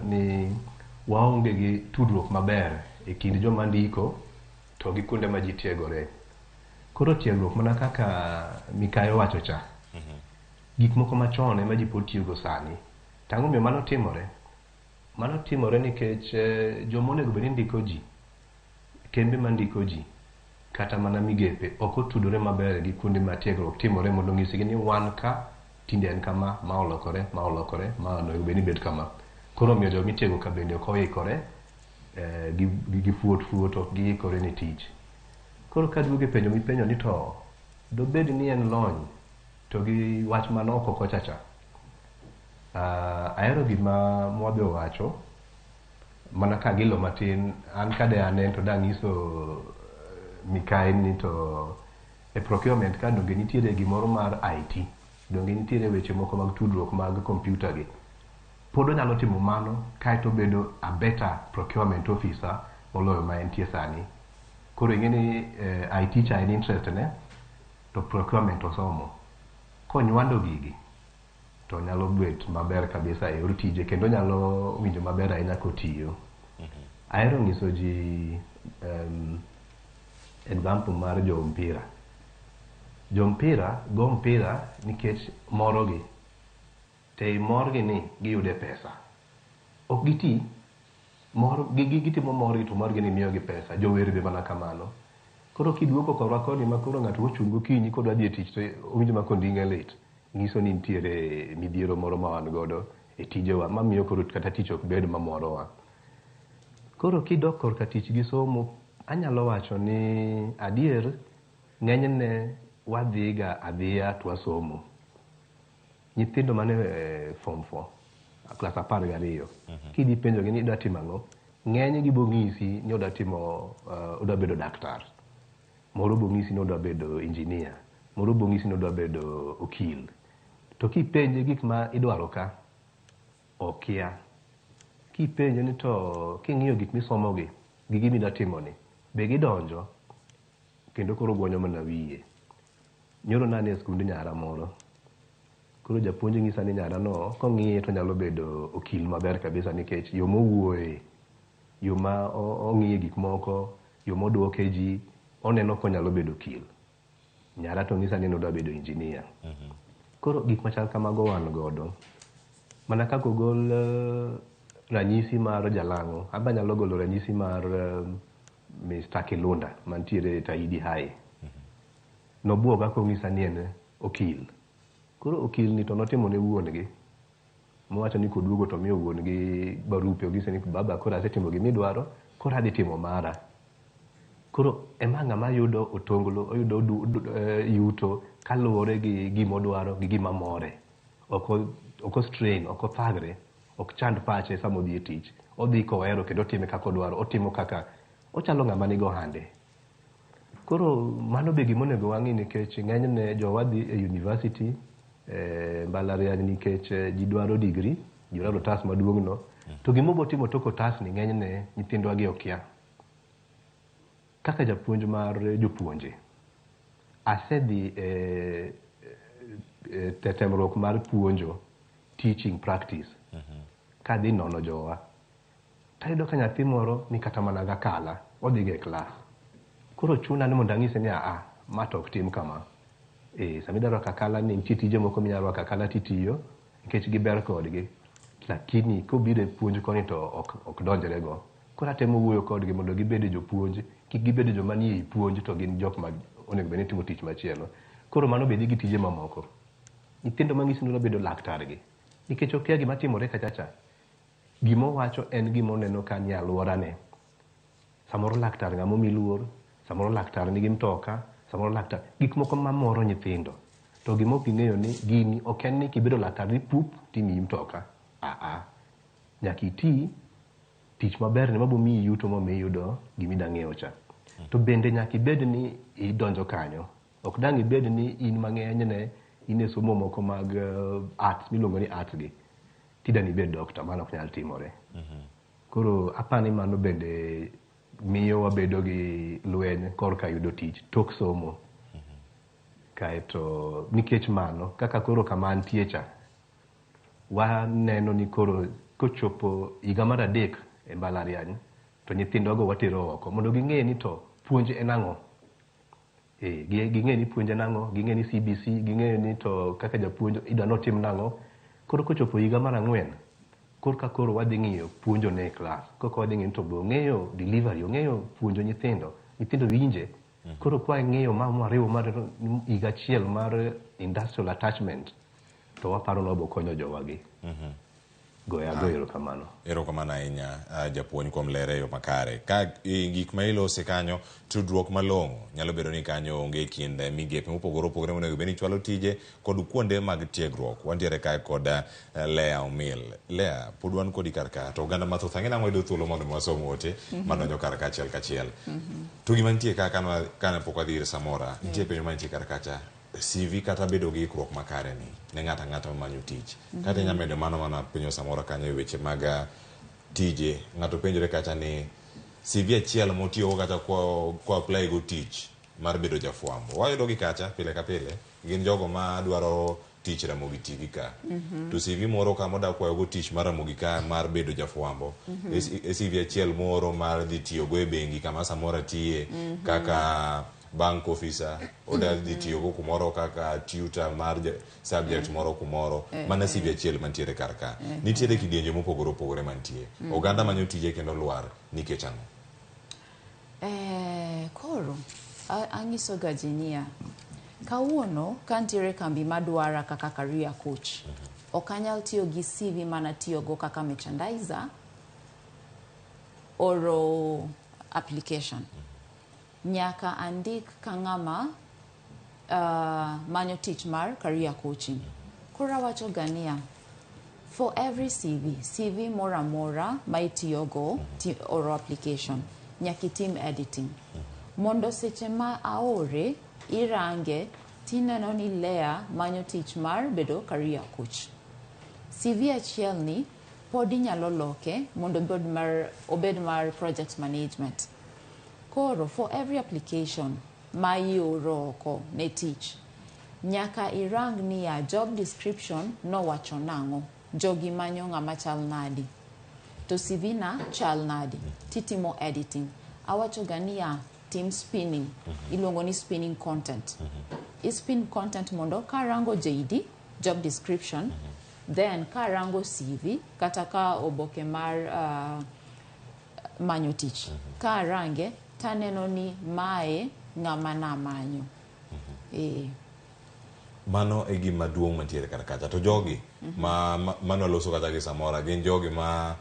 Speaker 13: ni waonge gi tudruok maber e kind joma ndiko to gi kuonde ma ji tiegore. Koro tiegruok mana kaka Mikayo wacho cha, gik moko machon ema ji pod tiyogo sani. To ang'o momiyo mano timore? Mano timore nikech joma onego bed ni ndiko ji, kembe mandiko ji, kata mana migepe ok otudore maber gi kuonde ma tiegruok timore mondo onyisgi ni wan ka tinde en kama, ma olokore, ma olokore, ma onego bed ni bet kama. Koro omiyo joma itiego ka bende ok oikore gi fuot fuot, ok giikore ne tich. Koro kaduogo e penjo mipenjo ni to dobed ni en lony to gi wach man oko kocha cha. Ahero gima Mwabe owacho mana ka gilo matin an kade an en to danyiso mikayi ni to e procurement ka donge nitiere gimoro mar IT, donge nitiere weche moko mag tudruok mag kompyuta gi. Pod onyalo timo mano kaeto obedo a better procurement officer moloyo ma entie sani. Koro ing'e ni IT cha en interest ne to procurement osomo. Konywando gigi to nyalo bet maber kabisa e yor tije kendo nyalo winjo maber ahinya kotiyo. Ahero nyiso ji example mar jo mpira. Jo mpira go mpira nikech morogi. To ei morgi ni giyude pesa. Ok giti, mor, gitimo morgi to morgi ni miyogi pesa. Jower be mana kamano. Koro kiduogo korwa koni ma koro ng'ato ochung' gokinyi kodwa dhi e tich to owinjo ma konding'e lit. Nyiso ni nitiere midhiero moro ma wan godo e tijewa mamiyo koro kata tich ok bed mamorowa. Koro kidok korka tich gi somo, anyalo wacho ni adier ng'enyne wadhiga adhiya to wasomo. Nyithindo mane form 4, klas 12, kidhi penjogi ni idwa timo ang'o, ng'enygi bo ng'isi ni odwa timo odwa bedo daktar. Moro bo ng'isi ni odwa bedo engineer, moro bo ng'isi ni odwa bedo okil. To kipenje gik ma idwaro ka, okia. Kipenje ni to king'iyo gik misomogi gi gima idwa timoni, be gidonjo? Kendo koro gwonyo mana wiye. Nyoro nane e skund nyara moro. Koro japuonj nyisa ni nyara no kong'iye to nyalo bedo okil maber kabisa nikech yo mowuoye, yo ma ong'iye gik moko, yo moduoke ji, oneno konyalo bedo okil. Nyara to nyisa ni nodwa bedo engineer. Koro gik machal kamago wan godo. Mana kaka ogol ranyisi mar Jalang'o, aba nyalo golo ranyisi mar Mr. Kilunda mantiere Tahidi High. Nobuoga kong'isa ni en okil. Koro okil ni to notimo ne wuon gi. Mowacho ni koduogo to miyo wuon gi barupe, onyise ni baba koro asetimo gimidwaro, koro adhi timo mara. Koro ema ng'ama yudo otonglo, oyudo yuto kaluwore gi gimodwaro gi gima more. Ok o strain, ok othagre, ok chand pache sama odhi e tich. Odhi kohero kendo otime kaka odwaro, otimo kaka ochalo ng'ama nigo ohande. Koro mano be gima onego wang'i nikech ng'enyne jowa dhi e university, mbalariany nikech ji dwaro degree, ji dwaro otas maduong' no. To gima obotimo tok otas ni ng'enyne nyithindwa gi okia. Kaka japuonj mar jopuonje, asedhi e temruok mar puonjo teaching practice. Kadhi nono jowa. Tayudo ka nyathi moro ni kata mana gakala, odhi ga e klas. Koro chuna ni mondo ang'ise ni aa, ma to ok tim kama. Sama idwa rwako akala ni nitie tije moko minyalo rwako akala titiyo nikech giber kodgi. Lakini kobiro e puonj koni to ok donjre go. Koro atemo wuoyo kodgi mondo gibed jopuonj, kik gibed joma nie puonj to gin jok ma onego bed ni timo tich machielo. Koro mano be nigi tije mamoko. Nyithindo mang'isi ni odwa bedo laktar gi, nikech okia gima timore kacha cha. Gima owacho en gima oneno ka nie alworane. Samoro laktar ng'ama omi luor, samoro laktar nigi mtoka, samoro laktar, gik moko mamoro nyithindo. To gima ok ging'eyo ni gini ok en ni kibedo laktar ni pup timiyi mtoka. Aa, nyaka iti tich maber ni mabo miyi yuto mamiyo iyudo gima idwa ng'iewo cha. To bende nyaka ibed ni idonjo kanyo. Ok dang' ibed ni in mang'eny ne in e somo moko mag arts miluongo ni arts gi. Tidwa ni ibed doctor, mano ok nyal timore. Koro apani mano bende miyo wabedo gi lweny korka yudo tich tok somo. Kaeto nikech mano, kaka koro kama antie cha, waneno ni koro kochopo higa mar 3 e mbalariany, to nyithindwago watero oko mondo ging'e ni to puonj en ang'o. Ging'e ni puonj en ang'o, ging'e ni CBC, ging'e ni to kaka japuonj idwa notim nang'o. Koro kochopo higa mar 4, korka koro wadhi ng'iyo puonjo ne e klas. Koka wadhi ng'iyo ni to be ong'eyo delivery, ong'eyo puonjo nyithindo, nyithindo winje. Koro kwa ng'iyo ma mwariwo mar higa achiel mar industrial attachment, to waparo ni wabo konyo jowagi. Goyo ago erokamano.
Speaker 29: Erokamano ahinya japuonj kuom lere e yo makare. Ka gik ma ilose kanyo, tudruok malong'o nyalo bedo ni kanyo onge e kind migepe mopogore opogore monego bed ni chwalo tije kod kuonde mag tiegruok. Wantiere kae kod Lea Omil. Lea, pod wan kodi kar ka to oganda mathoth ang'e nang'o yudo thuolo mondo mi wasom ote madonjo kar ka achiel kachiel. To gima nitie ka kane pok wadhi ir Samora, nitie penjo mantie kar kacha. CV kata bedo gi ikruok makare ni ne ng'ato ang'ata mamanyo tich. Kata inya medo mano mana penjo Samora kanyo e weche mag tije. Ng'ato penjore kacha ni CV achiel motiyogo kata kwa apply go tich mar bedo jafwambo. Wayudo gi kacha pile ka pile. Gin jogo ma dwaro tich Ramogi TV ka. To CV moro ka moda kwayo go tich mar Ramogi ka mar bedo jafwambo. E CV achiel moro mar dhi tiyogo e bengi kama Samora tiye kaka bank officer, oda dhi tiyogo kumoro kaka tutor mar subject moro kumoro. Mana CV achiel mantiere kar ka. Nitiere kidienje mopogore opogore mantie. Oganda manyo tije kendo lwar nikech ang'o?
Speaker 4: Koro anyiso ga ji niya, kawuono ka nitiere kambi madwara kaka career coach, ok anyal tiyo gi CV manatiyogo kaka merchandiser oro application. Nyaka andik ka ng'ama manyo tich mar career coaching. Koro awacho ga niya, for every CV, CV moro amora ma itiyogo oro application, nyaka itim editing. Mondo seche ma aore, irange, tineno ni Lea manyo tich mar bedo career coach. CV achiel ni pod inyalo loke mondo obed mar project management. Koro, for every application ma ioro oko ne tich, nyaka irang niya job description nowacho nang'o, jogi manyo ng'ama chal nadi, to CV na chal nadi, titimo editing. Awacho ga niya, tim spinning, iluongo ni spinning content. I-spin content mondo karango JD, job description, then karango CV, kata ka oboke mar manyo tich. Karange, taneno ni mae ng'ama namanyo.
Speaker 29: Mano e gima duong' mantiere kar kacha. To jogi mano loso kata gi Samora gin jogi ma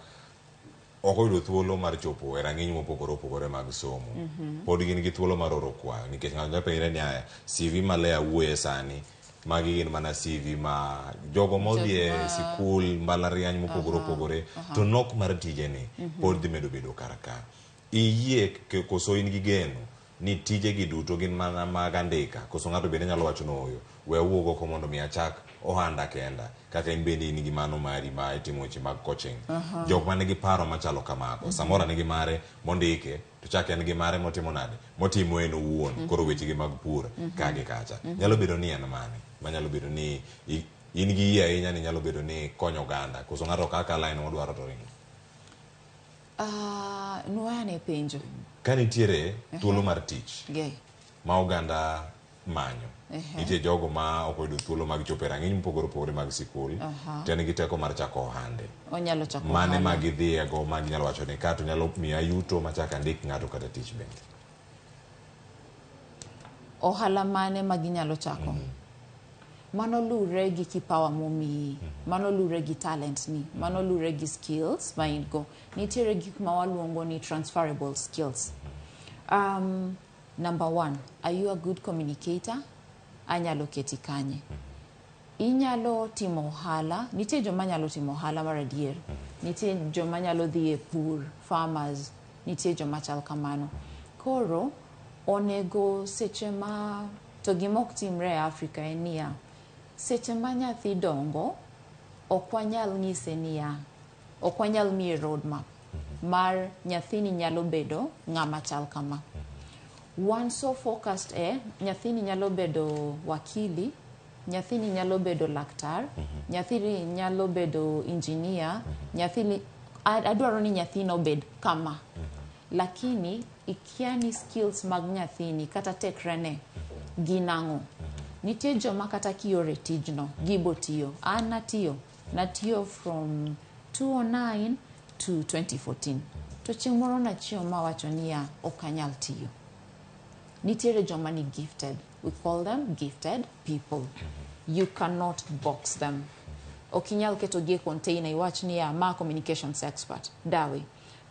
Speaker 29: ok oyudo thuolo mar chopo e rang'iny mopogore opogore mag somo. Pod gin gi thuolo mar oro kwayo nikech ng'ato nyalo penjre ni aya CV ma Lea wuoye sani magi gin mana CV ma jogo modhi e sikul mbalariany mopogore opogore to nok mar tijeni pod dhi medo bedo kar ka. Iyie koso in gi geno ni tijegi duto gin mana mag andika koso ng'ato bende nyalo wacho ni ooyo we awuog oko mondo mi achak ohanda kenda kaka in bende in gi mano mari ma itimo weche mag coaching. Jok man gi paro machalo kamago Samora nigi mare mondike to chak en gi mare motimo nade motimo en owuon koro weche gi mag pur ka gi kacha. Nyalo bedo ni en mane manyalo bedo ni in gi yie ahinya ni nyalo bedo ni konyo oganda koso ng'ato kaka line modwaro to ringo.
Speaker 4: Nuane penjo.
Speaker 29: Ka nitiere thuolo mar tich ma oganda manyo, nitie jogo ma ok oyudo thuolo mag chopo e rang'iny mopogore opogore mag sikul, to en gi teko mar chako ohande.
Speaker 4: Onyalo chako
Speaker 29: mane ma gidhiyego ma ginyalo wacho ni ka to nyalo miya yuto machak andik ng'ato kata tich bende.
Speaker 4: Ohala mane ma ginyalo chako? Mano lure gi kipawa momiyi, mano lure gi talent ni, mano lure gi skills ma in go. Nitiere gik ma waluongo ni transferable skills. Number one, are you a good communicator? Anyalo keti kanye. Inyalo timo ohala, nitie joma nyalo timo ohala mar adier. Nitie joma nyalo dhi e pur, farmers, nitie joma chal kamano. Koro, onego seche ma, to gima ok timre e Afrika en niya, seche ma nyathi dongo, ok wanyal nyise niya, ok wanyal miye roadmap mar nyathini nyalo bedo ng'ama chal kama. Wan so focused e nyathini nyalo bedo wakili, nyathini nyalo bedo laktar, nyathini nyalo bedo engineer, nyathini adwaro ni nyathino obed kama. Lakini ikia ni skills mag nyathini kata tekrene gin ang'o. Nitie joma kata kiore tijno, gibo tiyo. An natiyo. Natiyo from 2009 to 2014. To chieng' moro nachiewo mawacho niya, ok anyal tiyo. Nitiere joma ni gifted. We call them gifted people. You cannot box them. Ok inyal ketogi e container iwach niya, ma communications expert. Dawe.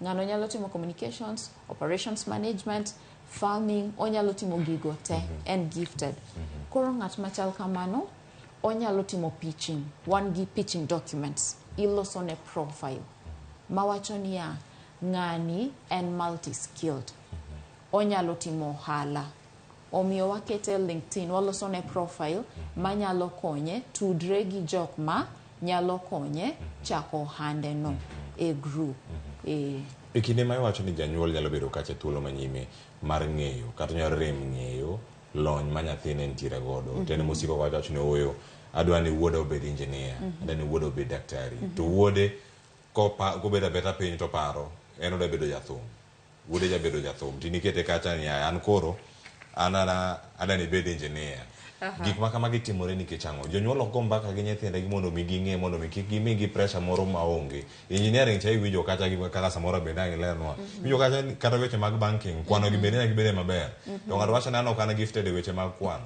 Speaker 4: Ng'ano nyalo timo communications, operations management, farming, onyalo timo gigo te, en gifted. Koro ng'at machal kamano, onyalo timo pitching. Wan gi pitching documents. Iloso ne profile. Mawacho niya, ng'ani en multi-skilled. Onyalo timo ohala. Omiyo wakete LinkedIn, waloso ne profile manyalo konye tudre gi jok ma nyalo konye chako ohande no e group. E.
Speaker 29: E kinde ma iwacho ni janyuol nyalo bedo kacha thuolo manyime mar ng'eyo kata onyalo rem ng'eyo lony ma nyathine nitiere godo to en mosiko kawacho wacho ni ooyo adwa ni wuoda obed engineer, adwa ni wuoda obed daktari, to wuode kobedo abeta piny to paro en odwa bedo jathum, wuode jabedo jathum tinikete kacha ni an koro an adwa ni ibed engineer. Gik ma kamagi timore nikech ang'o? Jonyuol ok go mbaka gi nyithindegi mondo mi ging'e, mondo mi kik gimigi pressure moro maonge. Engineering cha iwinjo kacha gi kaka samoro bende ang' ilernwa. Iwinjo kacha kata weche mag banking, kwano gi bende nyaka gibede maber. To ng'ato wacho ni an ok an gifted e weche mag kwano.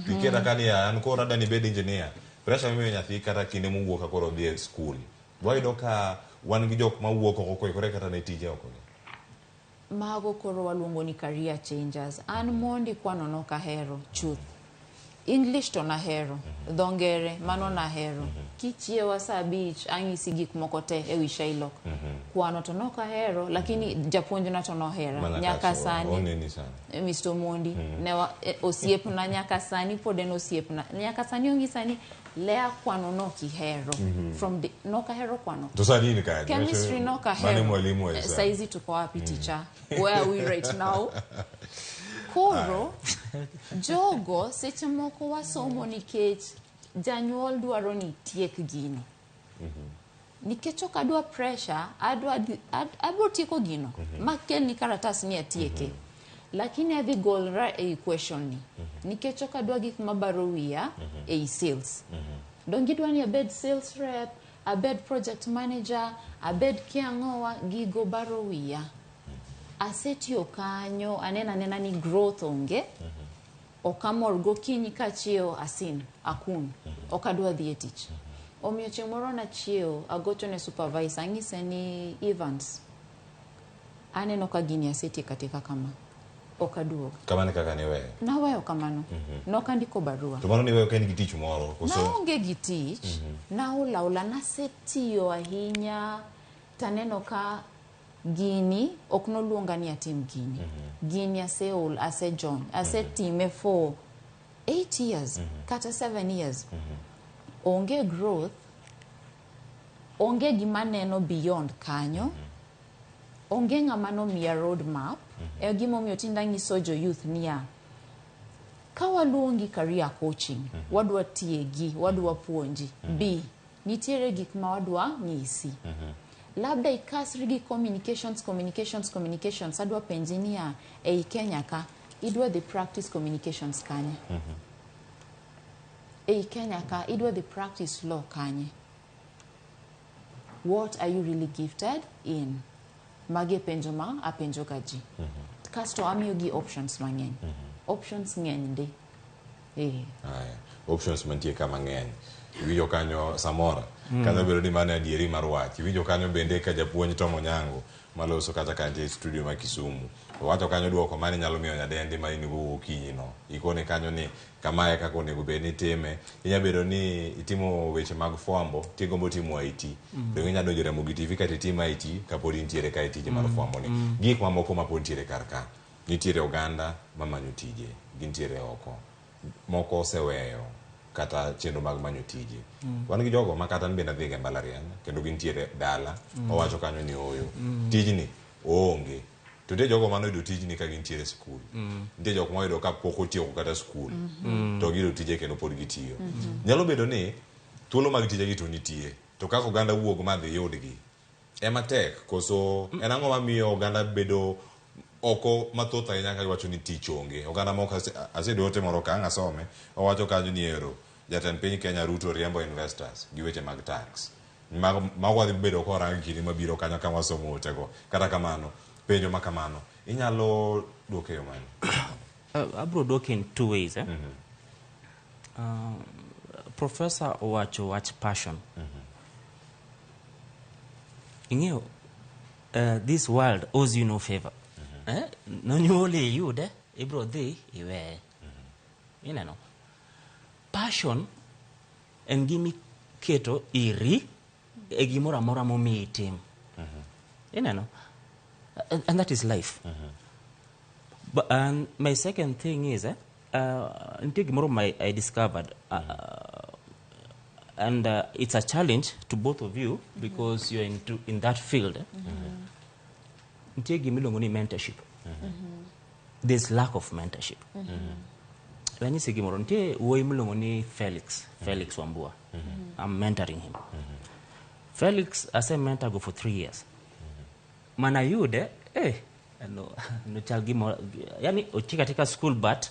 Speaker 29: Iketa ka ni an koro adwa ni ibed engineer. Pressure mimiyo nyathi kata kinde mowuok ka koro odhi e school. Wayudo ka wan gi jok mawuok oko koikore kata ne tije oko gi.
Speaker 4: Mago koro waluongo ni career changers. An mondi kwano nok ahero chuth. English to nahero, dho ngere mano nahero. Kichiewa saa 5 ang'isi gik moko te ewi Shylock. Kwano to nok ahero, lakini japuonjna to nohera. Nyaka sani.
Speaker 29: Oneni sana.
Speaker 4: Mr. Omondi, ne osiepna nyaka sani pod en osiepna. Nyaka sani ong'isa ni lea kwano nok ihero. From the nok ahero kwano.
Speaker 29: To sani in kanye?
Speaker 4: Chemistry nok ahero.
Speaker 29: Mane mwalimu wa hesabu.
Speaker 4: Saizi tuko wapi teacher? Where are we right now? Koro, jogo seche moko wasomo nikech janyuol dwaro ni tiek gino. Nikech ok adwa pressure, adwa tieko gino. Makelni karatas ni atieke. Lakini adhi golra e equation ni. Nikech ok adwa gik mabaro wiya ei sales. Donge idwa ni abed sales rep, abed project manager, abed kiang'owa, gigo baro wiya. Asetiyo kanyo, aneno anena ni growth onge. Ok amor gokinyi kachiewo asin, akun. Ok adwa dhi e tich. Omiyo chieng' moro nachiewo, agocho ne supervisor, ang'ise ni Evans, aneno ka gini asetieko atieka kama. Ok aduog.
Speaker 29: Kamano kaka niweyo?
Speaker 4: Naweyo kamano. Nok andiko barua.
Speaker 29: To mano niweyo ka in gi tich moro? Koso?
Speaker 4: Naonge gi tich. Naol aola, nasetiyo ahinya, taneno ka gini ok noluonga ni atim gini. Gini aseol, asejony, asetime for 8 years, kata 7 years. Onge growth, onge gima neno beyond kanyo, onge ng'ama nomiya road map. E gimomiyo tinde anyiso jo youth niya, ka waluongi career coaching, wadwa tiegi, wadwa puonji, bi, nitiere gik ma wadwa nyisi. Labda ikasri gi communications, communications, communications, adwa penji niya, ei Kenya ka, idwa dhi practice communications kanye? Ei Kenya ka, idwa dhi practice law kanye? What are you really gifted in? Magi e penjo ma apenjo ga ji. Kasto amiyo gi options mang'eny. Options ng'eny ndi.
Speaker 29: Aya, options mantie ka mang'eny. Iwinjo kanyo Samora, kanyo bedo ni mano adieri mar wach. Iwinjo kanyo bende ka japuonj Tom Onyango maloso kata ka nitie e studio ma Kisumu. Owacho kanyo duoko mane nyalo miyo nyadendi ma in go okinyi no. Ikone kanyo ni kamae kaka onego bed ni itime. Inya bedo ni itimo weche mag fwambo, tigombo timo IT. Donge inya donjo Ramogi TV kata itim IT kapod intiere ka e tije mar fwambo ni. Gik mamoko mapod nitiere kar ka. Nitiere oganda mamanyo tije, gintiere oko. Moko oseweyo kata chenro mag manyo tije. Wan gi jogo ma kata an bende adhi e mbalariany kendo gintiere dala, owacho kanyo ni ooyo. Tijni oonge. To nitie jogo manoyudo tijni ka gintiere e skul. Nitie jok moyudo ka pok otieko kata skul. To giyudo tije kendo pod gitiyo. Nyalo bedo ni thuolo mag tijegi to nitie. To kaka oganda wuog madhi yudgi ema tek koso en ang'o mamiyo oganda bedo oko mathoth ahinya ka giwacho ni tich onge. Oganda moko aseyudo ote moro ka ang' asome owacho kanyo ni ero jatend piny Kenya Ruto riembo investors gi weche mag tax. Mago wadhi bedo ka warango e kinde mabiro kanyo ka wasomo otego. Kata kamano, penjo ma kamano inyalo duoke e yo mane?
Speaker 8: Abro duoke in two ways. Eh? Professor owacho wach passion. Ing'eyo, this world owes you no favor. Eh? Nonyuoli iyude, ibro dhi iweye. Ineno? Passion en gima iketo iri e gimoro amora momiyi tim. Ineno? And that is life. But my second thing is, nitie gimoro ma I discovered, and it's a challenge to both of you because you're in that field. Nitie gima iluongo ni mentorship. There's lack of mentorship. Ranyisi gimoro, nitie wuoyi miluongo ni Felix, Felix Wambua. I'm mentoring him. Felix ase mentor go for 3 years. Mana yude, no, no chal gimoro, yani ochi katika school, but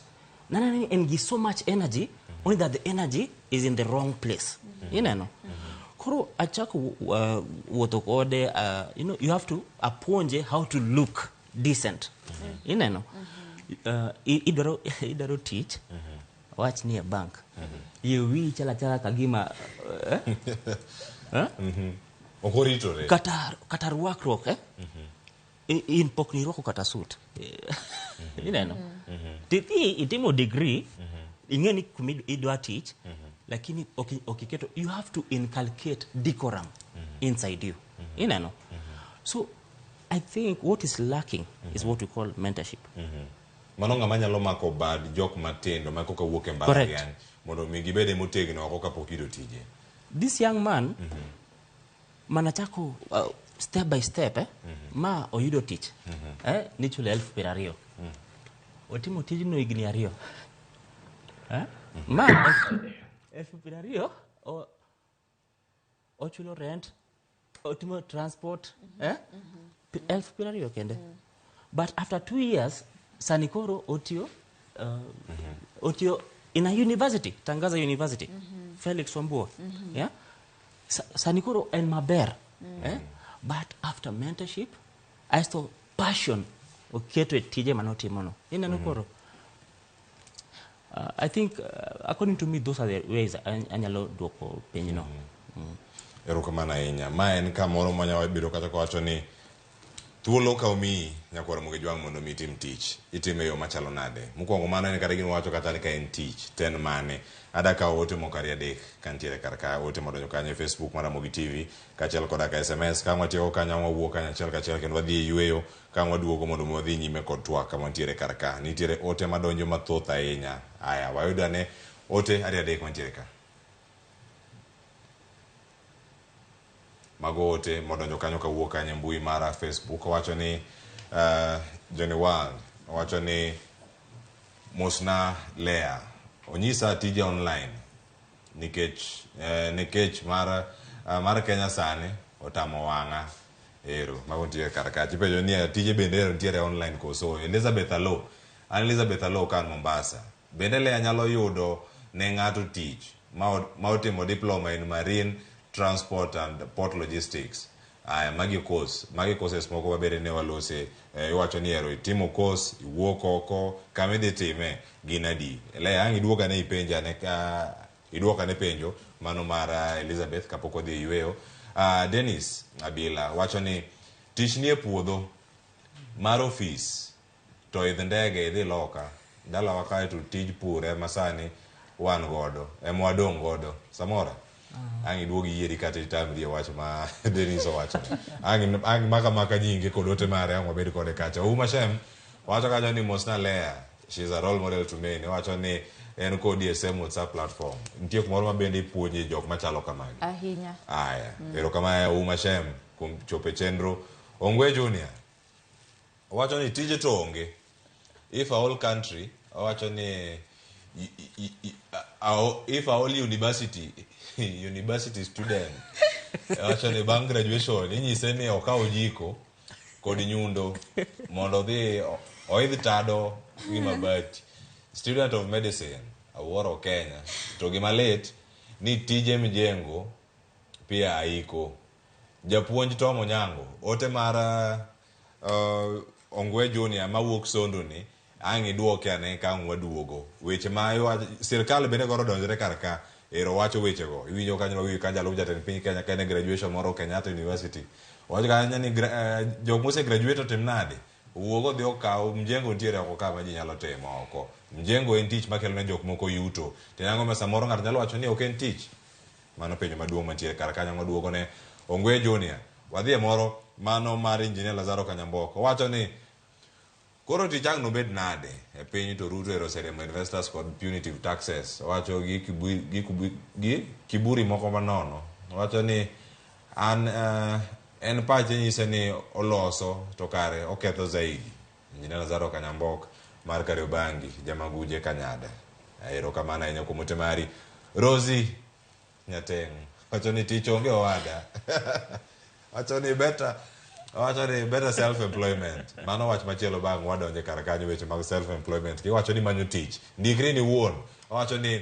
Speaker 8: nana en gi so much energy, only that the energy is in the wrong place. Ineno? Koro achako wuotho kode, you have to apuonje how to look decent. Ineno? Idwaro tich, wach ni e bank. Yie wiyi chalo achala ka gima eh?
Speaker 29: Ok oritore.
Speaker 8: Kata rwakruok, eh? In pok nirwako kata suit. Ineno? Tidhi itimo degree, ing'e ni kuma idwa tich, lakini ok iketo, you have to inculcate decorum inside you. Ineno? So I think what is lacking is what we call mentorship.
Speaker 29: Mano ng'ama nyalo mako bad jok matindo ma koka wuok e mbalariany mondo mi gibede motegno oko kapok yudo tije.
Speaker 8: This young man, manachako step by step, ma oyudo tich, nichulo 20,000. Otimo tijno higni 2, eh? Ma 20,000 ochulo rent, otimo transport, eh? 20,000 kende. But after 2 years, sani koro otiyo in a university, Tangaza University, Felix Wambua, yeah? Sani koro en maber, eh? But after mentorship, asto passion oketo e tije manotimono. Ineno koro? I think, according to me, those are the ways anyalo duoko penjno.
Speaker 29: Erokamano ahinya. Ma en kamoro ma nyalo bedo kata kawacho ni thuolo ka omiyi nyakwar Ramogi Jwang' mondo mi itim tich, itime e yo machalo nade? Mokwongo mano en kata gima wacho kata ni ka en tich, to en mane? Ada kawo ote moko ariyo adek kantiere kar ka, ote modonjo kanyo e Facebook mar Ramogi TV, kaachiel koda ka SMS. Ka watieko kanyo, wawuok kanyo achiel kachiel kendo wadhi e yweyo, ka waduogo mondo mi wadhi nyime kod twak kama wantiere kar ka. Nitiere ote madonjo mathoth ahinya. Aya, wayud ane ote ariyo adek mantiere ka. Mago ote modonjo kanyo kawuok kanyo e mbui mara Facebook. Owacho ni Johnny World owacho ni mosna Lea onyisa tije online nikech mar Kenya sani otamo wang'a ero mago nitie kar kacha. Ipenjo ni tije bende ero nitiere online koso? Elizabeth Alo, an Elizabeth Alo kan Mombasa. Bende Lea nyalo yudo ne ng'ato tich ma otimo diploma in marine transport and port logistics? Aya, magi course, magi courses moko mabende ne walose. Iwacho ni ero itimo course, iwuok oko, kama idhi time gin adi? Lea, ang' iduok ane ipenja ane ka iduok ane penjo mano mar Elizabeth kapok odhi e yweyo. Dennis Abila wacho ni tich nie puodho mar ofis to idh ndege idhi loka dalawa kae to tij pur ema sani wan godo ema wadong' godo samora ang' iduog iyieri kata itamri e wach ma Dennis owacho. Ang' maka maka nyinge kod ote mare ang' wabed kode kacha. Uma Shem wacho kanyo ni mosna Lea, she's a role model to many. Owacho ni en kodi e same WhatsApp platform. Nitie kumoro ma bende ipuonje jok machalo kamagi?
Speaker 4: Ahinya.
Speaker 29: Aya, erokamano Uma Shem kuom chopo e chenro. Ongwe Junior owacho ni tije to onge. If a whole country, owacho ni if a whole university student, owacho ni bang' graduation inyise ni okaw jiko kod nyundo mondo odhi oidh tado gi mabati. Student of medicine, awuoro Kenya. To gima lit ni tije mjengo Pia Aiko. Japuonj Tom Onyango, ote mar Ongwe Junior mawuok Sondo ni ang' iduoke ane ka ang' waduogo. Weche ma iwacho, sirkal bende koro donjre kar ka, ero wacho wechego. Iwinjo kanyo wawinjo ka jalup jatend piny Kenya ka en e graduation moro Kenyatta University. Owacho kanyo ni jok mose graduate otim nade? Owuog odhi okaw, mjengo nitiere oko ka ma ji nyalo timo oko. Mjengo en tich makelo ne jok moko yuto. To en ang'o ma samoro ng'ato nyalo wacho ni ok en tich? Mano penjo maduong' mantiere kar kanyo maduogo ne Ongwe Junior. Wadhi e moro mano mar Engineer Lazaro Kanyamboko. Owacho ni koro tich ang' nobed nade e piny to Ruto ero oseremo investors kod punitive taxes. Owacho gi kiburi moko manono. Owacho ni an en pache nyise ni oloso to kare oketho zaidi. Engineer Lazaro Kanyambok mar Kariobangi, Jamaguje Kanyada. Erokamano ahinya kuom ote mari. Rosie Nyateng' wacho ni tich onge owada. Wacho ni better, wacho ni better self employment. Mano wach machielo bang' wadonje kar kanyo weche mag self employment. Kiwacho ni manyo tich, ndikri ni wuon. Owacho ni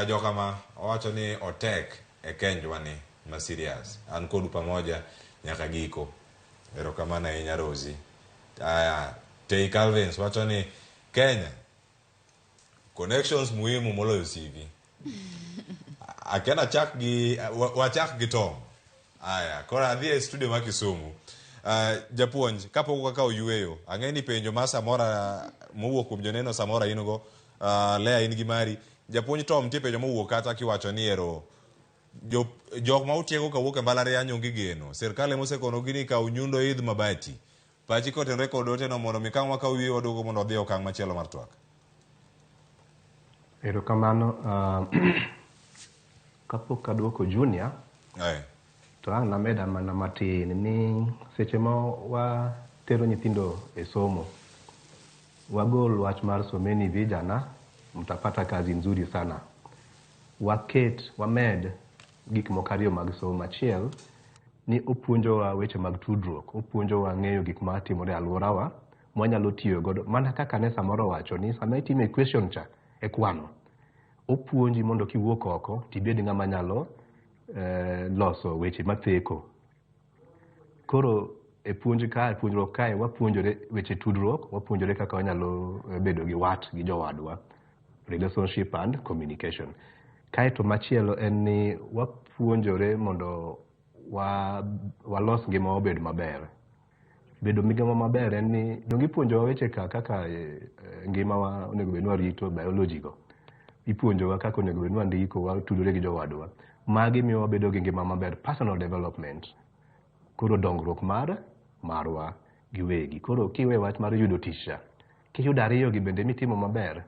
Speaker 29: jokama, owacho ni otek e kenjwa ni ma serious. An kodu pamoja nyaka giko. Erokamano ahinya Rosie. Aya, Tei Calvins wacho ni Kenya connections muhimu moloyo CV. Akena chak gi wachak gi Tom. Aya, koro adhi e studio ma Kisumu. Japuonj, kapok wakawo yueyo, ang'e ni penjo ma samora mowuok kuom joneno samora in go, Lea in gi mari. Japuonj Tom, nitie penjo mowuok kata kiwacho ni ero jok ma utiego kawuok e mbalariany onge geno. Sirkal ema osekonogi ni kaw nyundo idh mabati. Pachi kotenore kod oteno mondo mi kang' wakaw yueyo waduogo mondo wadhi e okang' machielo mar twak.
Speaker 13: Erokamano. Kapok aduoko Junior, to ang' nameda mana matin ni seche ma watero nyithindo e somo, wagol wach mar someni vijana, mtapata kazi nzuri sana. Waket, wamed gik moko ariyo mag somo. Achiel, ni opuonjowa weche mag tudruok, opuonjowa ng'eyo gik matimore e alworawa, mwanyalo tiyo godo. Mana kaka ne samoro owacho ni sama itimo equation cha e kwano, opuonji mondo kiwuok oko tibed ng'ama nyalo loso weche matheko. Koro e puonj kae, puonjruok kae, wapuonjore weche tudruok, wapuonjore kaka wanyalo bedo gi wat gi jowadwa, relationship and communication. Kaeto machielo en ni wapuonjore mondo walos ngima obed maber. Bedo ngima maber en ni donge ipuonjowa weche ka kaka ngimawa onego bed ni warito biology go. Ipuonjowa kaka onego bed ni wandiko, watudore gi jowadwa. Magi miyo wabedo gi ngima maber, personal development. Koro dongruok marwa giwegi. Koro kiwe wach mar yudo tich cha, kiyudo ariyo gi bende mitimo maber,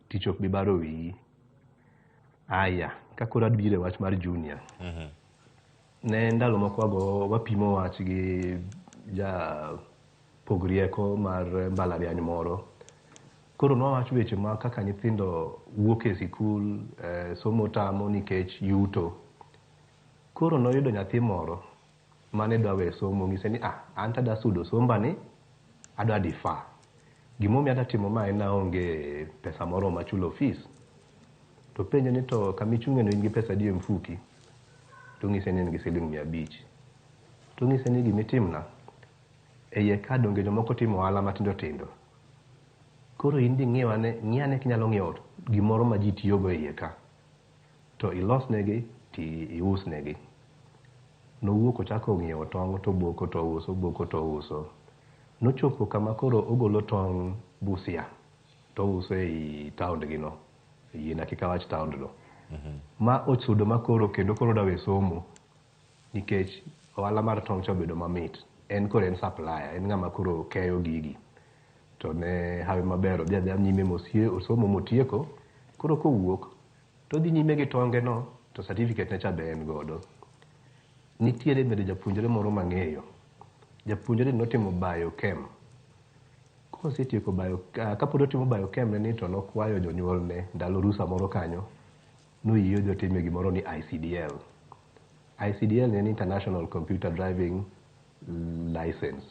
Speaker 13: tich ok bi baro wiyi. Aya, ka koro abiro e wach mar Junior. Ne ndalo moko wapimo wach gi ja pog rieko mar mbalariany moro. Koro nwawacho weche ma kaka nyithindo wuok e sikul, somo tamo nikech yuto. Koro noyudo nyathi moro mane dwa weyo somo, ng'ise ni an to adwa sudo somba ni, adwa defer. Gimomiyo adwa timo ma en aonge pesa moro ma chulo fees. To penje ni to kama ichung'e no in gi pesa adi e mfuki? To ng'ise ni en gi siling 500. To ng'ise ni gimitimna, e iye ka donge jomoko timo ohala matindo tindo. Koro in dhi ng'iwane, ng'iane kinyalo ng'iewo gimoro ma ji tiyogo e iye ka. To ilosnegi, ti iusnegi. Nowuok ochako ng'iewo tong' to boko to uso, boko to uso. Nochopo kama koro ogolo tong' Busia to uso ei taond gi no. Yiena kik awach taond no. Ma osudo ma koro kendo koro odwa we somo nikech ohala mar tong' cha obedo mamit. En koro en supplier, en ng'ama koro keyo gigi. To ne hawi maber odhi adhiya nyime osomo motieko. Koro kowuok to odhi nyime gi tonge no to certificate ne cha be en godo. Nitiere bende japuonjre moro mang'eyo. Japuonjre notimo biochem. Kosetieko kapod otimo biochem ne ni to nokwayo jonyuolne ndalo rusa moro kanyo, noyie odhi otime gimoro ni ICDL. ICDL en International Computer Driving License.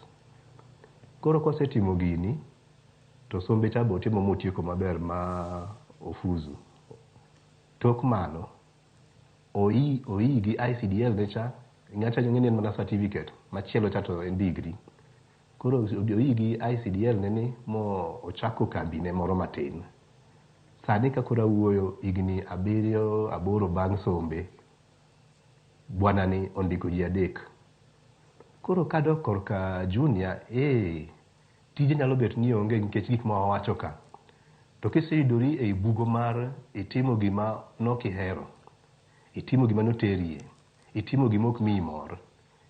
Speaker 13: Koro kosetimo gini, to sombe cha be otimo motieko maber ma ofuzu. Tok mano, Oi oi gi ICDL ne cha, ng'acha ng'e ni en mana certificate, machielo cha to en degree. Koro oi gi ICDL ne ni mo ochako kambi ne moro matin. Sani ka koro awuoyo higni 7 8 bang' sombe, bwana ni ondiko ji 3. Koro kadok korka junior, tije nyalo bet ni onge nikech gik ma wawacho ka. To kiseyudori ei bugo mar itimo gima nokihero, itimo gima noterie, itimo gima ok miyi mor,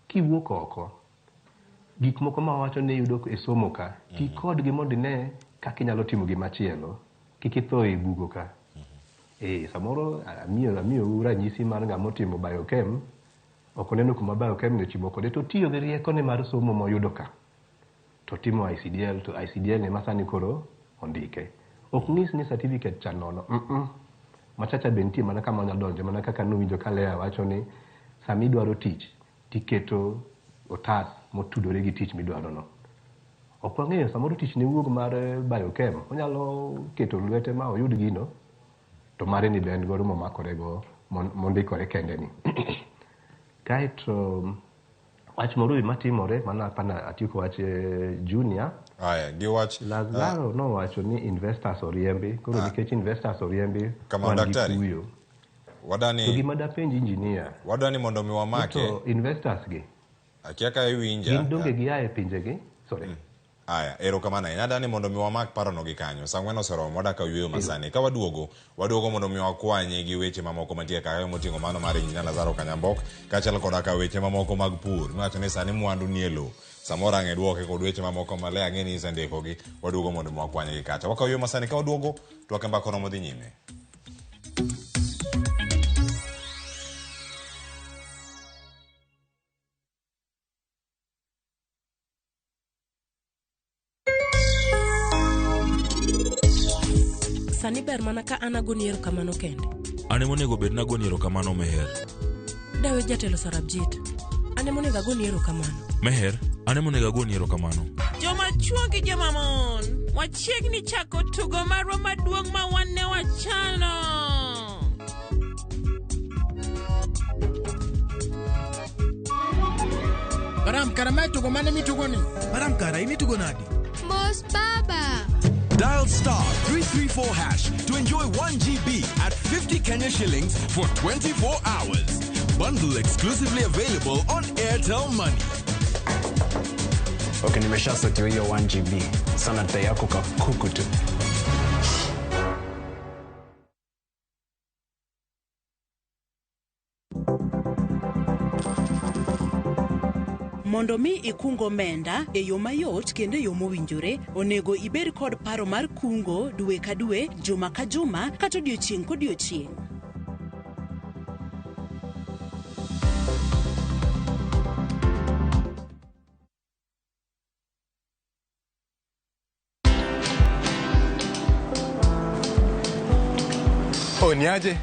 Speaker 13: kiwuok oko, gik moko ma wawacho ni iyudo e somo ka, ti kodgi mondo ine kaka inyalo timo gima chielo, kik itho ei bugo ka. Samoro amiyou ranyisi mar ng'ama otimo biochem, ok oneno kuma biochem ni ochimo kode, to otiyo gi riekone mar somo moyudo ka. To timo ICDL, to ICDL ni masani koro ondike. Ok nyis ni certificate cha nono. Machacha be nitie mana kama onyalo donjo, mana kaka nuwinjo ka Lea wacho ni sama idwaro tich, tiketo otas motudore gi tich midwaro no. Ok wang'eyo, samoro tich ne wuog mar biochem, onyalo keto lwete ma oyud gino, to mare ni be en godo momakore go, mondikore kende ni. Kaeto wach moro be matimore, mana apana atieko wach junior.
Speaker 29: Aya, gi wach,
Speaker 13: Lazaro nowacho ni investors oriembi, koro nikech investors oriembi,
Speaker 29: Kamano,
Speaker 13: wan gi
Speaker 29: daktari.
Speaker 13: kuyo.
Speaker 29: Wadani
Speaker 13: To gima dapenj engineer,
Speaker 29: wadwani mondo mi wamake.
Speaker 13: To investors gi,
Speaker 29: Akia ka iwinja.
Speaker 13: Gin donge gia e pinjegi? Sorry.
Speaker 29: Aya, erokamano ahinya. Adani mondo mi wamak parono gi kanyo. Sa 4 oseromo, wadak ka yueyo masani. Ka waduogo, waduogo mondo mi wakwanye gi weche mamoko mantie kaka moting'o mano mar Injinia Lazaro Kanyambok, kaachiel koda ka weche mamoko mag pur. Miwacho ni sani mwandu nie lowo. Samoro ang' idwoke kod weche mamoko ma le ang'e ni isendiikogi. Waduogo mondo mi wakwanye gi kacha. Wakaw yueyo masani, ka waduogo, twak e mbaka oromo dhi nyime.
Speaker 10: Sani ber mana ka an agoni erokamano kende.
Speaker 15: An ema onego bed nagoni erokamano Meher.
Speaker 10: Dawe jatelo Sarabjit. An ema onego agoni erokamano.
Speaker 15: Meher, an ema onego agoni erokamano.
Speaker 16: Joma chwo gi joma mon, wachiegni chako tugo marwa maduong' ma wan ne wachano.
Speaker 18: Baram kara mae tugo mane mitugo ni?
Speaker 17: Baram kara in itugo nadi?
Speaker 22: Mos baba.
Speaker 19: Dial star 334 hash to enjoy 1 GB at 50 Kenya shillings for 24 hours. Bundle exclusively available on Airtel Money.
Speaker 20: Okay, nimeshasotiwa hiyo 1 GB. Sana dai yako kakuku tu.
Speaker 25: Mondo mi ikung omenda e yo mayot kendo e yo mowinjore, onego ibed kod paro mar kungo dwe ka dwe, juma ka juma, kata odiochieng' kodiochieng'.
Speaker 26: Oh, niaje?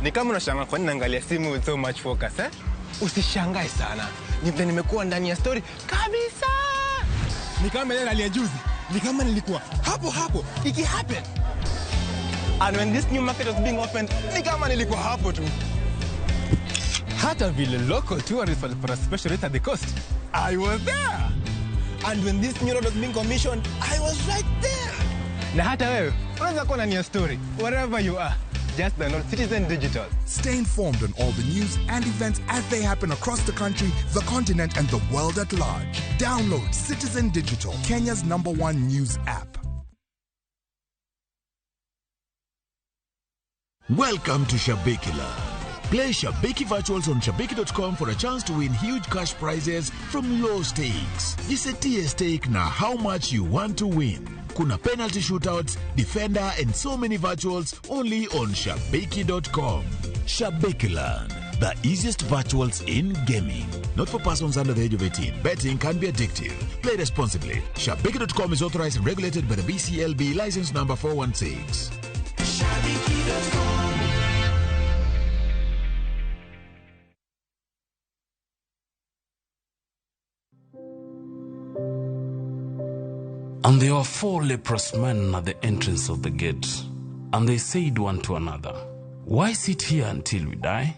Speaker 26: Ni kama unashangaa kwa nini naangalia simu with so much focus, eh? Usishangae sana. Ni vile nimekuwa ndani ya story kabisa. Ni kama ile hali ya juzi. Ni kama nilikuwa hapo hapo iki happen. And when this new market was being opened, ni kama nilikuwa hapo tu. Hata vile local tourists walipata special rate at the coast, I was there. And when this new road was being commissioned, I was right there. Na hata wewe unaweza kuwa ndani ya story wherever you are. Just download Citizen Digital.
Speaker 18: Stay informed on all the news and events as they happen across the country, the continent, and the world at large. Download Citizen Digital, Kenya's #1 news app.
Speaker 23: Welcome to Shabiki Land. Play Shabiki Virtuals on Shabiki.com for a chance to win huge cash prizes from low stakes. Jisetie stake na how much you want to win. Kuna penalty shootouts, defender, and so many virtuals only on Shabiki.com.
Speaker 19: Shabiki Land, the easiest virtuals in gaming.
Speaker 23: Not for persons under the age of 18. Betting can be addictive. Play responsibly. Shabiki.com is authorized and regulated by the BCLB license number 416.
Speaker 5: Shabiki.com.
Speaker 29: And there were 4 leprous men at the entrance of the gate, and they said one to another, Why sit here until we die?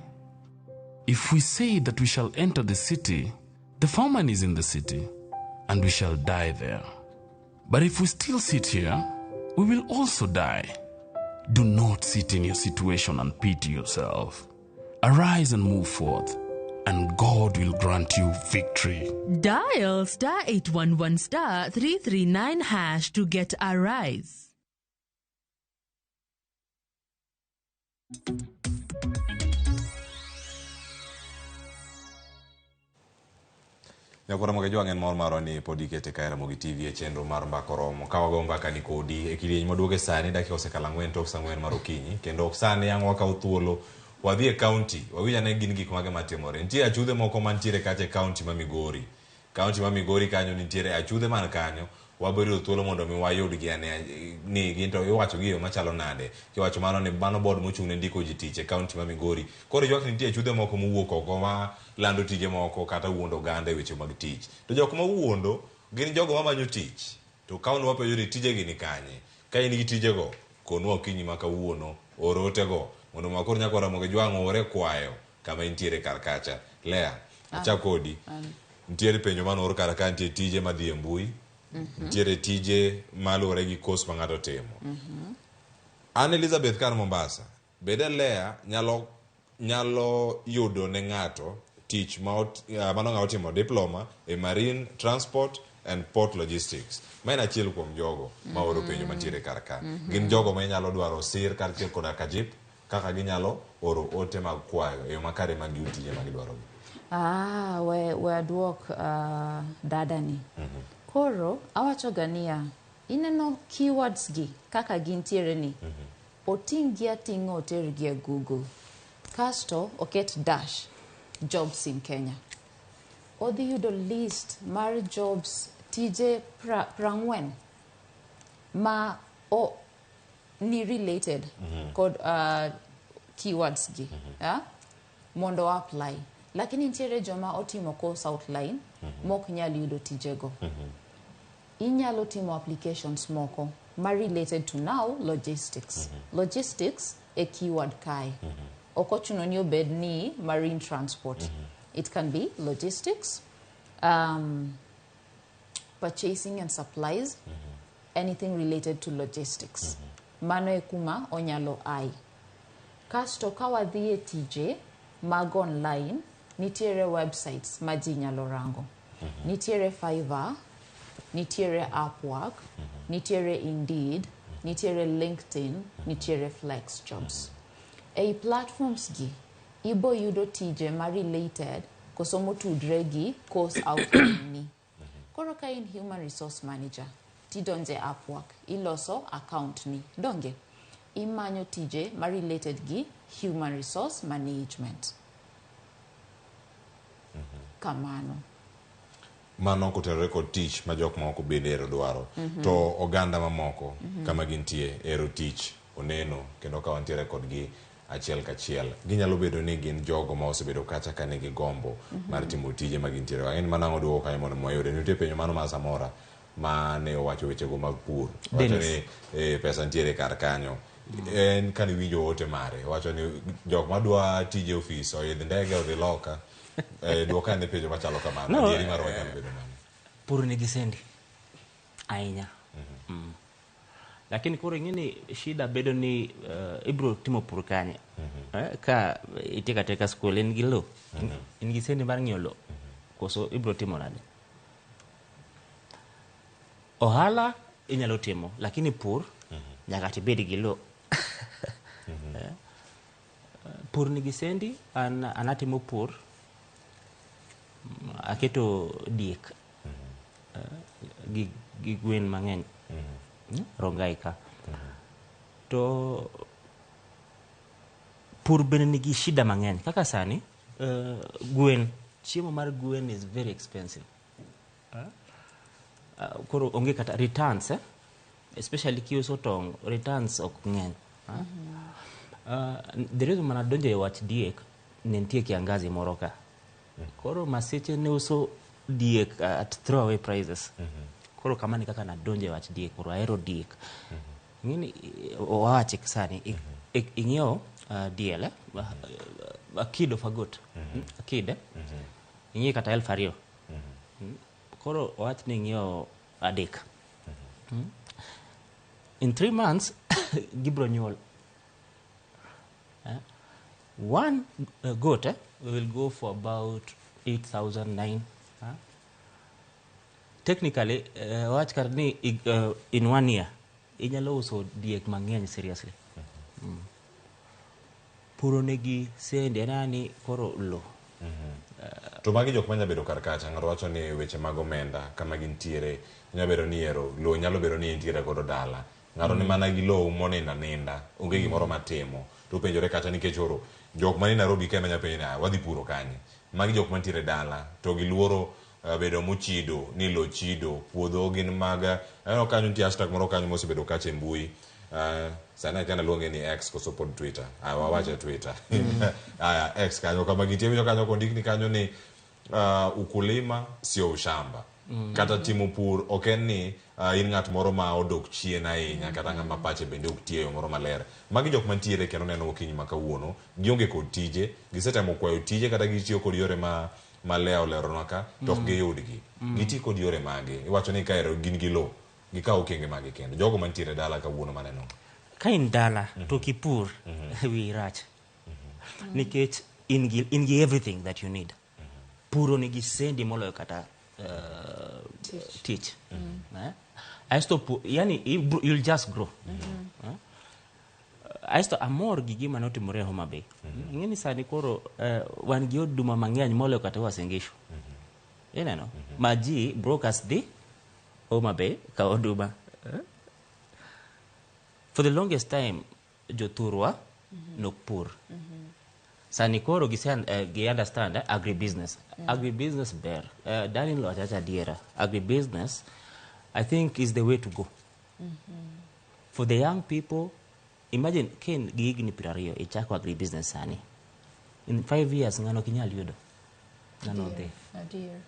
Speaker 3: If we say that we shall enter the city, the famine is in the city, and we shall die there. But if we still sit here, we will also die. Do not sit in your situation and pity yourself. Arise and move forth, and God will grant you victory.
Speaker 6: Dial star 811 star 339 hash to get a rise.
Speaker 29: Nyakwara Mogi en mor marwa ni pod ikete ka e Ramogi TV e chenro mar Mbaka Oromo. Ka wago mbaka ni kodi e kidieny maduogo sani dakika osekalo 4 tok saa 4 mar okinyi kendo ok sani ang' wakaw thuolo wadhi e kaunti wawinj ane gin gik mage matimore. Nitie achudhe moko mantiere kacha e kaunti ma Migori. Kaunti ma Migori kanyo nitiere achudhe man kanyo wabiro yudo thuolo mondo mi wayudgi ane ni gin to iwacho gi e yo machalo nade. Kiwacho mano ni mano board mochung' ne ndiko ji tich e kaunti ma Migori. Koro ywak ni nitie achudhe moko mowuok oko ma lando tije moko kata wuondo oganda e weche mag tich. To jok mawuondo gin jogo mamanyo tich. To kaw wapenjo ni tijegi ni kanye? Ka in gi tijego, konwa okinyi ma kawuono, or otego mondo ma koro nyakwar Ramogi Jwang' oore kwayo kama intiere kar kacha. Lea, achak kodi. Nitiere penjo manoor kar ka nitie tije madhi e mbui, nitiere tije maluwore gi course ma ng'ato timo. An Elizabeth kar Mombasa, bede Lea nyalo yudo ne ng'ato tich ma mano ng'a otimo diploma e marine transport and port logistics. Ma en achiel kuom jogo ma oro penjo mantiere kar ka. Gin jogo ma inyalo dwaro sir kaachiel koda kajip kaka ginyalo oro ote mag kwayo e yo makare mag giyud tije ma gidwaro.
Speaker 4: We aduok dadani. Koro awacho ga niya, ineno keywords gi kaka gintiere ni. Oting' gi ating'a otergi e Google. Kasto oket dash jobs in Kenya. Odhi yudo list mar jobs tije 40 ma o ni related kod keywords gi mondo apply. Lakini nitiere joma otimo course outline mok nyal yudo tijego. Inyalo timo applications moko ma related to now logistics. Logistics e keyword kae. Ok ochuno ni obed ni marine transport. It can be logistics, purchasing and supplies, anything related to logistics. Mano e kuma onyalo ai. Kasto ka wadhi e tije mag online, nitiere websites ma ji nyalo rango. Nitiere Fiverr, nitiere Upwork, nitiere Indeed, nitiere LinkedIn, nitiere FlexJobs. Ei platforms gi, ibo yudo tije ma related koso motudre gi course outline ni. Koro ka in human resource manager, tidonje Upwork, iloso account ni. Donge? Imanyo tije ma related gi human resource management. Kamano.
Speaker 29: Mano kotenore kod tich ma jok moko bende ero dwaro. To oganda mamoko kama gintie ero tich oneno kendo ka wantiere kodgi achiel kachiel. Ginyalo bedo ni gin jogo ma osebedo kacha ka nigi gombo mar timo tije ma gintiere. Ang'e ni mano ang'o duoko kanyo mondo wayude. Nitie penjo mano mar Samora ma ne owacho wechego mag pur. Owacho ni pesa nitiere kar kanyo. En kane iwinjo ote mare, owacho ni jok madwa tije ofis oidh ndege odhi loka. Duok ane penjo machalo kamano.
Speaker 8: No,
Speaker 29: Adieri mar wach nyalo bedo nang'o?
Speaker 8: Pur nigi sendi ahinya. Lakini koro ing'e ni shida bedo ni ibiro timo pur kanye? Ka itieko atieka skul in gi lo, in gi sendi mar ng'iewo lo, koso ibiro timo nade? Ohala inyalo timo, lakini pur nyaka tibed gi lo. Pur nigi sendi, an atimo pur, aketo diek gi gwen mang'eny Rongai ka. To pur bende nigi shida mang'eny. Kaka sani, gwen, chiemo mar gwen is very expensive. Koro onge kata returns, Especially kiuso tong', returns ok ng'eny. The reason mana donjo e wach diek, ne nitie kiangazi moro ka. Koro Maseche ne uso diek at throwaway prices. Koro kamano e kaka nadonjo e wach diek, koro ahero diek. Ing'eni, owache sani, ing'iewo diel, a kid of a goat. A kid, eh? Ing'iew kata 2000. Koro wach ni ing'iewo adek. In 3 months gibro nyuol. Eh? One goat will go for about 8,009. Huh? Technically, wach kata ni in one year inyalo uso diek mang'eny seriously. Puro nigi sende nani koro lo.
Speaker 29: To magi jok manya bedo kar kacha, ng'ato wacho ni weche mag omenda kama gintiere nyalo bedo ni ero lowo nyalo bedo ni entiere godo dala ng'ato ni mana gi lowo monindo aninda onge gimoro matimo to penjore kacha nikech oro jok mani Nairobi ka ema nyalo penjo ni "Ah, wadhi puro kanye magi jok mantiere dala to giluoro bedo mochido ni lo chido puodho gin mag aneno kanyo nitie hashtag moro kanyo mosebedo kacha e mbui sani akia naluonge ni X koso pod Twitter. Ah, wawache Twitter. Aya, X kanyo kama gintie winjo kanyo kondik ni kanyo ni ukulima sio ushamba. Kata timo pur ok en ni in ng'at moro ma odok chien ahinya kata ng'ama pache bende ok tiyo e yo moro maler. Magi jok mantiere kendo neno okinyi ma kawuono gionge kod tije gisetemo kwayo tije kata gitiyo kod yore ma Lea oleronwa ka to ok giyudgi. Giti kod yore mage iwacho ni kaero gin gi lowo gikaw okenge mage kendo jogo mantiere dala kawuono maneno
Speaker 8: Ka in dala to kipur wi rach. Nikech in gi everything that you need. Puro nigi sendi moloyo kata tich. Eh? Aeto yani you'll just grow. Eh? Aeto amor gi gima notimore e Homa Bay. Ing'e ni sani koro wan gi oduma mang'eny moloyo kata Uasin Gishu. Ineno? Ma ji brokers dhi Homa Bay ka oduma. Eh? For the longest time jothurwa nok pur. Sani koro gise gi understand agribusiness. Agribusiness ber. Daniel wachacha adiera. Agribusiness I think is the way to go. For the young people, imagine ka in gi higni 20 ichako agribusiness sani. In 5 years ng'ano ok inyal yudo. Ng'ano dhi.
Speaker 4: Adier.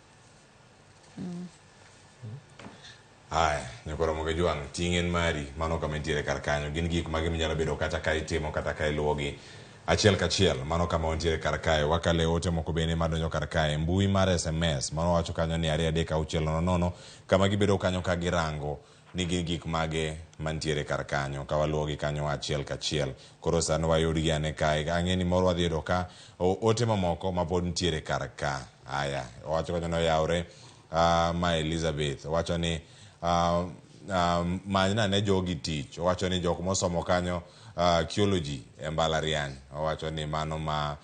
Speaker 29: Aya, nyakoro moge jwang' ting' en mari mano kama intiere kar kanyo gin gik mage minyalo bedo kata ka itimo kata ka iluwogi achiel kachiel mano kama wantiere kar kae wakale ote moko bende madonjo kar kae mbui mar SMS mano wacho kanyo ni 23600 kama gibedo kanyo ka girango ni gin gik mage mantiere kar kanyo ka waluwogi kanyo achiel kachiel koro sani wayudgi ane kae ang'e ni moro wadhi yudo ka ote mamoko mapod nitiere kar ka aya owacho kanyo noyawre ma Elizabeth owacho ni manyna ne jogi tich owacho ni jok mosomo kanyo archaeology e mbalariany owacho ni mano ma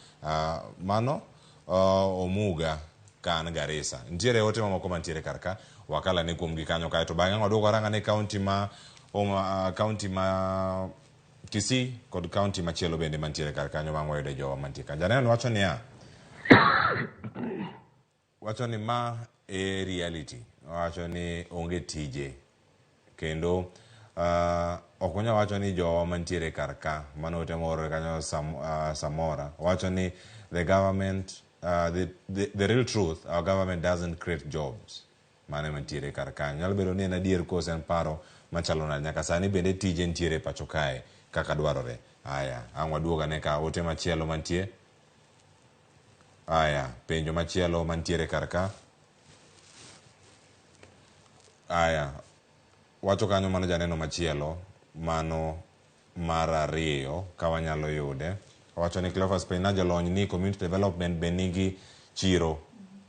Speaker 29: mano Omuga kan Garissa nitiere ote mamoko mantiere kar ka wakala ne kuomgi kanyo kae to bang'e waduogo waranga ne kaunti ma Kisii kod kaunti machielo bende mantiere kar kanyo bang' wayude jowa mantie kanyo janeno wacho niya wacho ni ma e reality wacho ni onge tije kendo ok wanyal wacho ni jowa mantiere kar ka mano ote moorore kanyo Samora wacho ni the government the real truth, our government doesn't create jobs mano mantiere kar kanyo nyalo bedo ni en adier kose en paro machalo nade nyaka sani bende tije ntiere e pacho kae kaka dwarore aya ang' waduog ane ka ote machielo mantie aya penjo machielo mantiere kar ka aya wacho kanyo mano janeno machielo mano mar ariyo ka wanyalo yude owacho ni Cleophas Penj jalony ni community development be nigi chiro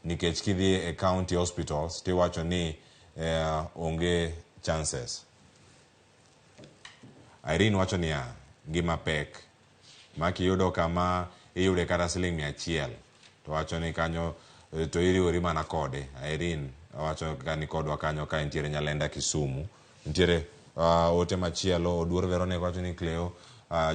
Speaker 29: nikech kidhi e county hospitals tiwacho ni onge chances Irene wacho niya ngima pek ma kiyudo kama iyude kata siling 100 to wacho ni kanyo to iriwori mana kode Irene wacho ka ni kodwa kanyo ka entiere Nyalenda Kisumu nitiere ote machielo Oduor Veronica wacho ni Cleo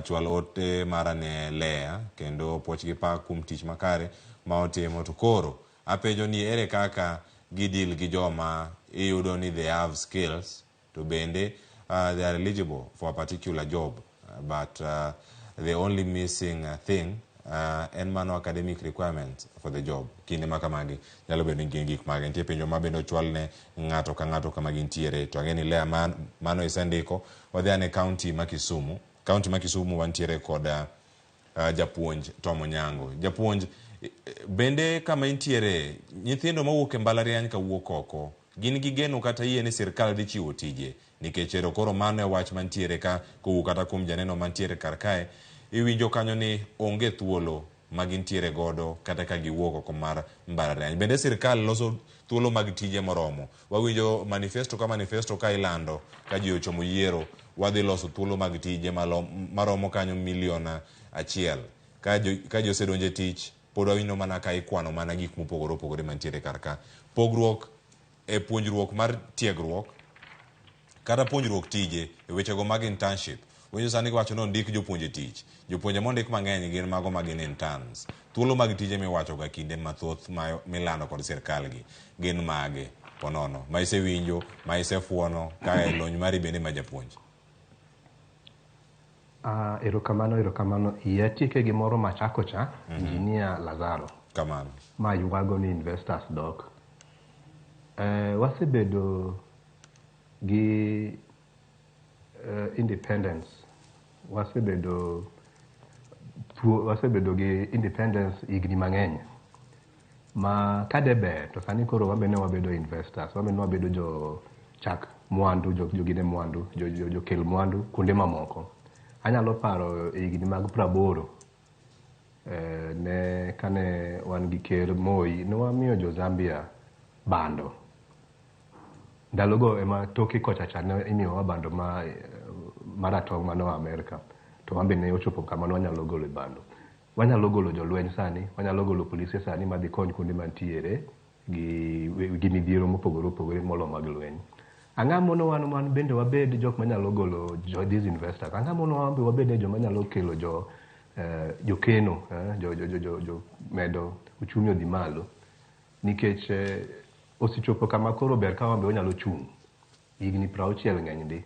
Speaker 29: chwal ote mara ne Lea kendo puoch gi pak kuom tich makare ma otimo to koro apenjo ni ere kaka gidil gi joma iyudo ni they have skills to bende they are eligible for a particular job but the only missing thing en mano academic requirements for the job kinde ma kamagi nyalo bedo ni gin gik mage nitie penjo ma bende ochwal ne ng'ato ka ng'ato kama gintiere to ang'e ni Lea man, mano isendiko wadhi ane county ma Kisumu county ma Kisumu wantiere kod Japuonj Tom Onyango. Japuonj, bende kama intiere, nyithindo mawuok e mbalariany kawuok oko, gin gi geno kata yie ni sirkal dhi chiwo tije, nikech ero koro mano e wach mantiere ka kowuok kata kuom janeno mantiere kar kae, iwinjo kanyo ni onge thuolo ma gintiere godo kata ka giwuok oko mar mbalariany. Bende sirkal loso thuolo mag tije moromo? Wawinjo manifesto ka manifesto ka ilando ka ji ochomo yiero, wadhi loso thuolo mag tije maromo kanyo milion 1. Ka ji osedonjo e tich, pod wawinjo mana ka ikwano mana gik mopogore opogore mantiere kar ka. Pogruok e puonjruok mar tiegruok kata puonjruok tije e wechego mag internship. Winjo sani giwacho ni ondik jopuonje tich. Jopuonje mondik mang'eny gin mago ma gin interns. Thuolo mag tije miwacho ga kinde mathoth ma milando kod sirkal gi gin mage ponono ma isewinjo, ma isefuono ka e lony mari bende ma japuonj.
Speaker 13: Erokamano, erokamano. Iya tieke gimoro machako cha, Engineer Lazaro.
Speaker 29: Kamano.
Speaker 13: Ma ywago ni investors dok. Wasebedo gi independence. Wasebedo gi independence higni mang'eny. Ma kade ber to sani koro wabe ne wabedo investors, wabe ne wabedo jo chak mwandu, jogine mwandu, jokel mwandu kuonde mamoko. Anyalo paro higni mag 80 ne kane wan gi ker Moi, ne wamiyo jo Zambia bando. Ndalogo ema toke kocha cha ne imiyowa bando ma maratong' manoa Amerka. To wan be ne ochopo kama ne wanyalo golo bando. Wanyalo golo jolweny sani, wanyalo golo polise sani madhi kony kuonde mantiere gi midhiero mopogore opogore molo mag lweny. Ang'o mono wan bende wabed jok manyalo golo jo these investors? Ang'o mono wan be wabed joma nyalo kelo jo jokeno, jo medo uchumi odhi malo? Nikech osechopo kama koro ber ka wan be wanyalo chung'. Higni 60 ng'eny ndi.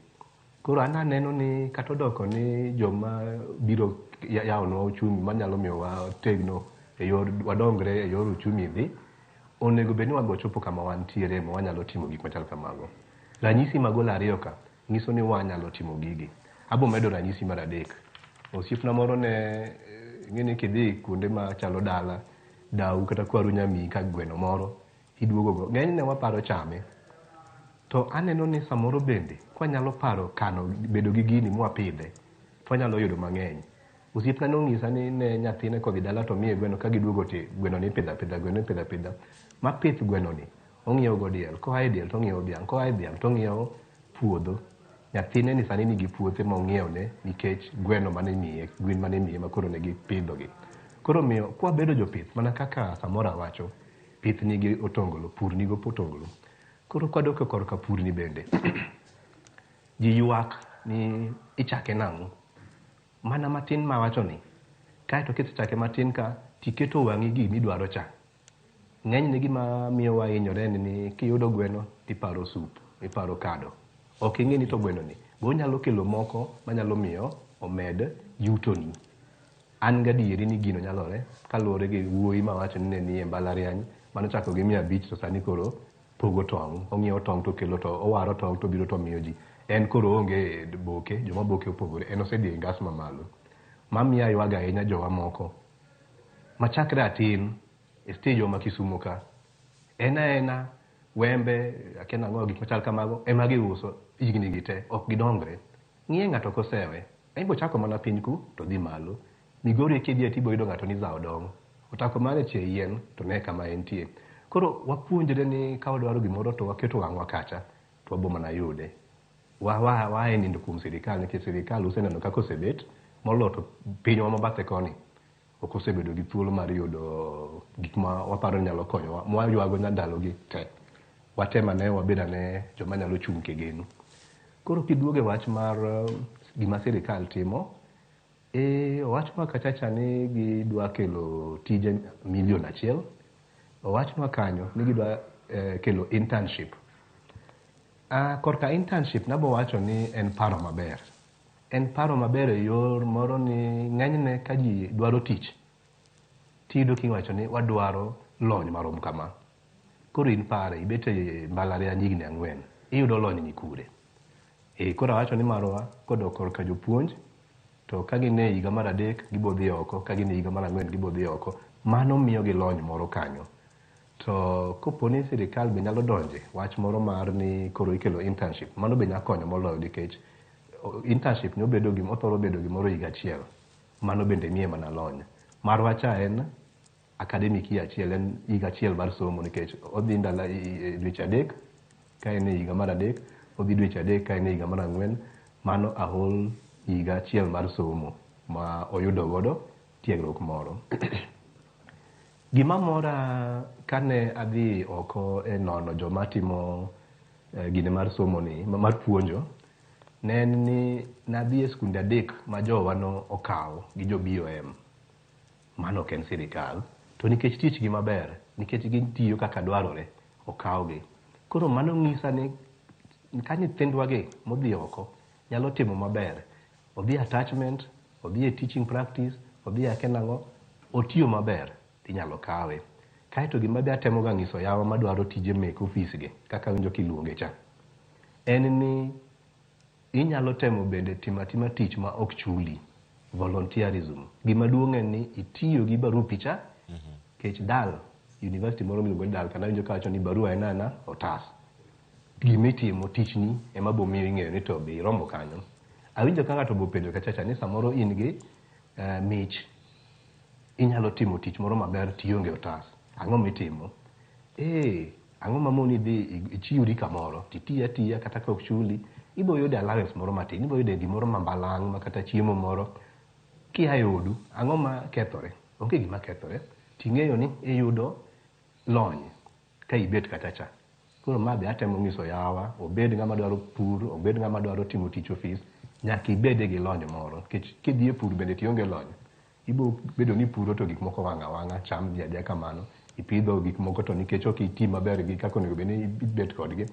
Speaker 13: Koro an aneno ni kata odoko ni joma biro yawonwa uchumi manyalo miyo wategno e yor wadongre e yor uchumi dhi, onego bed ni wan be wachopo kama wantiere ma wanyalo timo gik machal kamago. Ranyisi magolo ariyo ka nyiso ni wanyalo timo gigi. Abo medo ranyisi mar 3. Osiepna moro ne ing'e ni kidhi kuonde machalo dala, dau kata kwaru nyamiyi ka gweno moro, iduogo go. Ng'enyne waparo chame. To aneno ni samoro bende kwanyalo paro kano bedo gi gini mwapidhe, to wanyalo yudo mang'eny. Osiepna nonyisa ni ne nyathine kodhi dala to miye gweno ka giduogo to gweno ni ipidho apidha, gweno ipidho apidha. Ma pith gweno ni, ong'iewo go diel, koa e diel to ong'iewo dhiang', koa e dhiang' to ong'iewo puodho. Nyathine ni sani nigi puothe mong'iewne nikech gweno mane miye, gwen mane miye ma koro ne gipidho gi. Koro miyo kwabedo jopith mana kaka samoro awacho, pith nigi otonglo, pur nigi otonglo. Koro kwadok korka pur ni bende, ji ywak ni ichake nang'o? Mana matin mawacho ni, kaeto kisechake matin ka, tiketo wang'i gimidwaro cha. Ng'enyne gima miyo wahinyore en ni kiyudo gweno tiparo sup, iparo kado. Ok ing'e ni to gweno ni be onyalo kelo moko manyalo miyo omed yutoni. An gadieri ni gino nyalore kaluwore gi wuoyi mawacho ni ne nie mbalariany manochako gi 500 to sani koro pogo tong', ong'iewo tong' to kelo to owaro tong' to biro to miyo ji. En koro onge boke, joma boke opogore, en osedhi e ngas mamalo. Mamiyo aywago ahinya jowa moko machakre atin e stage wa ma Kisumu ka, en aena wembe, akia nang'o, gik machal kamago ema giuso higni gi te, ok gidongre. Ng'iye ng'ato kosewe, en bochako mana piny ku to dhi malo. Migori kidhiye tibo yudo ng'ato ni zao dong'. Otako mare tie yien to ne kama entie. Koro wapuonjre ni ka wadwaro gimoro to waketo wang'wa kacha to wabo mana yude. Wa e nindo kuom sirikal nikech sirikal useneno kaka osebet moloyo to pinywa ma bathe koni ok osebedo gi thuolo mar yudo gik ma waparo ni nyalo konyowa mwaywago ndalogi te. Watem ane wabed ane joma nyalo chung' kigeno. Koro kiduogo e wach mar gima sirikal timo, owachnwa kacha cha ni gidwa kelo tije milion 1. Owachnwa kanyo ni gidwa kelo internship. Korka internship nabo wacho ni en paro maber. En paro maber e yor moro ni ng'enyne ka ji dwaro tich, tiyudo kiwacho ni wadwaro lony marom kama. Koro in pare, ibet e mbalariany higni 4, iyudo lony ni kure. Koro awacho ni marwa kodok korka jopuonj, to To ka gin e higa mar adek, gibo dhi oko. Ka gin e higa mar ang'wen, gibo dhi oko. Mano miyogi lony moro kanyo. To kopo ni sirikal be nyalo donje wach moro mar ni koro ikelo internship, mano be nyalo konyo moloyo nikech internship ni obedo gima othoro bedo gimoro higa achiel. Mano bende miye mana lony. Marwa cha en academic year achiel, en higa achiel mar somo nikech odhi ndalo dweche adek ka en e higa mar adek, odhi dweche adek ka en e higa mar ang'wen. Mano a whole higa achiel mar somo ma oyudo godo tiegruok moro. Gima mora kane adhi oko e nono joma timo gine mar somo ni, mar puonjo, ne en ni nadhi e skunde adek ma jowa no okawo gi jo BOM. Mano ok en sirikal. To nikech tich gi maber, nikech gitiyo kaka dwarore, okawgi. Koro mano nyisa ni ka nyithindwa gi modhi oko nyalo timo maber, odhi attachment, odhi e teaching practice, odhi akia nang'o, otiyo maber, tinyalo kawe. Kaeto gima be atemo ga nyiso yawa madwaro tije mek ofis gi, kaka awinjo kiluonge cha, en ni inyalo temo bende timo atima tich ma ok chuli, volunteerism. Gima duong' en ni itiyo gi barupi cha, kech dal, university moro miluongo ni dal, kana awinjo kawacho ni barua en ana otas. Gima itimo tichni ema bo miyo ing'eyo ni to be iromo kanyo. Awinjo ka ng'ato be openjo kachacha ni samoro in gi mich, inyalo timo tich moro maber tionge otas. Ang'o mitimo? Ee, ang'o mamoni dhi ichiwri kamoro, titiyo atiya kata ka ok chuli, ibo yudo allowance moro matin, ibo yudo gimoro ma mbalang' ma kata chiemo moro. Kia e odu, ang'o ma kethore? Onge gima kethore. Ting'eyo ni iyudo lony ka ibet kacha cha. Koro ma be atemo nyiso yawa, obed ng'ama dwaro pur, obed ng'ama dwaro timo tich ofis, nyaka ibede gi lony moro. Nikech kidhi e pur bende tionge lony, ibo bedo ni ipuro to gik moko wang' awang'a, cham dhi adhiya kamano. Ipidho gik moko to nikech ok iti maber gi kaka onego bed ni ibet kodgi,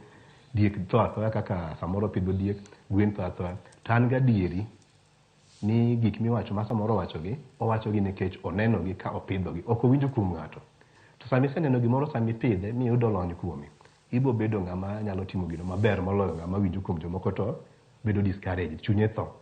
Speaker 13: diek tho athoya kaka samoro pidho diek, gwen tho athoya. To an gadieri ni gik miwacho ma samoro owachogi, owachogi nikech onenogi ka opidhogi. Ok owinjo kuom ng'ato. To sama iseneno gimoro sama ipidhe miyudo lony kuome, ibo bedo ng'ama nyalo timo gino maber moloyo ng'ama winjo kuom jomoko to bedo discouraged, chunye tho.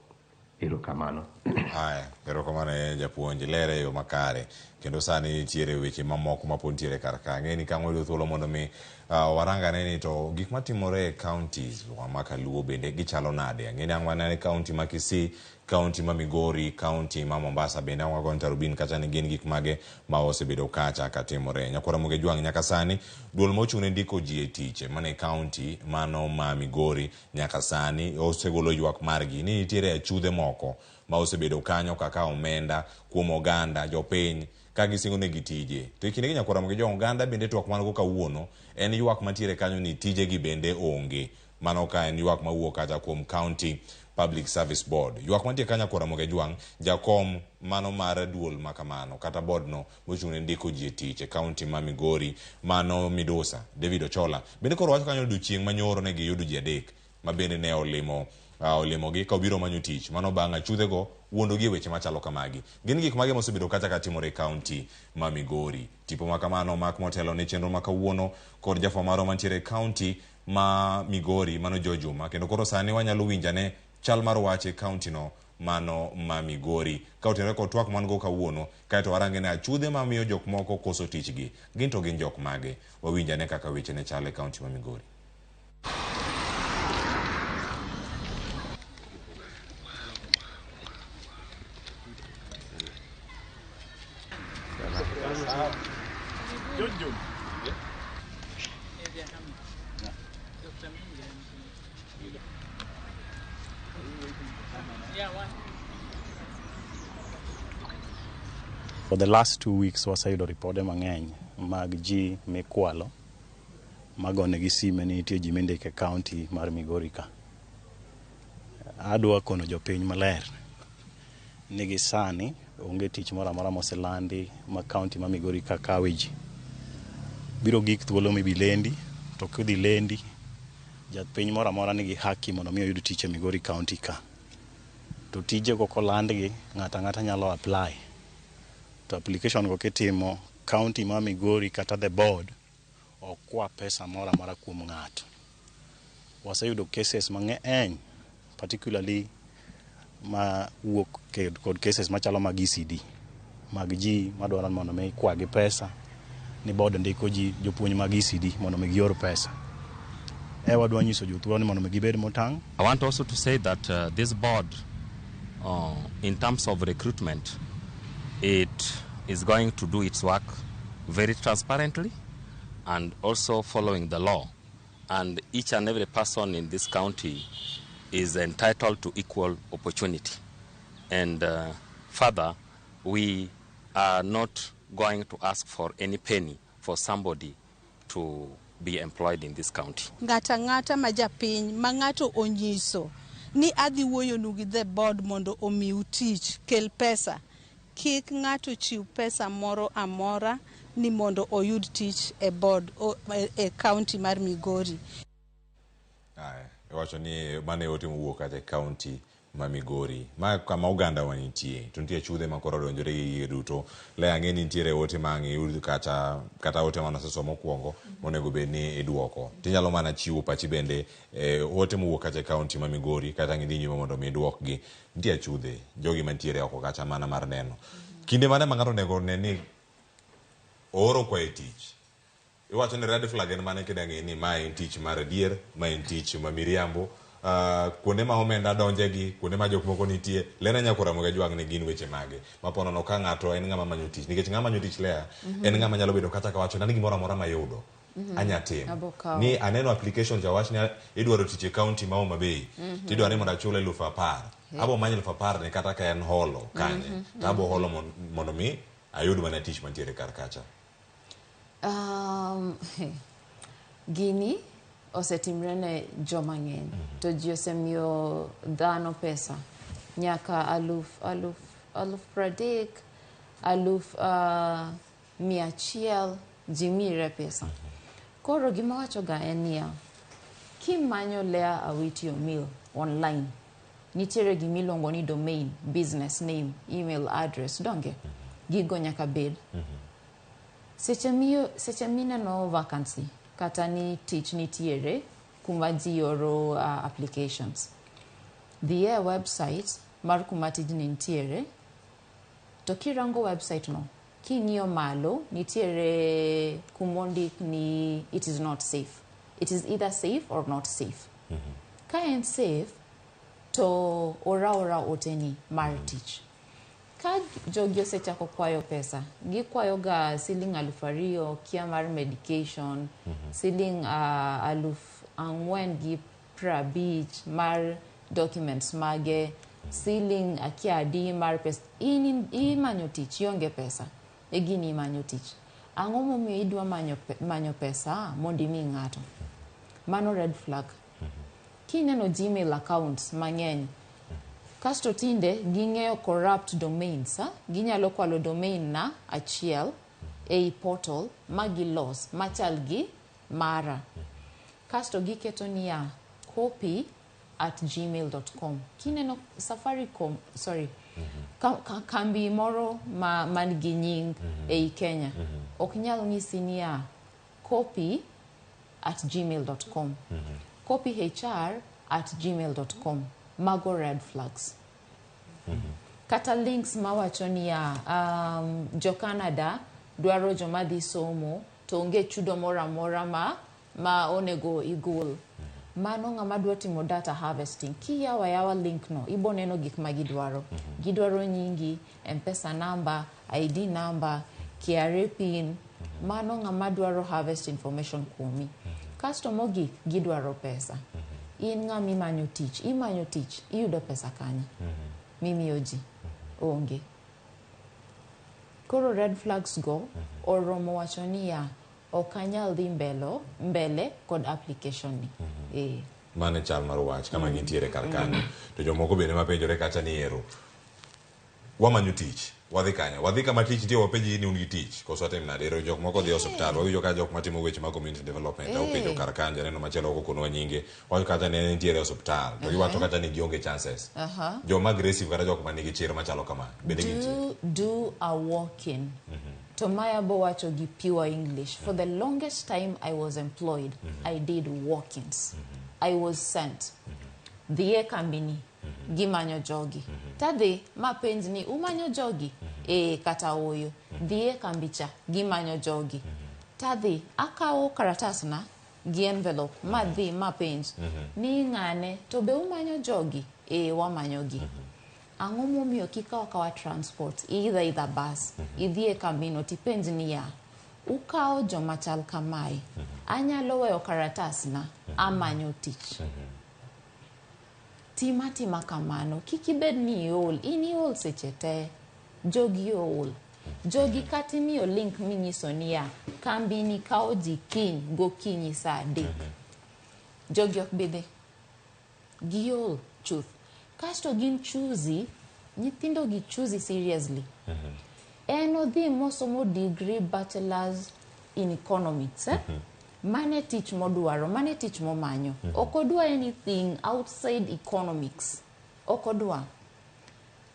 Speaker 13: Erokamano.
Speaker 29: Haya, erokamano e japuonj, lere e yo makare. Kendo sani nitiere weche mamoko ma pod nitiere kar ka. Ang'e ni ka wayudo thuolo mondo mi warangane ni to gik matimore e counties wa ma kaluo bende gichalo nade. Ang'e ni ang' wanene county ma Kisii, county ma Migori, county ma Mombasa bende ang' wagono tarubin kacha ni gin gik mage ma osebedo kacha katimore. Nyakwara Ramogi Jwang' nyaka sani duol mochung' ne ndiko ji e tich mane county mano ma Migori nyaka sani osegolo ywak margi ni nitiere achudhe moko ma osebedo kanyo kaka omenda kuom oganda jopiny ka gisingo negi tije. To e kindegi nyakwara Ramogi Jwang' oganda bende twak man go kawuono en ywak mantiere kanyo ni tije gi bende onge. Mano ka en ywak mawuok kata kuom County Public Service Board. Ywak mantie kanyo nyakwara Ramogi Jwang' jakom mano mar duol makamano kata board no mochung' ne ndiko ji e tich e county ma Migori mano Midusa David Ochola bende koro wacho kanyo odiochieng' manyoro ne giyudo ji adek ma bende ne olimo olimogi ka obiro manyo tich mano bang' achudhego wuondogi e weche machalo kamagi. Gin gik mage mosebedo kacha ka timore e county ma Migori. Tipo ma kamano omak motelo ne chenro ma kawuono kod jafwambo marwa mantiere e county ma Migori mano Joe Juma kendo koro sani wanyalo winjane chal mar wach e county no mano ma Migori ka otenore kod twak man go kawuono kaeto warange ne achudhe mamiyo jok moko koso tichgi gin to gin jok mage wawinjane kaka weche ne chal e county ma Migori.
Speaker 7: For the last 2 weeks waseyudo ripode mang'eny mag ji mikwalo magonegi sime ni nitie ji mindiko e county mar Migori ka. Adwa kono jopiny maler ni gi sani onge tich moro amora moselandi ma county ma Migori ka kawe ji. Biro gik thuolo mibi lendi to kidhi lendi japiny moro amora nigi haki mondo mi oyud tich e Migori county ka. To tijego kolandgi ng'ato ang'ata nyalo apply. To application go kitimo county ma Migori kata the board ok kwa pesa moro amora kuom ng'ato. Waseyudo cases mang'eny particularly ma wuok kod cases machalo mag ECD mag ji madwaro ni mondo mi kwagi pesa ni board ndiko ji jopuonj mag ECD mondo mi gior pesa. E wadwa nyiso jothurwa ni mondo mi gibed motang'.
Speaker 9: I want also to say that this board, in terms of recruitment, it is going to do its work very transparently and also following the law. And each and every person in this county is entitled to equal opportunity. And further, we are not going to ask for any penny for somebody to be employed in this county.
Speaker 11: Ng'ata ng'ata ma japiny ma ng'ato onyiso ni adhi wuoyonu gi the board mondo omiu tich, kel pesa. Kik ng'ato chiw pesa moro amora ni mondo oyud tich e board e county mar Migori.
Speaker 29: Aya, iwacho ni mane ote mowuok kacha e county ma Migori. Ma kama oganda wa nitie, to nitie chudhe ma koro odonjore gi gige duto. Le ang'e ni nitiere ote ma ang' iyud kata ote mane osesom mokwongo monego bed ni iduoko. Tinyalo mana chiwo pachi bende ote mowuok kacha e county ma Migori kata ang' idhi nyime mondo mi iduokgi. Nitie achudhe, jogi mantiere oko kacha mana mar neno. Kinde mane ma ng'ato onego one ni ooro kwayo tich? Iwacho ni red flag en mane kida ng'e ni ma en tich mar adier, ma en tich ma miriambo. Kuonde ma omenda donje gi, kuonde ma jok moko nitie, lena nyako Ramogi Ajwang' ni gin weche mage. Ma po nono ka ng'ato en ng'ama manyo tich, nikech ng'ama manyo tich Lea, en ng'ama nyalo bedo kata kawacho ni an gimoro amora mayudo, anya timo.
Speaker 4: Abo kawo.
Speaker 29: Ni aneno application cha wach ni idwaro tich e county ma Homa Bay, tidwaro ni mondo achul 10,000. Abo manyo 10,000 ni kata ka en holo kanye, to abo holo mondo mi ayud mana tich mantiere kar kacha.
Speaker 4: Gini osetimre ne joma ng'eny, to ji osemiyo dhano pesa nyaka aluf 30, 100,000 ji mire pesa. Koro gima wacho ga en niya, kimanyo Leah Awiti Omil online, nitiere gima iluongo ni domain, business name, email address, donge? Gigo nyaka bed. Seche mineno vacancy kata ni tich nitiere kuma ji oro applications, dhi e website mar kuma tijni nitiere, to kirango website no, king'iyo malo nitiere kumondik ni it is not safe. It is either safe or not safe. Ka en safe, to ora ora oteni mar tich. Ka jogi osechako kwayo pesa, gikwayo ga siling 2,000 kia mar medication, siling 4,050 mar documents mage, siling akia adi mar pesa. In imanyo tich, ionge pesa. E gini imanyo tich. Ang'o momiyo idwa manyo pesa mondo imi ng'ato? Mano red flag. Kineno Gmail accounts mang'eny, kasto tinde ging'eyo corrupt domains, ha? Ginyalo kwalo domain na achiel ei portal ma gilos machal gi mara. Kasto giketo niya copy@gmail.com. Kineno Safaricom, sorry, kambi moro man gi nying ei Kenya, ok nyal nyisi niya copy@gmail.com. Copy hr@gmail.com. Mago red flags. Kata links mawacho niya jo Canada dwaro joma dhi somo to onge chudo moro amora ma onego igol. Mano ng'ama dwa timo data harvesting, kiyawo ayawa link no, ibo neno gik ma gidwaro. Gidwaro nyingi, M-Pesa number, ID number, KRA PIN. Mano ng'ama dwaro harvest information kuomi. Kasto mogik, gidwaro pesa. In ng'ama imanyo tich, imanyo tich, iyudo pesa kanye? Mimiyo ji, onge. Koro red flags go, oromo wacho niya, ok anyal dhi mbele kod application ni.
Speaker 29: Mano e chal mar wach kama gintiere kar kanyo. To jomoko bende mapenjore kacha ni ero, wamanyo tich, wadhi kanye? Wadhi kama tich nitie, wapenji ni un gi tich, koso watim nade? Ero jok moko dhi e osiptal, wawinjo ka jok matimo weche mag community development, openjo kar kanyo, janeno machielo ok okonowa nyinge, wacho kacha ni en nitiere e osiptal, to giwacho kacha ni gionge chances. Joma aggressive kata jok manigi chir machalo kama, bende gintie.
Speaker 4: Do a walk-in. To maya bo wacho gi pure English. For the longest time I was employed, I did walk-ins. I was sent. Dhi e kambini. Gimanyo jogi. Tadhi mapenj ni umanyo jogi? Kata oyo. Dhi e kambi cha, gimanyo jogi. Tadhi akawo karatasna gi envelope madhi mapenj ni ng'ane to be umanyo jogi? Wamanyo gi. Ang'o momiyo kikawo akawa transport, iidha bus, idhi e kambino tipenj niya, ukawo joma chal kamae, anyalo weyo karatasna, amanyo tich. Tima tima kamano, kik ibed ni iol, in iol seche te, jogi ool. Jogi kata imiyo link minyiso niya, kambi ni kawo ji kiny gokinyi saa 3. Jogi ok bi dhi. Giol chuth. Kasto gin choosy, nyithindo gi choosy seriously. En odhi mosomo degree bachelor's in economics. Mane tich modwaro, mane tich momanyo. Ok odwa anything outside economics. Ok odwa.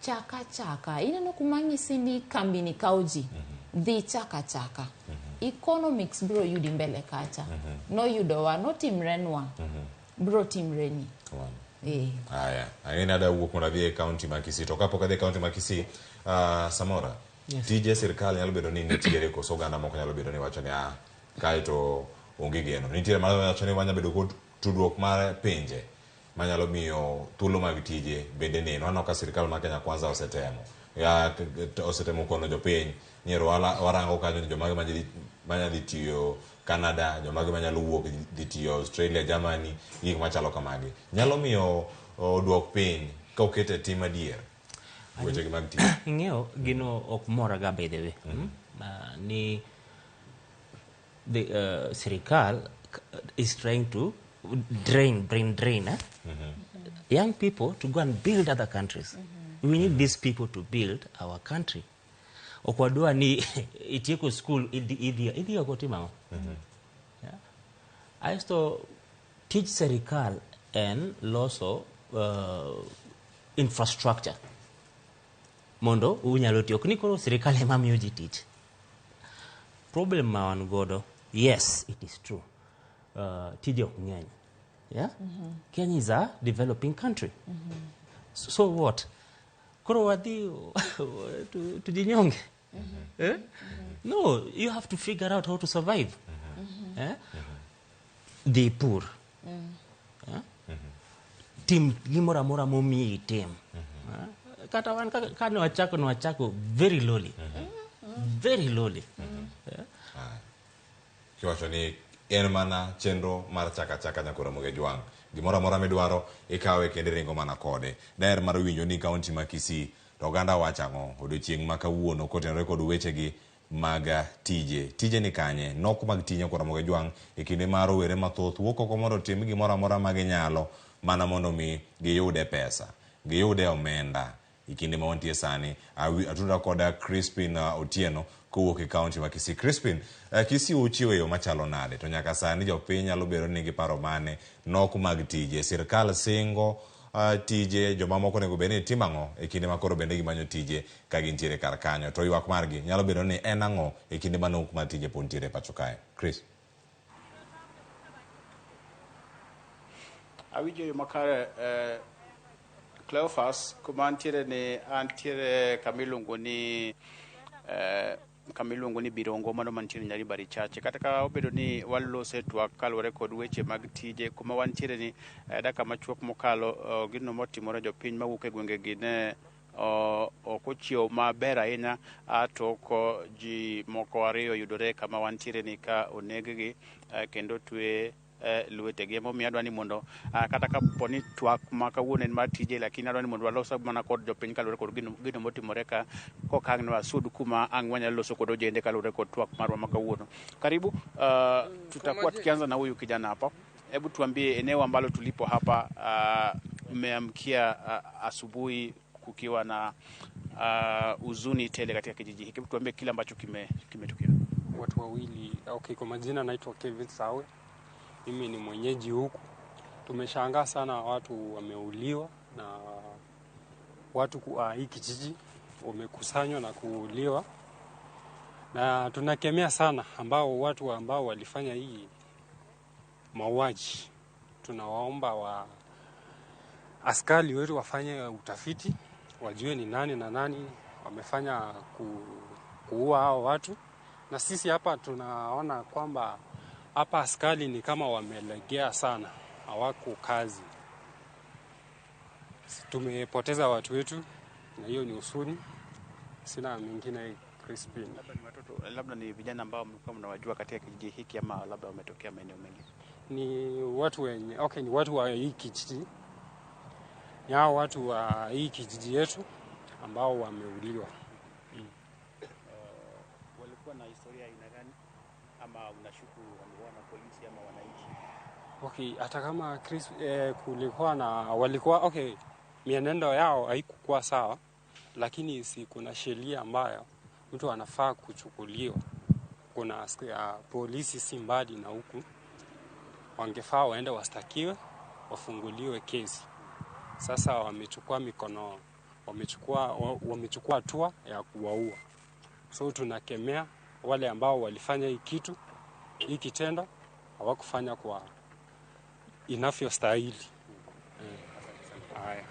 Speaker 4: Chaka chaka. Ineno kuma ng'isi ni kambi ni kawo ji. Dhi chaka chaka. Economics bro yudi mbele kacha. Noyudowa, notimrenwa. Bro timreni.
Speaker 29: Aya, ang'e ni ada wuok mondo adhi e kaunti ma Kisii. To kapok adhi e kaunti ma Kisii, Samora, tije sirkal nyalo bedo ni nitiere koso oganda moko nyalo bedo ni wacho ni kae to onge geno. Nitiere mano wacho ni wanyalo bedo kod tudruok mar pinje manyalo miyo thuolo mag tije bende neno. Aneno ka sirkal ma Kenya Kwanza osetemo. Osetemo kono jopiny ni warango kanyo ni jomage manyadhi tiyo Canada, jomage manyalo wuok dhi tiyo Australia, Germany, gik machalo kamagi. Nyalo miyo duok piny ka okete tim adier wechegi mag tich.
Speaker 8: Ing'eyo gino ok moraga by the way. Ni the sirikal is trying to drain young people to go and build other countries. We need these people to build our country. Ok wadwa ni itieko school idhi oko timo ang'o? Aeto tij sirikal en loso infrastructure mondo unyalo tiyo. Ok ni koro sirikal ema miyo ji tich. Problem ma wan godo, yes, it is true. Tije ok ng'eny. Yeah? Kenya is a developing country. So what? Koro wadhi tujinyonge. No, you have to figure out how to survive. The poor. Tim gimoro amora momiyi tim. Kata wan kane wachako very lowly. Very lowly.
Speaker 29: Kiwacho ni en mana chenro mar chaka chaka nyakoro Ramogi Jwang'. Gimoro amora midwaro ikawe kendo iringo mana kode. Daher mar winjo ni kaunti ma Kisii to oganda wacho ang'o odiochieng' ma kawuono kotenore kod wechegi mag tije. Tije ni kanye? Nok mag tije nyakoro Ramogi Jwang' e kinde ma rowere mathoth wuok oko mondo otim gimoro amora ma ginyalo mana mondo mi giyude pesa, giyude omenda. E kinde ma wantie sani, atudra koda Crispin Otieno kowuok e kaunti ma Kisii. Crispin, Kisii uchiwo e yo machalo nade? To nyaka sani jopiny nyalo bedo ni nigi paro mane nok mag tije. Sirkal singo tije, jomamoko onego bed ni timo ang'o e kinde ma koro bende gimanyo tije ka gintiere kar kanyo. To ywak margi nyalo bedo ni en ang'o e kinde ma nok mar tije pod nitiere e pacho kae. Chris.
Speaker 1: Awinjo yo makare Cleophas, kuma antiere ni antiere kama iluongo ni Birongo, mano mantiere Nyaribari Chache. Kata ka obedo ni walose twak kaluwore kod weche mag tije, kuma wantiere ni dakika machuok mokalo gino motimore jopiny mawuok e gwengegi ne ok ochiewo maber ahinya tok ji moko ariyo yudore kama wantiere ni ka oneg-gi kendo twe lwetegi. Emomiyo adwa ni mondo kata kapo ni twak ma kawuono en mar tije, lakini adwa ni mondo walos mana kod jopiny kaluwore kod gino motimore ka kokang' ne wasud kuma ang' wanyalo loso kod ojende kaluwore kod twak marwa ma kawuono. Karibu. Tutakuwa tukianza na huyu kijana hapa. Hebu tuambie eneo ambalo tulipo hapa, mmeamkia asubuhi kukiwa na huzuni tele katika kijiji hiki. Hebu tuambie kile ambacho kimetokea.
Speaker 2: Watu wawili, okay, kwa majina naitwa Kevin Sawe. Mimi ni mwenyeji huku. Tumeshangaa sana, watu wameuliwa na watu kwa hii kijiji wamekusanywa na kuuliwa. Na tunakemea sana ambao watu ambao walifanya hii mauaji. Tunawaomba Askari wetu wafanye utafiti, wajue ni nani na nani wamefanya kuua hao watu, na sisi hapa tunaona kwamba hapa askari ni kama wamelegea sana, hawako kazi. Tumepoteza watu wetu na hiyo ni huzuni. Sina mengine, Crispin.
Speaker 1: Labda ni watoto, labda ni vijana ambao mlikuwa mnawajua katika kijiji hiki ama labda wametokea maeneo mengine?
Speaker 2: Ni watu wenye, okay, ni watu wa hii kijiji, ni hao watu wa hii kijiji yetu ambao wameuliwa.
Speaker 1: Walikuwa na historia aina gani, ama unashuku walikuwa na polisi ama wananchi?
Speaker 2: Okay, hata kama Chris, kulikuwa na walikuwa, okay, mienendo yao haikukuwa sawa, lakini si kuna sheria ambayo mtu anafaa kuchukuliwa. Kuna polisi si mbali na huku, wangefaa waende wastakiwe, wafunguliwe kesi. Sasa wamechukua mikono, wamechukua hatua ya kuwaua. So tunakemea wale ambao walifanya hii kitu, hii kitendo hawakufanya kwa inavyostahili. Haya.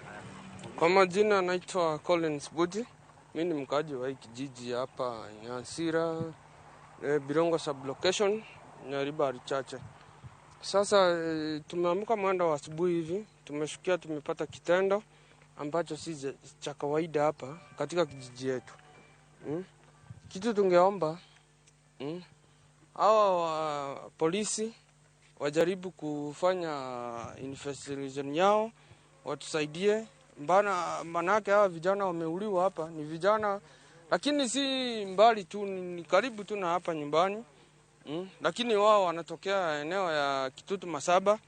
Speaker 10: Kwa majina naitwa Collins Budi. Mimi ni mkaaji wa hii kijiji hapa Nyasira, Birongo sublocation, Nyaribari Chache. Sasa tumeamka mwendo wa asubuhi hivi, tumeshukia tumepata kitendo ambacho si cha kawaida hapa katika kijiji yetu. Kitu tungeomba hawa polisi wajaribu kufanya investigation yao, watusaidie. Mbana manake hawa vijana wameuliwa hapa ni vijana, lakini si mbali tu, ni karibu tu na hapa nyumbani. Lakini wao wanatokea eneo ya Kitutu Masaba,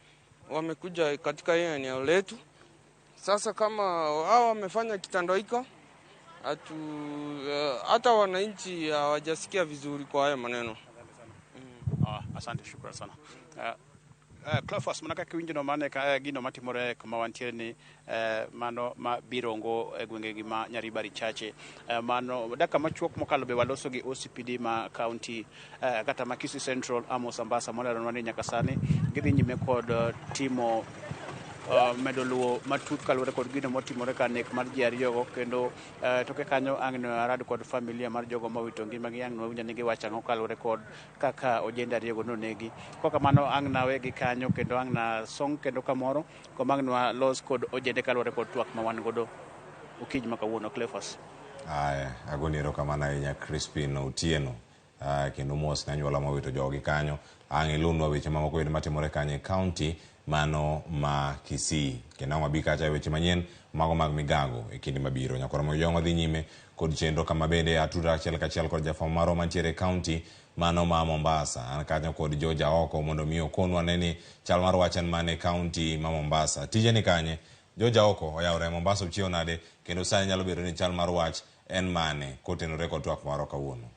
Speaker 10: wamekuja katika hiyo eneo letu. Sasa kama hao wamefanya kitendo hiko, hata wananchi hawajasikia vizuri kwa haya maneno.
Speaker 1: Asante, shukrani sana. Cleophas, mana kaka iwinjo no mane ka gino matimore kuma wantiere ni mano ma Birongo e gwenge gi ma Nyaribari Chache. Mano dakika machuok mokalo be waloso gi OCPD ma county kata ma Kisii Central Amos Ambasa moleronwa ni nyaka sani gidhi nyime kod timo medo luwo matut kaluwore kod gino motimore ka nek mar ji ariyogo, kendo toke kanyo ang' ne arad kod familia mar jogo mowito ngimagi, ang' ne wawinjo ni giwacho ang'o kaluwore kod kaka ojende ariyogo nonegi. Kokamano ang' nawegi kanyo kendo ang' na song kendo kamoro koma ang' nwalos kod ojende kaluwore kod twak ma wan godo okinyi ma kawuono. Cleophas.
Speaker 29: Aya, agoni erokamano ahinya Crispin Otieno. Kendo mos ne anyuola mowito jogi kanyo. Ang' ilunwa weche mamoko bende matimore kanyo e county mano ma Kisii. Kendo ang' wabi kacha e weche manyien mago mag migago e kinde mabiro. Nyakoro Mojong'o dhi nyime kod chenro kama bende atuda achiel kachiel kod jafwambo marwa mantiere e county mano ma Mombasa. An kanyo kod George Aoko mondo mi okonwa ne ni chal mar wach en mane e county ma Mombasa. Tije ni kanye? George Aoko oyawore Mombasa ochiewo nade, kendo sani nyalo bedo ni chal mar wach en mane kotenore kod twak marwa kawuono.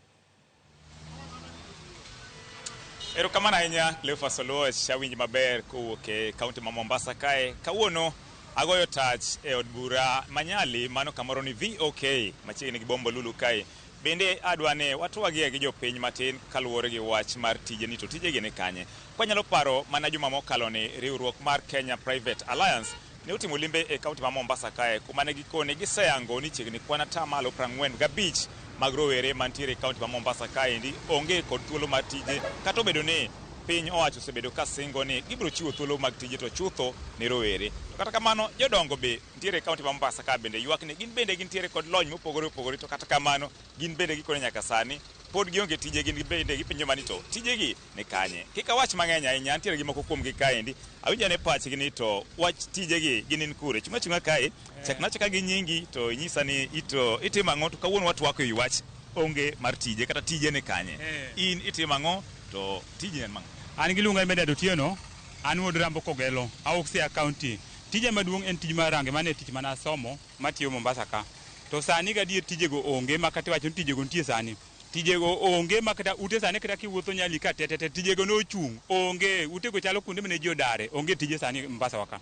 Speaker 12: Erokamano ahinya Cleophas Oluoch, awinji maber kowuok e kaunti ma Mombasa kae. Kawuono agoyo tach e od bura manyali mano kamoro ni VOK machiegni gi Bombo Lulu kae. Bende adwa ni watwagie gi jopiny matin kaluwore gi wach mar tije ni to tijegi ni kanye. Kwanyalo paro mana juma mokalo ni riwruok mar Kenya Private Alliance ne otimo limbe e kaunti ma Mombasa kae, kuma ne gikone giseyango ni chiegni kwan atamalo 45 mag rowere mantiere e kaunti ma Mombasa kaendi onge kod thuolo mar tije, kata obedo ni piny owacho osebedo ka singo ni gibiro chiwo thuolo mag tije to chutho ne rowere. To kata kamano jodongo be nitiere e kaunti ma Mombasa ka bende ywak ni gin bende gintiere kod lony mopogore opogore, to kata kamano gin bende gikone nyaka sani pod gionge tije, gin bende gipenjo mani to tijegi ni kanye. Kik awach mang'eny ahinya, nitiere gi moko kuomgi kaendi, awinjo ane pachgi ni to wach tijegi gin in kure. Chung' achung'a kae, chakna achaka gi nyingi to inyisa ni ito itimo ang'o, to kawuono watwako ewi wach onge mar tije kata tije ni kanye. In itimo ang'o to tiji en mang'o?
Speaker 14: An giluonga Medad Otieno, an wuod Rambo Kogelo, awuok Siaya County. Tija maduong' en tij mar range, mano e tich mane asomo matiyo Mombasa ka. To sani gadier tijego onge, ma kata iwacho ni tijego nitie sani. Tijego onge ma kata ute sani kata kiwuotho Nyali ka te tijego nochung', onge. Utego chalo kuonde mane ji odare, onge tije sani Mombasa wa ka.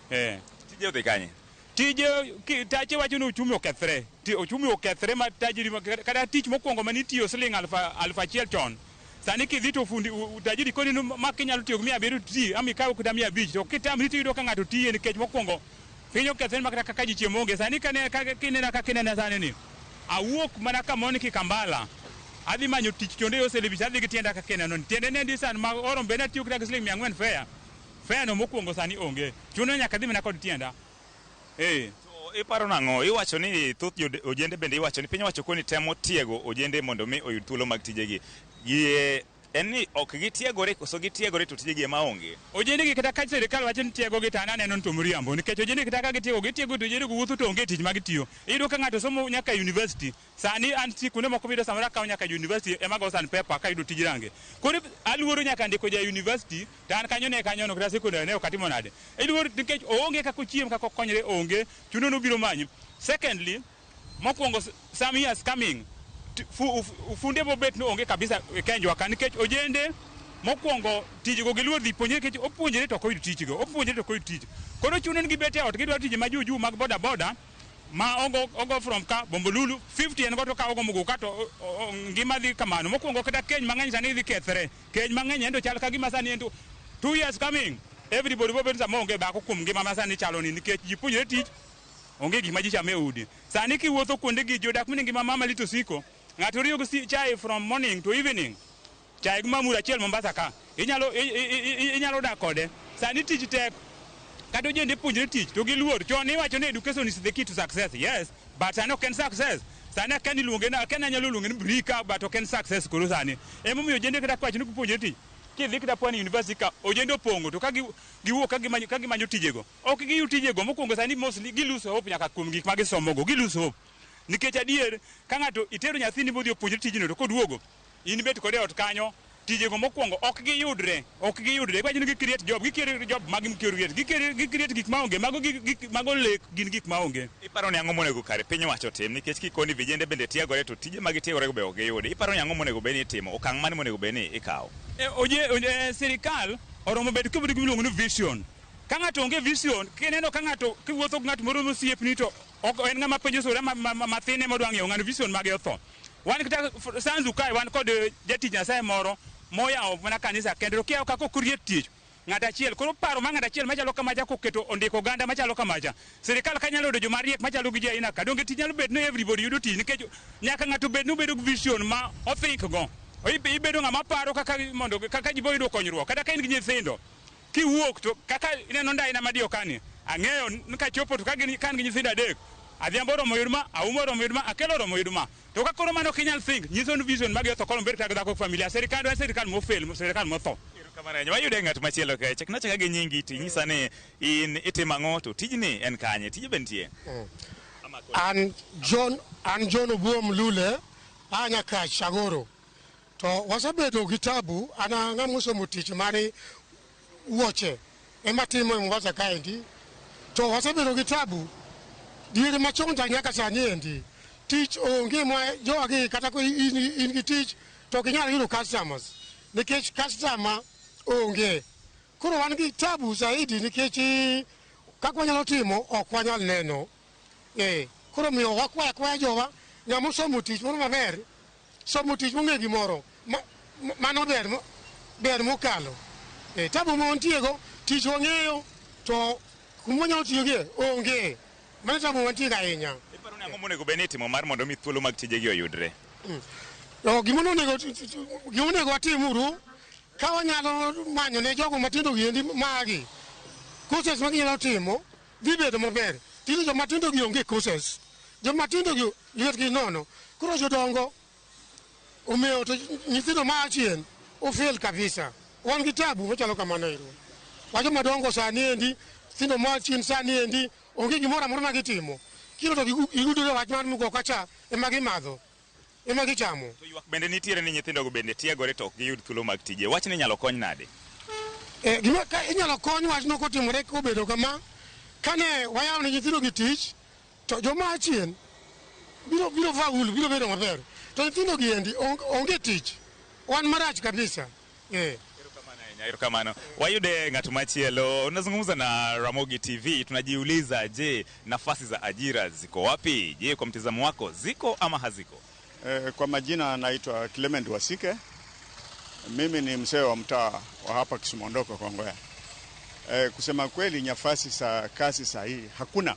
Speaker 12: Tije odhi kanye?
Speaker 14: Tije tache wacho ni uchumi okethre. Uchumi okethre ma tajiri kata tich mokwongo mane itiyo siling 1000 chon. Sani kidhi to fundi tajiri koni ma kinyalo tiyo gi 700 ti ama ikaw kata 500 to kitamri tiyudo ka ng'ato tiye nikech mokwongo Piny okethore ma kata kaka ji chiemo onge. Sani kane kinena kaka inena sani ni, awuok mana kamoni Kikambala. Adhi manyo tich chonde yo selebis adhi gi tienda kaka ineno ni. Tiende ne ndi san ma oromo bed ni atiyo kata gi siling 400 fare. Fare no mokwongo sani onge. Chuno nyaka adhi mana kod tienda.
Speaker 12: To iparo nang'o? Iwacho ni thoth ojende bende iwacho ni piny owacho koni temo tiego ojende mondo mi oyud thuolo mag tijegi. En ni ok gitiegore koso gitiegore to tijegi ema onge?
Speaker 14: Ojende gi kata ka sirikal wacho ni tiegogi to an aneno ni to miriambo nikech ojende kata ka gitiego gitiego to ojende go wuotho to onge tich ma gitiyo. Iyudo ka ng'ato somo nyaka university. Sani an si kuonde moko miyudo samoro akawo nyaka university ema go san paper kayudo tij range. Koro aluoro nyaka ndiko ja university to an kanyo ne kanyo no kata secondary ne ok atimo nade. Iluoro nikech oonge kaka ochiem kaka okonyre onge chuno nobiro manyi. Secondly, mokwongo some years coming funde mobet no onge kabisa e Kenjwa ka nikech ojende mokwongo tijgo giluor dhi puonjre nikech opuonjre to ok oyud tichgo, opuonjre to ok oyud tich. Koro chuno ni gibet e ot gidwaro tije ma juu juu mag boda boda ma ogo from ka Bombolulu 50 en go to ka ogo muguka to ngima dhi kamano. Mokwongo kata keny mang'eny sani dhi kethre. Keny mang'eny endo chal ka gima sani endo 2 years coming everybody bo bedo sama onge dhako kuom ngima ma sani chalo ni nikech ji puonjre tich onge gik ma ji chamo e udi. Sani kiwuotho kuonde gi jodak mine ngima mama lito siko. Ng'ato riyo gi chai from morning to evening. Chai gi mamura achiel Mombasa ka. Inyalo dak kode. Sani tich tek. Kata ojende puonjre tich to giluor. Chon iwacho ni education is the key to success. Yes, but sani ok en success. Sani akia ni iluonge na akia ni anyalo luonge ni brika but ok en success koro sani. Emomiyo ojende kata kwacho ni gipuonjre tich. Kidhi kata Pwani University ka ojende opong'o to ka giwuok ka gimanyo tijego. Ok giyud tijego mokwongo sani mostly gilose hope nyaka kuom gik ma gisomogo. Gilose hope. Nikech adier ka ng'ato itero nyathini modhi opuonjre tijno to koduogo in bet kode e ot kanyo tijego mokwongo ok giyudre, ok giyudre. Iwacho ni gi create job, gi create job mag create, gi create gik maonge, mago gik mago lek gin gik maonge.
Speaker 12: Iparo ni ang'o monego kare piny owacho otim nikech kikoni vijende bende tiegore to tije ma gitiegore go be ok giyudi. Iparo ni ang'o monego bed ni itimo? Okang' mane monego bed ni ikawo?
Speaker 14: Sirikal oromo bed kobedo gi miluongo ni vision. Ka ng'ato onge vision, kineno ka ng'ato kiwuotho gi ng'at moro mosiepni to ok en ng'ama penjo sura mathin ema odwa ng'iewo ng'ano vision mage otho. Wan kata Sanzu kae wan kod jatich Nyasaye moro moyawo mana kanisa kende to kiyawo kaka ok oriet tich. Ng'at achiel koro paro mar ng'at achiel machalo kamacha koketo ondiko oganda machalo kamacha. Sirikal ka nyalo yudo joma riek machalo gi ji aina ka donge tich nyalo bet ni everybody yudo tich nikech nyaka ng'ato bed ni obedo gi vision ma othink go. Ibedo ng'ama paro kaka mondo kaka ji boyudo konyruok kata ka in gi nyithindo kiwuok to kaka ineno ndaina madiyo kani ang'eyo ni kachopo to ka an gi nyithindo adek Adhiambo oromo yud ma, Auma oromo yud ma, Akelo oromo yud ma. To ka koro mano ok inyal think, nyiso ni vision magi otho koro bed kaka dhako familia. Sirikal en sirikal mofel, sirikal motho.
Speaker 12: Erokamano ahinya. Wayude ng'at machielo kae. Chakna chaka gi nyingi to inyisa ni in itimo ang'o to tijni en kanye? Tije be nitie?
Speaker 15: An John Obuom Lule, a Nyakach Agoro. To wasebedo gi tabu, an ng'ama osomo tich mar wuoche ema timo e Mombasa kaendi. To wasebedo gi tabu diere machon ta nyaka sani endi. Tich onge ma jogi kata ko in gi tich to ok inyal yudo customers nikech customer onge. Koro wan gi tabu zaidi nikech kaka wanyalo timo ok wanyal neno. Koro miyo wakwaya akwaya jowa ng'ama osomo tich moro maber, somo tich mong'e gimoro mano ber mokalo. Tabu ma wantiego tich wang'eyo to kuma wanyalo tiyogie onge. Mano tabu mantie ahinya.
Speaker 12: Iparo ni ang'o monego bed ni itimo mar mondo mi thuolo mag tijegi oyudre?
Speaker 15: Gima onego watimuru ka wanyalo manyo ne jogo matindo giendi magi courses ma ginyalo timo dhi bedo maber. Tinde joma tindo gi onge courses. Joma tindo gi lwetgi nono. Koro jodongo omewo to nyithindo ma achien ofel kabisa. Wan gi tabu machalo kamano ero. Wa joma dongo sani endi, nyithindo ma achien sani endi onge gimoro amora ma gitimo. Kiro to gigudore wach mar mugoka cha ema gimadho, ema gichamo.
Speaker 12: To ywak bende nitiere ni nyithindogo bende tiegore to ok giyud thuolo mag tije. Wachni inyalo kony nade?
Speaker 15: Gima ka inyalo kony wachno kotimore kobedo kama, kane wayawo ne nyithindo gi tich, to joma achien biro faulu, biro bedo maber. To nyithindo gi endi onge tich. Wan marach kabisa.
Speaker 12: Erokamano. Wayude ng'at machielo. Unazungumza na Ramogi TV. Tunajiuliza, je, nafasi za ajira ziko wapi? Je, kwa mtazamo wako ziko ama haziko?
Speaker 16: Kwa majina naitwa Clement Wasike. Mimi ni mzee wa mtaa wa hapa Kisumondoko Kongowea. Kusema kweli nafasi za kazi saa hii hakuna.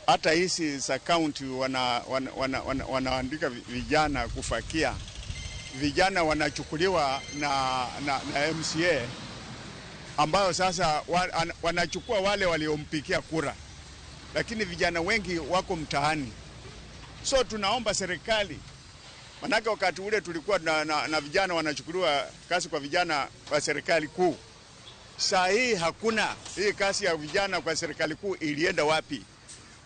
Speaker 16: Hata hizi za county wanaandika vijana kufakia. Vijana wanachukuliwa na MCA ambayo sasa wanachukua wale waliompigia kura, lakini vijana wengi wako mtaani. So tunaomba serikali, manake wakati ule tulikuwa na vijana wanachukuliwa kazi kwa vijana wa serikali kuu. Saa hii hakuna hii kazi ya vijana kwa serikali kuu, ilienda wapi?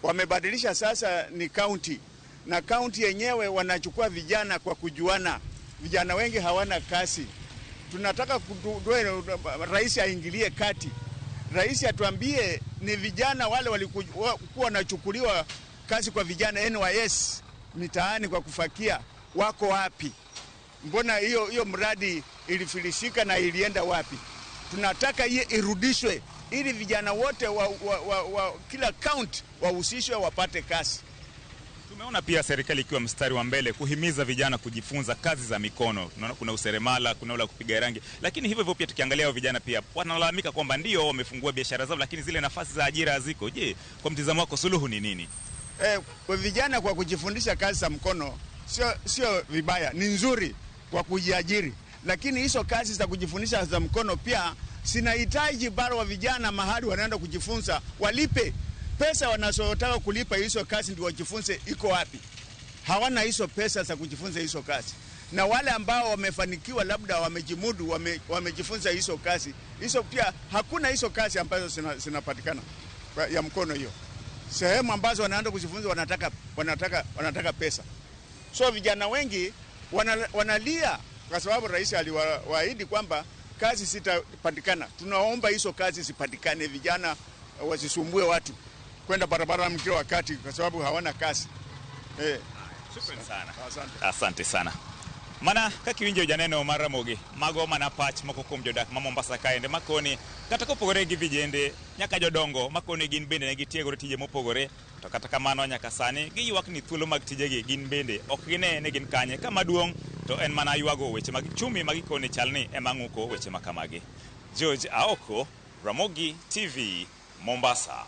Speaker 16: Wamebadilisha sasa ni county, na county yenyewe wanachukua vijana kwa kujuana. Vijana wengi hawana kazi. Tunataka rais aingilie kati. Rais atuambie ni vijana wale walikuwa wanachukuliwa kazi kwa vijana NYS mitaani kwa kufakia wako wapi? Mbona hiyo mradi ilifilisika na ilienda wapi? Tunataka hiyo irudishwe ili vijana wote wa kila county wahusishwe wapate kazi.
Speaker 12: Tumeona pia serikali ikiwa mstari wa mbele kuhimiza vijana kujifunza kazi za mikono. Tunaona kuna useremala, kuna ule kupiga rangi. Lakini hivyo hivyo pia tukiangalia vijana pia wanalalamika kwamba ndio wamefungua biashara zao lakini zile nafasi za ajira haziko. Je, kwa mtizamo wako suluhu ni nini?
Speaker 16: Kwa vijana kwa kujifundisha kazi za mkono sio vibaya, ni nzuri kwa kujiajiri. Lakini hizo kazi za kujifundisha za mkono pia sinahitaji bado wa vijana mahali wanaenda kujifunza walipe pesa wanazotaka kulipa hizo kazi ndio wajifunze iko wapi. Hawana hizo pesa za kujifunza hizo kazi. Na wale ambao wamefanikiwa labda wamejimudu wamejifunza hizo kazi, hizo pia hakuna hizo kazi ambazo zinapatikana ya mkono hiyo. Sehemu ambazo wanaenda kujifunza wanataka pesa. So vijana wengi wanalia kwa sababu rais aliwaahidi kwamba kazi zitapatikana. Tunaomba hizo kazi zipatikane, vijana wasisumbue watu kwenda barabara mkio wakati kwa sababu hawana kazi.
Speaker 12: Shukrani sana. Asante sana. Mana kaka iwinjo janeno mar Ramogi, mago mana pach moko kuom jodak ma Mombasa kaende makoni kata kopogore gi vijende nyaka jodongo makoni gin bende ne gitiegore tije mopogore, to kata kamano nyaka sani giywak ni thuolo mag tijegi gin bende ok gine ni gin kanye. Kama duong' to en mana ywago weche mag chumi ma gikone chal ni ema ng'uko weche ma kamagi. George Aoko, Ramogi TV, Mombasa.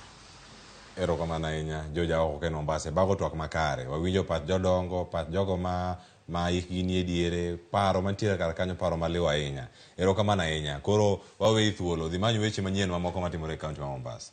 Speaker 29: Erokamano ahinya George Aoko ken Mombasa. Bago twak makare, wawinjo pach jodongo, pach jogo ma hikgi nie diere, paro mantiere kar kanyo, paro maliw ahinya. Erokamano ahinya. Koro waweyi thuolo, dhi many weche manyien mamoko matimore e kaunti ma Mombasa.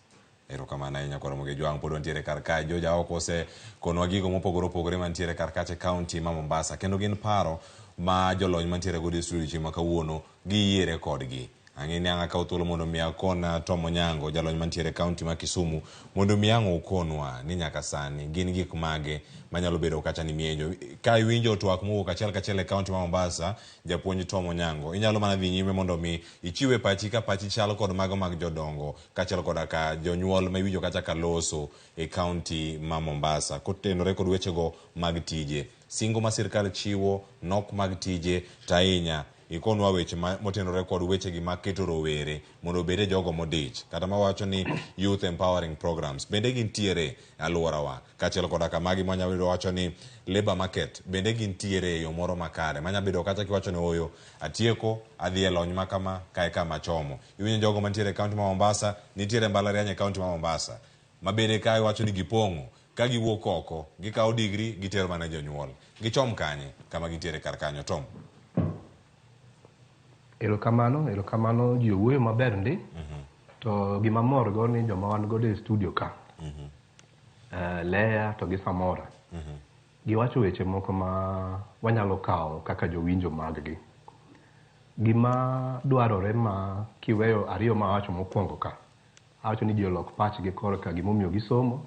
Speaker 29: Erokamano ahinya koro Ramogi Jwang' pod wantiere kar kae. George Aoko osekonwa gigo mopogore opogore mantiere kar kacha e kaunti ma Mombasa, kendo gin paro ma jolony mantiere godo e studio chieng' ma kawuono giyiere kodgi. Ang'e ni ang' akaw thuolo mondo mi akon Tom Onyango, jalony mantiere e kaunti ma Kisumu, mondo mi ang' ukonwa ni nyaka sani gin gik mage manyalo bedo kacha ni mienjo. Ka iwinjo twak mowuok achiel kachiel e kaunti ma Mombasa, japuonj Tom Onyango, inyalo mana dhi nyime mondo mi ichiwe pachi ka pachi chalo kod mago mag jodongo kaachiel koda ka jonyuol ma iwinjo kacha ka loso e kaunti ma Mombasa kotenore kod wechego mag tije, singo ma sirkal chiwo, nok mag tije, to ahinya ikonwa weche motenore kod wechegi mag keto rowere mondo obed e jogo modich, kata mawacho ni youth empowering programs bende gintiere e alworawa, kaachiel koda ka magi mwanyalo yudo wacho ni labor market bende gintiere e yo moro makare manya bedo kacha kiwacho ni oyo atieko adhi e lony ma kama kae kama chomo. Iwinjo jogo mantiere e kaunti ma Mombasa, nitiere mbalariany e kaunti ma Mombasa ma bende kae wacho ni gipong'o ka giwuok oko gikawo digri gitero mana jonyuol gichom kanye kama gintiere kar kanyo. Tom.
Speaker 13: Erokamano, erokamano, ji owuoyo maber ndi. To gima mor go ni joma wan godo e studio ka, Leah to gi Samora, giwacho weche moko ma wanyalo kawo kaka jowinjo mag-gi. Gima dwarore ma kiweyo ariyo ma awacho mokwongo ka, awacho ni ji olok pachgi korka gimomiyo gisomo,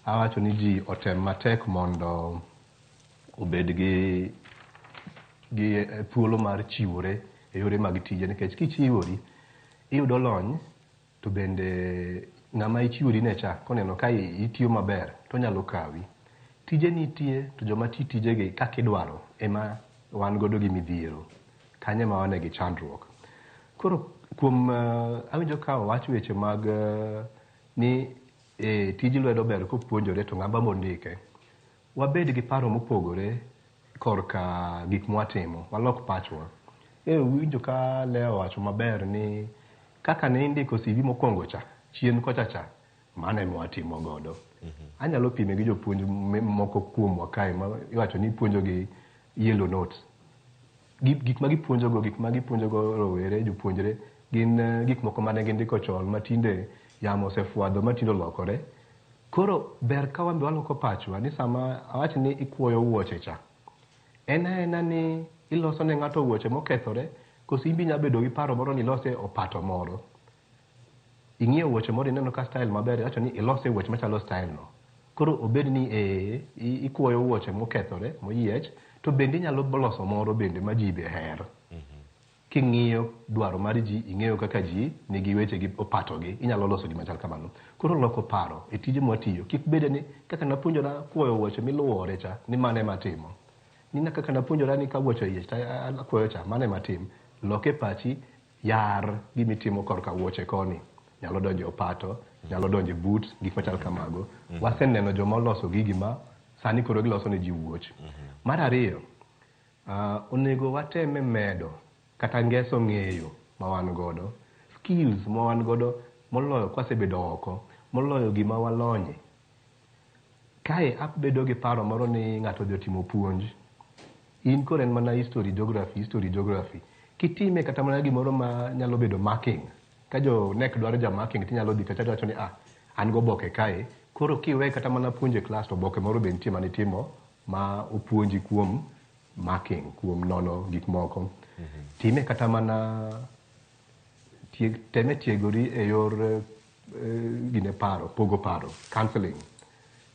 Speaker 13: awacho ni ji otem matek mondo obed gi thuolo mar chiwore e yore mag tije, nikech kichiwori iyudo lony, to bende ng'ama ichiwori ne cha koneno ka itiyo maber to onyalo kawi. Tije nitie to joma ti tijegi kaka idwaro ema wan godo gi midhiero, kanyo ema wane gi chandruok. Koro kuom awinjo ka owach weche mag ni tij lwedo ber kopuonjore to ng'ama mondike. Wabed gi paro mopogore korka gik mwatimo, walok pachwa. Winjo ka Lea owacho maber ni Kaka ne indiko CV mokwongo cha, chien kocha cha, mano ema watimo godo. Anyalo pime gi jopuonj moko kuomwa kae ma iwacho ni ipuonjo gi yellow notes. Gik ma gipuonjogo, gik ma gipuonjogo rowere, jopuonjre, gin gik moko mane gindiko chon ma tinde yamo osefwadho ma tinde olokore. Koro ber ka wan be waloko pachwa ni sama awach ni ikuoyo wuoche cha, en aena ni iloso ne ng'ato wuoche mokethore, koso in be inya bedo gi paro moro ni ilose opato moro. Ing'iewo wuoche moro ineno ka style maber, iwacho ni ilose wuoche machalo style no. Koro obed ni ikuoyo wuoche mokethore, moyiech, to bende inyalo loso moro bende ma ji be hero. King'iyo dwaro mar ji, ing'eyo kaka ji nigi weche gi opatogi, inyalo loso gima chal kamano. Koro loko paro e tije mwatiyo, kik bede ni kaka napuonjora kuoyo wuoche miluore cha, ni mano ema atimo. Ni na kaka napuonjora ni ka wuoche oyiech to akuoyo cha, mano ema atim. Loke pachi, yar gimitimo korka wuoche koni. Nyalo donjo e opato, nyalo donjo e boot, gik machal kamago. Waseneno joma oloso gigi ma sani koro giloso ne ji wuoch. Mar ariyo, onego wateme medo kata ngeso ng'eyo ma wan godo, skills ma wan godo moloyo kwasebedo oko, moloyo gima walonye. Kae abedo gi paro moro ni ng'ato odhi otimo puonj, in koro en mana history, geography, history, geography. Kitime kata mana gimoro ma nyalo bedo marking. Ka jo KNEC dwaro ja marking tinyalo dhi kacha tiwacho ni an goboke kae. Koro kiwe kata mana puonjo e klas to oboke moro be nitie manitimo ma opuonji kuom marking, kuom nono gik moko. Time kata mana teme tiegori e yor gine paro, pogo paro, counseling.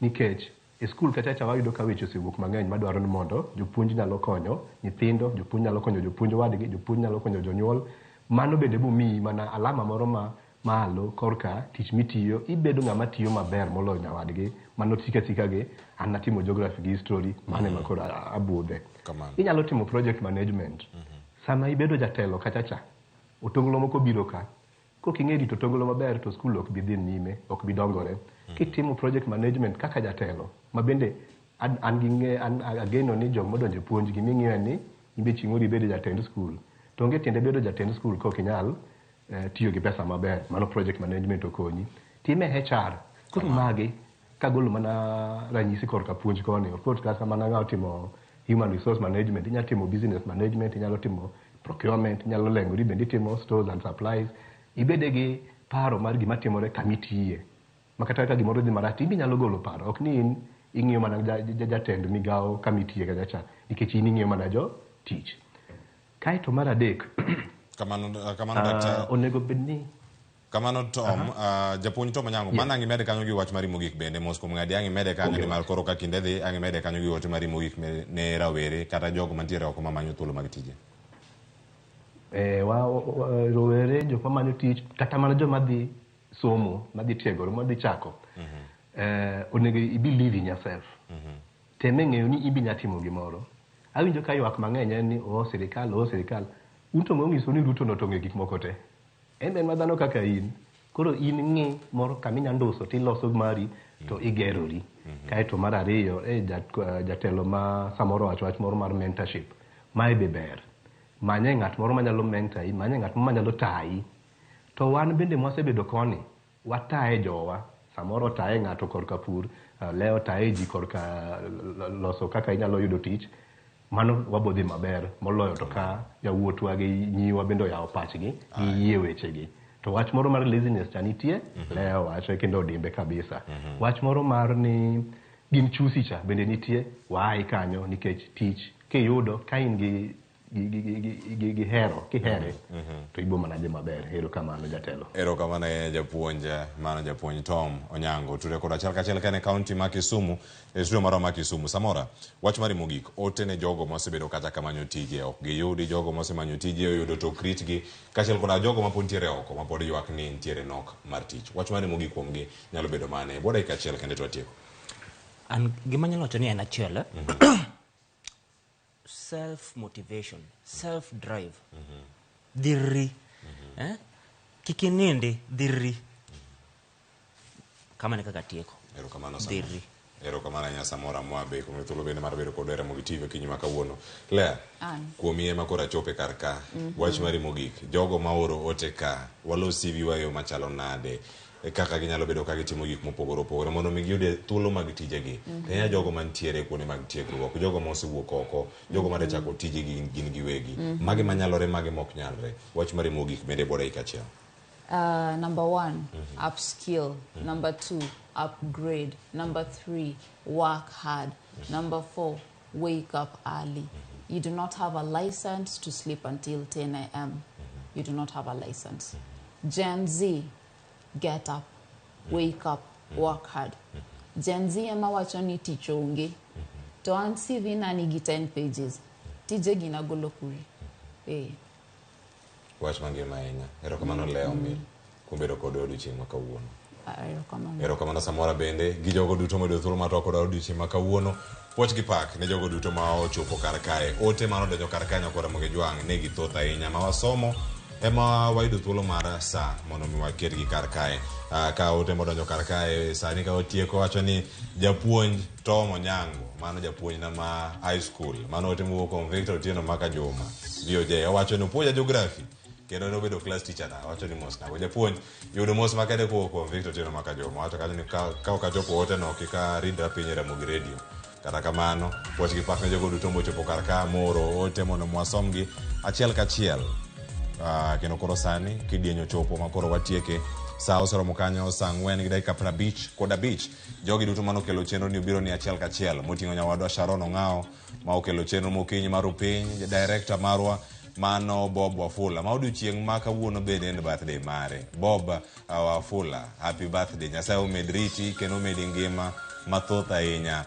Speaker 13: Nikech e skul kacha cha wayudo ka weche osewuok mang'eny madwaro ni mondo jopuonj nyalo konyo nyithindo, jopuonj nyalo konyo jopuonj wadgi, jopuonj nyalo konyo jonyuol. Mano bende bomiyi mana alama moro ma malo korka tich mitiyo, ibedo ng'ama tiyo maber moloyo nyawadgi mano tika tika gi an natimo geography gi history, mano ema koro abudhe. Inyalo timo project management. Sama ibedo jatelo kacha cha, otonglo moko biro ka. Kok ing'e rito otonglo maber to skul ok bi dhi nyime, ok bi dongore. Kitimo project management kaka jatelo, ma bende an gi ng'e, an ageno ni jok modonjo e puonj gima ing'iyo en ni in be chieng' moro ibedo jatend skul. To onge tiende bedo jatend skul kok inyal tiyo gi pesa maber. Mano project management okonyi. Time HR. Koro magi kagolo mana ranyisi korka puonj koni. Of course kata mana ng'a otimo human resource management, inyalo timo business management, inyalo timo procurement, inyalo lengori bende itimo stores and supplies. Ibede gi paro mar gima timore kamitiye. Ma kata ka gimoro dhi marach, in inyalo golo paro. Ok ni in ing'iyo mana jatend migawo kamitiye kacha cha, nikech in ing'iyo mana jo tich. Kaeto mar adek,
Speaker 29: Kamano daktari.
Speaker 13: Onego bed ni
Speaker 29: Kamano Tom, japuonj Tom Onyango, mano ang' imede kanyo gi wach mari mogik bende mos kuom ng'adi ang' imede kanyo nimar koro ka kinde dhi ang' imede kanyo gi ote mari mogik ne rawere kata jogo mantiere oko mamanyo thuolo mag tije.
Speaker 13: Rowere jok mamanyo tich kata mana joma dhi somo, madhi tiegore, madhi chako. Onego i believe in yourself. Teme ng'eyo ni in be inya timo gimoro. Awinjo ka ywak mang'eny en ni oh sirikal, oh sirikal. Un to ng'o ni Ruto notong'e gik moko te. En en madhano kaka in. Koro in ng'i moro kama inya nduso tiloso mari to igerori. Kaeto mar ariyo, jatelo ma samoro owacho wach moro mar mentorship. Mae be ber. Manye ng'at moro manyalo mentor i, manye ng'at moro manyalo tayi. To wan bende mwasebedo koni, wataye jowa. Samoro taye ng'ato korka pur, leo taye ji korka loso kaka inyalo yudo tich. Mano wabodhi maber moloyo to ka yawuotwa gi nyiwa bende oyawo pachgi, giyie wechegi. To wach moro mar laziness cha nitie, leo wache kendo odimbe kabisa. Wach moro mar ni gin chusi cha bende nitie, waai kanyo nikech tich kiyudo ka in gi hero, kihere, to ibo mana dhi maber. Erokamano jatelo.
Speaker 29: Erokamano ahinya japuonj, mano japuonj Tom Onyango. Tudre kod achiel kachiel ka en e kaunti ma Kisumu, e studio marwa ma Kisumu. Samora, wach mari mogik, ote ne jogo mosebedo kata ka manyo tije, ok giyudi, jogo mosemanyo tije oyudo to ok ritgi, kaachiel koda jogo mapod nitiere oko mapod ywak ni nitiere nok mar tich. Wach mari mogik kuomgi nyalo bedo mane? Bwo dakika achiel kende to watieko.
Speaker 8: An gima anyalo wacho ni en achiel, Self motivation, self drive. Dhirri. Kik inindi, dhirri. Kamano e kaka atieko.
Speaker 29: Erokamano sana.
Speaker 8: Dhirri.
Speaker 29: Erokamano ahinya Samora Mwabe kuom thuolo bende mar bedo kodwa e Ramogi TV okinyi ma kawuono. Lea,
Speaker 4: An.
Speaker 29: kuom ema koro achope kar ka, wach mari mogik, jogo ma oro ote ka, walos CV wa e yo machalo nade, kaka ginyalo bedo ka gitimo gik mopogore opogore mondo mi giyud thuolo mag tijegi. Ahinya jogo mantiere kuonde mag tiegruok, jogo ma osewuok oko, jogo madwa chako tijegi gin giwegi. Mage manyalore, mage mok nyalre. Wach mari mogik bende e dakika achiel.
Speaker 4: Number 1, upskill. Number 2, upgrade. Number 3, work hard. Number 4, wake up early. You do not have a license to sleep until 10 a.m. You do not have a license. Gen Z, get up, wake up, work hard. Gen Z ema wacho ni tich onge. To an CV na nigi 10 pages. Tije gi nagolo kure.
Speaker 29: Wach mangima ahinya. Erokamano Lea Omil kuom bedo kodwa e odiochieng' ma kawuono.
Speaker 4: Erokamano.
Speaker 29: Erokamano Samora bende gi jogo duto moyudo thuolo mar twak kodwa odiochieng' ma kawuono. Puoch gi pak ne jogo duto ma ochopo kar kae. Ote mane odonjo kar kae nyakwa Ramogi Jwang' ne githoth ahinya ma wasomo ema wayudo thuolo mar sa mondo mi waketgi kar kae. Ka ote modonjo kar kae sani ka otieko wacho ni japuonj Tom Onyango, mano japuonjna ma high school, mano ote mowuok kuom Victor Otieno Maka Juma, VOJ, owacho ni opuonja geography kendo nobedo class teacher na, owacho ni mos nago. Japuonj yudo mos makende kowuok kuom Victor Otieno Maka Juma, owacho kanyo ni ka ok achopo ote no kik aridra piny e Ramogi Radio. Kata kamano, puoch gi pak ne jogo duto mochopo kar ka moro ote mondo mwasomgi achiel kachiel. Kendo koro sani kidieny ochopo ma koro watieke. Sa oseromo kanyo sa 4:55. Jogi duto mane okelo chenro ni obiro ni achiel kachiel. Moting'o nyawadwa Sharon Ong'ao ma okelo chenro mokinyi mar Upiny, director marwa mano Bob Wafula ma odiochieng' ma kawuono bende en birthday mare. Bob Wafula, happy birthday. Nyasaye omed riti kendo omedi ngima mathoth ahinya.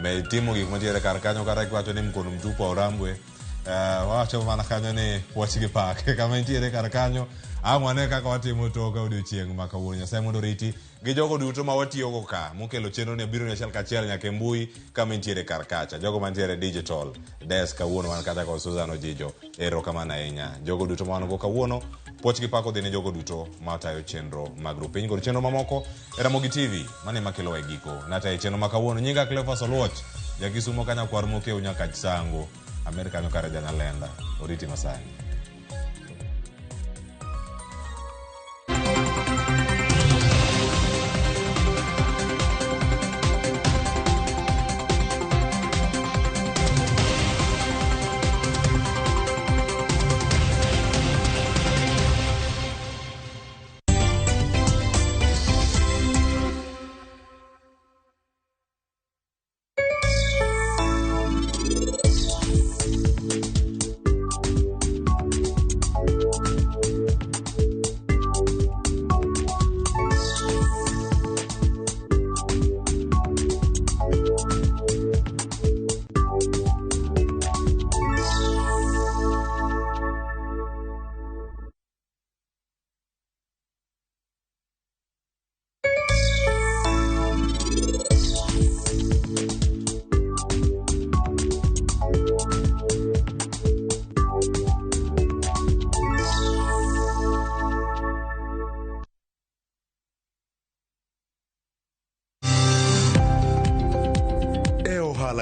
Speaker 29: Med timo gik mantiere kar kanyo kata kiwacho ni mkono mtupu Orambwe. Wawacho mana kanyo ni puoch gi pak kama intiere kar kanyo. Ang' wane kaka watimo tok odiochieng' ma kawuono. Nyasaye mondo oriti gi jogo duto ma watiyogo ka mokelo chenro ni obiro ni achiel kachiel nyaka e mbui kama intiere kar kacha. Jogo mantiere digital desk kawuono wan kata kod Susan Ojijo, erokamano ahinya. Jogo duto ma wan go kawuono, puoch gi pak odhi ne jogo duto ma tayo chenro mag Rupiny kod chenro mamoko e Ramogi TV. Mano ema kelowa e giko. Natayo chenro ma kawuono nyinga Cleophas Oluoch, jakisumo ka nyakwar Mokeu nyaka Sango, Amerka kanyo kare Janyalenda. Oriti masani.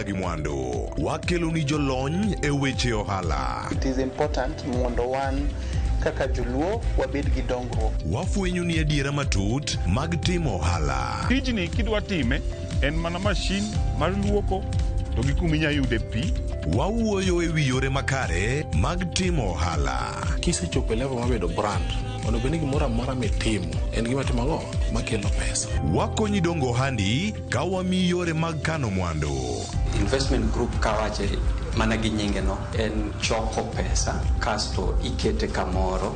Speaker 18: Gi mwandu wakelo ni jolony e weche ohala.
Speaker 17: It is important mondo wan kaka joluo wabed gi dongruok.
Speaker 18: Wafwenyo ni adiera matut mag timo ohala.
Speaker 20: Tijni kidwa time en mana mashin mar luoko to gi kuma inyalo yude pi.
Speaker 18: Wawuoyo e wi yore makare mag timo ohala.
Speaker 21: Kisechopo e level mar bedo brand, onego bed ni gimoro amora mitimo en gima timo ang'o makelo pesa.
Speaker 18: Wakonyi dongo ohandi ka wamiyi yore mag kano mwandu.
Speaker 22: Investment group kawache mana gi nyinge no en choko pesa kasto ikete kamoro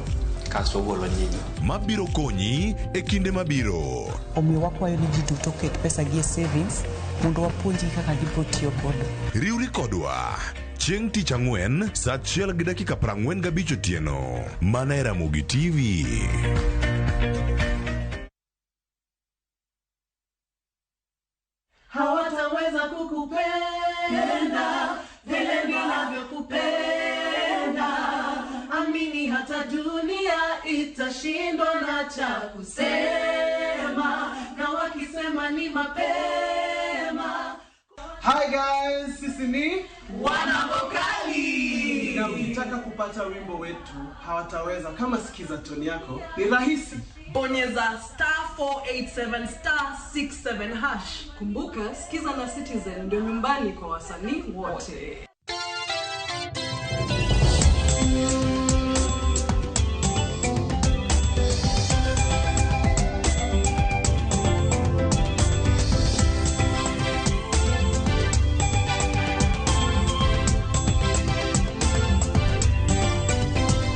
Speaker 22: kasto ogolo nyinyo.
Speaker 18: Mabiro konyi e kinde mabiro.
Speaker 24: Omiyo wakwayo ni ji duto oket pesa gi e savings mondo wapuonjgi kaka gibiro tiyo godo.
Speaker 18: Riwri kodwa chieng' tich ang'wen sa 1:45 otieno mana e Ramogi TV.
Speaker 5: Hawataweza kukupenda vile ninavyokupenda. Amini hata dunia itashindwa na cha kusema, na wakisema ni mapema.
Speaker 3: Hi guys, sisi ni
Speaker 5: Wanavokali.
Speaker 3: Na ukitaka kupata wimbo wetu hawataweza kama sikiza toni yako ni rahisi.
Speaker 5: Bonyeza star 487 star 67 hash. Kumbuka, Sikiza na Citizen ndio nyumbani kwa wasanii wote.